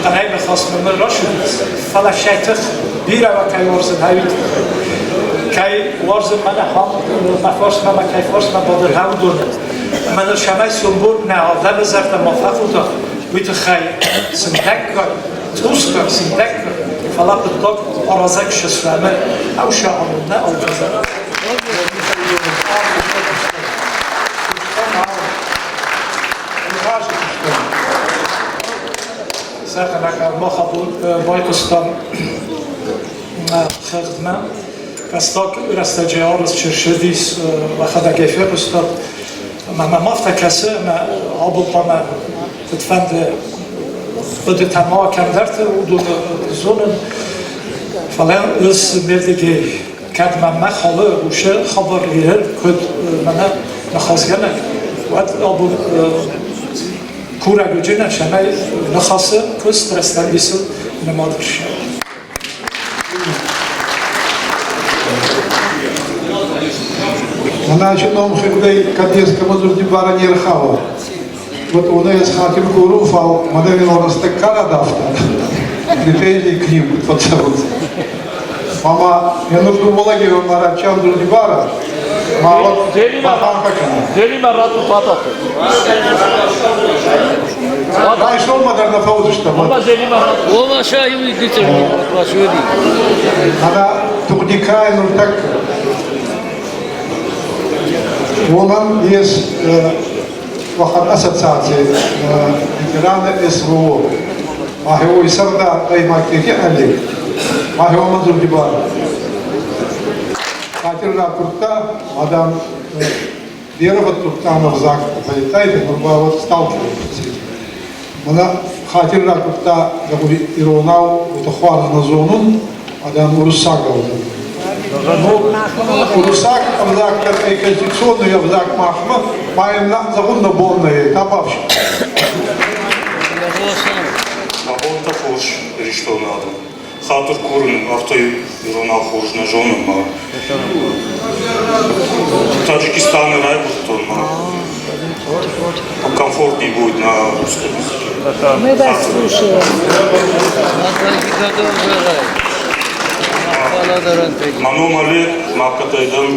хъӕрӕй ныхасмӕ мын рацыдис, фӕлӕ сӕ тых бирӕ кӕй уарзын, уый тыххӕй. Кӕй уарзын мӕнӕ мӕ фарсмӕ мӕ кӕй фарсмӕ бады уыдоны. Мӕныл цӕмӕй сомбон нӕ адӕмы зӕрдӕ ма фӕхуда, уый тыххӕй сындӕггай, цъусгай, сындӕггай, фӕлӕ хъуыддаг аразӕг сысрӕмы ӕвсӕрон нӕ ауадзӕн. Байхъуыстам хыгъдмӕ. Фӕстаг рӕстӕджы арӕзт ссыдис, мӕхӕдӕг ӕй фехъуыстон. Ӕмӕ мӕм афтӕ кӕсы, ӕмӕ абон хъуамӕ куыдфӕнды хъуыдытӕ ма кӕмдӕрты уыдоны зонын. Фӕлӕ ӕз ме рдыгӕй кӕд мӕ мӕ халы уыцы хабар иры, куыд мӕнӕ ныхасгӕнӕг, уӕд абон курӕг уыджынӕн, цӕмӕй ныхасы куыст рӕстӕмбисыл нымад ӕрцӕуа. Значит, номхыгъдӕй кӕд ескӕмӕ дзурди барӕ не рхауа, вот уонӕй ӕз хатир корун, фал мӕнӕ рӕстӕг ка радавта, претензии к ним фӕццӕунцӕ. Мама, я нужду Вологева Марачан дзурди барӕ, ма вот баханхӕ кӕнӕ. Зелимӕ рату пататы. Райсоммӕ дӕр нӕ фӕуыдзыстӕм. Ома сӕ иу Ана тугъдикай нуртӕккӕ уомӕн ес уӕхӕн ассоциаци ветераны СВО. Махе уой сӕрдар ӕй Макети Олег. Махе уомӕн дзурди бар. Хатир ракурдта, мадам Вера Туктанов знак полицайты, нур ба вот сталкиваемся с этим. Мана хатир ракурдта, иронау это хуарз нӕ зонун, адам уруссагау. Ну, уруссаг ӕвзаг дӕр ӕй конституционный ӕвзаг махмӕ, ма им зӕгъун нӕ бон нӕй, табавш. Мӕ бонтӕ хорз, Ирыстоны адӕм. Хатыр курын, афтӕ иронау хорз нӕ зонын ма. Таджикистаны райгуырдтон ма. Комфортнее будет на русском языке. Мы вас слушаем. Мӕ ном Олег, Макатайдан,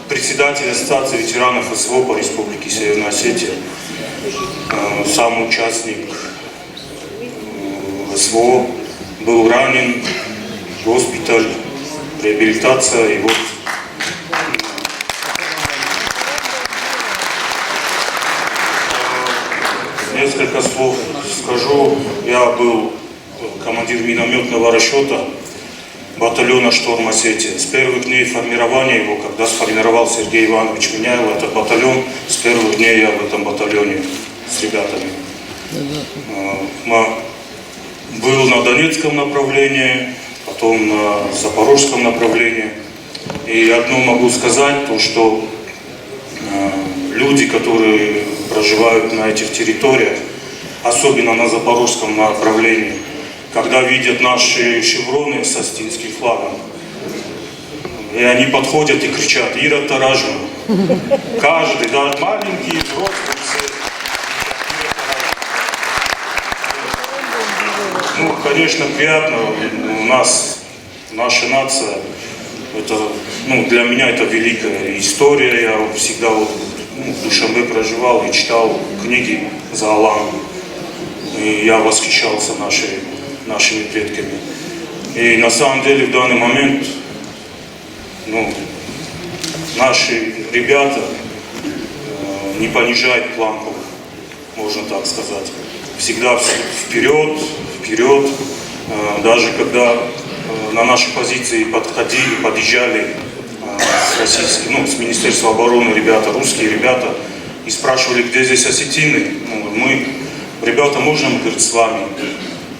председатель Ассоциации ветеранов СВО по Республике Северная Осетия, сам участник СВО, был ранен, госпиталь, реабилитация, и вот несколько слов. минометного расчета батальона «Шторм Осетия». С первых дней формирования его, когда сформировал Сергей Иванович Меняйло этот батальон, с первых дней я в этом батальоне с ребятами. Был на Донецком направлении, потом на Запорожском направлении. И одно могу сказать, то что люди, которые проживают на этих территориях, особенно на Запорожском направлении, когда видят наши шевроны с астинским флагом, и они подходят и кричат «Ира Таражма». Каждый, даже маленький, взрослый, все. Ну, конечно, приятно. У нас, наша нация, это, ну, для меня это великая история. Я всегда вот, ну, в Душанбе проживал и читал книги за Алан. И я восхищался нашими предками. И на самом деле в данный момент, ну, наши ребята не понижают планку, можно так сказать. Всегда вперед, вперед. Даже когда на наши позиции подходили, подъезжали с российских, ну, с Министерства обороны ребята, русские ребята, и спрашивали, где здесь осетины. Ну, мы, ребята, можно мы, говорит, с вами?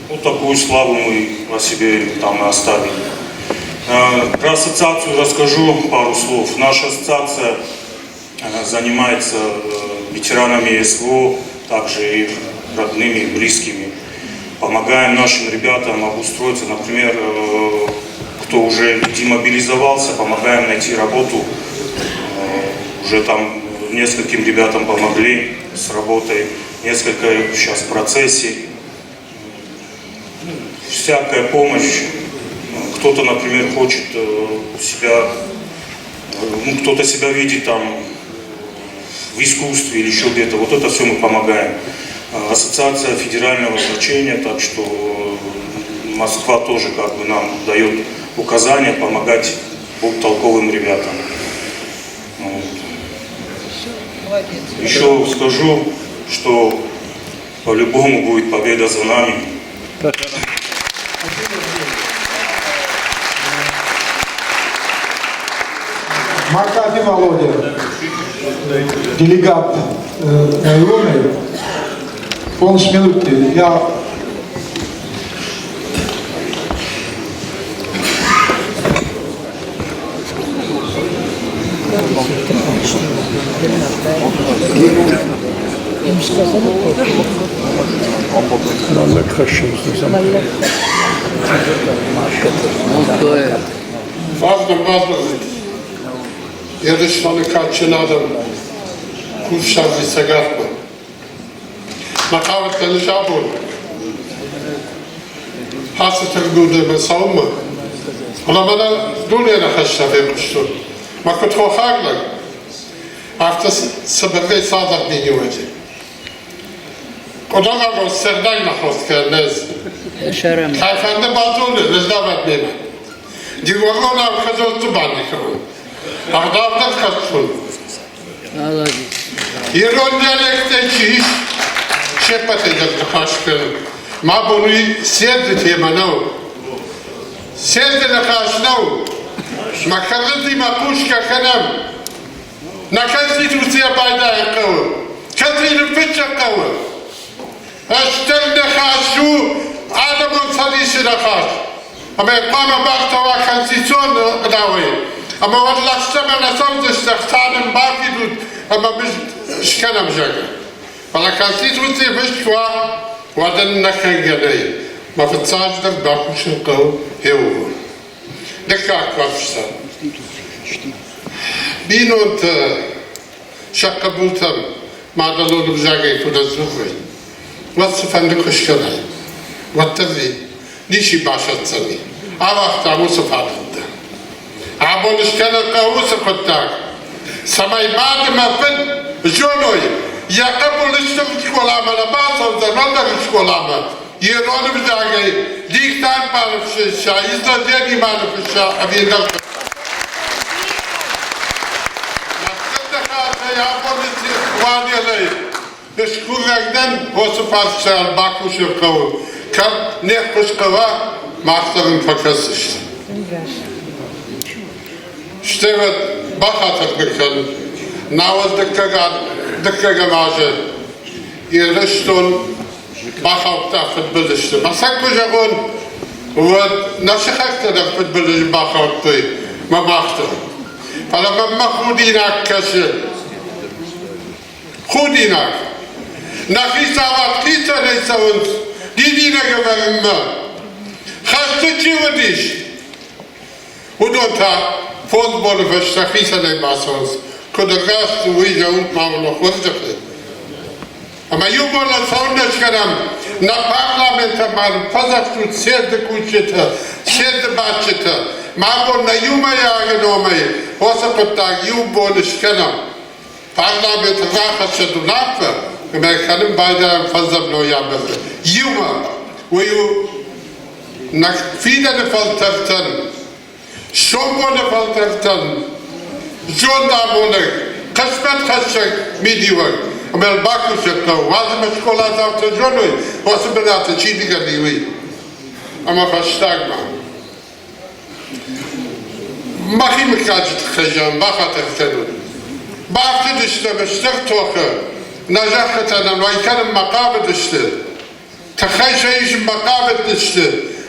Вот такую славу мы о себе там и оставили. Про ассоциацию расскажу пару слов. Наша ассоциация занимается ветеранами СВО, также их родными и близкими. Помогаем нашим ребятам обустроиться, например, кто уже демобилизовался, помогаем найти работу. Уже там нескольким ребятам помогли с работой, несколько сейчас в процессе. Всякая помощь. Кто-то, например, хочет себя, ну, кто-то себя видит там в искусстве или еще где-то. Вот это все мы помогаем. Ассоциация федерального значения, так что Москва тоже как бы нам дает указания помогать толковым ребятам. Вот. Еще скажу, что по-любому будет победа за нами. Макафи Володя, делегат района, он с минутки. Я Фарн Ирыстоны кадджын адӕм, Хуссар Цӕгатмӕ. Мӕ хъавыдтӕн ӕз абон ацы трибунӕмӕ цӕуынмӕ, фӕлӕ мӕнӕ дуне ныхӕстӕ фехъуыстон. Мӕ куыд хохаг лӕг, афтӕ цыбыртӕй цалдӕр миниуӕджы. Къуыдарагон сӕрдӕг нӕ кӕнӕз. Кӕй фӕнды базоны, ныздавӕд мемӕ. Дигоргонау хӕдзӕртты баникӕуын. Ӕгъдау дӕр хӕссын. Ирон диалектӕй чи ис, се ппӕтӕй дӕр ныхас кӕнын. Мӕ бон уый седы темӕ нӕу. Седы ныхас нӕу. Мӕ кӕрӕдзимӕ хъусгӕ кӕнӕм. Нӕ Конституцийӕ пайдайын хъӕуы. Кӕцыйы ныффыссын хъӕуы. Стыр ныхас у адӕмон цӕдисы ныхас. Ӕмӕ хъуамӕ бацӕуа конституцион ӕгъдауӕй. Ӕмӕ уӕд лӕгъстӕмӕ нӕ цӕудзысты, ӕхца нын бафидут ӕмӕ мызд скӕнӕм, зӕгъгӕ. Фӕлӕ Конституцийы фыст куы уа, уӕд ын нӕ кӕнгӕ нӕй. Мӕ фыццаджыдӕр бакусын хъӕуы хеуыл. Дыккаг фарста. Бинонтӕ сӕ хъӕбултӕм мадӕлон ӕвзагӕй куы нӕ дзурой, уӕд цыфӕнды куы скӕнай, уӕддӕр дзы ничи басӕтдзӕни. Ауагътам уыцы фадӕттӕ. Абон скӕнын хъӕуы уыцы хъуыддаг, цӕмӕй мад ӕмӕ фыд зоной, йӕ хъӕбул стыр скъоламӕ нӕ бацӕудзӕн, ӕндӕр скъоламӕ, ирон ӕвзагӕй диктант ма ныффысса, изложени ма ныффысса ӕви ӕндӕр абоны уанелӕй скурӕг дӕн, уыцы фарстайыл бакусын хъӕуы. Кӕд не ххуыс хъӕуа, мах дӕр ын фӕкӕсдзыстӕм. Стӕй уӕд бахатыр кӕн, науӕд дыккӕгӕм азы Ирыстон бахаудта фыдбылызты. Мӕ сӕ куы зӕгъон, уӕд нӕ сыхӕгтӕ дӕр фыдбылызы бахаудтой мӕ мах дӕр. Фӕлӕ мӕнмӕ худинаг кӕсы. Худинаг. Нӕ хицауад хицӕнӕй цӕуынц дидинӕг ӕвӕрынмӕ. Хӕсты чи уыдис, Уыдон та фондз боны фӕстӕ хицӕнӕй бацӕуынц, куыд раст у, уый зӕгъут ма уын хорзӕхы. Ӕмӕ иу бон цӕуылнӕ скӕнӕм, нӕ парламентӕн ма фӕдзӕхсут съезды кусджытӕ, съезды бадджытӕ, ма бон нӕ иумӕйаг номӕй уыцы хъуыддаг иу бон скӕнӕм. Парламент рахӕссӕд уынаффӕ ӕмӕ кӕнын байдайӕм фӕндзӕм ноябры иумӕ. Уый у нӕ фидӕны фӕлтӕртӕн, сомбоны фӕлтӕртӕн зондамонӕг, хъысмӕтхӕссӕг мидиуӕг. Ӕмӕ бакусӕг хъӕуы, уадз ӕмӕ скъоладзаутӕ зоной, уыцы бынаты чи ныгӕны, уый. Ӕмӕ фӕстагмӕ. Мӕхи мыггаджы тыххӕй зӕгъын, бахатыр кӕнут. Бафтыдыстӕм стыр тохы, нӕ зӕххытӕ нӕм уӕй кӕнынмӕ хъавыдысты. Тыххӕй сӕ исынмӕ хъавыдысты.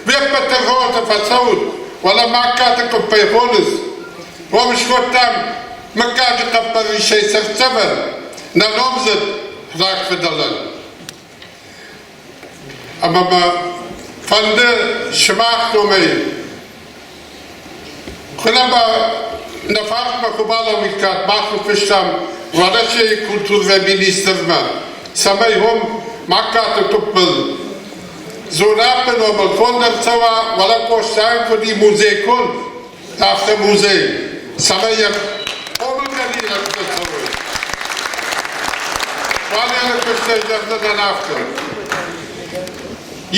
Уе ппӕт тӕрхонтӕ фӕцӕут, уӕлӕ Магкаты къуыппӕй хонынц. Уым скодтам мыггаджы хъӕппӕрисӕй цыртдзӕвӕн, нӕ номдзыд рагфыдӕлӕн. Ӕмӕ мӕ фӕнды сымах номӕй куы нӕ нӕ фарсмӕ куы балӕууиккат, мах ныффыстам Уӕрӕсейы культурӕйы министрмӕ, цӕмӕй уым Магкаты къуыппыл Зураппы номыл конд ӕрцӕуа уӕлӕ Къостайы куыд и музей конд, афтӕ музей, цӕмӕй йӕ хъомылгӕнинӕгтӕ цӕуой. Валеры куыстӕй зӕгъдзынӕн афтӕ.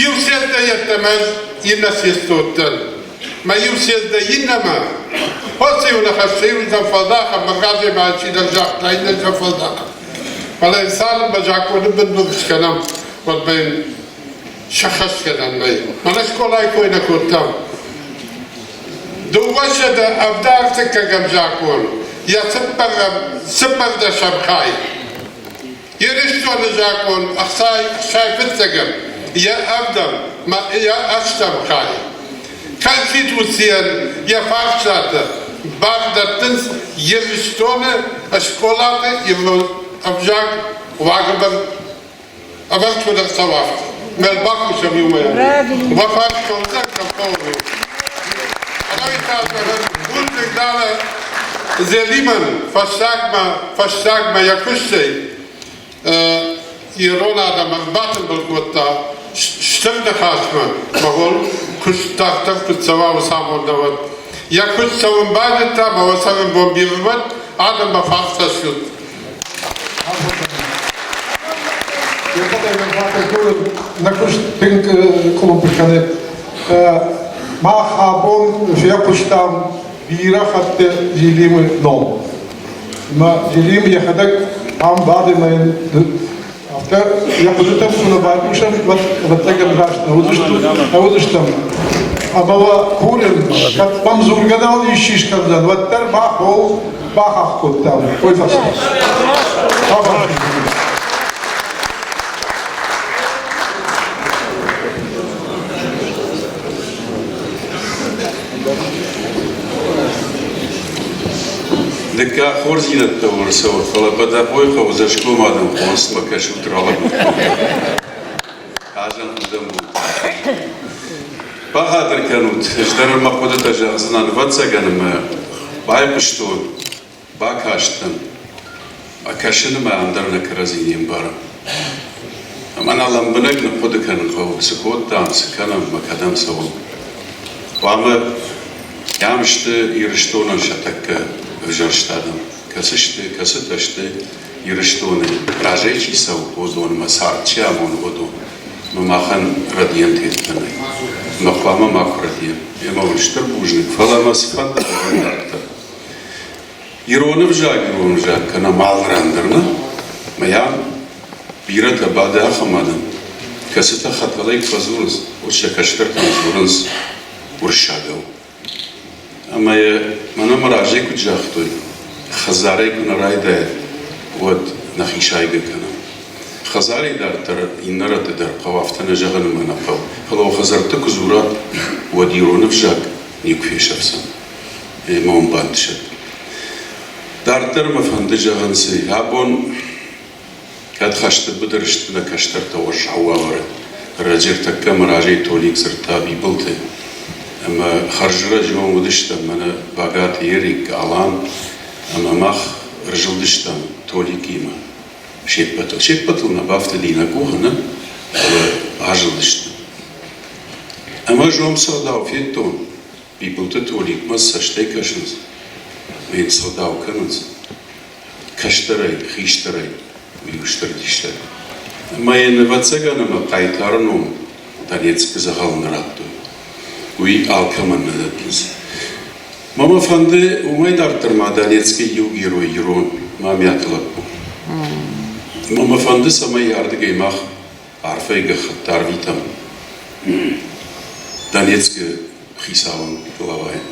Иу съездӕ йеддӕмӕ ӕз иннӕ съездты дӕн. Мӕ иу съездӕ иннӕмӕ. Хосы-иу ныхӕсты-иу зӕм фӕлдахӕм, мӕ разӕй ма чидӕр загъта, иннӕ зӕм фӕлдахӕм. Фӕлӕ йын цалынмӕ закъоны бындур скӕнӕм, уӕдмӕ йын сӕххӕст кӕнӕн нӕй. Мӕнӕ скъолайы кой нӕ кодтам. 273 закъон йӕ цыппӕрдӕсӕм хай. Ирыстоны закъон ӕхсай фыццӕгӕм, йӕ ӕвдӕм йӕ ӕстӕм хай. Конституцийӕн йӕ фарстатӕ бар дӕттынц Ирыстоны скъолаты ирон ӕвзаг уагӕвӕрд ӕвӕрд куыд ӕрцӕуа, афтӕ. Мӕ бакусӕм иумӕйаг. Уӕ фарс хъӕлдзӕг кӕм хъӕуы. Ӕнӕуи та зӕгъын, бузныг дӕлӕ Зелимӕн фӕстагмӕ, фӕстагмӕ йӕ куыстӕй ирон адӕм ӕрбатымбыл кодта стыр ныхасмӕ, мӕгъуыл куыст дарддӕр куыд цӕуа, уыцы амондӕуӕд. Йӕ куыст цӕуын байдыдта, мӕ уӕ цӕрӕнбон бирӕ уӕд, адӕммӕ фарста суд. Нӕ куыст тынг къуылымпы кӕны. Мах абон фехъуыстам бирӕ хатты Зелимы ном. Ӕмӕ Зелим йӕхӕдӕг ам бады ӕмӕ йын афтӕ йӕ хъуыдытӕм куы нӕ байхъусӕм, уӕд ӕвӕццӕгӕн раст нӕ уыдзыстӕм. Ӕмӕ уӕ курын, кӕд мӕм дзургӕ нал исчи скӕндзӕн, уӕддӕр мах ол бахахх кодтам. Уый фӕстӕ. Дыккаг хорздзинӕдтӕ ӕрцӕуӕд, фӕлӕ Бӕдӕхъойы хъӕуы дзӕсгом адӕм хонцмӕ кӕсут ралӕбурдтой. Азӕн худӕн бон. Бахатыр кӕнут, ӕз дӕр мӕ хъуыдытӕ зӕгъдзынӕн, ӕвӕццӕгӕн ӕмӕ байхъуыстон, бакастӕн, кӕсыны мӕ ӕндӕр нӕ кӕрӕдзи не мбарӕм. Ӕмӕ нӕ лӕмбынӕг ныхъхъуыды кӕнын хъӕуы, цы кодтам, цы кӕнӕм ӕмӕ кӕдӕм цӕуӕм. Хъуамӕ ам сты Ирыстонӕн сӕ тӕккӕ ӕвзӕрст адӕм, кӕцы сты, кӕцытӕ сты Ирыстоны разӕй чи цӕуы, уыдонмӕ цард чи амоны, уыдон. Ӕмӕ махӕн рӕдийӕн теттӕ нӕй. Ӕмӕ хъуамӕ макуы рӕдийӕм. Ӕмӕ уын стыр бузныг, фӕлӕ мӕ цыфӕнды зӕгъын дарддӕр. Ирон ӕвзаг ирон ӕвзаг кӕнӕм алы ран дӕр, нӕ? Мӕ бирӕтӕ бады ахӕм адӕм. кӕцытӕ хӕтӕлӕй куы фӕдзурынц, уӕд сӕ кӕстӕртӕн дзурынц уырыссагау. Ӕмӕ йӕ мӕнӕ мӕ разӕй куыд загътой, хӕдзарӕй куы нӕ райдайа, уӕд нӕхи сайгӕ кӕнӕм. Хӕдзарӕй дарддӕр иннӕ рӕтты дӕр хъӕуы афтӕ нӕ зӕгъын ӕмӕ нӕ хъӕуы. Фӕлӕ уӕ хӕдзӕртты куы дзурат, уӕд ирон ӕвзаг никуы фесӕфдзӕн. Ӕмӕ уын бантысӕд. Дарддӕр мӕ фӕнды зӕгъын цы, абон кӕд хӕсты быдыры сты нӕ кӕстӕртӕ уӕззау уавӕры, ӕрӕджы ӕртӕккӕ мӕ разӕй Толик дзырдта Бибылты, ӕмӕ хӕрзрӕджы уыдыстӕм мӕнӕ Багаты Ерик, Алан ӕмӕ мах ӕрзылдыстӕм Толикимӕ се ппӕтыл. Се ппӕтыл нӕ бафтыди нӕ къухы, нӕ, фӕлӕ азылдысты. Ӕмӕ ӕз уым цы ӕгъдау федтон, Бибылты Толикмӕ цӕстӕй кӕсынц, ӕмӕ йын цы ӕгъдау кӕнынц, кӕстӕрӕй, хистӕрӕй, уый у стыр диссаг. Ӕмӕ йын, ӕвӕццӕгӕн, ӕмӕ хъайтары ном Донецкы дзӕгъӕл нӕ радтой. Уый алкӕмӕн нӕ дӕттынц. Мӕ мӕ фӕнды уымӕй дарддӕр ма Донецкы иу герой ирон Мамиаты лӕппу. Ӕмӕ мӕ фӕнды, цӕмӕй ардыгӕй мах арфӕйы гӕххӕтт арвитӕм Донецкы хицауӕн главайӕн.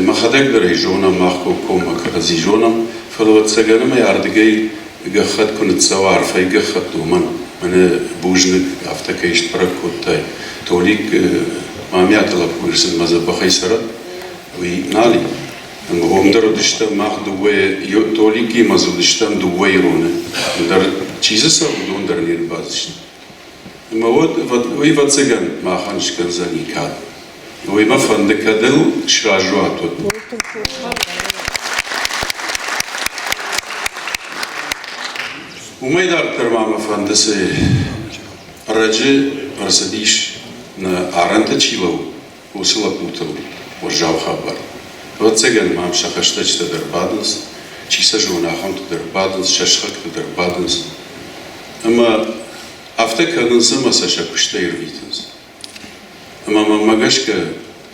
Мӕхӕдӕг дӕр ӕй зонӕм, мах комкоммӕ кӕрӕдзи зонӕм, фӕлӕ ӕвӕццӕгӕн ӕмӕ ардыгӕй гӕххӕтт куы ныццӕуа, арфӕйы гӕххӕтт уымӕн, мӕнӕ бузныг, афтӕ кӕй сбӕрӕг кодтай. Толик Мамиаты лӕппуйы рцыдмӕ дзӕбӕхӕй цӕрӕд, уый нал и. Ӕмӕ уым дӕр уыдыстӕм мах дыууӕ, Толикимӕ дзы уыдыстӕм дыууӕ ироны. Ӕндӕр чи дзы цӕуы, уыдон дӕр не рбадзысты. Ӕмӕ уӕд уый, ӕвӕццӕгӕн, махӕн скӕндзӕни кад. Уый мӕ фӕнды, кӕд ыл сразы уат, уӕд. Уымӕй дарддӕр ма мӕ фӕнды, цы ӕрӕджы ӕрцыдис, нӕ арӕнты чи лӕууы, уыцы лӕппутыл уӕззау хабар. Ӕвӕццӕгӕн мӕм сӕ хӕстӕджытӕ дӕр бадынц, чи сӕ зоны, ахӕмтӕ дӕр бадынц, сӕ сыхӕгтӕ дӕр бадынц. Ӕмӕ афтӕ кӕнынц ӕмӕ сӕ сӕ куыстӕй ӕрвитынц. Ӕмӕ мӕнмӕ гӕсгӕ,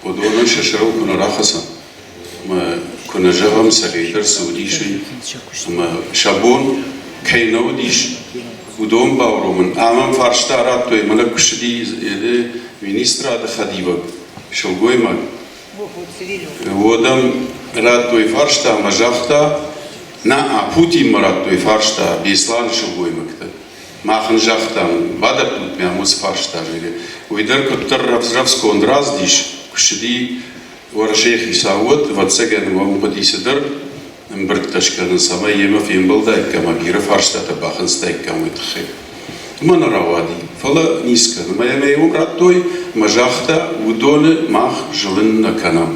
уыдонӕн сӕ сӕрыл куы нӕ рахӕцӕм ӕмӕ куы нӕ зӕгъӕм, цӕгӕйдӕр цы уыдис, уый, ӕмӕ сӕ бон кӕй нӕ уыдис, уыдон бауромын. Ӕмӕ фарста радтой, мӕнӕ куы ссыди министрады хӕдивӕг сылгоймаг, уӕд ӕм радтой фарста ӕмӕ загъта, нӕ, Путинмӕ радтой фарста Беслӕны сылгоймӕгтӕ. Мах ын загътам, бадӕттут мӕм уыцы фарста, зӕгъгӕ. Уый дӕр куыддӕр рӕвдз-рӕвдзгонд рацыдис, куы ссыди Уӕрӕсейы хицау, уӕд, ӕвӕццӕгӕн, уӕм хъуыди цыдӕр ӕмбырдтӕ скӕнын, цӕмӕй йемӕ фембӕлдаиккам ӕмӕ бирӕ фарстатӕ бахынцтаиккам уый тыххӕй. Уымӕ нӕ рауади, фӕлӕ ницы кӕны. Ӕмӕ йӕм ӕй уым радтой ӕмӕ загъта, уыдоны мах зылын нӕ кӕнӕм.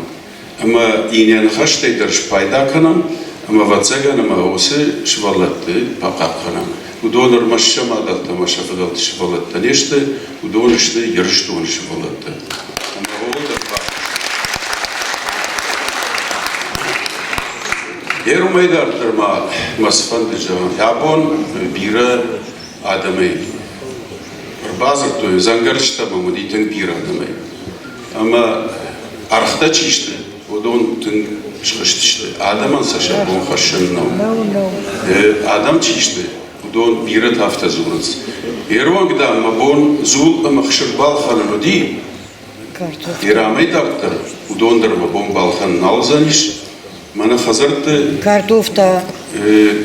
Ӕмӕ йын йӕ ныхӕстӕй дӕр спайда кӕнӕм, ӕмӕ, ӕвӕццӕгӕн, ӕмӕ уыцы сывӕллӕтты бахъахъхъӕнӕм. Уыдон ӕрмӕст сӕ мадӕлтӕ ӕмӕ сӕ фыдӕлты сывӕллӕттӕ не сты, уыдон сты Ирыстоны сывӕллӕттӕ. Ӕмӕ ууыл дӕр Йе уымӕй дарддӕр ма мӕ цы фӕнды зӕгъын, абон бирӕ адӕмӕй ӕрбадзырдтой, дзӕнгӕрджытӕ мӕм уыди тынг бирӕ адӕмӕй. Ӕмӕ ӕргътӕ чи сты, уыдон тынг схызтысты. Адӕмӕн сӕ сӕ бон хӕссын нӕу. Адӕм чи сты, уыдон бирӕтӕ афтӕ дзурынц. Йеронг, дам, мӕ бон дзул ӕмӕ хсыр балхӕнын уыди, Ирамӕй дарддӕр уыдон дӕр мӕ бон балхӕнын нал уыдзӕнис. Мӕнӕ хӕдзӕртты Картофтӕ.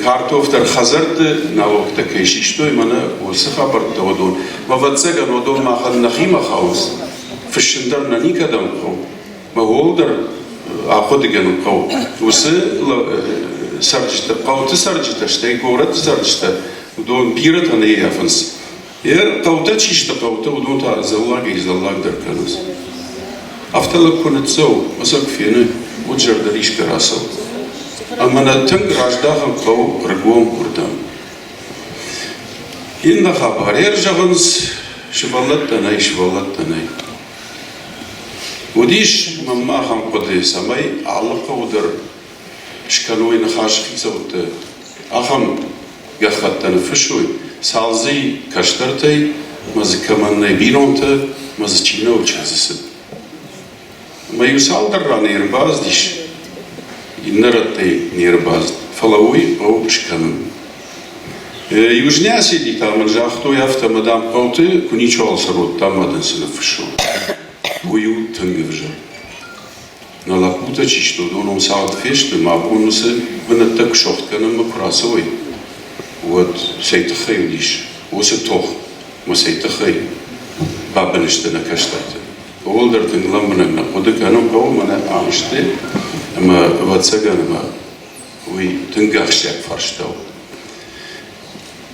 Картоф дӕр хӕдзӕртты налогтӕ кӕй систой, мӕнӕ уыцы хабӕрттӕ уыдон. Ӕвӕццӕгӕн, уыдон махӕн нӕхимӕ хауынц. Фыссын дӕр нӕ никӕдӕм хъӕуы. Мӕ уол дӕр ахъуыдыгӕнын хъӕуы. Уыцы цӕрджытӕ, хъӕуты цӕрджытӕ, стӕй горӕтты цӕрджытӕ, уыдон бирӕтӕ нӕ ййафынц. Йӕ хъӕутӕ чи сты хъӕутӕ, уыдон та зӕллагӕй-зӕллагдӕр кӕнынц. Афтӕ лӕг куы ныццӕуы, ӕцӕг куы фены, уӕд зӕрдӕрисгӕ рацӕуы. Ӕмӕ нӕ тынг раздахын хъӕуы ӕргом уырдӕм. Иннӕ хабар ӕрзӕгъынц, сывӕллӕттӕ нӕй, сывӕллӕттӕ нӕй. Уыдис мӕнмӕ ахӕм хъуыды, цӕмӕй алы хъӕуы дӕр скӕной ныхасы хицӕуттӕ, ахӕм гӕххӕттӕ ныффыссой, цал дзы кӕстӕртӕй мӕ дзы кӕмӕн нӕй бинонтӕ, мӕ дзы чи нӕу чындзы цыд. Ӕмӕ иу цалдӕр раны ӕрбацыдис, иннӕ рӕттӕй не рбацыд, фӕлӕ уый хъӕуы скӕнын. Южный Осетии та мын загътой афтӕ, ӕмӕ дам хъӕуты куы ничиуал цӕрод, дам ма дын цы ныффыссон. Уый у тынг ӕвзӕр. Нӕ лӕппутӕ чи сты, уыдон уым цагъд фесты, мӕ бон уыцы бынӕттӕ куы сохт кӕнынмӕ куы рацӕуой, уӕд цӕй тыххӕй уыдис уыцы тох ӕмӕ цӕй тыххӕй бабын сты нӕ кӕстӕртӕ. Ууыл дӕр тынг лӕмбынӕг нӕ хъуыды кӕнын хъӕуы, мӕнӕ ам сты, ӕмӕ ӕвӕццӕгӕн ӕмӕ уый тынг ахсджиаг фарста у.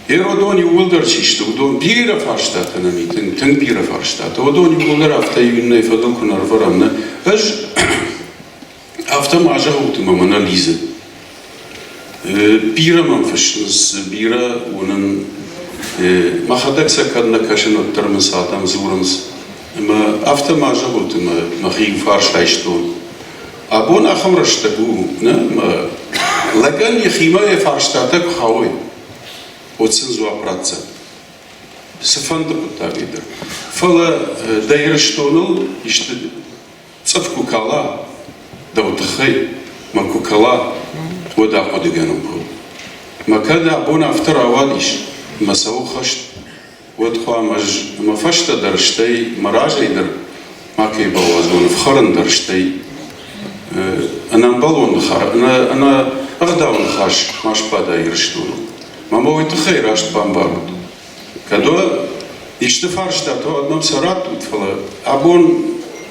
Еродон иууылдӕр чи сты, уыдон бирӕ фарстатӕ нӕм и, тынг, тынг бирӕ фарстатӕ. Уыдон иууылдӕр афтӕ иу иннӕйы фӕдыл куы нӕ ӕрвӕрӕм, нӕ. Ӕз афтӕ ма зӕгъут ӕмӕ мӕнӕ лидзы. Бирӕ мӕм фыссынц, бирӕ уынын. Мӕхӕдӕг сӕ кӕд нӕ кӕсын, уӕддӕр мын сӕ адӕм дзурынц. Ӕмӕ афтӕ ма зӕгъут ӕмӕ мӕхи иуфарс айстон. Абон ахӕм рӕстӕг у, нӕ, ӕмӕ лӕгӕн йӕхимӕ йӕ фарстатӕ куы хауой, уӕд сын дзуапп ратдзӕн. Цыфӕнды хъуыддагӕй дӕр. Фӕлӕ дӕ Ирыстоныл исты цъыф куы кала, дӕу тыххӕй мӕ куы кӕла, уӕд ахъуыдыгӕнӕн хъӕуы. Мӕ кӕд абон афтӕ рауадис, ӕмӕ цӕуы хӕст, уӕд хъуамӕ ӕз мӕ фӕстӕ дӕр, стӕй мӕ разӕй дӕр макӕй бауадзон, ӕфхӕрын дӕр, стӕй ӕнӕмбӕлон ӕнӕ ӕгъдау ныхас ма сбада Ирыстоныл. Мӕ уый тыххӕй раст бамбарут. Кӕд уӕ исты фарстатӕ, уӕд мӕм сӕ раттут, фӕлӕ абон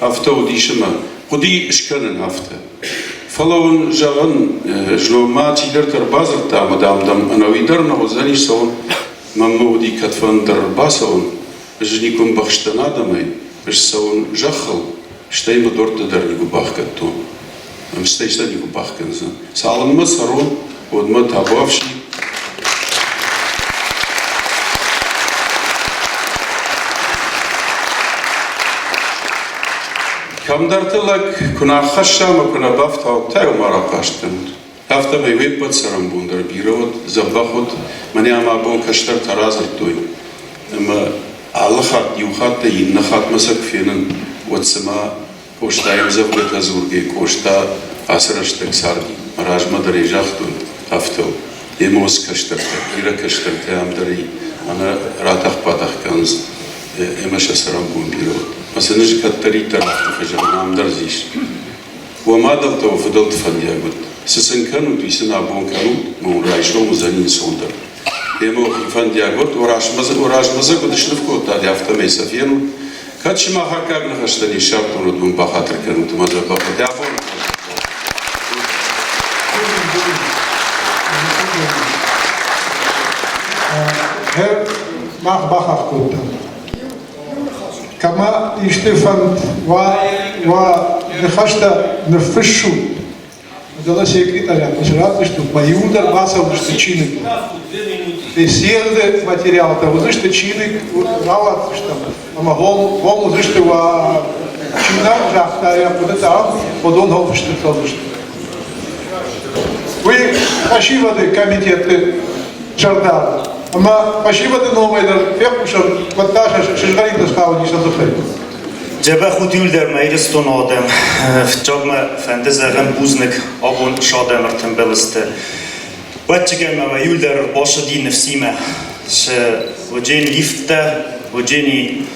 афтӕ уыдис ӕмӕ хъуыди скӕнын афтӕ. Фӕлӕ уын, зӕгъын, знон ма чидӕртӕ ӕрбадзырдта ӕмӕ дам дӕм ӕнӕуи дӕр нӕ уыдзӕнис цӕуын. Мӕнмӕ уыди кӕдфӕндӕр ӕрбацӕуын, ӕз никуы ӕмбӕхстӕн адӕмӕй, ӕз цӕуын зӕххыл, стӕй мӕ дуӕрттӕ дӕр никуы бахгӕдтон. Стӕй сӕ никуы бахгӕндзӕн. Цалынмӕ цӕрон, уӕдмӕ табуафси. Кӕмдӕрты лӕг куы нӕ ӕххӕсса ӕмӕ куы нӕ бафтауа, та-иу ма рахъаст кӕнут. Афтӕмӕй уе ппӕт цӕрӕнбон дӕр бирӕ уыд, дзӕбӕх уыд. Мӕнӕ ам абон кӕстӕртӕ радзырдтой. Ӕмӕ алы хатт, иу хаттӕй иннӕ хатмӕ сӕ куы фенын, уӕд цыма Къостайы ӕмдзӕвгӕтӕ дзургӕ Къоста ацы рӕстӕг царди. Мӕ размӕ дӕр ӕй загътон, афтӕ у. Йемӕ уыцы кӕстӕртӕ, бирӕ кӕстӕртӕ ам дӕр и, ӕнӕ ратӕх-батӕх кӕнынц ӕмӕ сӕ цӕрӕнбон бирӕ уыд. Мӕ сын ӕз кӕддӕриддӕр афтӕ фӕзӕгъын, ам дӕр дзы ис. Уӕ мадӕлтӕ уӕ фыдӕлты фӕндиаг уыд. Цы сын кӕнут, уый сын абон кӕнут, ӕмӕ уын райсом уыдзӕни ӕнцондӕр. Йемӕ уӕхи фӕндиаг уӕд, уӕ размӕ дзы куыд сныв кодтат, афтӕмӕй сӕ фенут. Кӕд сымах аккаг ныхӕстӕ не ссардтон, уӕд мын бахатыр кӕнут ӕмӕ дзӕбӕх уӕд. Абон Мах бахахх кодтам. Кӕмӕ исты фӕнд уа, уа ныхӕстӕ ныффыссут, дӕлӕ секретарятмӕ цы ратдзыстут, мӕ иуылдӕр бацӕудзысты чиныгмӕ. Съезды материалтӕ уыдзысты чиныг рауадздзыстӕм ӕмӕ гом уыдзысты уӕ чи нӕ загъта йӕ хъуыдытӕ, уыдон хом фысты цӕудзысты. Уый фӕсивӕды комитеты сӕрдар ӕмӕ фӕсивӕды номӕй дӕр фехъусӕм, уӕдта сызгъӕринтӕ схауди сӕ дзыхӕй. Дзӕбӕх ут иуылдӕр мӕ Ирыстоны адӕм. Фыццаг мӕ фӕнды зӕгъын бузныг абон садӕм ӕртымбыл сты. Уӕдчигӕн мӕ иуылдӕр ӕрбацыди ныфсимӕ. Цы уыджен лифттӕ, уыджени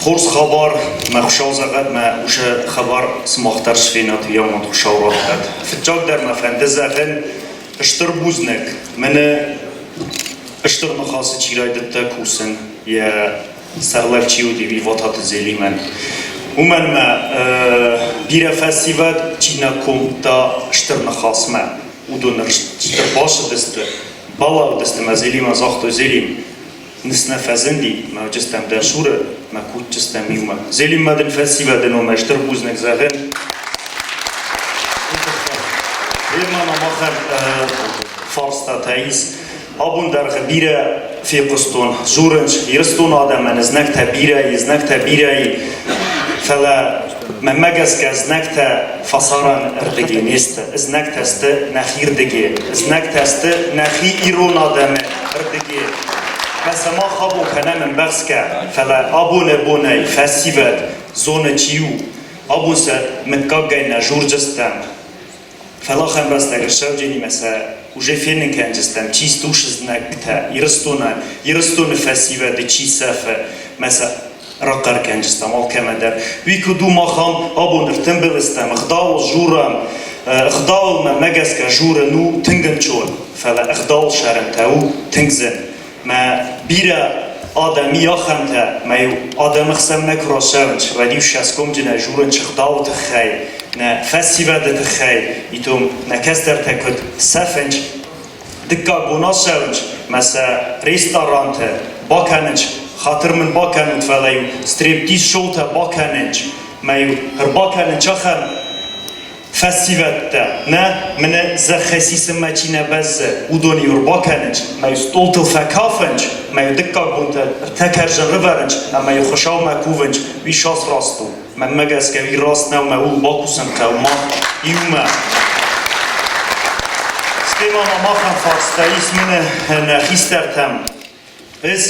Хорз хабар, мӕ Хуыцау зӕгъӕд, мӕ усы хабар сымах дӕр сфенат, уыйамонд Хуыцау раттӕд. Фыццагдӕр мӕ фӕнды зӕгъын стыр бузныг, мӕнӕ стыр ныхасы чи райдыдта кусын, йӕ сӕрлӕг чи уыди, уый Вататы Зелимӕн. Уымӕн мӕ бирӕ фӕсивӕд чи нӕ куымдта стыр ныхасмӕ, уыдон стыр бацыдысты, балӕудысты мӕ Зелимӕн загътой, Зелим, Ныфс нӕ фӕзынди, мӕ уыджыстӕм дӕ цуры, мӕ кудджыстӕм иумӕ. Зелиммӕ дын фӕсивӕды номӕй стыр бузныг зӕгъын. Германа махӕн фарстатӕ ис. Абон дӕргъы бирӕ фехъуыстон, дзурынц Ирыстоны адӕмӕн знӕгтӕ бирӕ и, знӕгтӕ бирӕ и. Фӕлӕ мӕнмӕ гӕсгӕ знӕгтӕ фӕсарӕн ӕрдыги не сты, знӕгтӕ сты нӕхи рдыги, знӕгтӕ сты нӕхи ирон адӕмы рдыги. Мӕ сӕ мах абон кӕнӕм ӕмбӕхсгӕ, фӕлӕ абоны бонӕй фӕсивӕд зоны чи у. Абон сӕ мыггаггай нӕ журджыстӕм. Фӕлӕ ахӕм рӕстӕг ссӕудженимӕ сӕ. Уже фенын кӕндзыстӕм, чи стусы знӕгтӕ Ирыстонӕн, Ирыстоны фӕсивӕды чи сӕфы, мӕ сӕ рахъӕр кӕндзыстӕм алкӕмӕ дӕр. Уый куыд у мах ам абон ӕртымбыл стӕм, ӕгъдауыл журӕм, ӕгъдауыл мӕнмӕ гӕсгӕ журын у тынг ӕнцон, фӕлӕ ӕгъдауыл сӕрын та у тынг зын. Мӕ бирӕ адӕм и ахӕмтӕ, мӕ-иу адӕмы хсӕнмӕ куы рацӕуынц, уӕд-иу сӕсгомджынӕй журынц ӕгъдауы тыххӕй, нӕ фӕсивӕды тыххӕй, итом нӕ кӕстӕртӕ куыд сӕфынц, Дыккаг бон ацӕуынц мӕ сӕ ресторанты бакӕнынц, хатыр мын бакӕнут, фӕлӕ-иу стриптиз-шоутӕ бакӕнынц, мӕ-иу ӕрбакӕнынц ахӕм фӕсивӕдтӕ, нӕ, мӕнӕ зӕххӕй сисынмӕ чи нӕ бӕззы, уыдон-иу ӕрбакӕнынц, мӕ-иу стъолтыл фӕкафынц, мӕ-иу дыккаг бонтӕ ӕртӕ кӕрзын рывӕрынц ӕмӕ-иу Хуыцаумӕ кувынц, уый сас раст у. Мӕнмӕ гӕсгӕ уый раст нӕу, мӕ ууыл бакусын хъӕуы мах иумӕ. Стӕй ма махӕн фарста ис мӕнӕ нӕ хистӕртӕм. Ӕз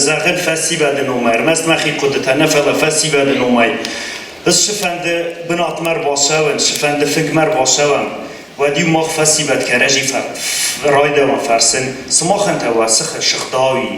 зӕгъын фӕсивӕды номӕй, ӕрмӕст мӕхи хъуыдытӕ нӕ, фӕлӕ фӕсивӕды номӕй. Ӕз цыфӕнды бынатмӕ ӕрбацӕуӕн, цыфӕнды фынгмӕ ӕрбацӕуӕм, уӕд-иу мах фӕсивӕд кӕрӕдзи райдӕуӕм фӕрсын, сымахӕн та уӕ сыхы сыгъдауи,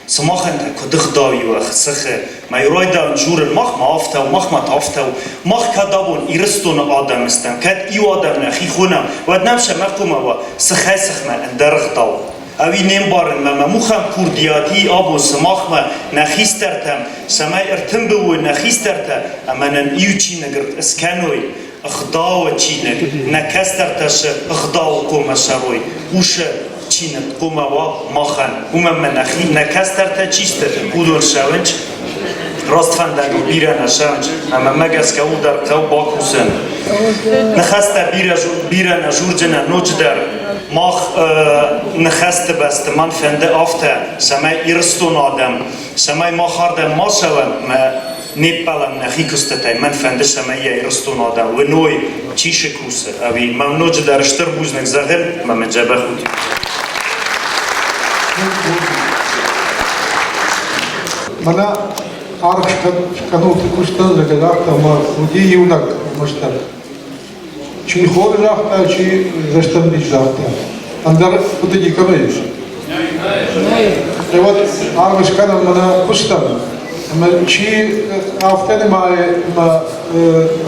Сымахӕн та куыд ӕгъдау уӕ сыхы? Мӕ райдайын дзурын, мах ма афтӕ у, мах ма та афтӕ у. Мах кӕд абон Ирыстоны адӕм стӕм, кӕд иу адӕм нӕхи хонӕм, уӕд нӕм цӕмӕ хъуамӕ уа сыхӕй-сыхмӕ ӕндӕр ӕгъдау? Ӕви не мбарынмӕ мӕ мухӕм курдиати абон сымахмӕ, нӕ хистӕртӕм, цӕмӕй ӕртымбыл уой нӕ хистӕртӕ ӕмӕ нын иу чиныг скӕной, ӕгъдауы чиныг, нӕ кӕстӕртӕ цы ӕгъдауы хъуамӕ цӕрой, уыцы чиныг хъуамӕ уа махӕн. Уымӕн ӕмӕ нӕхи, нӕ кӕстӕртӕ чи сты, уыдон цӕуынц раст фӕндагыл бирӕ нӕ цӕуынц, ӕмӕ мӕ гӕсгӕ ууыл дӕр хъӕуы бакусын. Ныхӕстӕ бирӕ, бирӕ нӕ дзурдзынӕ ноджыдӕр. Мах ныхӕсты бӕсты мӕн фӕнды афтӕ, цӕмӕй Ирыстоны адӕм, цӕмӕй мах ардӕм ма цӕуӕм, мӕ не ппӕлӕм нӕхи куыстытӕй, мӕн фӕнды, цӕмӕй йӕ Ирыстоны адӕм уыной, чи цы кусы, ӕви мӕм ноджыдӕр стыр бузныг зӕгъын, мӕ мын дзӕбӕх ут. Мӕнӕ аргъ скӕнут куыстӕн, зӕгъгӕ, загъта ӕмӕ уыди иунӕг ӕрмӕстдӕр. Чи хорз загъта, чи рӕстӕмбис загъта. Ӕндӕр хъуыды никӕмӕ ис. Гъе уӕд аргъ скӕнӕм мӕнӕ куыстӕн. Ӕмӕ чи афтӕ нымайы ӕмӕ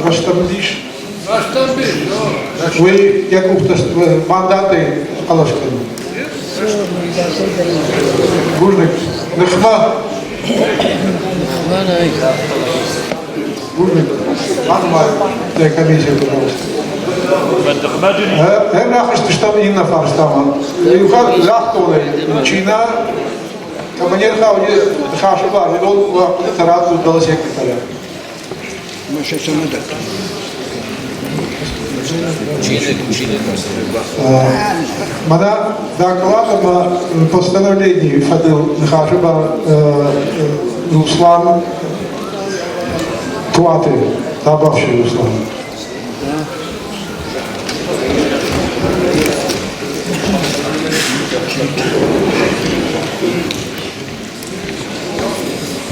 рӕстӕмбис, уый йӕ къухтӕ мандатӕй хъӕлӕс кӕны. Бузныг. Ныхмӕ. Бузныг. Банымай дӕ комиссия, пожалуйста. Ӕм рахызтыстӕм иннӕ фарстамӕ. Иу хатт загътон ӕй, чи нӕ кӕмӕ не рхауди ныхасы бар, уыдон уӕ хъуыдытӕ раттут дӕлӕ секретарӕн. Мӕнӕ доклад ӕмӕ постановленийы фӕдыл ныхасы бар Руслан Туаты, Табӕхсы Руслан.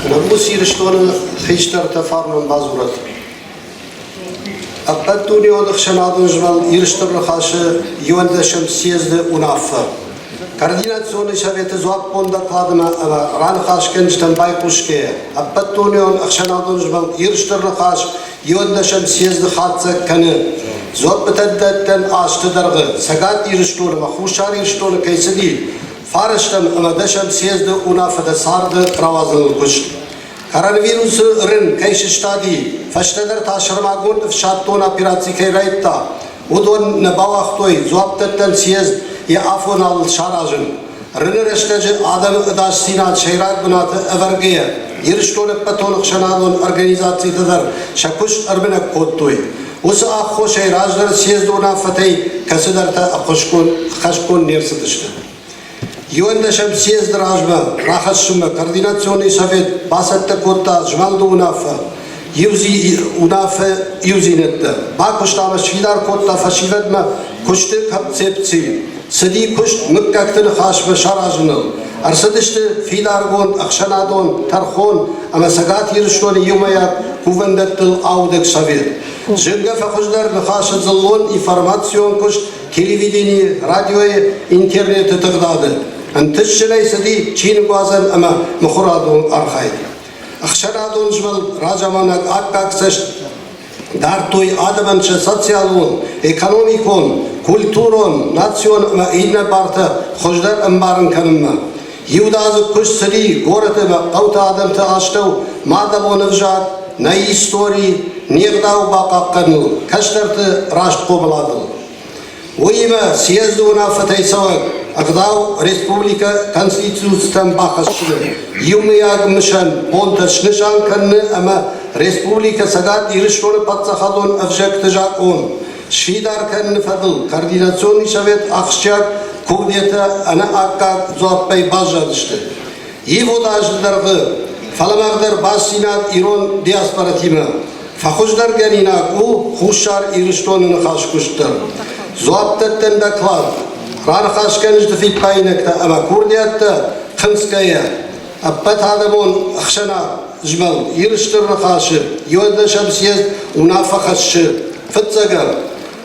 Ныррус Ирыстоны хистӕртӕ фарнон бадзурӕд. Ӕппӕтдунеон ӕхсӕнадон змӕлд Ирыстон Ныхасы иуӕндӕсӕм съезды уынаффӕ. Координационный советы дзуаппон докладмӕ ӕмӕ раныхасгӕнджытӕм байхъусгӕйӕ, Ӕппӕтдунеон ӕхсӕнадон змӕлд Ирыстон Ныхас иуӕндӕсӕм съезды хатдзӕг кӕны, дзуӕппытӕ дӕттӕн азты дӕргъы Цӕгат Ирыстоны ӕмӕ Хуссар Ирыстоны кӕй цыди, фарӕстӕм ӕмӕ дӕсӕм съезды уынаффӕтӕ царды рауадзыныл куыст. Коронавирусы рын кӕй сыстади, фӕстӕдӕр та сӕрмагонд ӕфсӕддон операци кӕй райдыдта, уыдон нӕ бауагътой дзуапдӕттӕн съезд йӕ афоналыл саразын. Рыны рӕстӕджы адӕмы ӕдасдзинад сӕйраг бынаты ӕвӕргӕйӕ, Ирыстоны ӕппӕтон ӕхсӕнадон организацитӕ дӕр сӕ куыст ӕрмынӕг кодтой. Уыцы аххосӕй раздӕр съезды уынаффӕтӕй кӕцыдӕртӕ ӕххӕстгонд не рцыдысты. Иуӕндӕсӕм съезды размӕ рахӕссынмӕ координационный совет бацӕттӕ кодта змӕлды уынаффӕ, уынаффӕ иудзинӕдтӕ. Бакуыста ӕмӕ сфидар кодта фӕсивӕдмӕ куысты концепци. Цыди куыст мыггӕгты ныхасмӕ саразыныл. Ӕрцыдысты фидаргонд ӕхсӕнадон тӕрхон ӕмӕ Цӕгат Ирыстоны иумӕйаг кувӕндӕттыл аудӕг совет. Зынгӕ фӕхуыздӕр Ныхасы дзыллон информацион куыст телевиденийы, радиойы, интернеты тыгъдады. Ӕнтыстджынӕй цыди чиныгуадзӕн ӕмӕ мыхуырадон архайд. Ӕхсӕнадон змӕлд разамонӕг аккаг цӕст дардтой адӕмӕн сӕ социалон, экономикон, культурон, национ ӕмӕ иннӕ бартӕ хуыздӕр ӕмбарын кӕнынмӕ. Иудадзыг куыст цыди горӕты ӕмӕ хъӕуты адӕмты астӕу мадӕлон ӕвзаг, нӕ истори, не гъдау бахъахъхъӕныныл, кӕстӕрты раст хъомыладыл. Уыимӕ съезды уынаффӕтӕй цӕуӕг ӕгъдау республикӕ Конституцитӕм бахӕссыны иумӕйаг мысӕн бонтӕ снысан кӕныны ӕмӕ Республикӕ Цӕгат Ирыстоны паддзахадон ӕвзӕгты закъон сфидар кӕныны фӕдыл Координационный совет ахсджиаг курдиӕттӕ ӕнӕаккаг дзуаппӕй баззадысты. Ивгъуыд азы дӕргъы фӕлӕмӕгъдӕр бастдзинад ирон диаспоратимӕ фӕхуыздӕргӕнинаг у Хуссар Ирыстоны ныхаскуыст дӕр. Дзуапдӕттӕн доклад, раныхасгӕнджыты фиппаинӕгтӕ ӕмӕ курдиӕттӕ хынцгӕйӕ, ӕппӕтадӕмон ӕхсӕнад змӕлд Иры Стыр Ныхасы иуӕндӕсӕм съезд уынаффӕ хӕссы фыццӕгӕм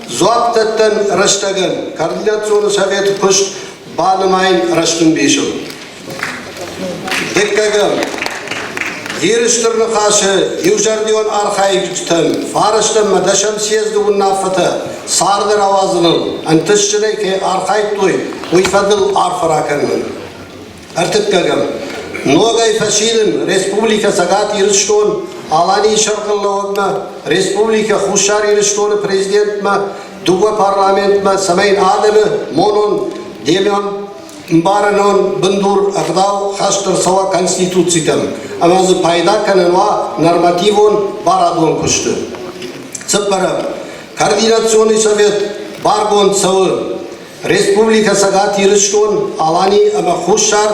дзуапдӕттӕн рӕстӕгӕн Координационы советы куыст банымайын рӕстӕмбисыл. Дыккӕгӕм, Иры Стыр Ныхасы иузӕрдион архайджытӕн фарастӕм дӕсӕм съезды уынаффӕтӕ царды рауадзыныл ӕнтыстджынӕй кӕй архайдтой, уый фӕдыл арфӕ ракӕнын. Ӕртыккӕгӕм, ногӕй фӕсидын Республикӕ Цӕгат Ирыстон Аланийы сӕргълӕууӕгмӕ, Республикӕ Хуссар Ирыстоны президентмӕ, дыууӕ парламентмӕ, цӕмӕй адӕмы монон демон ӕмбарӕнон бындур ӕгъдау хаст ӕрцӕуа Конституцитӕм ӕмӕ дзы пайда кӕнӕн уа нормативон барадон куысты. Цыппӕрӕм, Координационный совет баргонд цӕуы Республикӕ Цӕгат Ирыстон, Алани ӕмӕ Хуссар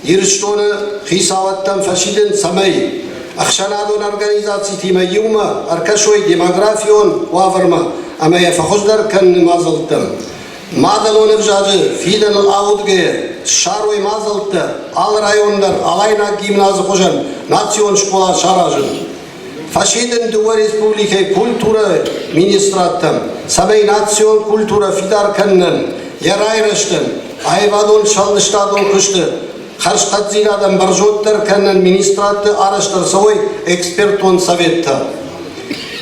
Ирыстоны хицауадтӕм фӕсидын, цӕмӕй ӕхсӕнадон организацитимӕ иумӕ ӕркӕсой демографион уавӕрмӕ ӕмӕ йӕ фӕхуыздӕр кӕныны мадзӕлттӕм. Мадӕлон ӕвзаджы фидӕныл аудгӕйӕ ссарой мадзӕлттӕ алы район дӕр Алайнаг гимназы хуызӕн национ скъола саразын. Фӕсидын дыууӕ республикӕйы культурӕйы министрадтӕм, цӕмӕй национ культурӕ фидар кӕнынӕн, йӕ райрӕзтӕн, аивадон сфӕлдыстадон куысты хӕрзхъӕддзинадӕн бӕрзонддӕр кӕнынӕн министрадты арӕзт ӕрцӕуой экспертон советтӕ.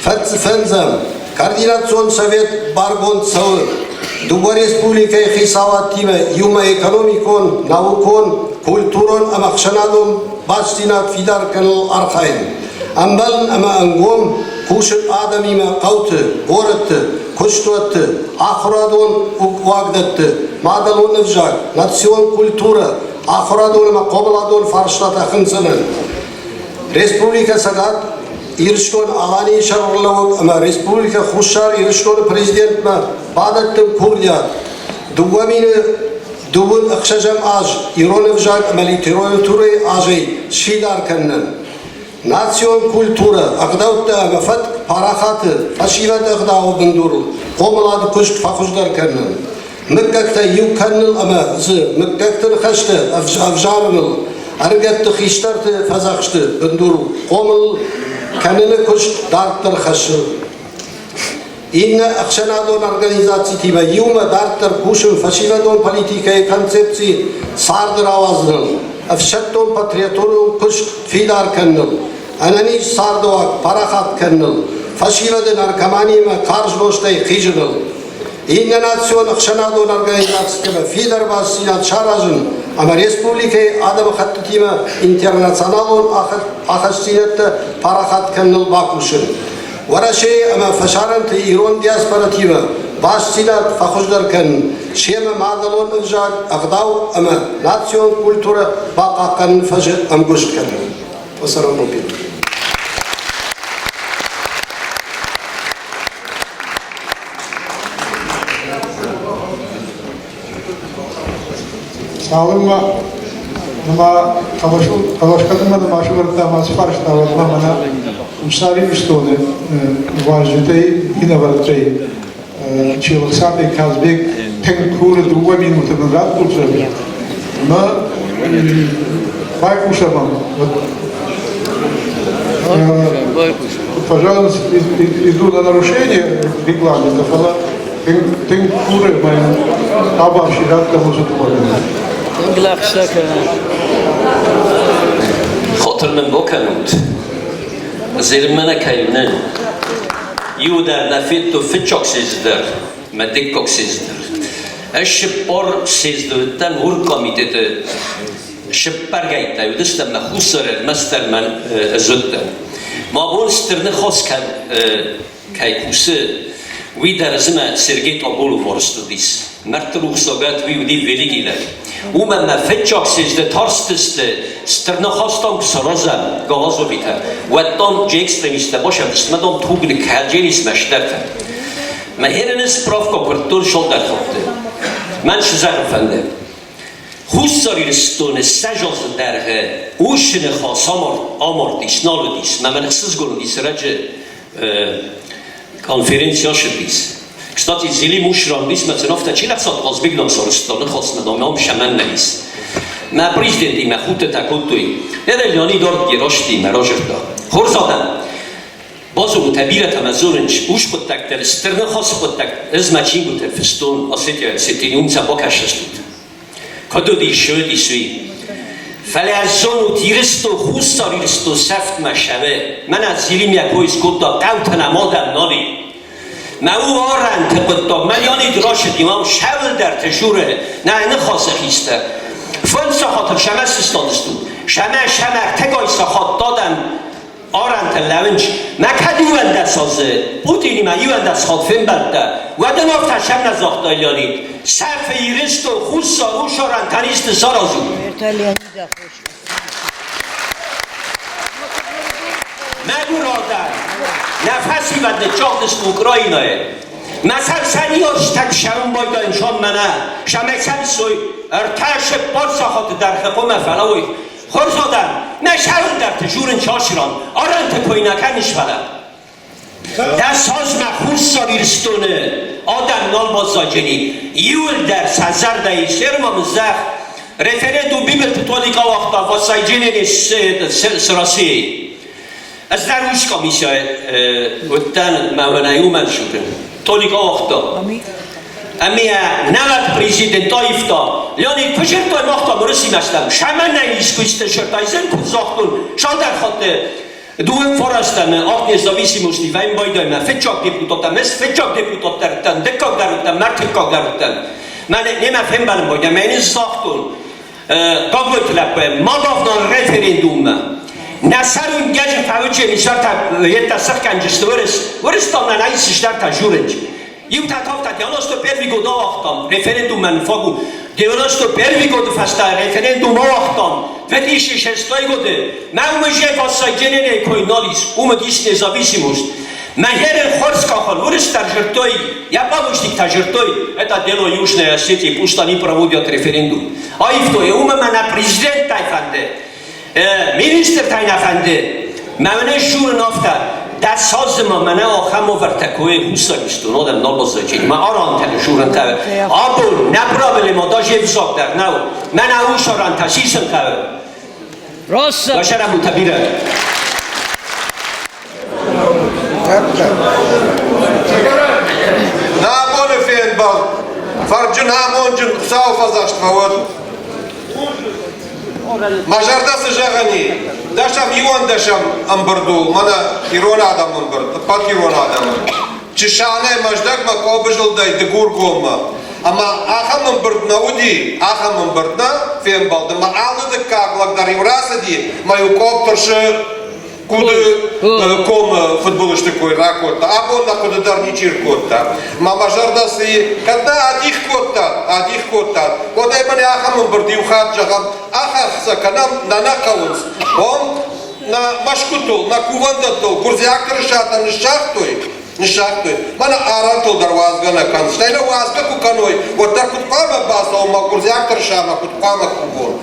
Фӕндзӕм, координацион совет баргонд цӕуы дыууӕ республикӕйы хицауадтимӕ иумӕ экономикон, наукон, культурон ӕмӕ ӕхсӕнадон бастдзинад фидар кӕныныл архайын, ӕмбӕлын ӕмӕ ӕнгом кусын адӕмимӕ хъӕуты, горӕтты, куыстуӕтты, ахуырадон уагдӕтты, мадӕлон ӕвзаг, национ культурӕ, ахуырадон ӕмӕ хъомыладон фарстатӕ хынцынӕн. Республикӕ Цӕгат Ирыстон-Аланийы сӕргълӕууӕг ӕмӕ Республикӕ Хуссар Ирыстоны президентмӕ бадӕттын курдиат 2000 дыууын ӕхсӕзӕм аз ирон ӕвзаг ӕмӕ литературӕйы азӕй сфидар кӕнынӕн. Национ культурӕ, ӕгъдӕуттӕ ӕмӕ фӕтк парахаты фӕсивӕд ӕгъдауы бындурыл хъомылады куыст фӕхуыздӕр кӕнынӕн. Мыггӕгтӕ иу кӕныныл ӕмӕ дзы мыггӕгты ныхӕстӕ ӕвзарыныл, ӕрыгӕтты хистӕрты фӕдзӕхсты бындурыл хъомыл кӕныны куыст дарддӕр хӕссы. Иннӕ ӕхсӕнадон организацитимӕ иумӕ дарддӕр кусын фӕсивӕдон политикӕйы концепци царды рауадзыныл, ӕфсӕддон-патриотон куыст фидар кӕныныл, ӕнӕниз цардыуаг парахат кӕныныл, фӕсивӕды наркоманиимӕ карз нозтӕй хизыныл. Иннӕ национ ӕхсӕнадон организацитимӕ фидар бастдзинад саразын ӕмӕ республикӕйы адӕмыхӕттытимӕ интернационалон ахастдзинӕдтӕ парахат кӕныныл бакусын. Уӕрӕсейы ӕмӕ фӕсарӕнты ирон диаспоратимӕ бастдзинад фӕхуыздӕр кӕнын, семӕ мадӕлон ӕвзаг, ӕгъдау ӕмӕ национ культурӕ бахъахъхъӕныны фӕзы ӕмгуыст кӕнын. Цалынмӕ нырма хъӕлӕскӕнынмӕ нырма сӕвӕрдтам ацы фарста, уӕдмӕ мӕнӕ Хуссар Ирыстоны уазджытӕй, минӕвӕрттӕй Челӕхсаты Казбек тынг куры дыууӕ минуты мын раттут, зӕгъгӕ. Мӕ байхъусӕм ӕм. Фӕзӕгъынц, иду на нарушение регламента, фӕлӕ тынг куры мӕ табуафси радтӕм уыцы документ. Тынг лӕгъстӕ кӕны. Хатыр мын бакӕнут, зелмӕ нӕ кӕй уынын, иу дӕр нӕ федтон фыццаг съезд дӕр мӕ дыккаг съезд дӕр. Ӕз цыппар съезды уыдтӕн оргкомитеты сыппӕргӕйттӕй уыдыстӕм мӕ Хуссар ӕрмӕстдӕр мӕн ӕз уыдтӕн. Мӕ бон стыр ныхас кӕй кусы, уый дӕр ӕз Сергей Таболов уарзтыдис. Мӕрдты рухсагӕд уый уыди великий лӕг. Уымӕн мӕ фыццаг съезды тарстысты, стыр ныхӕстӕм куы саразӕм Галазовитӕ, уӕд дам же экстремисттӕ басӕрдысты, мӕ дам туг ныккӕлдженис мӕстӕртӕ. Мӕ херыны справка куырдтон цалдӕр хатты. Мӕн цы зӕгъын фӕнды? Хуссар Ирыстоны ссӕдз азы дӕргъы уыцы ныхас амардис, нал уыдис. Мӕ мын ӕхсызгон уыдис ӕрӕджы конференци ацыдис. Кстати, Зелим уш рандис, мӕ ценовтӕ чи лӕхсад Хъазбег сарӕзта ныхасмӕ, дам, ам сӕмӕн нӕ ис. Мӕ президентимӕ худтытӕ кодтой. Нӕ Леонид Ортги расти мӕ разырдта. Хорз адӕм, базонут, бирӕтӕ мӕ зонынц, ус хъуыддӕгтӕ, стыр ныхасы хъуыддаг, ӕз мӕ чингуыты фыстон, Осетия, Осетини, уым сӕ бакӕсдзыстут. Куыд уыдис, уыдис уый. Фӕлӕ зонут, Ирыстон, Хуссар Ирыстон сӕфтмӕ сӕвы. Мӕнӕ Зелим йӕ кой скодта, хъӕутӕн ӕм адӕм нал и. Мӕ у арӕнты хъуыддаг, мӕ Леонид рацыди, мӕ сӕвылдӕрты журы, нӕ ныхасы хистӕр. Фондз сахатыл сӕмӕ сыстадыстут, сӕмӕ сӕмӕ ӕртӕгай сахат адӕм арӕнтӕ лӕууынц. Мӕ кӕд иуӕндӕс азы Путинимӕ иуӕндӕс хатт фембӕлдтӕ, уӕд ын афтӕ сӕм нӕ загъта Леонид, Сӕфы Ирыстон Хуссар Усарӕн тӕристы саразут. Мӕгуыр адӕм, нӕ фӕсивӕд ныццагъдысты Украинӕйы. Мӕ сӕр сӕ ниуӕзтӕг сӕуын байдайын сон мӕнӕ, сӕмӕй сӕм ссой ӕртӕ цыппар сахаты дӕргъы хъуамӕ фӕлӕууой. Хорз адӕм, нӕ сӕрылдӕрты журын часран, арӕнты кой нӕ кӕныс, фӕлӕ. Дӕ сазмӕ Хуссар Ирыстоны адӕм нал баззаджени, иуылдӕр сӕ зӕрдӕйы сермамы зӕхх референдум Бибылты Толик ауагъта воссоединение с Россией. Ӕз дӕр ус комиссияйы уыдтӕн мӕ уӕнӕй уымӕн журын. Толик ауагъта. Ӕмӕ нӕуӕг президент аивта. Леонид куы зырдтой, мах та Уырысимӕ стӕм. Сӕмӕн нӕ искуы исты сырдайзӕн куыд загътон, цалдӕр хатты Дыууӕ фарастӕн от независимости вӕм байдаймӕ фыццаг депутаттӕм, ӕз фыццаг депутат дӕр уыдтӕн, дыккаг дӕр уыдтӕн, ӕртыккаг дӕр уыдтӕн. Мӕнӕ немӕ фембӕлын байдайм, мӕ загътон, Гаглойты лӕппуйӕн, ма бавнал референдуммӕ. Нӕ сӕр уынгӕджы фӕуычени сӕртӕ йедтӕ сыхгӕнджысты уырыс, уырыстон нӕ нӕ исыстӕртӕ журынч. Иутӕ тавта 91 год ауагътам, референдумӕн фаг у. 91 годы фӕстӕ референдум ауагътам, 2006 годы. Мӕ уымы же воссоединение кой нал ис, уымы ис независимость. Мӕ херы хорз къахыл уырыстӕр жырдтой, йӕ палучниктӕ жырдтой, это дело Южной Осетии, пусть они проводят референдум. Аивтой, уымы мӕнӕ президенттӕй фӕнды, Министртӕй нӕ фӕнды, мӕнӕ журын афтӕ, дӕ сазыма мӕнӕ ахӕм уавӕртӕ куы Хуссар Ирыстон адӕм нал баззайджын, мӕ арӕнтӕ журынтӕ. Абон нӕ проблема даже взаг дӕр нӕу, мӕнӕ ус арӕнтӕ сисын хъӕуы. Башарабутӕ бирӕ. Нӕ абоны фембӕлд фӕрджын амонджын Хуыцауы фӕдзӕхст фӕуӕд. Мӕ зӕрдӕ цы зӕгъӕн и, дӕсӕм иуӕндӕсӕм ӕмбырд у, мӕнӕ ирон адӕмы ӕмбырд, ӕппӕт ирон адӕмы. Чысанӕй Мӕздӕгмӕ Къобызылдӕй Дыгургоммӕ. Ӕмӕ ахӕм ӕмбырд нӕ уыди, ахӕм ӕмбырд нӕ фембӕлд, ӕмӕ алы дыккаг лӕг дӕр-иу рацыди, ӕмӕ-иу Къоб тырсы Хъуды комы фыдбылызты кой ракодта. Абон нӕ хъуыды дӕр ничи ркодта. Мӕ мӕ зӕрдӕ цы и, кӕд нӕ адих кодта, адих кодта, уӕд ӕй мӕнӕ ахӕм ӕмбырд иу хатт зӕгъӕм, ахӕхцӕ кӕнӕм, нӕ нӕ хъӕуынц. Ом нӕ мӕсгуытыл, нӕ кувӕндӕттыл гуырдзиаг тырысатӕ ныссагътой, ныссагътой. Мӕнӕ арӕнтыл дӕр уадзгӕ нӕ кӕнынц. Стӕй нӕ уадзгӕ куы кӕной, уӕддӕр куыд хъуамӕ бацӕуон мӕ гуырдзиаг тырысамӕ куыд хъуамӕ кувон?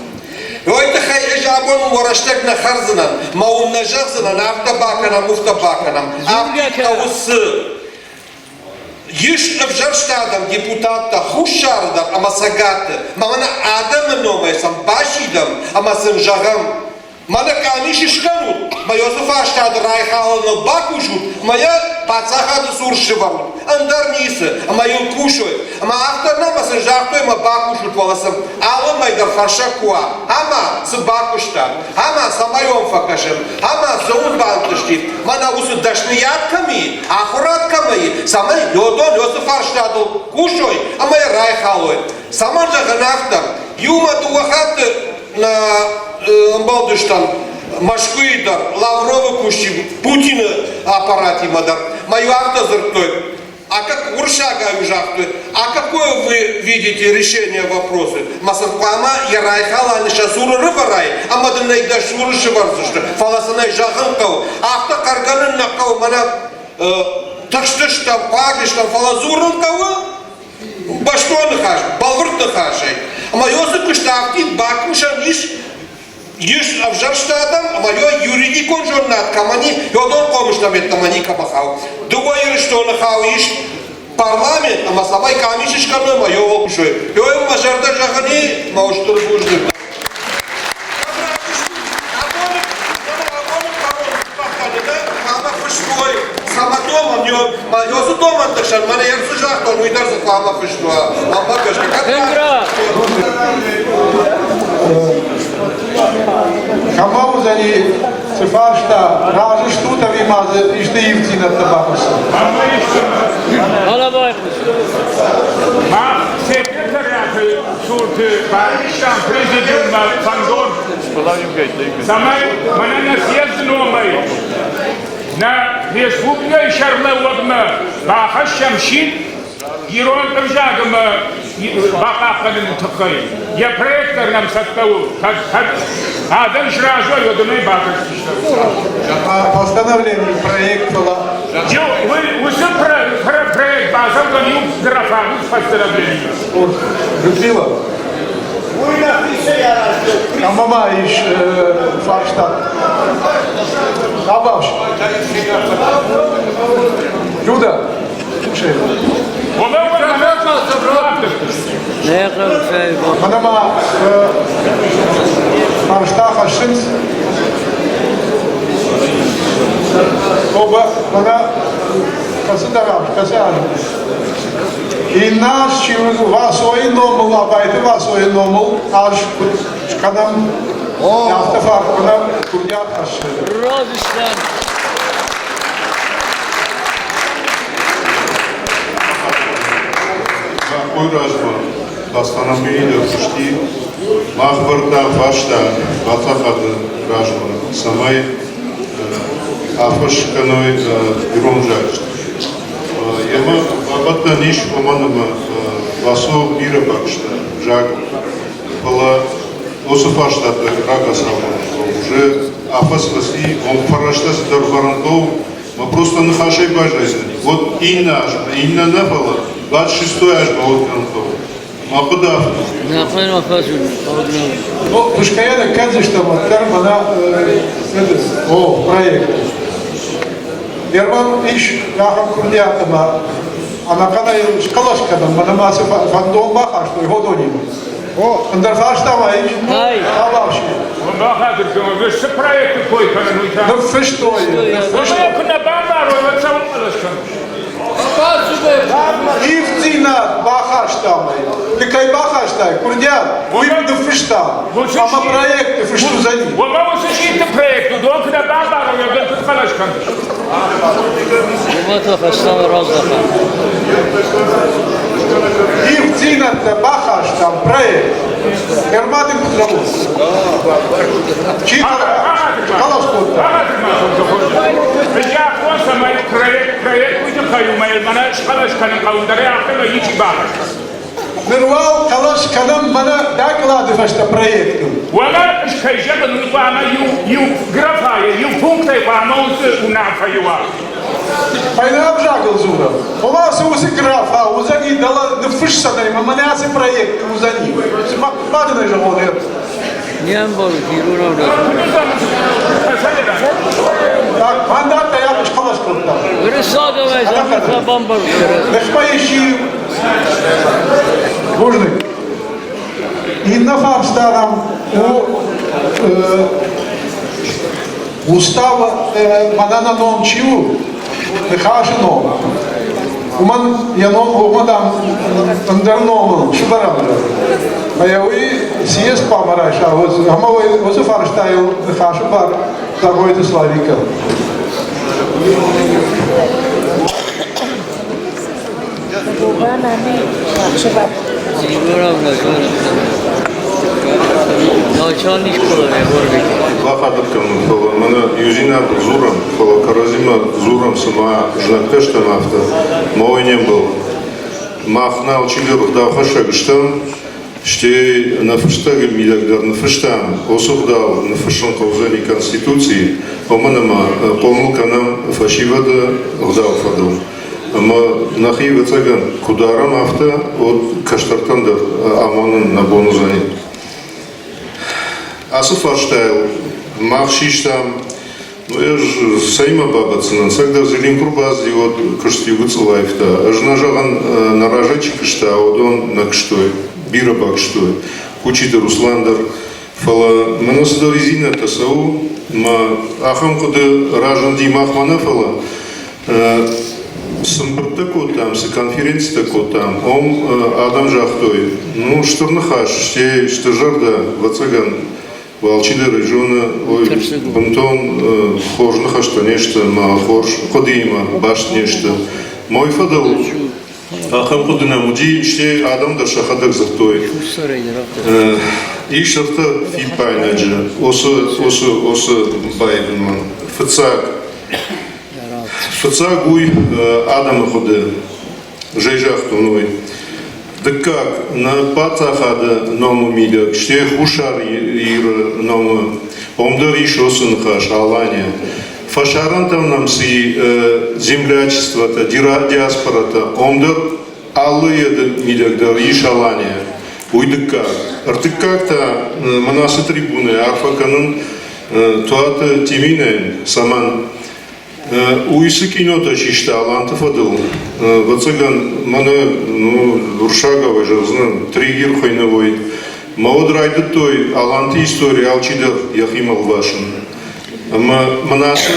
Уой тыххӕй ӕз абон уӕ рӕстӕг нӕ хӕрдзынӕн, мӕ уын нӕ зӕгъдзынӕн, афтӕ бакӕнӕм, уфтӕ бакӕнӕм. Афтид хъӕуы цы? Ис ӕвзӕрст адӕм, депутаттӕ Хуссары дӕр ӕмӕ Цӕгаты. Мӕнӕ адӕмы номӕй сӕм басидӕм ӕмӕ сын зӕгъӕм. Мӕнӕ къамис скӕнут, мӕ уыцы фарстады райхалыныл бакусут, мӕ йӕ паддзахады цур сывӕрут, ӕндӕр ницы, ӕмӕ йыл кусой. Ӕмӕ афтӕ нӕ, ӕмӕ сын загътой, ӕмӕ бакусут, фӕлӕ сын алы мӕй дӕр фӕрсӕг куы уа, ӕмӕ цы бакуыстат, ӕмӕ цӕмӕй уӕм фӕкӕсын, ӕмӕ цы уын бантысти, мӕнӕ уыцы дӕсныйад кӕм и, ахуырад кӕм и, цӕмӕй уыдон уыцы фарстатыл кусой ӕмӕ йӕ райхалой. Цӕмӕн зӕгъын афтӕ? Иумӕ дыууӕ хатты нӕ ӕмбӕлдыстӕм Мӕскуыйы дӕр, Лавровы кусджытимӕ, Путины аппаратимӕ дӕр. Мӕ иу афтӕ дзырдтой, а как уырыссагау загътой, а какое вы видите решение вопроса? Мӕ сын хъуамӕ йӕ райхалӕны сӕ цуры рывӕрай, ӕмӕ дын ӕй дӕ цуры сывӕрдзысты. Фӕлӕ сын ӕй зӕгъын хъӕуы. Афтӕ хъӕргӕнын нӕ хъӕуы, мӕнӕ тыхстыстӕм, хъуаг стӕм, фӕлӕ дзурын хъӕуы бӕстон ныхас, бӕлвырд ныхасӕй. Ӕмӕ уыцы куыст афтид бакусӕн ис, ис ӕвзӕрст адӕм ӕмӕ йӕ юридикон зонынад кӕмӕн и, уыдон хъомыстӕм йеддӕмӕ никӕмӕ хауы. Дыууӕ Ирыстоны хауы ис парламент ӕмӕ цӕмӕй къамис скӕной ӕмӕ йӕ кусой. Йой мӕ зӕрдӕ зӕгъын и, мӕ устур бузныг. Ӕмӕ домӕнты хсӕн мӕнӕ йӕ цы загътон, уый дӕр дзы хъуамӕ фыст уа. Мӕнмӕ гӕсгӕ Кӕмӕ уыдзӕни цы фарста, разы стут ӕви ма дзы исты ивддзинӕдтӕ бахӕссын? Мах секретариаты цурты барвыстам президиуммӕ фӕндон, цӕмӕй мӕнӕ нӕ съезды номӕй нӕ республикӕйы сӕргълӕууӕгмӕ бахӕссӕм сидт ирон ӕвзаг ӕмӕ бахъахъхъӕныны тыххӕй. Йӕ проект дӕр нӕм цӕттӕ у, кӕд адӕм сразы уой, уӕд ын ӕй бакӕсдзыстӕм. Постановление проект была. Уыцы проект бацӕудзӕн иу графа постановление. Людмила. Ӕмӕ ма ис фарста. Абаш. Люда. Мӕнӕ ма фарста хӕссынц. Оба, мӕнӕ кӕцыдӕр аз, кӕцы аз? Иннӕ аз чи Васойы номыл, Абайты Васойы номыл аз куыд скӕнӕм, афтӕ фаркъуынӕм курдиат хӕссы. Розыстӕн. Уый размӕ постановление дӕр фысти мах вӕрдта фарста паддзахады размӕ, цӕмӕй ӕххуыс кӕной ирон зарджытӕн. Йемӕ бабӕттӕн ис, уымӕн ӕмӕ Васо бирӕ бакуыста взагыл. Фӕлӕ уыцы фарстатӕ рагацау уже афӕдз фӕци, он фӕрӕзтӕ цыдӕр вӕрын хъӕуы, мӕ просто ныхасӕй баззайдзӕни. Вот иннӕ азмӕ, иннӕ нӕ, фӕлӕ 26 азмӕ уӕд кӕнын хъӕуы. Мӕ хъуыды афтӕ. Ну, Пускай кӕндзыстӕм уӕддӕр мӕнӕ о, проект. Герман ис ахӕм курдиат ӕмӕ ӕнӕхъӕнӕй схъӕлӕс кӕнӕм, мӕнӕ ма цы фӕндон бахастой Ходонимӕ. О, ӕндӕр фарста ма ис? Нӕй. Абавси. Бахатыр кӕнон, цы проекты кой кӕнын, уый та? Ныффыстой. Ныффыстой. Куы нӕ бамбарой, уӕд цӕуыл хъӕлӕс кӕныс? Ивддзинад бахастам ӕй. Ды кӕй бахастай, курдиат, уый ныффыстам. Ӕмӕ проекты фыст уыдзӕни. Уымӕ уыцы сидты проект, уыдон куы нӕ бамбарой, уӕд ын куыд хъӕлӕс кӕныс? Уымӕ та фӕстӕмӕ раздӕхӕм. Ивддзинӕдтӕ бахастам проект. Ӕрмӕг куыд зӕгъут? Чи хъӕлӕс кодта? Закъон цӕмӕй проект проект уый тыххӕй у, мӕнӕ схъӕлӕс кӕнын хъӕуы, ӕндӕр афтӕмӕй ничи бахӕссы. Ныр уал хъӕлӕс кӕнӕм мӕнӕ доклады фӕстӕ проектыл. Уӕлӕ кӕй зӕгъын, уый хъуамӕ иу, иу графайы, иу пунктӕй хъуамӕ уыцы уынаффӕйы уа. Фӕйнӕ ӕвзагыл дзурӕм. Ома цы уыцы графа уыдзӕни дӕлӕ ныффыссӕнӕй мӕ мӕнӕ ацы проекты уыдзӕни. Ма дын ӕй зӕгъон, Не ӕмбарут иронау дӕр. Так, мандаттӕ я схъӕлӕс кодта. Уырыссагау ӕй зӕгъын бамбарут. Ныхмӕ исчи Бузныг. Иннӕ фарста нӕм у Устав мӕнӕ нӕ ном чи у, Ныхасы ном, уымӕн йӕ ном уымӕн ӕндӕр номыл сывӕрӕм дӕр. Ӕмӕ уый съезд хъуамӕ райса, ӕмӕ уыцы фарстайыл ныхасы бар Зӕгъойты Славикӕн. Бахатыр кӕнут, фӕлӕ мӕнӕ иудзинадыл дзурӕм, фӕлӕ кӕрӕдзимӕ дзурӕм, цыма знӕгтӕ стӕм, афтӕ. Мӕ уый не мбӕлы. Мах нӕ алчидӕр ӕгъдаухӕссӕг стӕм, стӕй нӕ фыстӕгы мидӕг дӕр ныффыстам, уыцы ӕгъдау ныффыссын хъӕудзӕни Конституцийы, уымӕн ӕмӕ хъомыл кӕнӕм фӕсивӕды ӕгъдауы фӕдыл. Ӕмӕ нӕхи, ӕвӕццӕгӕн, куы дарӕм афтӕ, уӕд кӕстӕртӕн дӕр амонын нӕ бон уыдзӕни. Ацы фарстайыл мах систам, ну ӕз цӕимӕ бабӕтдзынӕн, цӕгдӕр Зелим куы уӕд куыст иу гыццыл аивта. Ӕз нӕ зӕгъын, нӕ разӕй чи куыста, уыдон нӕ куыстой, бирӕ бакуыстой. Кучиты Руслан дӕр. Фӕлӕ мӕнӕ цыдӕр изинӕтӕ цӕуы, мӕ ахӕм хъуыды разынди махмӕ нӕ, фӕлӕ цы мбырдтӕ кодтам, цы конференцитӕ кодтам, уым адӕм загътой, ну, стыр ныхас, стӕй стыр зӕрдӕ, ӕвӕццӕгӕн, алчидӕр ӕй зоны, ой, бынтон хорз ныхӕстӕ не сты ӕмӕ хорз хъуыдыимӕ баст не сты. Мӕ уый фӕдыл ахӕм хъуыды нӕм уыди, стӕй адӕм дӕр сӕхӕдӕг дзырдтой. Ис ӕртӕ фиппаинаджы уыцы, уыцы, уыцы баивынмӕ. Фыццаг, Фыццаг уый адӕмы хъуыды, зӕй загътон уый. Дыккаг, нӕ паддзахады номы мидӕг, стӕй Хуссар Иры номы, уым дӕр ис уыцы ныхас, Алания. Фӕсарӕнтӕм нӕм цы землячествотӕ, диаспоратӕ, уым дӕр алы еды мидӕг дӕр ис Алания. Уый дыккаг. Ӕртыккаг та мӕн ацы трибунӕйӕ арфӕ кӕнын Туаты Тиминӕйӕн, цӕмӕн? Уый цы кинотӕ систа Аланты фӕдыл, ӕвӕццӕгӕн, мӕнӕ ну, уырыссагау зӕгъдзынӕн, триггер хуыйны Мӕ уӕд райдыдтой Аланты истори алчидӕр йӕхимӕ лвасын. Ӕмӕ мӕн ацы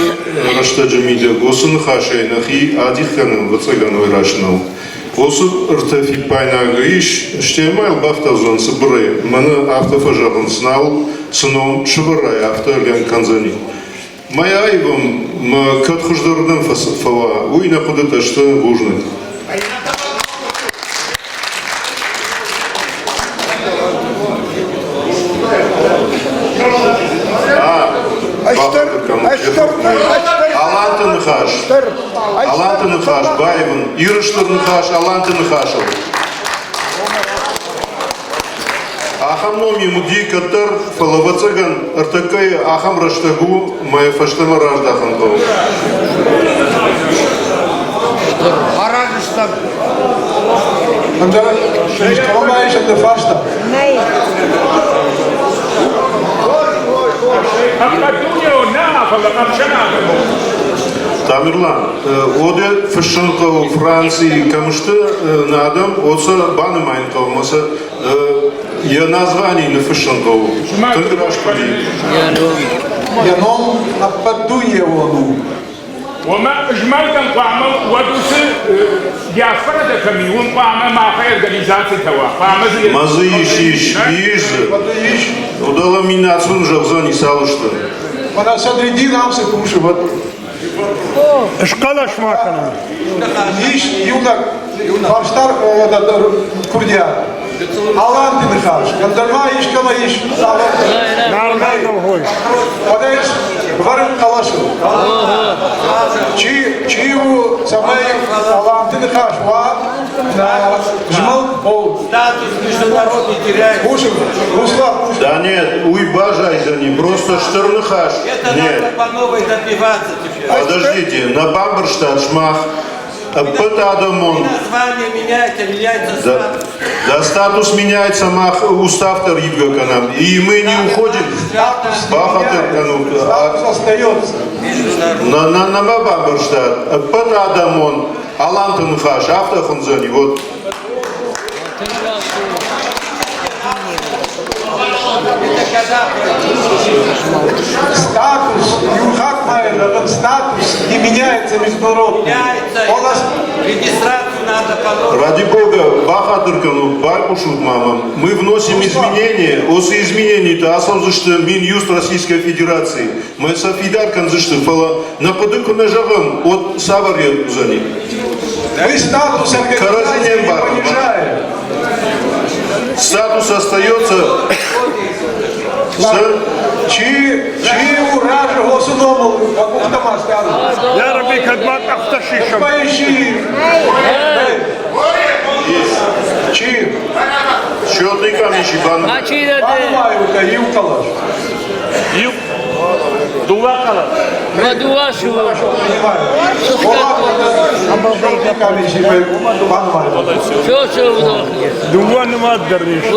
рӕстӕджы мидӕг уыцы ныхасӕй нӕхи адих кӕнын, ӕвӕццӕгӕн, уый раст нӕу. Уыцы ӕртӕ фиппаинагы ис, стӕй ма йыл бафтаудзӕн цыбырӕй, мӕнӕ афтӕ фӕзӕгъынц, нал цы ном сывӕрай, афтӕ лӕнк кӕндзӕни. Мӕ аивӕм мӕ кӕд хуыздӕрырдӕм фӕуа, уый нӕ хъуыдытӕ сты бузныг. Аланты ныхас. Аланты ныхас баивын. Иры стыр ныхас Аланты ныхасыл. Ахӕм ном им уыди кӕддӕр, фӕлӕ, ӕвӕццӕгӕн, ӕртӕккӕйы ахӕм рӕстӕг у, мӕ йӕ фӕстӕмӕ раздахын хъӕуы. Аразыстӕм. Ӕндӕр искӕмӕ ис ӕндӕр фарста? Нӕй. Ӕппӕтдунеон нӕ, фӕлӕ ӕхсӕнадӕмон. Тамерлан, уӕдӕ фыссын хъӕуы Францийы кӕм сты нӕ адӕм, уӕд сӕ банымайын хъӕуы ӕмӕ сӕ йӕ название ныффыссын хъӕуы. Тынг раст уыди. Йӕ ном ӕппӕтдунеон у. Уымӕ змӕлдӕн хъуамӕ уӕд уыцы диаспорӕтӕ кӕм и, уым хъуамӕ махӕй организацитӕ уа. Хъуамӕ дзы Ма дзы ис, ис, ис дзы. Удала минацион зӕгъдзӕни цал сты. Мӕнӕ Садриддин ам цы кусы, вот. Схъӕлӕс ма кӕнӕм. Ис иунӕг фарста курдиат. Аланты ныхас. Ӕндӕр ма искӕмӕ ис цавӕр? Нормально хой. Уӕдӕ ис вӕрын хъӕлӕсыл. Чи, чи у, цӕмӕй Аланты ныхас уа на змӕлд ол. Статус международный теряет. Хъусым, Руслан, хъусым. Да нет, уый баззайдзӕни, просто стыр ныхас. Это Нет. надо по новой добиваться теперь. Подождите, на бамбӕрстат сымах ӕппӕт адӕмон Название меняется, меняется Да, статус. да, статус меняется, мах устав дӕр ивгӕ кӕнӕм. И мы не уходим. Бахатыр кӕнут. Статус остается. На, на, на мӕ бамбӕрстат. Ӕппӕт адӕмон Аланты ныхас афтӕ хуындзӕни, вот. Статус, иу хатт ма йӕ зӕгъын, статус не меняется международный. Меняется. Регистрацию надо по Ради бога, бахатыр кӕнут, байхъусут ма мӕм. Мы вносим изменения, осы изменения-то ацӕудзысты Минюст Российской Федерации. Мы сӕ фидар кӕндзысты, фӕлӕ нӕ хъуыды куы нӕ зӕгъӕм, уӕд цавӕр уыдзӕни? Мы статус Кӕрӕдзи не организации не мбарӕм. понижаем. Статус остается. Чи, чи у ражи госуномыл къухтӕ ма стӕны. Йарӕби, кӕд ма къӕхтӕ сисӕм. Поищи. Чи? Счетный комиссии бан. Банымайут иу хъӕлӕс. Иу дыууӕ хъӕлӕс. Дыууӕ Дыууӕ нымад дӕр не сты.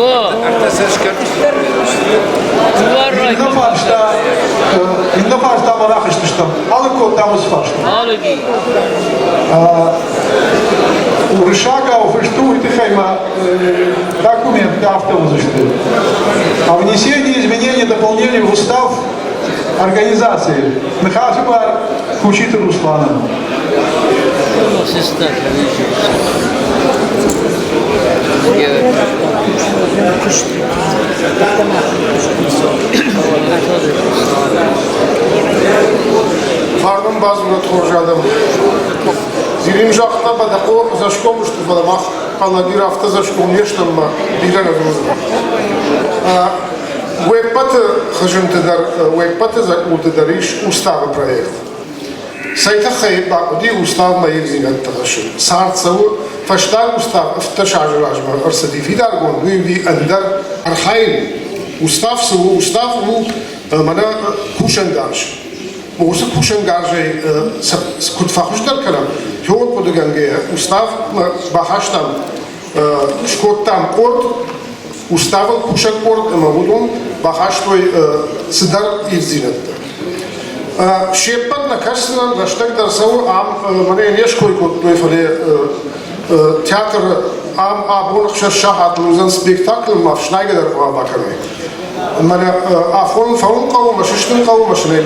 Иннӕ фарста, иннӕ фарстамӕ рахызтыстӕм. Алыг кодтам уыцы фарста. Уырыссагау фыст у, уый тыххӕй ма документтӕ афтӕ уыдзысты. О внесении изменений и дополнений в устав организации Ныхасы бар Кучиты Русланӕн. Фарнын бадзурӕд хорз адӕм. Зилим загъта, Бӕдӕхъо ӕдзӕсгом сты, фӕлӕ мах Алагир афтӕ ӕдзӕсгом не стӕм ӕмӕ бирӕ нӕ дзурдзынӕн. Уе ппӕты хызынты дӕр, уе ппӕты дзӕкъулты дӕр ис уставы проект. Цӕй тыххӕй бахъуыди уставмӕ ивдзинӕдтӕ хӕссын? Цард цӕуы, фӕстаг устав 15 азы размӕ ӕрцыди фидаргонд, уый уыди ӕндӕр архайын. Устав цы у? Устав у мӕнӕ кусӕнгарз. Уыцы кусӕнгарзӕй куыд фӕхуыздӕр кӕнӕм, хион хъуыдыгӕнгӕйӕ уставмӕ бахастам, скодтам къорд, уставыл кусӕг къорд ӕмӕ уыдон бахастой цыдӕр ивдзинӕдтӕ. Се ппӕт нӕ кӕсдзынӕн, рӕстӕг дӕр цӕуы, ам мӕнӕ не ской кодтой, фӕлӕ театры ам абон 6 сахатыл уыдзӕн спектакль, ма ӕфснайгӕ дӕр хъуамӕ бакӕной. Мӕнӕ афон фӕуын хъӕуы, мӕ сыстын хъӕуы, мӕ сын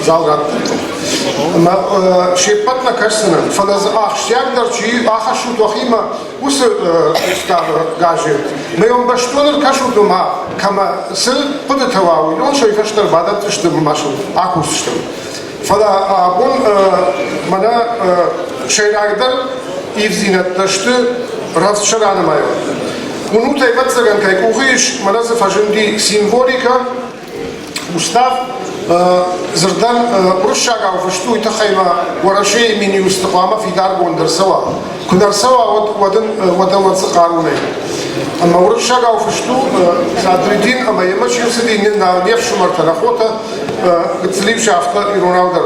зал раттын хъӕуы. Ӕмӕ се ппӕт нӕ кӕсдзынӕн, фӕлӕ дзы ахсджиагдӕр чи ахӕссут уӕхимӕ, уыцы уставы газет. Мӕ йӕм бӕстон ӕркӕсут ӕмӕ кӕмӕ цы хъуыдытӕ уа, уыдон сӕ фӕстӕ бадӕтдзысты ӕмӕ сыл акусдзыстӕм. Фӕлӕ абон мӕнӕ сӕйрагдӕр ивдзинӕдтӕ сты рӕвдз сӕ ранымайон. Уынут, ӕвӕццӕгӕн, кӕй къухы ис, мӕнӕ дзы фӕзынди символикӕ, устав, дзырдӕн уырыссагау фыст у, уый тыххӕй ма Уӕрӕсейы Минюсты хъуамӕ фидаргонд ӕрцӕуа. Куы нӕ рцӕуа, уӕд уӕд ын уӕдӕ уӕд дзы хъару нӕй. Ӕмӕ уырыссагау фыст у Садриддин ӕмӕ йемӕ чи рцыди, не фсымӕртӕ, нӕ хотӕ, гыццыл-иу сӕ афтӕ иронау дӕр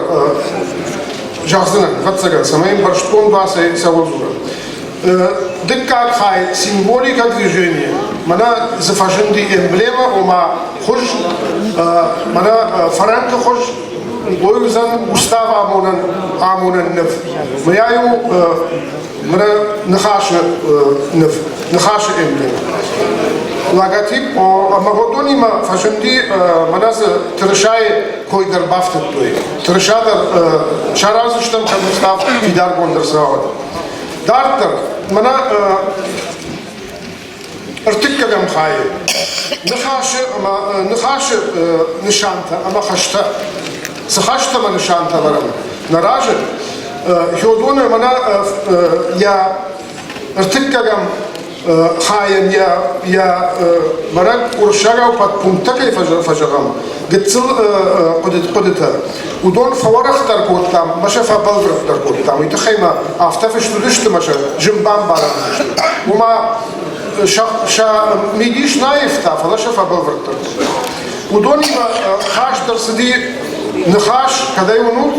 зӕгъдзынӕн, ӕвӕццӕгӕн, цӕмӕй ӕмбӕрстгонд уа, цӕуыл дзурӕм. Дыккаг хай символика движения. Мӕнӕ дзы фӕзынди эмблема, ома хуыз, мӕнӕ фӕранкы хуыз, уый уыдзӕн устав амонӕн, амонӕн ныв. Мӕйау мӕнӕ ныхасы ныв, ныхасы эмблема. Логотип ӕмӕ уыдонимӕ фӕзынди мӕнӕ дзы тырысайы кой дӕр бафтыдтой. Тырыса дӕр сараздзыстӕм, кӕд устав фидаргонд ӕрцӕуа. Дарддӕр, мӕнӕ ӕртыккӕгӕм хайы ныхасы ӕмӕ ныхасы нысантӕ ӕмӕ хӕстӕ. Цы хӕстӕ ӕмӕ нысантӕ ӕвӕрӕм нӕ разы? Хёдоны мӕнӕ йӕ ӕртыккӕгӕм хайӕн йӕ йӕ бӕрӕг уырыссагау подпункттӕ кӕй фӕзӕгъӕм, гыццыл хъуыдытӕ, уыдон фӕуӕрӕхдӕр кодтам ӕмӕ сӕ фӕбӕлвырддӕр кодтам. Уый тыххӕй ма афтӕ фыст уыдысты ӕмӕ сӕ зын бамбарӕн уыдысты. Уымӕ сӕ мидис нӕ аивта, фӕлӕ сӕ фӕбӕлвырддӕр кодтам. Уыдонимӕ хаст ӕрцыди ныхас, кӕд ӕй уынут,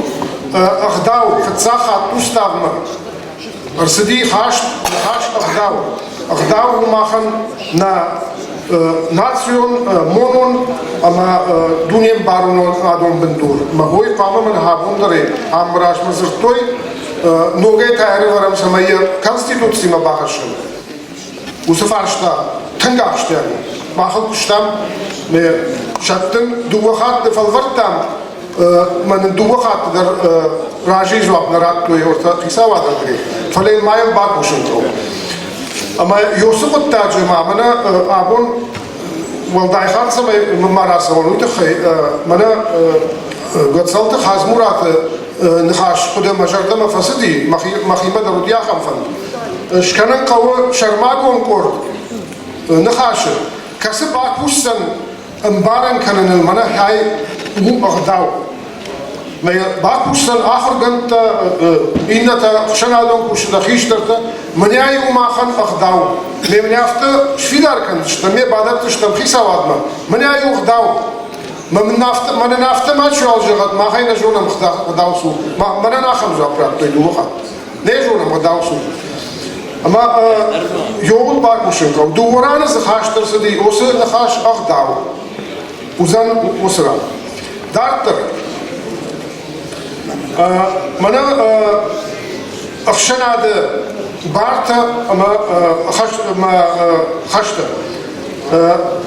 ӕгъдау фыццаг хатт уставмӕ Ӕрцыди хаст ныхас ӕгъдау. Ӕгъдау у махӕн нӕ национ, монон ӕмӕ дунембарынон адон бындур. Мӕ хойы хъуамӕ мын абон дӕр ам размӕ дзырдтой, ногӕй та ӕрӕвӕрӕм, цӕмӕй йӕ Конституцимӕ бахӕссӕм. Уыцы фарста тынг ахсджиаг у. Махыл куыстам, сӕттын дыууӕ хатты фӕлвӕрдтам, мӕ нын дыууӕ хатты дӕр разыйы дзуапп нӕ радтой ортӕ хицауады ӕрдыгӕй, фӕлӕ йын ма йӕм бакусын хъӕуы. Ӕмӕ уыцы хъуыддаджы ма мӕнӕ абон уӕлдай хатт цӕмӕй ма рацӕуон, уый тыххӕй мӕнӕ Гуӕцӕлты Хадзмураты ныхас хъуыды мӕ зӕрдӕмӕ фӕцыди, мӕхимӕ дӕр уыди ахӕм фӕнд. Скӕнын хъӕуы сӕрмагонд къорд ныхасы, кӕцы бакусдзӕн ӕмбарӕн кӕныныл мӕнӕ хай у ӕгъдау. Бакусдзӕн ахуыргӕндтӕ, иннӕтӕ, ӕхсӕнадон кусджытӕ, хистӕртӕ. Мӕнӕй у махӕн ӕгъдау. Ме мын афтӕ сфидар кӕндзыстӕм, ме бадӕтдзыстӕм хицауадмӕ. Мӕнӕй у ӕгъдау. Мӕнӕн афтӕ мачиуал зӕгъӕд, махӕй нӕ зонӕм ӕгъдау цы у. Мӕнӕн ахӕм дзуапп радтой дыууӕ хатты. Нӕ зонӕм ӕгъдау цы у. Ӕмӕ йоуыл бакусын хъӕуы. Дыууӕ раны дзы хаст ӕрцыди уыцы ныхас ӕгъдау уыдзӕн уыцы ран. Дарддӕр. Мӕнӕ ӕхсӕнады бартӕ ӕмӕ хӕстӕ.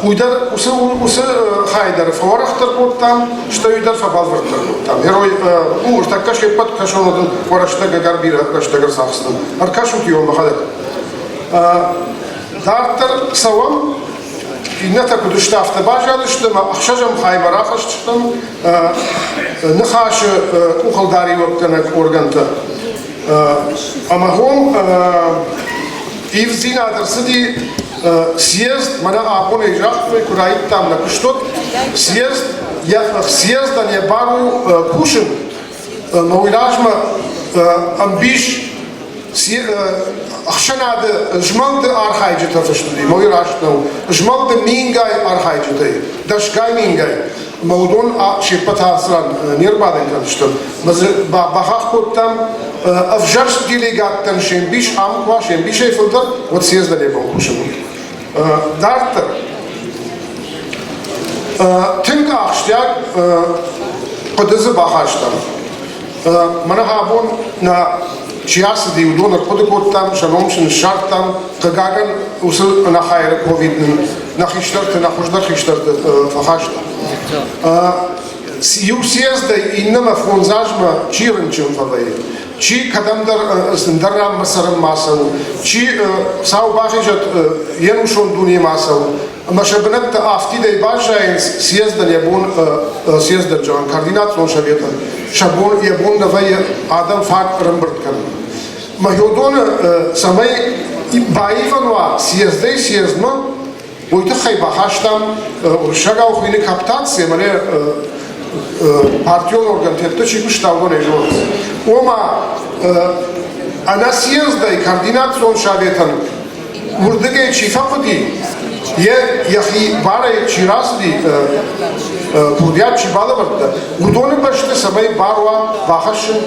Уый дӕр уыцы хай дӕр фӕуӕрӕхдӕр кодтам, стӕй уый дӕр фӕбӕлвырддӕр кодтам. Герой у, ӕртӕккӕ се ппӕт кӕсонадыл уӕ рӕстӕг ӕгӕр бирӕ рӕстӕг ӕрцахсдзӕн. Ӕркӕсут иу мӕхӕдӕг. Дарддӕр цӕуӕм, иннӕтӕ куыд сты, афтӕ баззадысты ӕмӕ ӕхсӕзӕм хаймӕ рахызтыстӕм ныхасы къухылдариуӕггӕнӕг органтӕ. Ӕмӕ гом ивддзинад ӕрцыди съезд, мӕнӕ абонӕй загътой, куы раидтам нӕ куыстуат, съезд, съездӕн йӕ бар у кусын, ӕмӕ уый размӕ ӕмбис ӕхсӕнады змӕлды архайджытӕ фыст уыди, мӕ уый раст нӕу. Змӕлды мингай архайджытӕй, дӕсгай мингай. Ӕмӕ уыдон се ппӕт ацы ран не рбадӕн кӕндзысты. Мӕ дзы бахахх кодтам, ӕвзӕрст делегаттӕн се мбис ам куы уа, се мбисӕй фылдӕр, уӕд съездӕн йӕ бон кусын у. Дарддӕр. Тынг ахсджиаг хъуыды дзы бахастам. Мӕнӕ абон нӕ чи ацыди, уыдон ӕрхъуыды кодтам, сӕ ном сын ссардтам. Хъыгагӕн, уыцы ӕнӕхайыры ковид нын нӕ хистӕрты, нӕ хуыздӕр хистӕрты фӕхаста. Иу съездӕй иннӕмӕ фондз азмӕ чи рынчын фӕвӕййы, чи кӕдӕмдӕр ӕндӕр ранмӕ цӕрынмӕ цӕуы, чи сау бахизӕд йе нусон дунемӕ цӕуы, ӕмӕ сӕ бынӕттӕ афтидӕй баззайынц съездӕн йӕ бон съездӕн зӕгъӕн координацион советӕн сӕ бон йӕ бон нӕ вӕййы адӕм фаг ӕрӕмбырд кӕнын. Мӕхъодоны цӕмӕй баивӕн уа съездӕй съездмӕ, уый тыххӕй бахастам уырыссагау хуыйны каптаци ӕмӕ партион органтӕ чи куыста, уыдонӕй зонынц. Ома ӕнӕ съездӕй координацион советӕн уырдыгӕй чи фӕхъуыди, йӕ йӕхи барӕй чи рацыди, курдиат чи балӕвӕрдта, уыдоны бӕсты цӕмӕй бар уа бахӕссын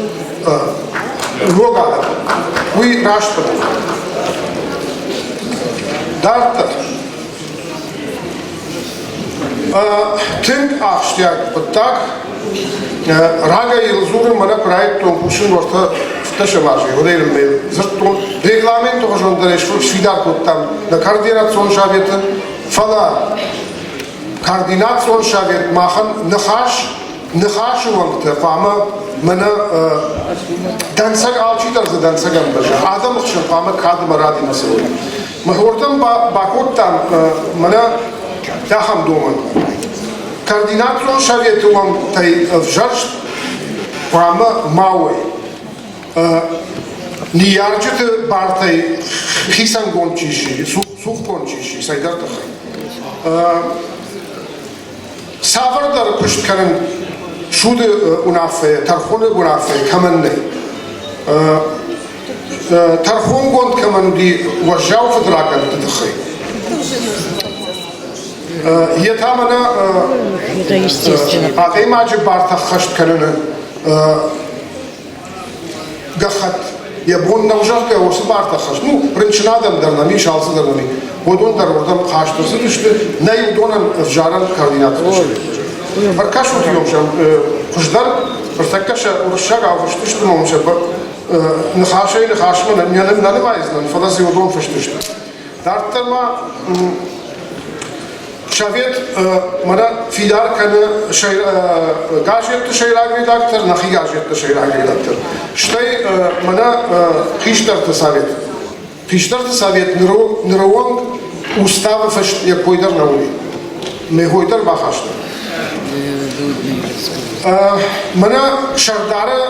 ног адӕм. Уый раст хъуыды. Дарддӕр. Тынг ахсджиаг хъуыддаг. Рагӕй йыл дзурын мӕнӕ куы райдыдтон кусын уӕртӕ фыддӕсӕм азы, уӕдӕй нын дзырдтон. Регламенты хуызондӕрӕй сфидар кодтам нӕ координацион советы, фӕлӕ координацион совет махӕн ныхас ныхасы уӕнгтӕ хъуамӕ мӕнӕ дӕнцӕг алчидӕр дзы дӕнцӕг ӕмбӕрза. Адӕмы хсӕн хъуамӕ кад ӕмӕ радимӕ цӕуой. Мӕхордӕм бакодтам мӕнӕ ахӕм домӕн. Координацион советы уӕнгтӕй ӕвзӕрст хъуамӕ ма уой. Ныййарджыты бартӕй хицӕнгонд чи сси, цухгонд чи сси, цӕйдӕр тыххӕй. Цавӕрдӕр куыст кӕнын суды уынаффӕйӕ, тӕрхоны уынаффӕйӕ кӕмӕн нӕй. Тӕрхонгонд кӕмӕн уыди уӕззау фыдракӕндты тыххӕй. Йе та мӕнӕ адӕймаджы бартӕ ӕххӕст кӕныны гӕххӕтт йӕ бон нӕу, зӕгъгӕ, уыцы бартӕ хӕст. Ну, рынчын адӕм дӕр нӕм ис, алцыдӕр нӕм ис. Уыдон дӕр уырдӕм хаст ӕрцыдысты, нӕй уыдонӕн ӕвзарӕн координатор. Ӕркӕсут иом сӕм хуыздӕр, ныртӕккӕ сӕ уырыссагау фыст сты, ном сӕ ныхасӕй ныхасмӕ нӕ нымайдзынӕн, фӕлӕ дзы уыдон фыст сты. Дарддӕр ма. Совет мӕнӕ фидар кӕны газетты сӕйраг редактор, нӕхи газетты сӕйраг редактор. Стӕй мӕнӕ хистӕрты совет. Хистӕрты совет ныры онг уставы фыст йӕ кой дӕр нӕ уыди. Мӕ хой дӕр бахаста. Мӕнӕ сӕрдары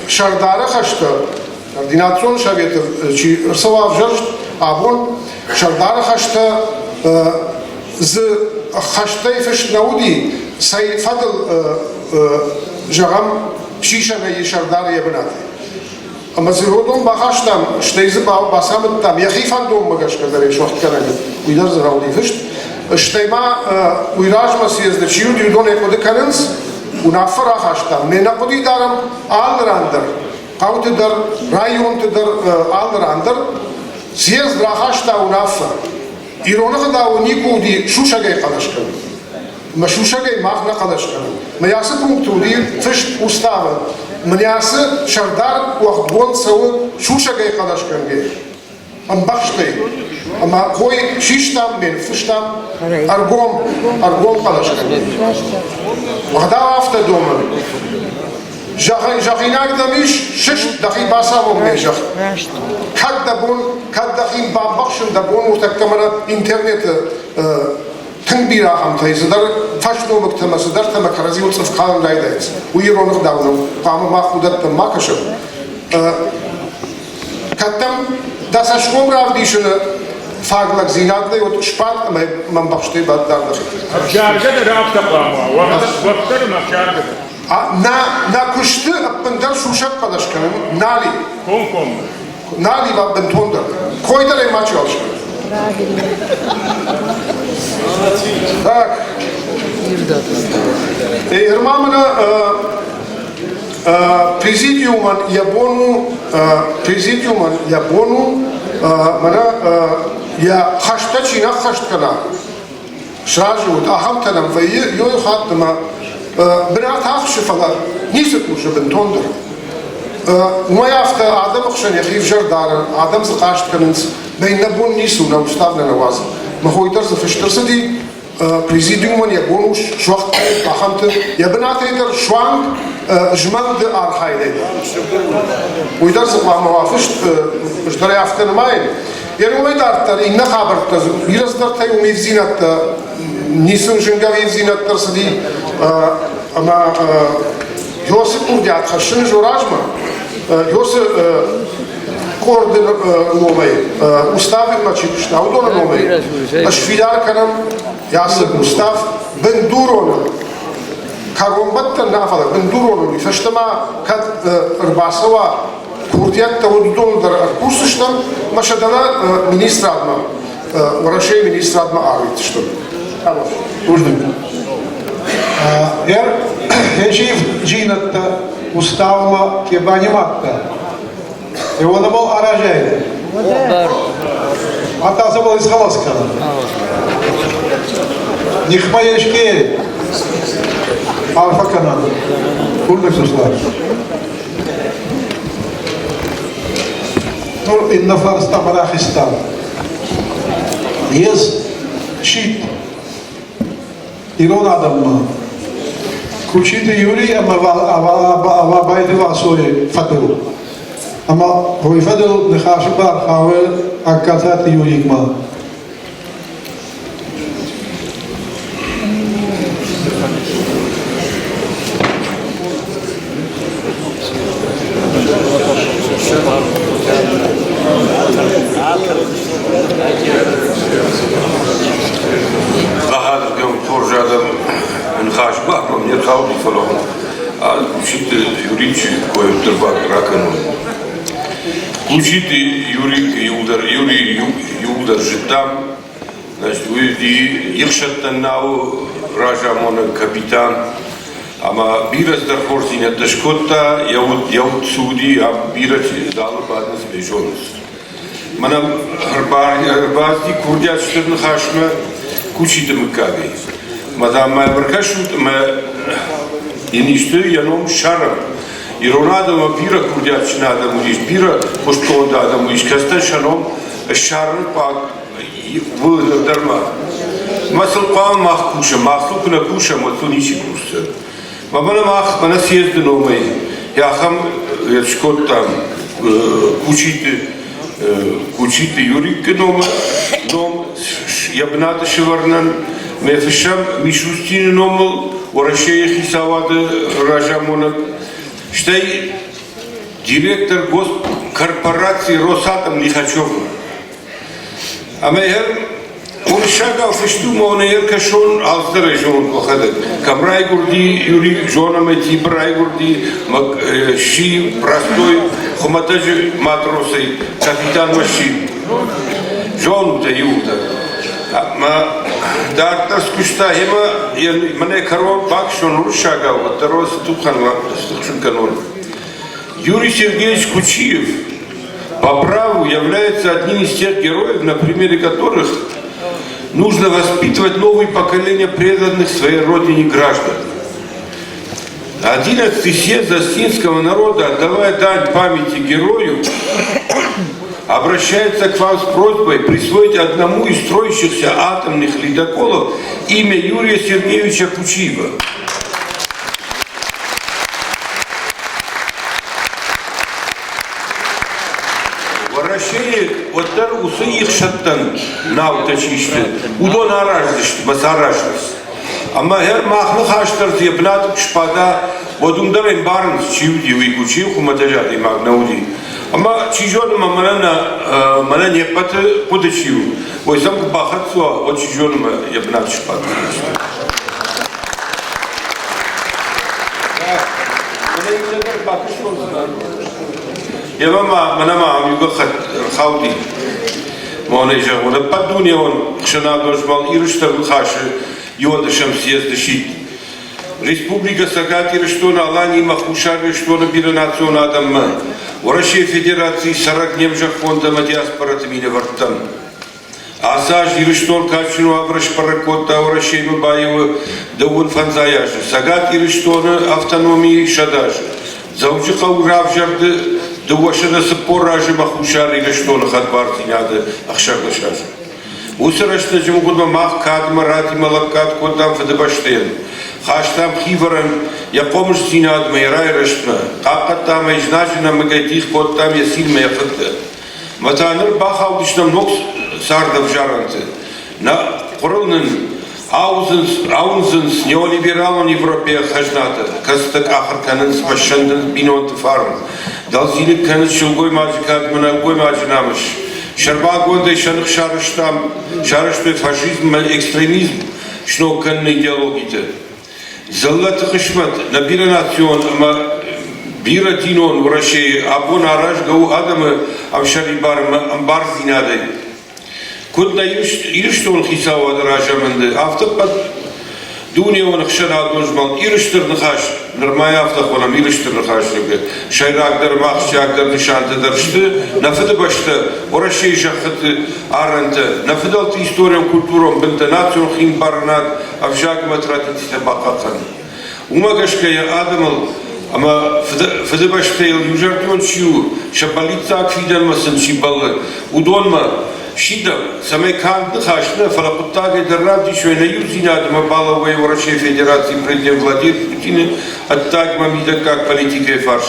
сӕрдары хӕстӕ Координацион советы чи ӕрцӕуа ӕвзӕрст абон, сӕрдары хӕстӕ дзы хӕстӕй фыст нӕ уыди, цӕй фӕдыл, зӕгъӕм, сисӕнӕй сӕрдар йӕ бынаты. Ӕмӕ дзы уыдон бахастам, стӕй дзы бацамыдтам, йӕхи фӕндонмӕ гӕсгӕ дӕр ӕй суӕгъдгӕнӕг, уый дӕр дзы рауди фыст. Стӕй ма уый размӕ съезды чи уыди, уыдон ӕй хъуыды кӕнынц, уынаффӕ рахастам, ме нӕхъуыди дарӕм алы ран дӕр, хъӕуты дӕр, районты дӕр, алы ран дӕр съезд рахаста уынаффӕ. Ирон ӕгъдауы никуы уыди сусӕгӕй хъӕлӕс кӕнын. Мӕ сусӕгӕй мах нӕ хъӕлӕс кӕнӕм. Мӕ ацы пункты уыди фыст уставы. Мӕнӕ ацы сӕрдар уӕгъдгонд цӕуы сусӕгӕй хъӕлӕс кӕнгӕйӕ. Ӕмбӕхстӕй. Ӕмӕ кой систам, ме ныффыстам ӕргом, ӕргом хъӕлӕс кӕнгӕйӕ. Ӕгъдау афтӕ домы. Зӕгъинаг дӕм ис, сыст, дӕхи бацавон ме зӕгъ. Кӕд дӕ бон, кӕд дӕхи бамбӕхсын дӕ бон у тӕккӕ мӕнӕ интернеты тынг бирӕ ахӕмтӕй цыдӕр фӕсномыгтӕ ӕмӕ цыдӕртӕ ӕмӕ кӕрӕдзиуыл цъыф калын райдайынц. Уый ирон ӕгъдау нӕу, хъуамӕ мах уыдӕттӕм ма кӕсӕм. Кӕд дӕм дӕ цӕсгом равдисыны фаг лӕгдзинад нӕй, уӕд сбад ӕмӕ мӕм бӕхстӕй бад дардӕр. Ӕвзаргӕ дӕр афтӕ хъуамӕ уа, уӕддӕр ӕмӕ ӕвзаргӕ дӕр. Нӕ куысты ӕппындӕр сусӕг хъӕлӕс кӕнын нал и. Комкоммӕ. Нал и бынтондӕр. Кой дӕр ӕй мачиуал скӕны. Так. Ӕрма мӕнӕ президиумӕн йӕ бон у президиумӕн йӕ бон у мӕнӕ йӕ хӕстӕ чи нӕ ххӕст кӕна, сразы ут, ахӕмтӕ нӕм вӕййы иу хатт ӕмӕ бынат ахсы, фӕлӕ ницы кусы бынтондӕр. Уымӕй афтӕ адӕмы хсӕн йӕхи ӕвзӕр дары, адӕм дзы хъаст кӕнынц, нӕ иннӕ бон ницы у, нӕ устав нӕ нӕ уадзы. Махой дӕр дзы фыст ӕрцыди, президиумӕн йӕ бон у суӕгъд ахӕмты, йӕ бынатӕй дӕр суанг змӕлды архайдӕй дӕр. Уый дӕр дзы хъуамӕ уа фыст, ӕз дӕр ӕй афтӕ нымайын. Йе уымӕй дарддӕр иннӕ хабӕрттӕ бирӕ цыдӕртӕй уым ивдзинӕдтӕ, ницы зынгӕ ивдзинӕдтӕ ӕрцыди ӕмӕ Йосы курдиат хӕссыны размӕ Йосы къорды номӕй, уставимӕ чи куыста, уыдоны номӕй сфидар кӕнӕм ацы устав бындуроныл. Кӕронбӕттӕн нӕ, фӕлӕ бындуроныл уый фӕстӕмӕ кӕд ӕрбацӕуа курдиӕттӕ, уыдон дӕр ӕркусдзыстӕм ӕмӕ сӕ дӕлӕ министрадмӕ, Уӕрӕсейы министрадмӕ арвитдзыстӕм. Бузныг. Ӕрхӕсивдзинӕдтӕ уставмӕ ке банимадта, Ионабал аразӕй. Атасабал исхалас кӕнӕ. Нихма еске арфӕ кӕнӕн. Курдӕг Сослан. Нур иннӕ фарстамӕ рахизтан. Ес щит ирон адӕммӕ. Кучиты Юрий ӕмӕ Абайты Васойы фӕдыл. Ӕмӕ уый фӕдыл ныхасы бар хауы Ӕгкацаты Юрикмӕ. Ахадгӕ хорз адӕм ныхас баком не рхауди, фӕлӕ Кучиты Юричы кой уӕддӕр ракӕнон. Кучиты Юрий иуылдӕр Юрий иуылдӕр зыдтам. Значит, уый уыди ихсӕттӕн науы разамонӕг капитан ӕмӕ бирӕ цыдӕр хорздзинӕдтӕ скодта, йӕ уд, йӕ уд цы уыди, бирӕ залы бадынц ӕй зонынц. Мӕнӕ ӕрбацыди курдиат стыр ныхасмӕ Кучиты мыггагӕй. Мӕ дам мӕм ӕркӕсут ӕмӕ йын исты йӕ ном ссарӕм. Ирон адӕммӕ бирӕ курдиатджын адӕм уыдис, бирӕ хъуыстгонд адӕм уыдис, кӕцытӕн сӕ ном ссарын хъуаг у ныр дӕр ма. Мӕ сыл хъуамӕ мах кусӕм, мах сыл куы нӕ кусӕм, уӕд сыл ничи кусдзӕн. Мӕ мӕнӕ мах, мӕнӕ съезды номӕй ахӕм скодтам Кучиты Кучиты Юрикы номы ном йӕ бынаты сӕвӕрынӕн. Мӕ фыссӕм Мишустины номыл Уӕрӕсейы хицауады разамонӕг, стӕй директор госкорпорации Росатом Лихачевы. Ӕмӕ уырыссагау фыст у, мӕ ӕркӕсон алцыдӕр ӕй зонут уӕхӕдӕг. Кӕм райгуырди Юрий зонӕм ӕй, Тибы райгуырди, сси простой хуымӕтӕджы матросӕй капитанмӕ сси. Зонут ӕй иууылдӕр. Ӕмӕ дарддӕр скуыста йемӕ, мӕнӕ кӕрон бакӕсон уырыссагау, уӕддӕр цы туххӕн кӕнон. Юрий Сергеевич Кучиев по праву является одним из тех героев, на примере которых нужно воспитывать новые поколения преданных своей родине граждан. 11-й съезд Остинского народа, отдавая дань памяти герою, обращается к вам с просьбой присвоить одному из строящихся атомных ледоколов имя Юрия Сергеевича Кучиева. Уӕрӕсейы уӕддӕр уыцы ихсӕттӕн наутӕ чи сты, уыдон араздзысты мӕ сӕ аразынц. Ӕмӕ гъер мах ныхас дӕр йӕ бынаты куы сбада, уӕд уым дӕр ӕмбарынц, чи уыди, уый куы чи хуымӕтӕджы адӕймаг нӕ уыди. Ӕмӕ чи зоны, мӕ мӕнӕ нӕ, мӕнӕ не ппӕты хъуыды чи у, уый сӕм куы бахӕццӕ уа, уӕд чи зоны, мӕ йӕ бынаты сбаддзысты. Ева ма мӕнӕ ма ам иу гӕххӕтт ӕрхауди. Мӕнӕй зӕгъон, ӕппӕтдунеон ӕхсӕнадон змӕлд Ирыстон Ныхасы иуӕндӕсӕм съезды сидт. Республикӕ Цӕгат Ирыстон-Аланиимӕ Хуссар Ирыстоны бирӕнацион адӕммӕ, Уӕрӕсейы Федерацийы цӕрӕг не мзӕххонтӕ ӕмӕ диаспораты минӕвӕрттӕм. Ацы аз Ирыстон кадджын уавӕры сбӕрӕг кодта Уӕрӕсеимӕ баиуы дыууын фӕндзай азы, Цӕгат Ирыстоны автономийы 100 азы, Дзӕуджыхъӕуы равзӕрды 240 азы ӕмӕ Хуссар Ирыстоны хӕдбардзинады 16 азы. Уыцы рӕстӕджы мгъуыдмӕ мах кадмӕ радимӕ лӕггад кодтам Фыдыбӕстӕйӕн, хастам хивӕрӕн йӕ хъомысдзинадмӕ, йӕ райрӕзтмӕ, хъахъхъӕдтам ӕй знаджы нӕмыгӕй, дих кодтам йӕ цинмӕ, йӕ хъыгтӕ. Мӕ та ныр бахаудыстӕм ног цардӕвзарӕнты. Нӕ хъуырыл нын ауындзынц, ауындзынц неолибералон европӕйаг хӕзнатӕ, кӕцытӕ къахыр кӕнынц мӕ ссӕндынц бинонты фарн, дӕлдзиныг кӕнынц сылгоймаджы кад мӕ нӕлгоймаджы намыс. Сӕрмагондӕй сӕ ных сарӕзтам, сарӕзтой фашизм ӕмӕ экстремизм сног кӕныны идеологитӕ. Дзыллӕты хъысмӕт нӕ бирӕнацион ӕмӕ бирӕдинон Уӕрӕсейы абон аразгӕ у адӕмы ӕмсӕрибар ӕмӕ ӕмбардзинадӕй. Куыд нӕ Ирыстоны хицауады разамынды, афтӕ ӕппӕт дунеон ӕхсӕнадон змӕлд Иры Стыр Ныхас, нырма йӕ афтӕ хонӕм Иры Стыр Ныхас, сӕйрагдӕр ӕмӕ ахсджиагдӕр нысантӕ дӕр сты нӕ Фыдыбӕстӕ, Уӕрӕсейы зӕххыты арӕнтӕ, нӕ фыдӕлты историон-культурон бынтӕ, национ химбарынад, ӕвзагмӕ традицитӕ бахъахъхъӕнын. Уымӕ гӕсгӕ йӕ адӕмыл ӕмӕ Фыдыбӕстӕйыл иузӕрдион чи у, сӕ бӕллиццаг фидӕнмӕ сын чи бӕллы, уыдонмӕ сидӕм, цӕмӕй канд ныхас нӕ, фӕлӕ хъуыддагӕй дӕр равдисой нӕ иудзинад ӕмӕ балӕууой Уӕрӕсейы Федерацийы президент Владимир Путины ӕддагмӕ мидӕггаг политикӕйы фарс.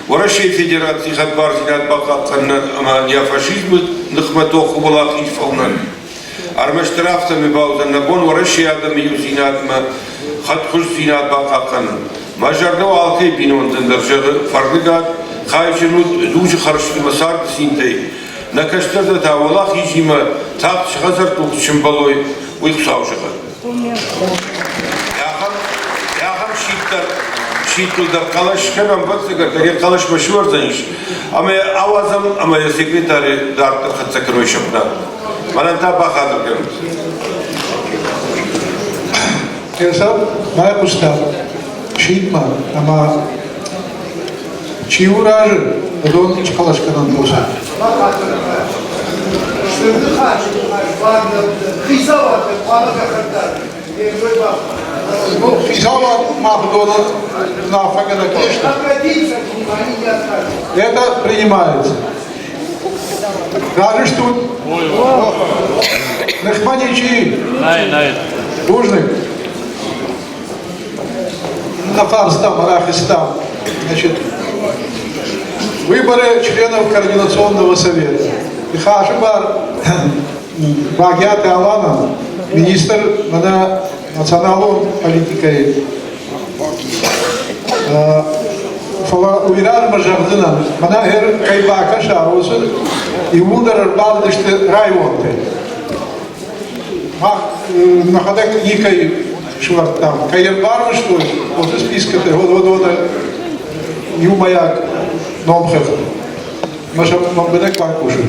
Уӕрӕсейы Федерацийы хӕдбардзинад бахъахъхъӕнынӕн ӕмӕ неофашизмы ныхмӕ тохы уӕлахиз фӕуынӕн. Ӕрмӕстдӕр афтӕ ми бауыдзӕн нӕ бон Уӕрӕсейы адӕмы иудзинадмӕ хӕдхуыздзинад бахъахъхъӕнын. Мӕ зӕрдӕ у алкӕй бинонтӕн дӕр зӕгъы фӕрныгад, хайджын ут дуджы хӕрзты мӕ царды цинтӕй. Нӕ кӕстӕртӕ та уӕлахизимӕ тагъд цы хӕдзӕрттыл куы сӕмбӕлой, уый Хуыцау зӕгъӕд. Ахӕм сидт дӕр сидтыл дӕр хъӕлӕс кӕнӕм, ӕвӕццӕгӕн, йӕ хъӕлӕсмӕ сывӕрдзӕнис ӕмӕ йӕ ауадзӕм ӕмӕ йӕ секретари дарддӕр хӕццӕ кӕной сӕ бынатмӕ. Мӕнӕн та бахатыр кӕнут. Кесар байхъуыста сидтмӕ ӕмӕ чи у разы, уыдон схъӕлӕс кӕнӕнт уыцы. Стыр ныхас хицауад хъуамӕ гӕххӕтт Хицауад мах уыдонӕн уынаффӕгӕнӕг не сты. Это принимается. Разы стут? Ныхмӕ ничи? Нӕй, нӕй. Бузныг. Нӕ рахызтам. Значит, выборы членов Координационного совета. Ныхасы бар Багиаты Алана, министр мӕнӕ националон политикӕйы. Фӕлӕ уый размӕ зӕгъдзынӕн, мӕнӕ хер кӕй бакӕса, уыцы иууылдӕр ӕрбацыдысты районтӕй. Мах нӕхӕдӕг никӕй сывӕрдтам. Кӕй ӕрбарвыстой, уыцы спискӕты уыдоны иумӕйаг номхыгъд. Мӕ сӕ лӕмбынӕг бакусын.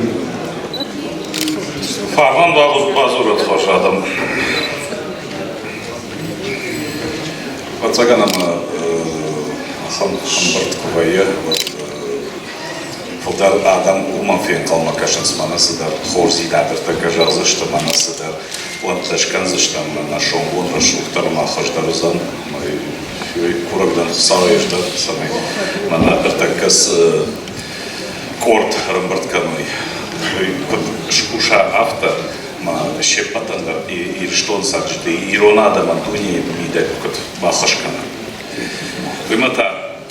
Фарнӕн бадзурӕд хорз адӕм. Ӕвӕццӕгӕн ӕмӕ ахӕм ӕмбырд куы вӕййы, уӕд фылдӕр адӕм уымӕн фенхъӕлмӕ кӕсынц, мӕнӕ цыдӕр хорздзинад ӕртӕккӕ зӕгъдзысты, мӕнӕ цыдӕр плӕнттӕ скӕндзыстӕм, мӕнӕ сомбон рӕсугъддӕр ӕмӕ хуыздӕр уыдзӕн. Курӕг дӕн Хуыцауӕй ӕз дӕр, цӕмӕй мӕнӕ ӕртӕккӕ цы къорд ӕрӕмбырд кӕной, уый куыд скуса, афтӕ ма се ппӕтӕн дӕр Ирыстоны цӕрджыты, ирон адӕмӕн дунейы мидӕг куыд баххуыс кӕна. Уыимӕ та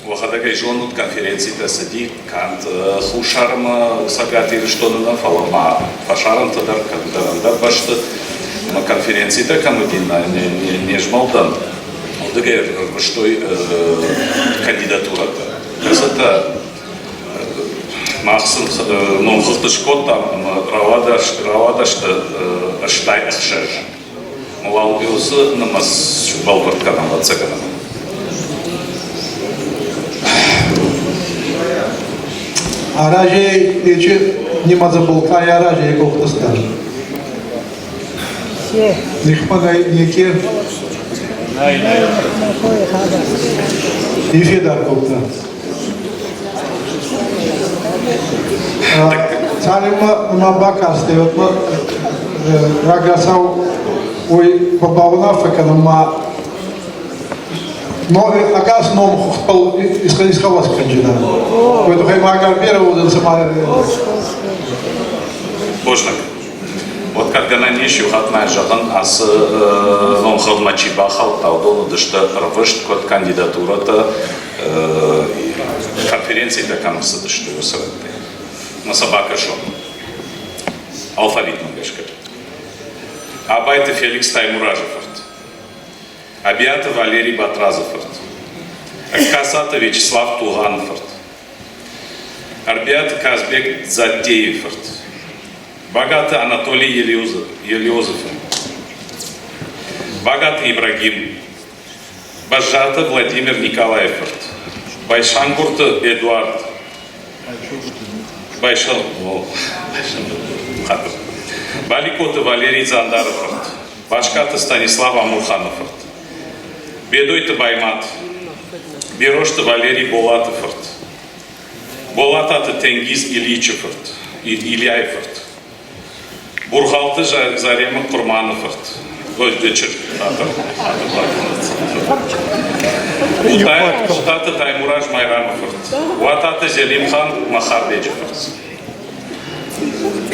уӕхӕдӕг ӕй зонут, конференцитӕ цыди канд Хуссар ӕмӕ Цӕгат Ирыстоны нӕ, фӕлӕ ма фӕсарӕнты дӕр, кӕмдӕр ӕндӕр бӕсты. Ӕмӕ конференцитӕ кӕм уыди не змӕлдӕн, уырдыгӕй ӕрвыстой кандидатурӕтӕ. Кӕцытӕ Мах сын номхыгъд скодтам ӕмӕ рауадысты 86. Уал уыцы нымӕц сбӕлвырд кӕнӕм, ӕвӕццӕгӕн. Аразӕй нечи нимӕдзӕболкъай аразӕй къухтыстӕн. Нихмӕ неке нифедар кодта. Цалинмӕ ма бакастӕй, уӕдмӕ рагацау уой баунаффӕ кӕнӕн ма ӕгас номхугъдбӕл исхъӕлӕс кӕнджынӕн. Уой туххӕй ма ӕгӕр берӕ уодзӕнцӕ ма Бузныг. Вот кӕд гӕнӕн ис, иу хатт ма зӕгъын, ацы номхыгъдмӕ чи бахаудта, уыдон уыдысты ӕрвыст куыд кандидатурӕтӕ конференцитӕ кӕм цыдысты, уыцы рӕтты. Мӕ сӕ бакӕсон алфавитмӕ гӕсгӕ. Абайты Феликс Таймуразы фырт, Абиаты Валерий Батразы фырт, Ӕгкацаты Вячеслав Тугъаны фырт, Ӕрбиаты Казбек Дзаттейы фырт, Багаты Анатолий Елиозы фырт, Багаты Ибрагим, Бӕззаты Владимир Николайы фырт, Байсангурты Эдуард, Байсан, Баликоты Валерий Дзандары фырт, Баскаты Станислав Амурханы фырт, Бедойты Баймӕт, Берозты Валерий Болаты фырт, Болататы Тенгиз Ильичы фырт, Ильяйы фырт, Бургъалты Заремы Хъуырманы фырт, чызг Бутаты Таймураз Майрӕмы фырт, Уататы Зелимхан Махарбеджы фырт,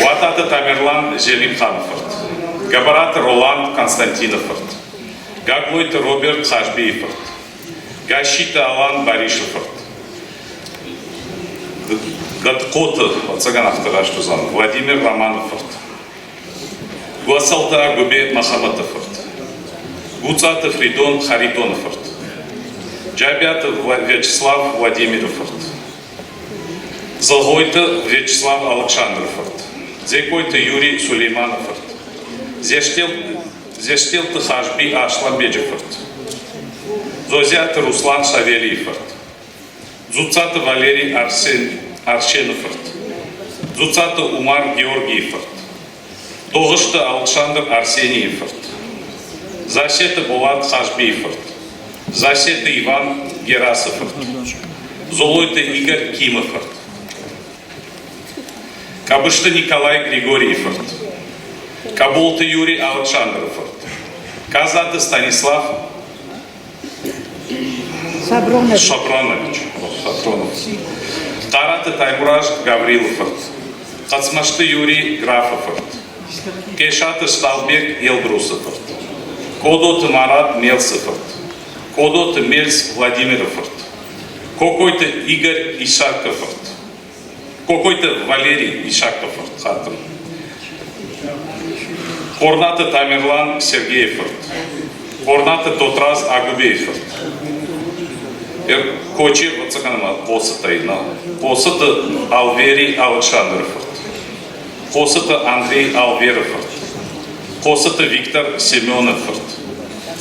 Уататы Тамерлан Зелимханы фырт, Гӕбӕраты Роланд Константины фырт, Гаглойты Роберт Хазбийы фырт, Гасситы Алан Барисы фырт, Гатхъоты, ӕвӕццӕгӕн афтӕ раст уыдзӕн, Владимир Романы фырт, Гуӕцӕлты Агуыбе Мӕхӕмӕты фырт, Гуцаты Фридон Харитоны фырт, Джабиаты Вячеслав Владимиры фырт, Зӕгъойты Вячеслав Алыксандры фырт, Дзекойты Юрий Сулейманы фырт, Дзестелты Хазби Аслӕнбеджы фырт, Зозиаты Руслан Савелийы фырт, Дзуццаты Валерий Арсены фырт, Дзуццаты Умар Георгийы фырт, Догъызты Алыксандр Арсенийы фырт, Засеты Болат Хазбийы фырт, Засеты Иван Герасы фырт, Золойты Игорь Кимы фырт, Къӕбысты Николай Григорийы фырт, Къӕболты Юрий Алыксандры фырт, Казаты Станислав Сапронович. Сапронов. Хъараты Таймураз Гаврилы фырт. Хъӕцмӕзты Юри Графы фырт, Къесаты Сталбег Елбрусы фырт, Къодоты Марат Мелсы фырт, Къодоты Мельс Владимиры фырт, Кокойты Игорь Исакы фырт, Кокойты Валерий Исакы фырт хатын, Къорнаты Тамерлан Сергейы фырт, Къорнаты Тотраз Агуыбейы фырт, Кочи ӕвӕццӕгӕн Хъоцытӕй нӕ, Хъоцыты Алвери Алыксандры фырт, Хъоцыты Андрей Алверы фырт, Хъоцыты Виктор Семены фырт,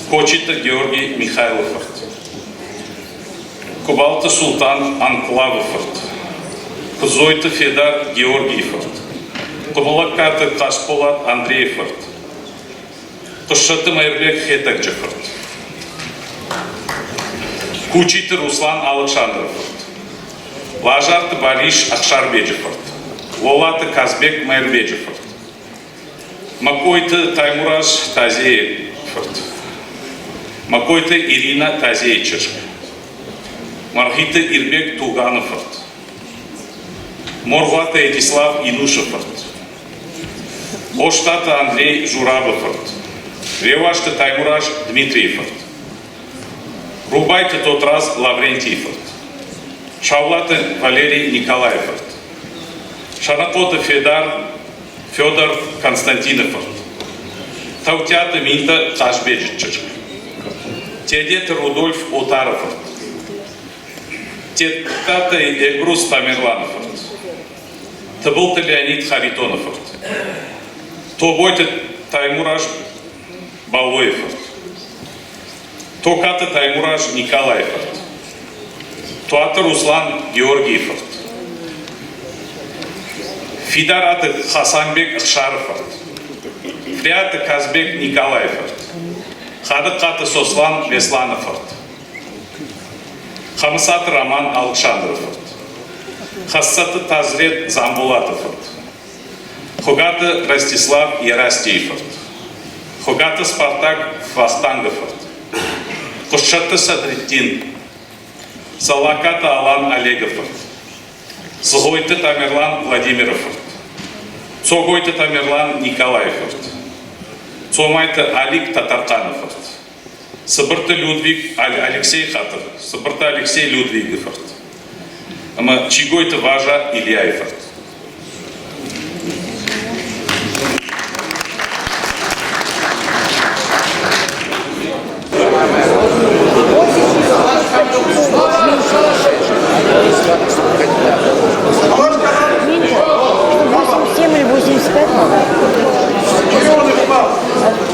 Кочиты Георгий Михайлы фырт, Кубалты Султан Анклавы фырт, Куыдзойты Федар Георгийы фырт, Къуымӕлӕгкаты Хъасболат Андрейы фырт, Хъуыссӕты Мӕирбег Хетӕгджы фырт, Кучиты Руслан Алыксандры фырт, Лазарты Барис Ӕхсарбеджы фырт, Лолаты Казбек Мӕирбеджы фырт, Макъойты Таймураз Тазейы фырт, Макъойты Ирина Тазейы чызг, Мӕргъиты Ирбег Туганы фырт, Моргуаты Эдислав Инушы фырт, Остъаты Андрей Журабы фырт, Реуазты Таймураз Дмитрийы фырт, Рубайты Тотраз Лаврентийы фырт, Саулаты Валерий Николайы фырт, Санахъоты Федар Федор Константины фырт, Таутиаты Минта Хъазбеджы чызг, Тедеты Рудольф Отары фырт, Тедтаты Эльбрус Тамерланы фырт, Тыбылты Леонид Харитоны фырт, Тобойты Таймураз Балойы фырт, Токаты Таймураз Николайы фырт, Туаты Руслан Георгийы фырт, Фидараты Хасанбег Ӕхсары фырт, Фриаты Казбек Николайы фырт, Хадыхъаты Сослан Бесланы фырт, Хӕмыцаты Роман Алыксандры фырт, Хӕссаты Тазрет Дзамболаты фырт, Хуыгаты Ростислав Ерастийы фырт, Хуыгаты Спартак Вахтангы фырт, Хъуыссӕтты Садриддин, Салакаты Алан Олегы фырт, Цгъойты Тамерлан Владимиры фырт, Цогойты Тамерлан Николайы фырт, Цомайты Алик Татархъаны фырт, Цыбырты Людвиг Алексей Хатыр, Цыбырты Алексей Людвигы фырт ӕмӕ Чигойты Важа Ильяйы фырт. Восемь или 85?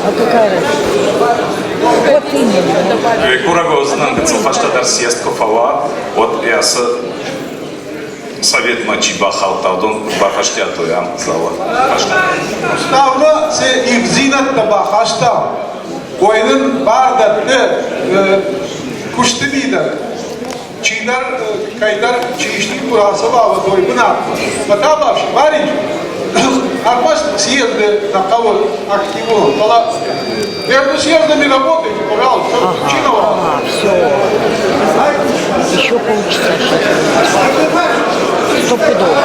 А какая разница? Вот именно. Курӕг гыццыл фӕстӕдӕр съезд куы фӕуа, уӕд ацы советмӕ чи бахаудта, уыдон бафӕстиат уой ам залы. Ставмӕ цы ивддзинӕдтӕ бахаста, уый нын бар дӕтты куысты мидӕг чидӕр кӕйдӕр чи исты куы рацӕуа, уӕд уый бынатмӕ. Фӕтабавс, Варич, ӕрмӕст съезды нӕ хъӕуы активон, фӕлӕ между съездами работайте, пожалуйста, Чинова. Ага, все. Еще полчаса сейчас. Стопудово.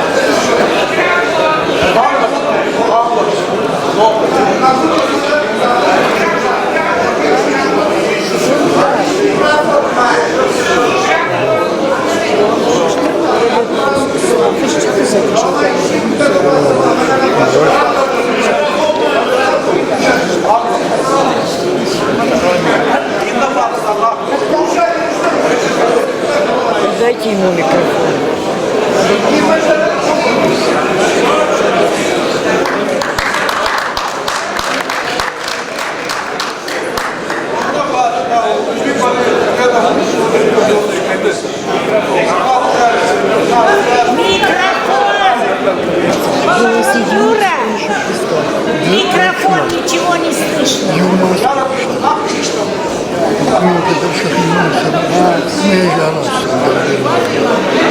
Дайте ему микрофон. Юра, микрофон, ничего не слышно.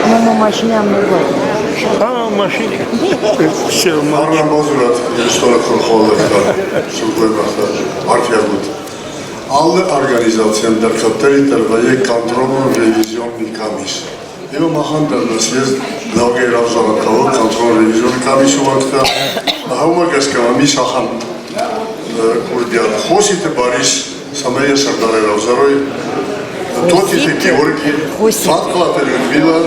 Мама машина много. А, машине. Арна бадзурӕд Ирыстоны хурхолӕгтӕ, сылгоймӕгтӕ, арфиаг ут. Алы организацийӕн дӕр кӕддӕриддӕр вӕййы контролон-ревизионный къамис. Ӕмӕ махӕн дӕр нӕ съезд ногӕй равзарын хъӕуы контролон-ревизион къамисы уӕнгтӕ. Уымӕ гӕсгӕ мӕм ис ахӕм курдиат. Хоситы Барис, цӕмӕй йӕ сӕрдарӕй равзарой, Тотиты Георги, Фатхъулаты Людмила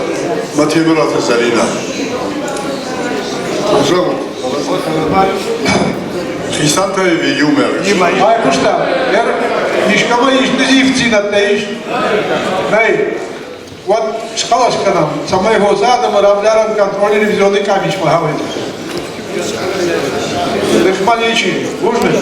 мӕ Темыраты Зӕринӕ. Куыд зӕгъут? Хицӕнтӕ ӕви иумӕ? Байхъуыстам. Искӕмӕ исты ивддзинӕдтӕ ис? Нӕй. Уӕд схъӕлӕс кӕнӕм, цӕмӕй хорз адӕмы равзарӕн контроль ревизионный къамисмӕ хауӕд. Ныхмӕ ничи. Бузныг.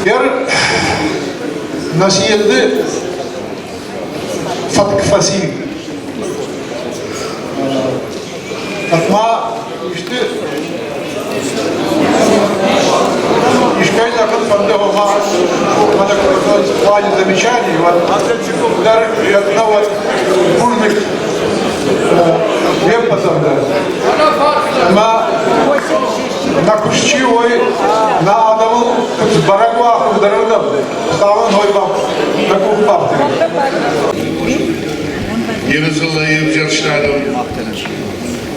Ер на съезды фӕтк фӕци. Ма исты искӕй зӕгъын фӕнды, ома мӕнӕ в плане замечаний, вот дӕр на вот бузныг не ппӕтӕн дӕр. Ӕмӕ нӕ куыст чи уой, нӕ адӕмыл куыд бӕрӕг уа хуыздӕрырдӕм, Хуыцауӕн хой нӕ къух бафтыд. Иры дзыллӕйы ӕвзӕрст адӕм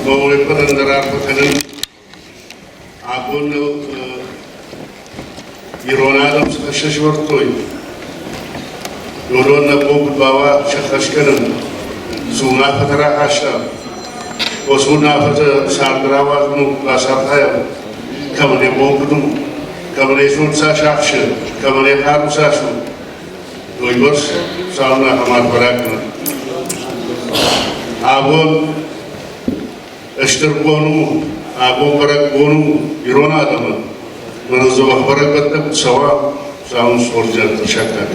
уе ппӕтӕн дӕр арфӕ кӕнын. Абон ныл ирон адӕм цы хӕс сӕвӕрдтой, уыдон нӕ бон куыд бауа сӕххӕст кӕнын, цы уынаффӕтӕ рахастам, уыцы уынаффӕтӕ царды рауадзын бацархайӕм, кӕмӕн йӕ бон куыд у, кӕмӕн йӕ зонд цас ахсы, кӕмӕн йӕ хъару цас у, уыйбӕрц цалынмӕ ахӕм арфӕ ракӕнӕм. Абон стыр бон у, абон бӕрӕгбон у ирон адӕмӕн. Мӕнӕ дзӕбӕх бӕрӕгбӕттӕ куы цӕуа, цӕуын хорздзинӕдтӕ саккаг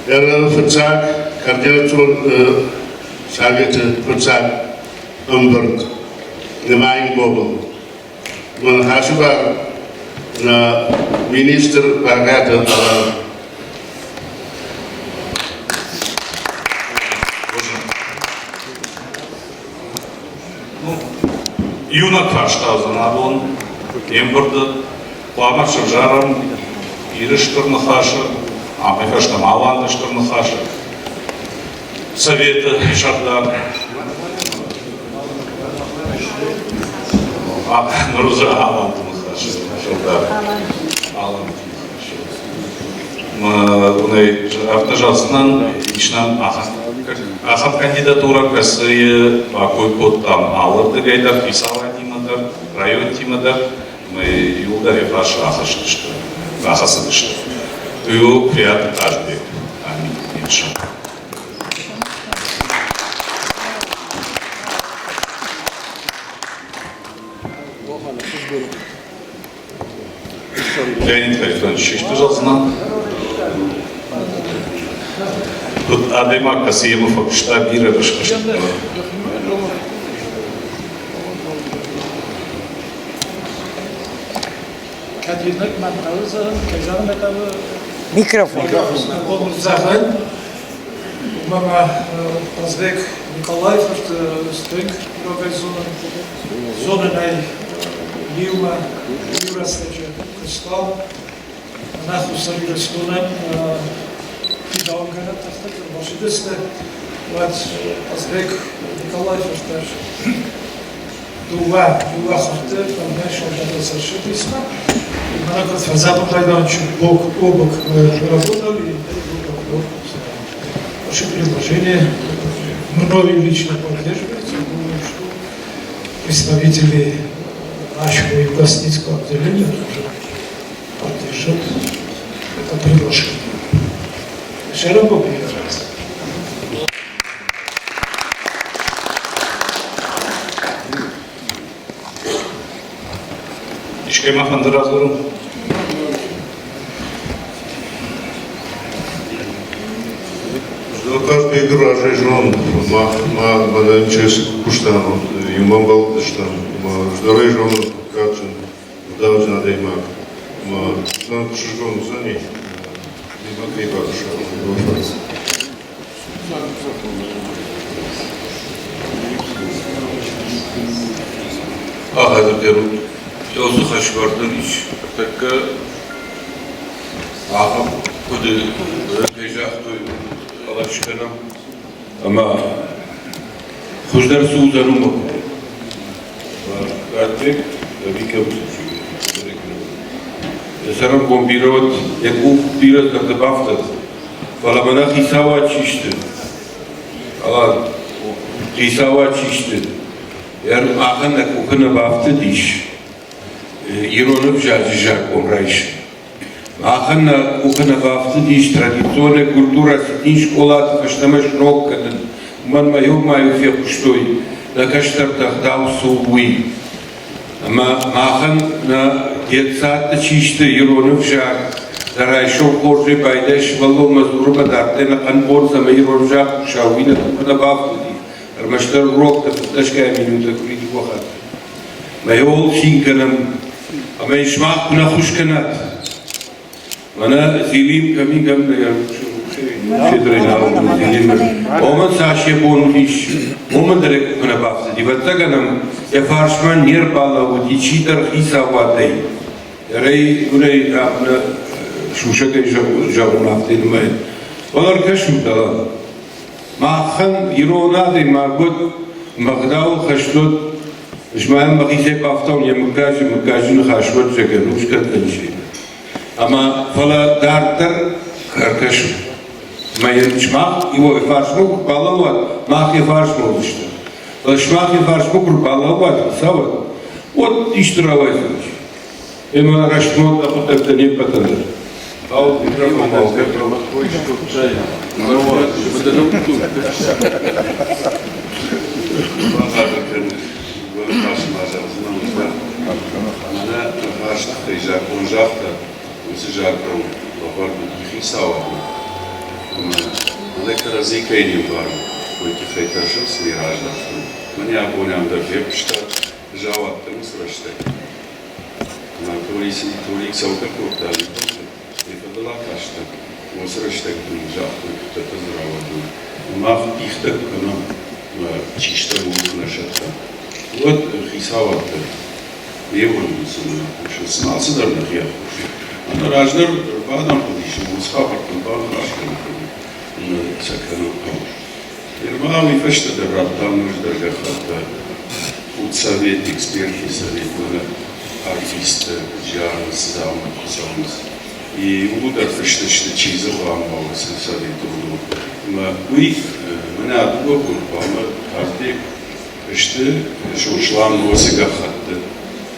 кӕнын. Фыццаг координацион советы фыццаг ӕмбырд нымайын гобыл. Мӕ ныхасы бар нӕ министр Багаты Алан. Иунӕг фарста уыдзӕн абон не мбырды. Хъуамӕ сӕвзарӕм Иры Стыр Ныхасы, амӕй фӕстӕмӕ Аланты Стыр Ныхасы Советы сӕрдар. Ныр уыдзӕн Аланты Ныхасы сӕрдар. Аланты Ныхасы. Уынӕй афтӕ зӕгъдзынӕн, ис нӕм ахӕм кандидатурӕ, кӕцыйы бакой кодтам алырдыгӕй дӕр, хицауадимӕ дӕр, районтимӕ дӕр, ӕмӕ иууылдӕр йӕ фарс рахӕцыдысты. рахӕцыдысты. Уый у Приаты Хъазбег, Амин Ильшин. Леонид Харитонович исты зӕгъдзынӕн? Куыд адӕймаг, кӕцы йемӕ фӕкуыста бирӕ рӕстӕджы. Кӕд иунӕг мӕн хъӕуы зӕгъын, кӕй зӕгъын ӕй хъӕуы. Микрофон. Зӕгъын, уымӕ ма Хъазбег Николайы фырт стынг рагӕй зонын. Зонын ӕй иумӕ иу рӕстӕджы куыстам. Нӕ Хуссар Ирыстонӕн фидауынгӕнӕн тыхтӕ куы ӕрбацыдысты, уӕд Хъазбег Николайы фырт дӕр дыууӕ хатты фӕлмӕн салдатыл сӕрсыдисмӕ. Мӕнӕ куыд фӕзӕгъын райдайын, бок о бок мы работали, и бок о бок ваше предложение мною лично поддерживается. Думаю, что представители нашего югослинского отделения тоже поддержат это предложение. Широко приверженцы. Искӕй ма фӕнды радзурын? Хъазбегы разӕй зон, мах ма мӕнӕ МЧС куыстам, иумӕ ӕмбӕлдыстӕм, ӕмӕ раздӕрӕй зонын кадджын, ӕгъдауджын адӕймаг. Ӕмӕ ӕхсызгон уыдзӕни. Мемӕ кӕй бакуыста, уый фӕрцы. Ахӕдзырдӕрут, уыцы хӕсвӕрд нын ис тӕккӕ ахӕм хъуыды, кӕй загътой, хъӕлӕс кӕнӕм ӕмӕ хуыздӕр цы уыдзӕн, уымӕ куы. Радтек, ӕви кӕм Цӕрӕнбон бирӕ уӕд, йӕ къух бирӕ зӕрдӕ бафтӕд. Фӕлӕ мӕнӕ хицауад чи сты? Алан, хицауад чи сты? Ахӕм нӕ къухы нӕ бафтыдис ирон ӕвзаджы закъон райсын. Махӕн нӕ къухы нӕ бафтыдис традицион культурӕ цытджын скъолаты фӕстӕмӕ сног кӕнын. Уымӕн ма иу ма-иу фехъуыстой, нӕ кӕстӕртӕ ӕгъдау цы у, уый. Ӕмӕ махӕн нӕ детсадты чи сты ирон ӕвзаг, нӕ райсом хорзӕй байдайы сывӕллонмӕ дзурынмӕ дарддӕр ӕнӕхъӕн бон цӕмӕй ирон ӕвзаг хъуса, уый нӕ къухы нӕ бафтыди. Ӕрмӕстдӕр уроктӕ фынддӕсгай минуттӕ къуыри дыууӕ хатты. Мӕ иуыл цин кӕнӕм, ӕмӕ йын сымах куы нӕ ххуыс кӕнат. Мӕнӕ Зелим кӕми кӕм Омӕн цас йӕ бон уыдис, уымӕн дӕр йӕ къухы нӕ бафтыди. Ӕвӕццӕгӕн ӕм йӕ фарсмӕ не рбалӕууыди чидӕр хицауадӕй. Ӕрӕй уырӕй нӕ сусӕгӕй зӕгъон афтӕ нымайын. Фӕлӕ ӕркӕсут, Алан. Махӕн ирон адӕймаг уыд, мӕ гъдауыл хӕст уыд, Ысмаил мӕхицӕй бафтауын йӕ мыггаджы, мыггаджы ныхас уӕд зӕгӕн ус кӕндзӕнис. Ӕмӕ фӕлӕ дарддӕр ӕркӕсут. Мӕ йын сымах йӕ фарсмӕ куы балӕууат, мах йӕ фарсмӕ уыдзыстӕм. Фӕлӕ сымах йӕ фарсмӕ куы рбалӕууат, цӕуӕд, уӕд исты рауайдзӕнис. Ӕмӕ рӕстмӕ хъуыддӕгтӕ не ппӕтӕн дӕр. Закъон загъта, уыцы закъон лӕвӕрд уыди хицауадмӕ, ӕмӕ мӕнӕ кӕрӕдзи кӕй не мбарӕм, уый тыххӕй тӕрсынц не раздӕхтӕн. Мӕнӕ абон ам дӕр фехъуыстат, Жауапты уыцы рӕстӕг Анатолий Толик цӕугӕ кодта Литовы, йӕ фӕдыл акастӕн. Уыцы рӕстӕг дын загътой, куыддӕртӕ дзы рауадой. Мах дихтӕ куы кӕнӕм, чи стӕм, ууыл куы нӕ сӕттӕм, уӕд хицауад дӕр не ууӕндынц ӕмӕ нӕ хъусынц. Цыма алцыдӕр нӕхи аххос у. Ӕмӕ раздӕр ӕрбадӕн хъуыдис, ӕмӕ уыцы хабӕрттӕн баныхас кӕнын хъуыди ӕмӕ сӕ кӕнын хъӕуы. Нырма уый фӕстӕ дӕр радтам ноджыдӕр гӕххӕттӕ худсовет, экспертный совет мӕнӕ артисттӕ зианынц, дзаумӕтты цӕуынц. И ууыл дӕр фыст сты, чи дзы хъуамӕ уа уыцы советы, уыдон. Ӕмӕ уый мӕнӕ дыууӕ боны хъуамӕ Казбек сты Сослан уыцы гӕххӕтты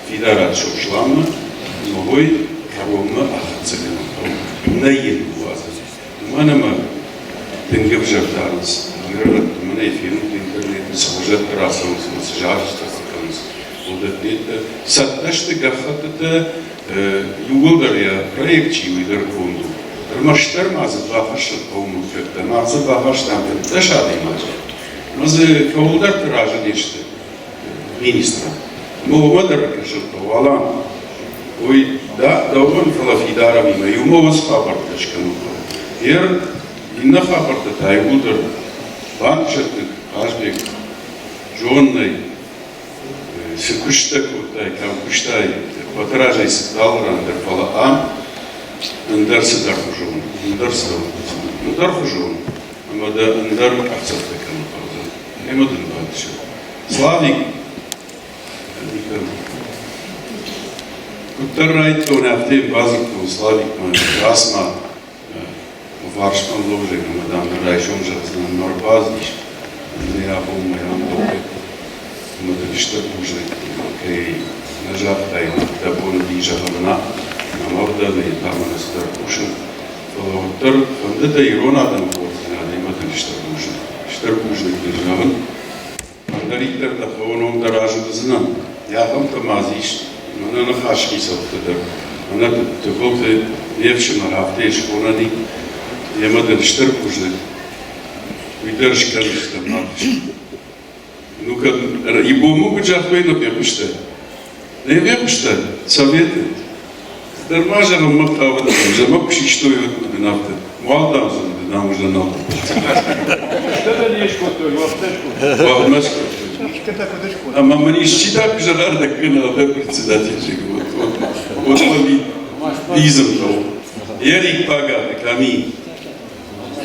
фидарад Сосланмӕ ногӕй кӕронмӕ ахӕццӕ кӕнын хъӕуы. Нӕ йын уадзын. Уымӕн ӕмӕ тынг ӕвзӕр дарынц ирӕтты. Мӕнӕй фенут интернеты, цы хуызӕтты рацӕуынц ӕмӕ цы зарджытӕ фӕкӕнынц, уыдӕттӕ. Цӕттӕ сты гӕххӕттытӕ, иууылдӕр йӕ проект чи, уый дӕр конд у. Ӕрмӕстдӕр ма дзы бахӕссын хъӕуы мыггӕгтӕ. Мах дзы бахастам 15 адӕймаджы. Ӕмӕ дзы кӕуылдӕрты разы не сты министрӕн. Ӕмӕ уымӕ дӕр ӕркӕсын хъӕуы, Алан. Уый дӕ дӕуӕн, фӕлӕ фидарамимӕ иумӕ уыцы хабӕрттӕ скӕнын хъӕуы. Ер иннӕ хабӕрттӕ та иууылдӕр банчӕрдыг, Хъазбег, зоннӕй, цы куысттӕ кодтай, кӕм куыстай, ӕппӕты разӕй цыдтӕ ран дӕр, фӕлӕ ам ӕндӕр цыдӕрхуызон, ӕндӕр цыдӕрхуызон, ӕндӕрхуызон ӕмӕ дӕ ӕндӕр къахдзӕфтӕ кӕнын хъӕудзӕн. Ӕмӕ дын бантысы. Славик, Куыддӕр райдыдтон, афтӕ йын бадзырдтон Славикмӕ, рацыма фарсмӕ ловзӕг ӕмӕ, дам, райсом зӕгъдзынӕн, мӕ ӕрбацыдис. Нӕ абонмӕ ам дӕуӕй ӕмӕ дын стыр бузныг, кӕй нӕ загътай, дӕ бон уыди зӕгъын нӕ, нӕ ӕвдӕлы, та мӕнӕ цыдӕр кусын. Фӕлӕ уӕддӕр фӕнды дӕ ирон адӕмы хорздзинад ӕмӕ дын стыр бузныг. Стыр бузныг дын зӕгъын. Ӕндӕриддӕр дӕ хъӕуы ном дӕр разы уыдзынӕн. Ахӕмтӕ ма дзы ис, мӕнӕ ныхас хицӕуттӕ дӕр, мӕнӕ Тыбылты не фсымӕр афтӕ схонӕн и, ӕмӕ дын стыр бузныг. Уый дӕр скӕндзыстӕм бантыст. Ну кӕд ибон куыд загътой, нӕ фехъуыстай? Нӕ фехъуыстай? Советы. Дӕр ма зӕгъын мӕ хъавыдтӕн, зӕгъ куы систой, уӕд уыдын афтӕ. Уал дам сын дам уыздӕн нал. Стӕдӕ не скодтой, уӕгъдтӕ скодтой. Уӕгъдмӕ скодтой. Ӕмӕ мын исчи дӕр куы зӕгъа, ӕрдӕггӕнӕ дӕ председатель зӕгъы, вот, вот, вот изм хъӕуы. Ерик Пагаты кӕми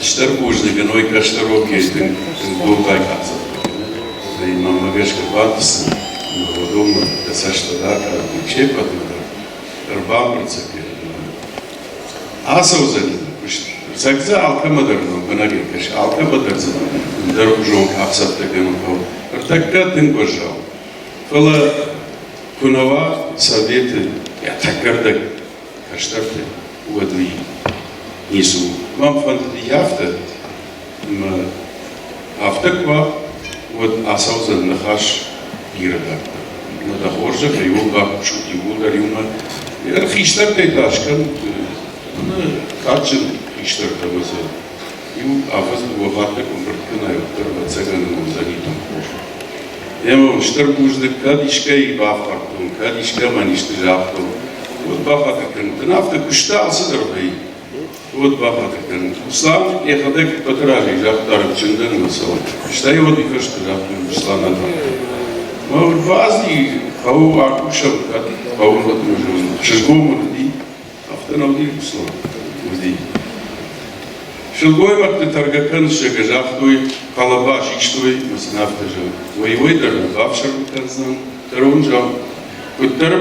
стыр бузныг ын, уый кӕстӕр окей тынг долгай къахдзӕфтӕ кӕны. Мӕнмӕ гӕсгӕ бантысын, ӕмӕ уыдонмӕ дӕ цӕст ӕракӕнын се ппӕтмӕ дӕр ӕрбамбырд сӕ кӕнын. Ацӕудзӕни нӕ куыст. Фыццаг дзы алкӕмӕ дӕр лӕмбынӕгӕй кӕс, алкӕмӕ дӕр дзы ӕндӕрхуызон къахдзӕфтӕ кӕнын хъӕуы. Ӕртӕккӕ тынг уӕззау. Фӕлӕ куы нӕ уа советы йӕ тӕккӕ ӕрдӕг кӕстӕрты, уӕд уый ницы у. Мӕн фӕндыди афтӕ, ӕмӕ афтӕ куы уа, уӕд ацӕудзӕн ныхас бирӕ дарддӕр. Ӕмӕ дӕ хорзӕхӕй иуыл бакусут, иууылдӕр иумӕ. Хистӕртӕй та скӕнут кадджын хистӕртӕ ӕмӕ сӕ иу афӕдз дыууӕ хатты куы ӕмбырд кӕнай, уӕддӕр ӕвӕццӕгӕн уыдзӕни тынг хорз. Ӕмӕ стыр бузныг, кӕд искӕй бафхӕрдтон, кӕд искӕмӕн исты загътон, уӕд бахатыр кӕнут. Ын афтӕ куыста алцыдӕр вӕййы, уӕд бахатыр кӕнут. Руслан йӕхӕдӕг ӕппӕты разӕй загъта рынчындӕн ӕмӕ цӕуӕд. Стӕй уӕд уый фӕстӕ загътой Русланӕн. Мӕ базди хъӕуы акусӕм, кӕд хъӕуы ӕхсызгон уыди, афтӕ нӕ уыди Руслан? Уыди. Сылгоймӕгты тӕргӕ кӕнсӕгӕ загътой, хъӕлӕба систой ӕмӕ сын афтӕ зӕгъ, уӕй-уӕй дӕр нӕ бафсӕрм кӕндзӕн, дӕр уын зӕгъ, куыддӕр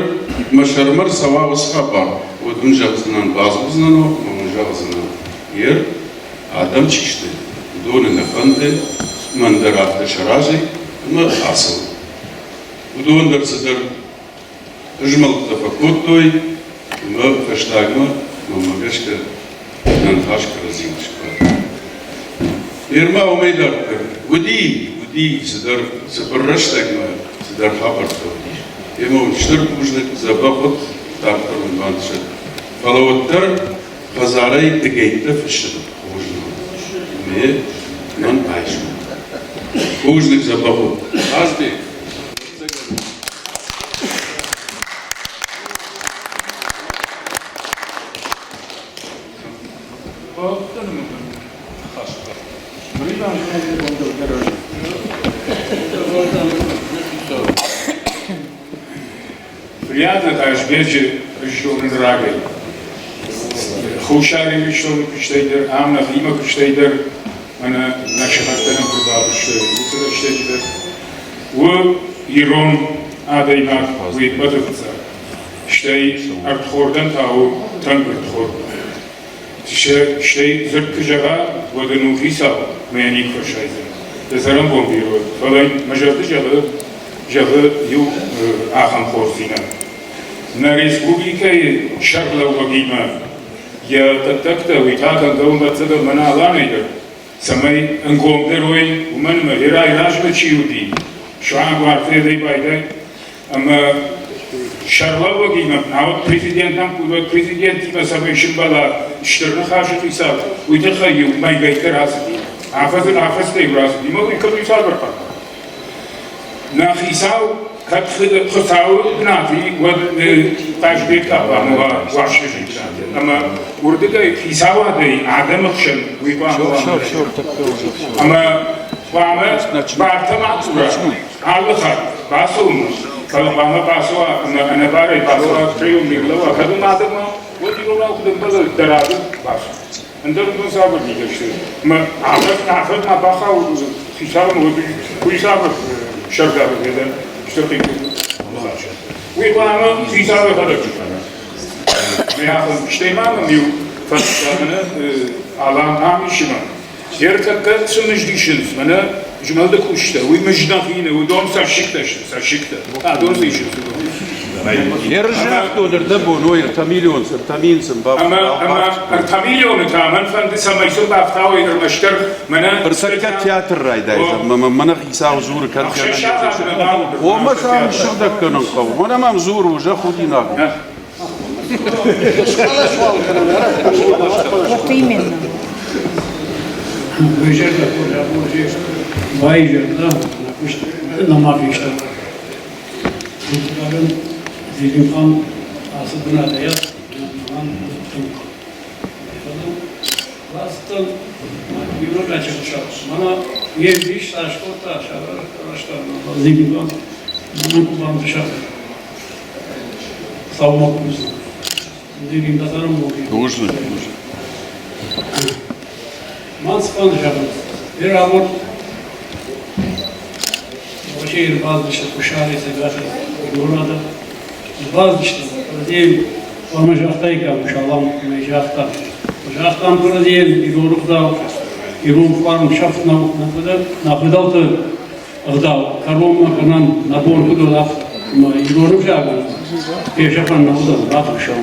мӕ сӕрмӕ рцӕуа уыцы хабар, уӕд уын зӕгъдзынӕн, бадзурдзынӕн ӕмӕ уын зӕгъдзынӕн, ер, адӕм чи сты, уыдоны нӕ фӕнды, мӕн дӕр афтӕ саразай ӕмӕ ацӕуын. Уыдон дӕр цыдӕр змӕлдтӕ фӕкодтой ӕмӕ фӕстагмӕ, мӕнмӕ гӕсгӕ, нӕ ныхас кӕрӕдзимӕ сбадт. Нырма уымӕй дарддӕр уыди, уыди цыдӕр цыбыр рӕстӕгмӕ цыдӕр хабӕрттӕ уыдис. Ӕмӕ уын стыр бузныг, дзӕбӕх уыд, дарддӕр уын бантысӕд. Фӕлӕ уӕддӕр хӕдзарӕй дыгӕйттӕ фыссын хорз нӕу. Ӕмӕ мӕн айсут. Бузныг, дзӕбӕх уыд. Хазби! Приятно Хазбеджы зонын рагӕй. Хуссар Ирыстоны куыстӕй дӕр, ам нӕхимӕ куыстӕй дӕр, мӕнӕ нӕ сыхӕгтӕ нӕм куы бабырстой, уыцы рӕстӕджы дӕр. У ирон адӕймаг уый ӕппӕты фыццаг. Стӕй ӕрдхордӕн та у тынг ӕрдхорд. Стӕй дзырд куы зӕгъа, уӕд ын у хицау, мӕ йӕ никуы фӕсайдзӕн. Дӕ цӕрӕнбон бирӕ уӕд, фӕлӕ мӕ зӕрды зӕгъы, зӕгъы иу ахӕм хорздзинад. Нӕ республикӕйы сӕргълӕууӕгимӕ йӕ хъуыддӕгтӕ уый та кӕнгӕ у ӕвӕццӕгӕн мӕнӕ Аланӕй дӕр, цӕмӕй ӕнгомдӕр уой, уымӕн ӕмӕ Верайы размӕ чи уыди, суанг уартӕй байдай, ӕмӕ сӕргълӕууӕгимӕ, науӕд президентӕн куыд уӕд президентимӕ цӕмӕй сымбӕла стыр ныхасы хицау, уый тыххӕй-иу мӕйгӕйттӕ рацыди. Афӕдзы афӕдзтӕ-иу рацыди, мӕ уый кӕд уый цавӕр хъӕр? Нӕ хицау кӕд Хуыцауы бынаты уӕд Хъазбег та хъуамӕ уа Уастырджийы бынаты. Ӕмӕ уырдыгӕй хицауадӕй адӕмы хсӕн уый хъуамӕ уа. Ӕмӕ хъуамӕ бартӕ ма кура алы хатт бацӕуынмӕ, фӕлӕ хъуамӕ бацӕуа ӕмӕ ӕнӕбарӕй бацӕуа прием не рлӕууа. Кӕд уым адӕммӕ, уӕд иронау куыд ӕмбӕлы, дӕ рады бацу. Ӕндӕр уыдон цавӕр митӕ сты? Ӕмӕ афӕдз ма бахауд хицауӕн, уӕд уый цавӕр сӕрдары ведӕ стыр ныхас. Уый хъуамӕ хицау йӕхӕдӕг зона. Стӕй ма мӕм иу фӕстӕ мӕнӕ Алан ам ис ӕмӕ ӕртӕккӕ цы мызд исынц, мӕнӕ змӕлды кусджытӕ, уый мызд нӕхи нӕ, уыдон цӕссыгтӕ сты, цӕссыгтӕ. Адон цы исынц, уыдон. Ерызӕхтон ӕрдӕбон ой 3 миллион, 3 мин сын Ӕмӕ 3 миллионы та мӕн фӕнды, цӕмӕй сын бафтауой ӕрмӕстдӕр мӕнӕ Ӕртӕккӕ театр райдайдзӕн, мӕ мӕнӕ хицау дзуры, кӕд О, мӕ сӕм сыгъдӕг кӕнын хъӕуы. Мӕнӕ мӕм дзуры, уже худинаг. Вот именно. Нама фестӕм. Зелимхан ацы бынатӕй Ацыдтӕн иунӕгачы хуыцау. Мӕнӕ йе мбис цас кодта, сарӕзта Зигуга. Мӕнӕн куы бантыса Хуыцаумӕ кувдзынӕн. Бузныг, бузныг. Мӕн цы фӕнды зӕгъын, Верамор Уӕрӕсейы ӕрбацыдысты Хуссарӕй Цӕгатӕй ирон адӕм. Ӕрбацыдысты кӕрӕдзийӕн хъуамӕ загътаиккам салам ӕмӕ загътам. Загътам кӕрӕдзийӕн ирон ӕгъдау, ирон фарн сӕфт нӕу нӕ фыдӕлты ӕгъдау кӕронмӕ кӕнӕм нӕ бон куыд уыд, афтӕ. Ӕмӕ ирон ӕвзагыл фесӕфӕн нӕ уыдзӕн, бафысӕм.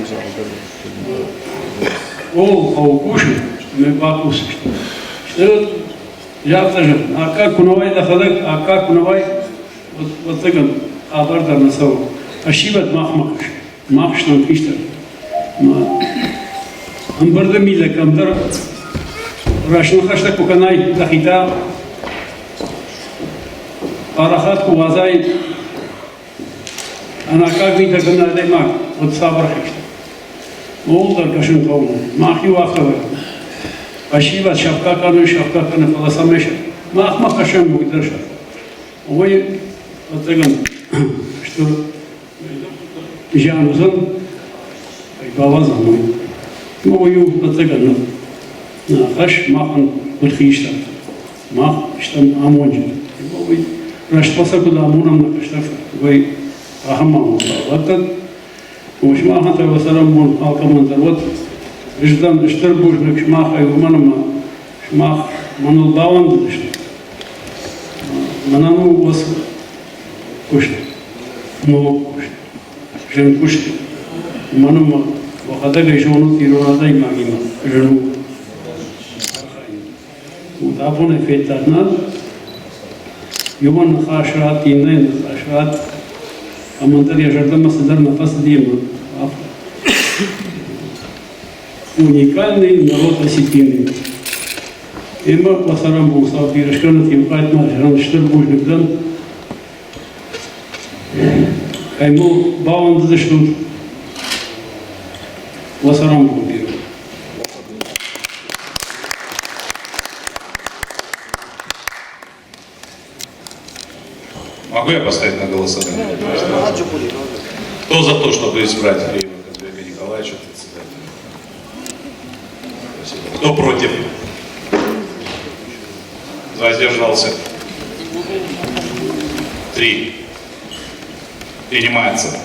Ууыл хъӕуы кусын ӕмӕ бакусдзысты. Стӕй загъта, зӕгъын, аккаг куы нӕ уай дӕхӕдӕг, аккаг куы нӕ уай, уӕд хабар дӕр нӕ цӕуы. Фӕсивӕд махмӕ кӕсы, мах стӕм хистӕр. Ӕмбырды мидӕг кӕмдӕр раст ныхӕстӕ куы кӕнай, дӕхи та парахат куы уадзай, ӕнаккаг митӕ кӕны адӕймаг, уӕд цавӕр хистӕр? Ууыл дӕр кӕсын хъӕуы. Мах-иу афтӕ вӕййӕм. Фӕсивӕд сӕфгӕ кӕны, сӕфгӕ кӕны, фӕлӕ цӕмӕй махмӕ кӕсӕм, уый дӕр сӕфы. Уый, ӕцӕгӕн, стыр зиан уыдзӕн, бауадзӕм уый. Ӕмӕ уый у, ӕцӕгӕн, нӕ хӕс махӕн куыд хистӕртӕ. Мах стӕм амонджын. Ӕмӕ уый рӕстмӕ сӕ куыд амонӕм нӕ кӕстӕртӕ, уый ахӕм амонд бавӕрдтӕн. Ӕмӕ сымахӕн та уӕ цӕрӕнбон алкӕмӕн дӕр уӕд. Ӕз дӕн стыр бузныг сымахӕй, уымӕн ӕмӕ сымах мӕныл бауӕндыдыстут. Мӕнӕн у уыцы куыст, ног куыст, зын куыст. Уымӕн ӕмӕ уӕхӕдӕг ӕй зонут ирон адӕймагимӕ зын у архайын. Вот абонӕй федтат нӕ? Иуӕн ныхас ратт, иннӕйӕн ныхас ратт, ӕмӕ ӕндӕр йӕ зӕрдӕмӕ цыдӕр нӕ фӕцыди ӕмӕ афтӕ. Уникальный народ осетины. Ӕмӕ уӕ цӕрӕнбон цард бирӕ скӕнӕт, иу къайтмӕ зӕгъын стыр бузныг дӕн. Кӕй мыл бауӕндыдыстут, уӕ цӕрӕнбон бирӕ. Могу я поставить на голосование? Кто за то, чтобы избрать Феева Казбека Николаевича председателем? Спасибо. Кто против? Воздержался. Три. Принимается.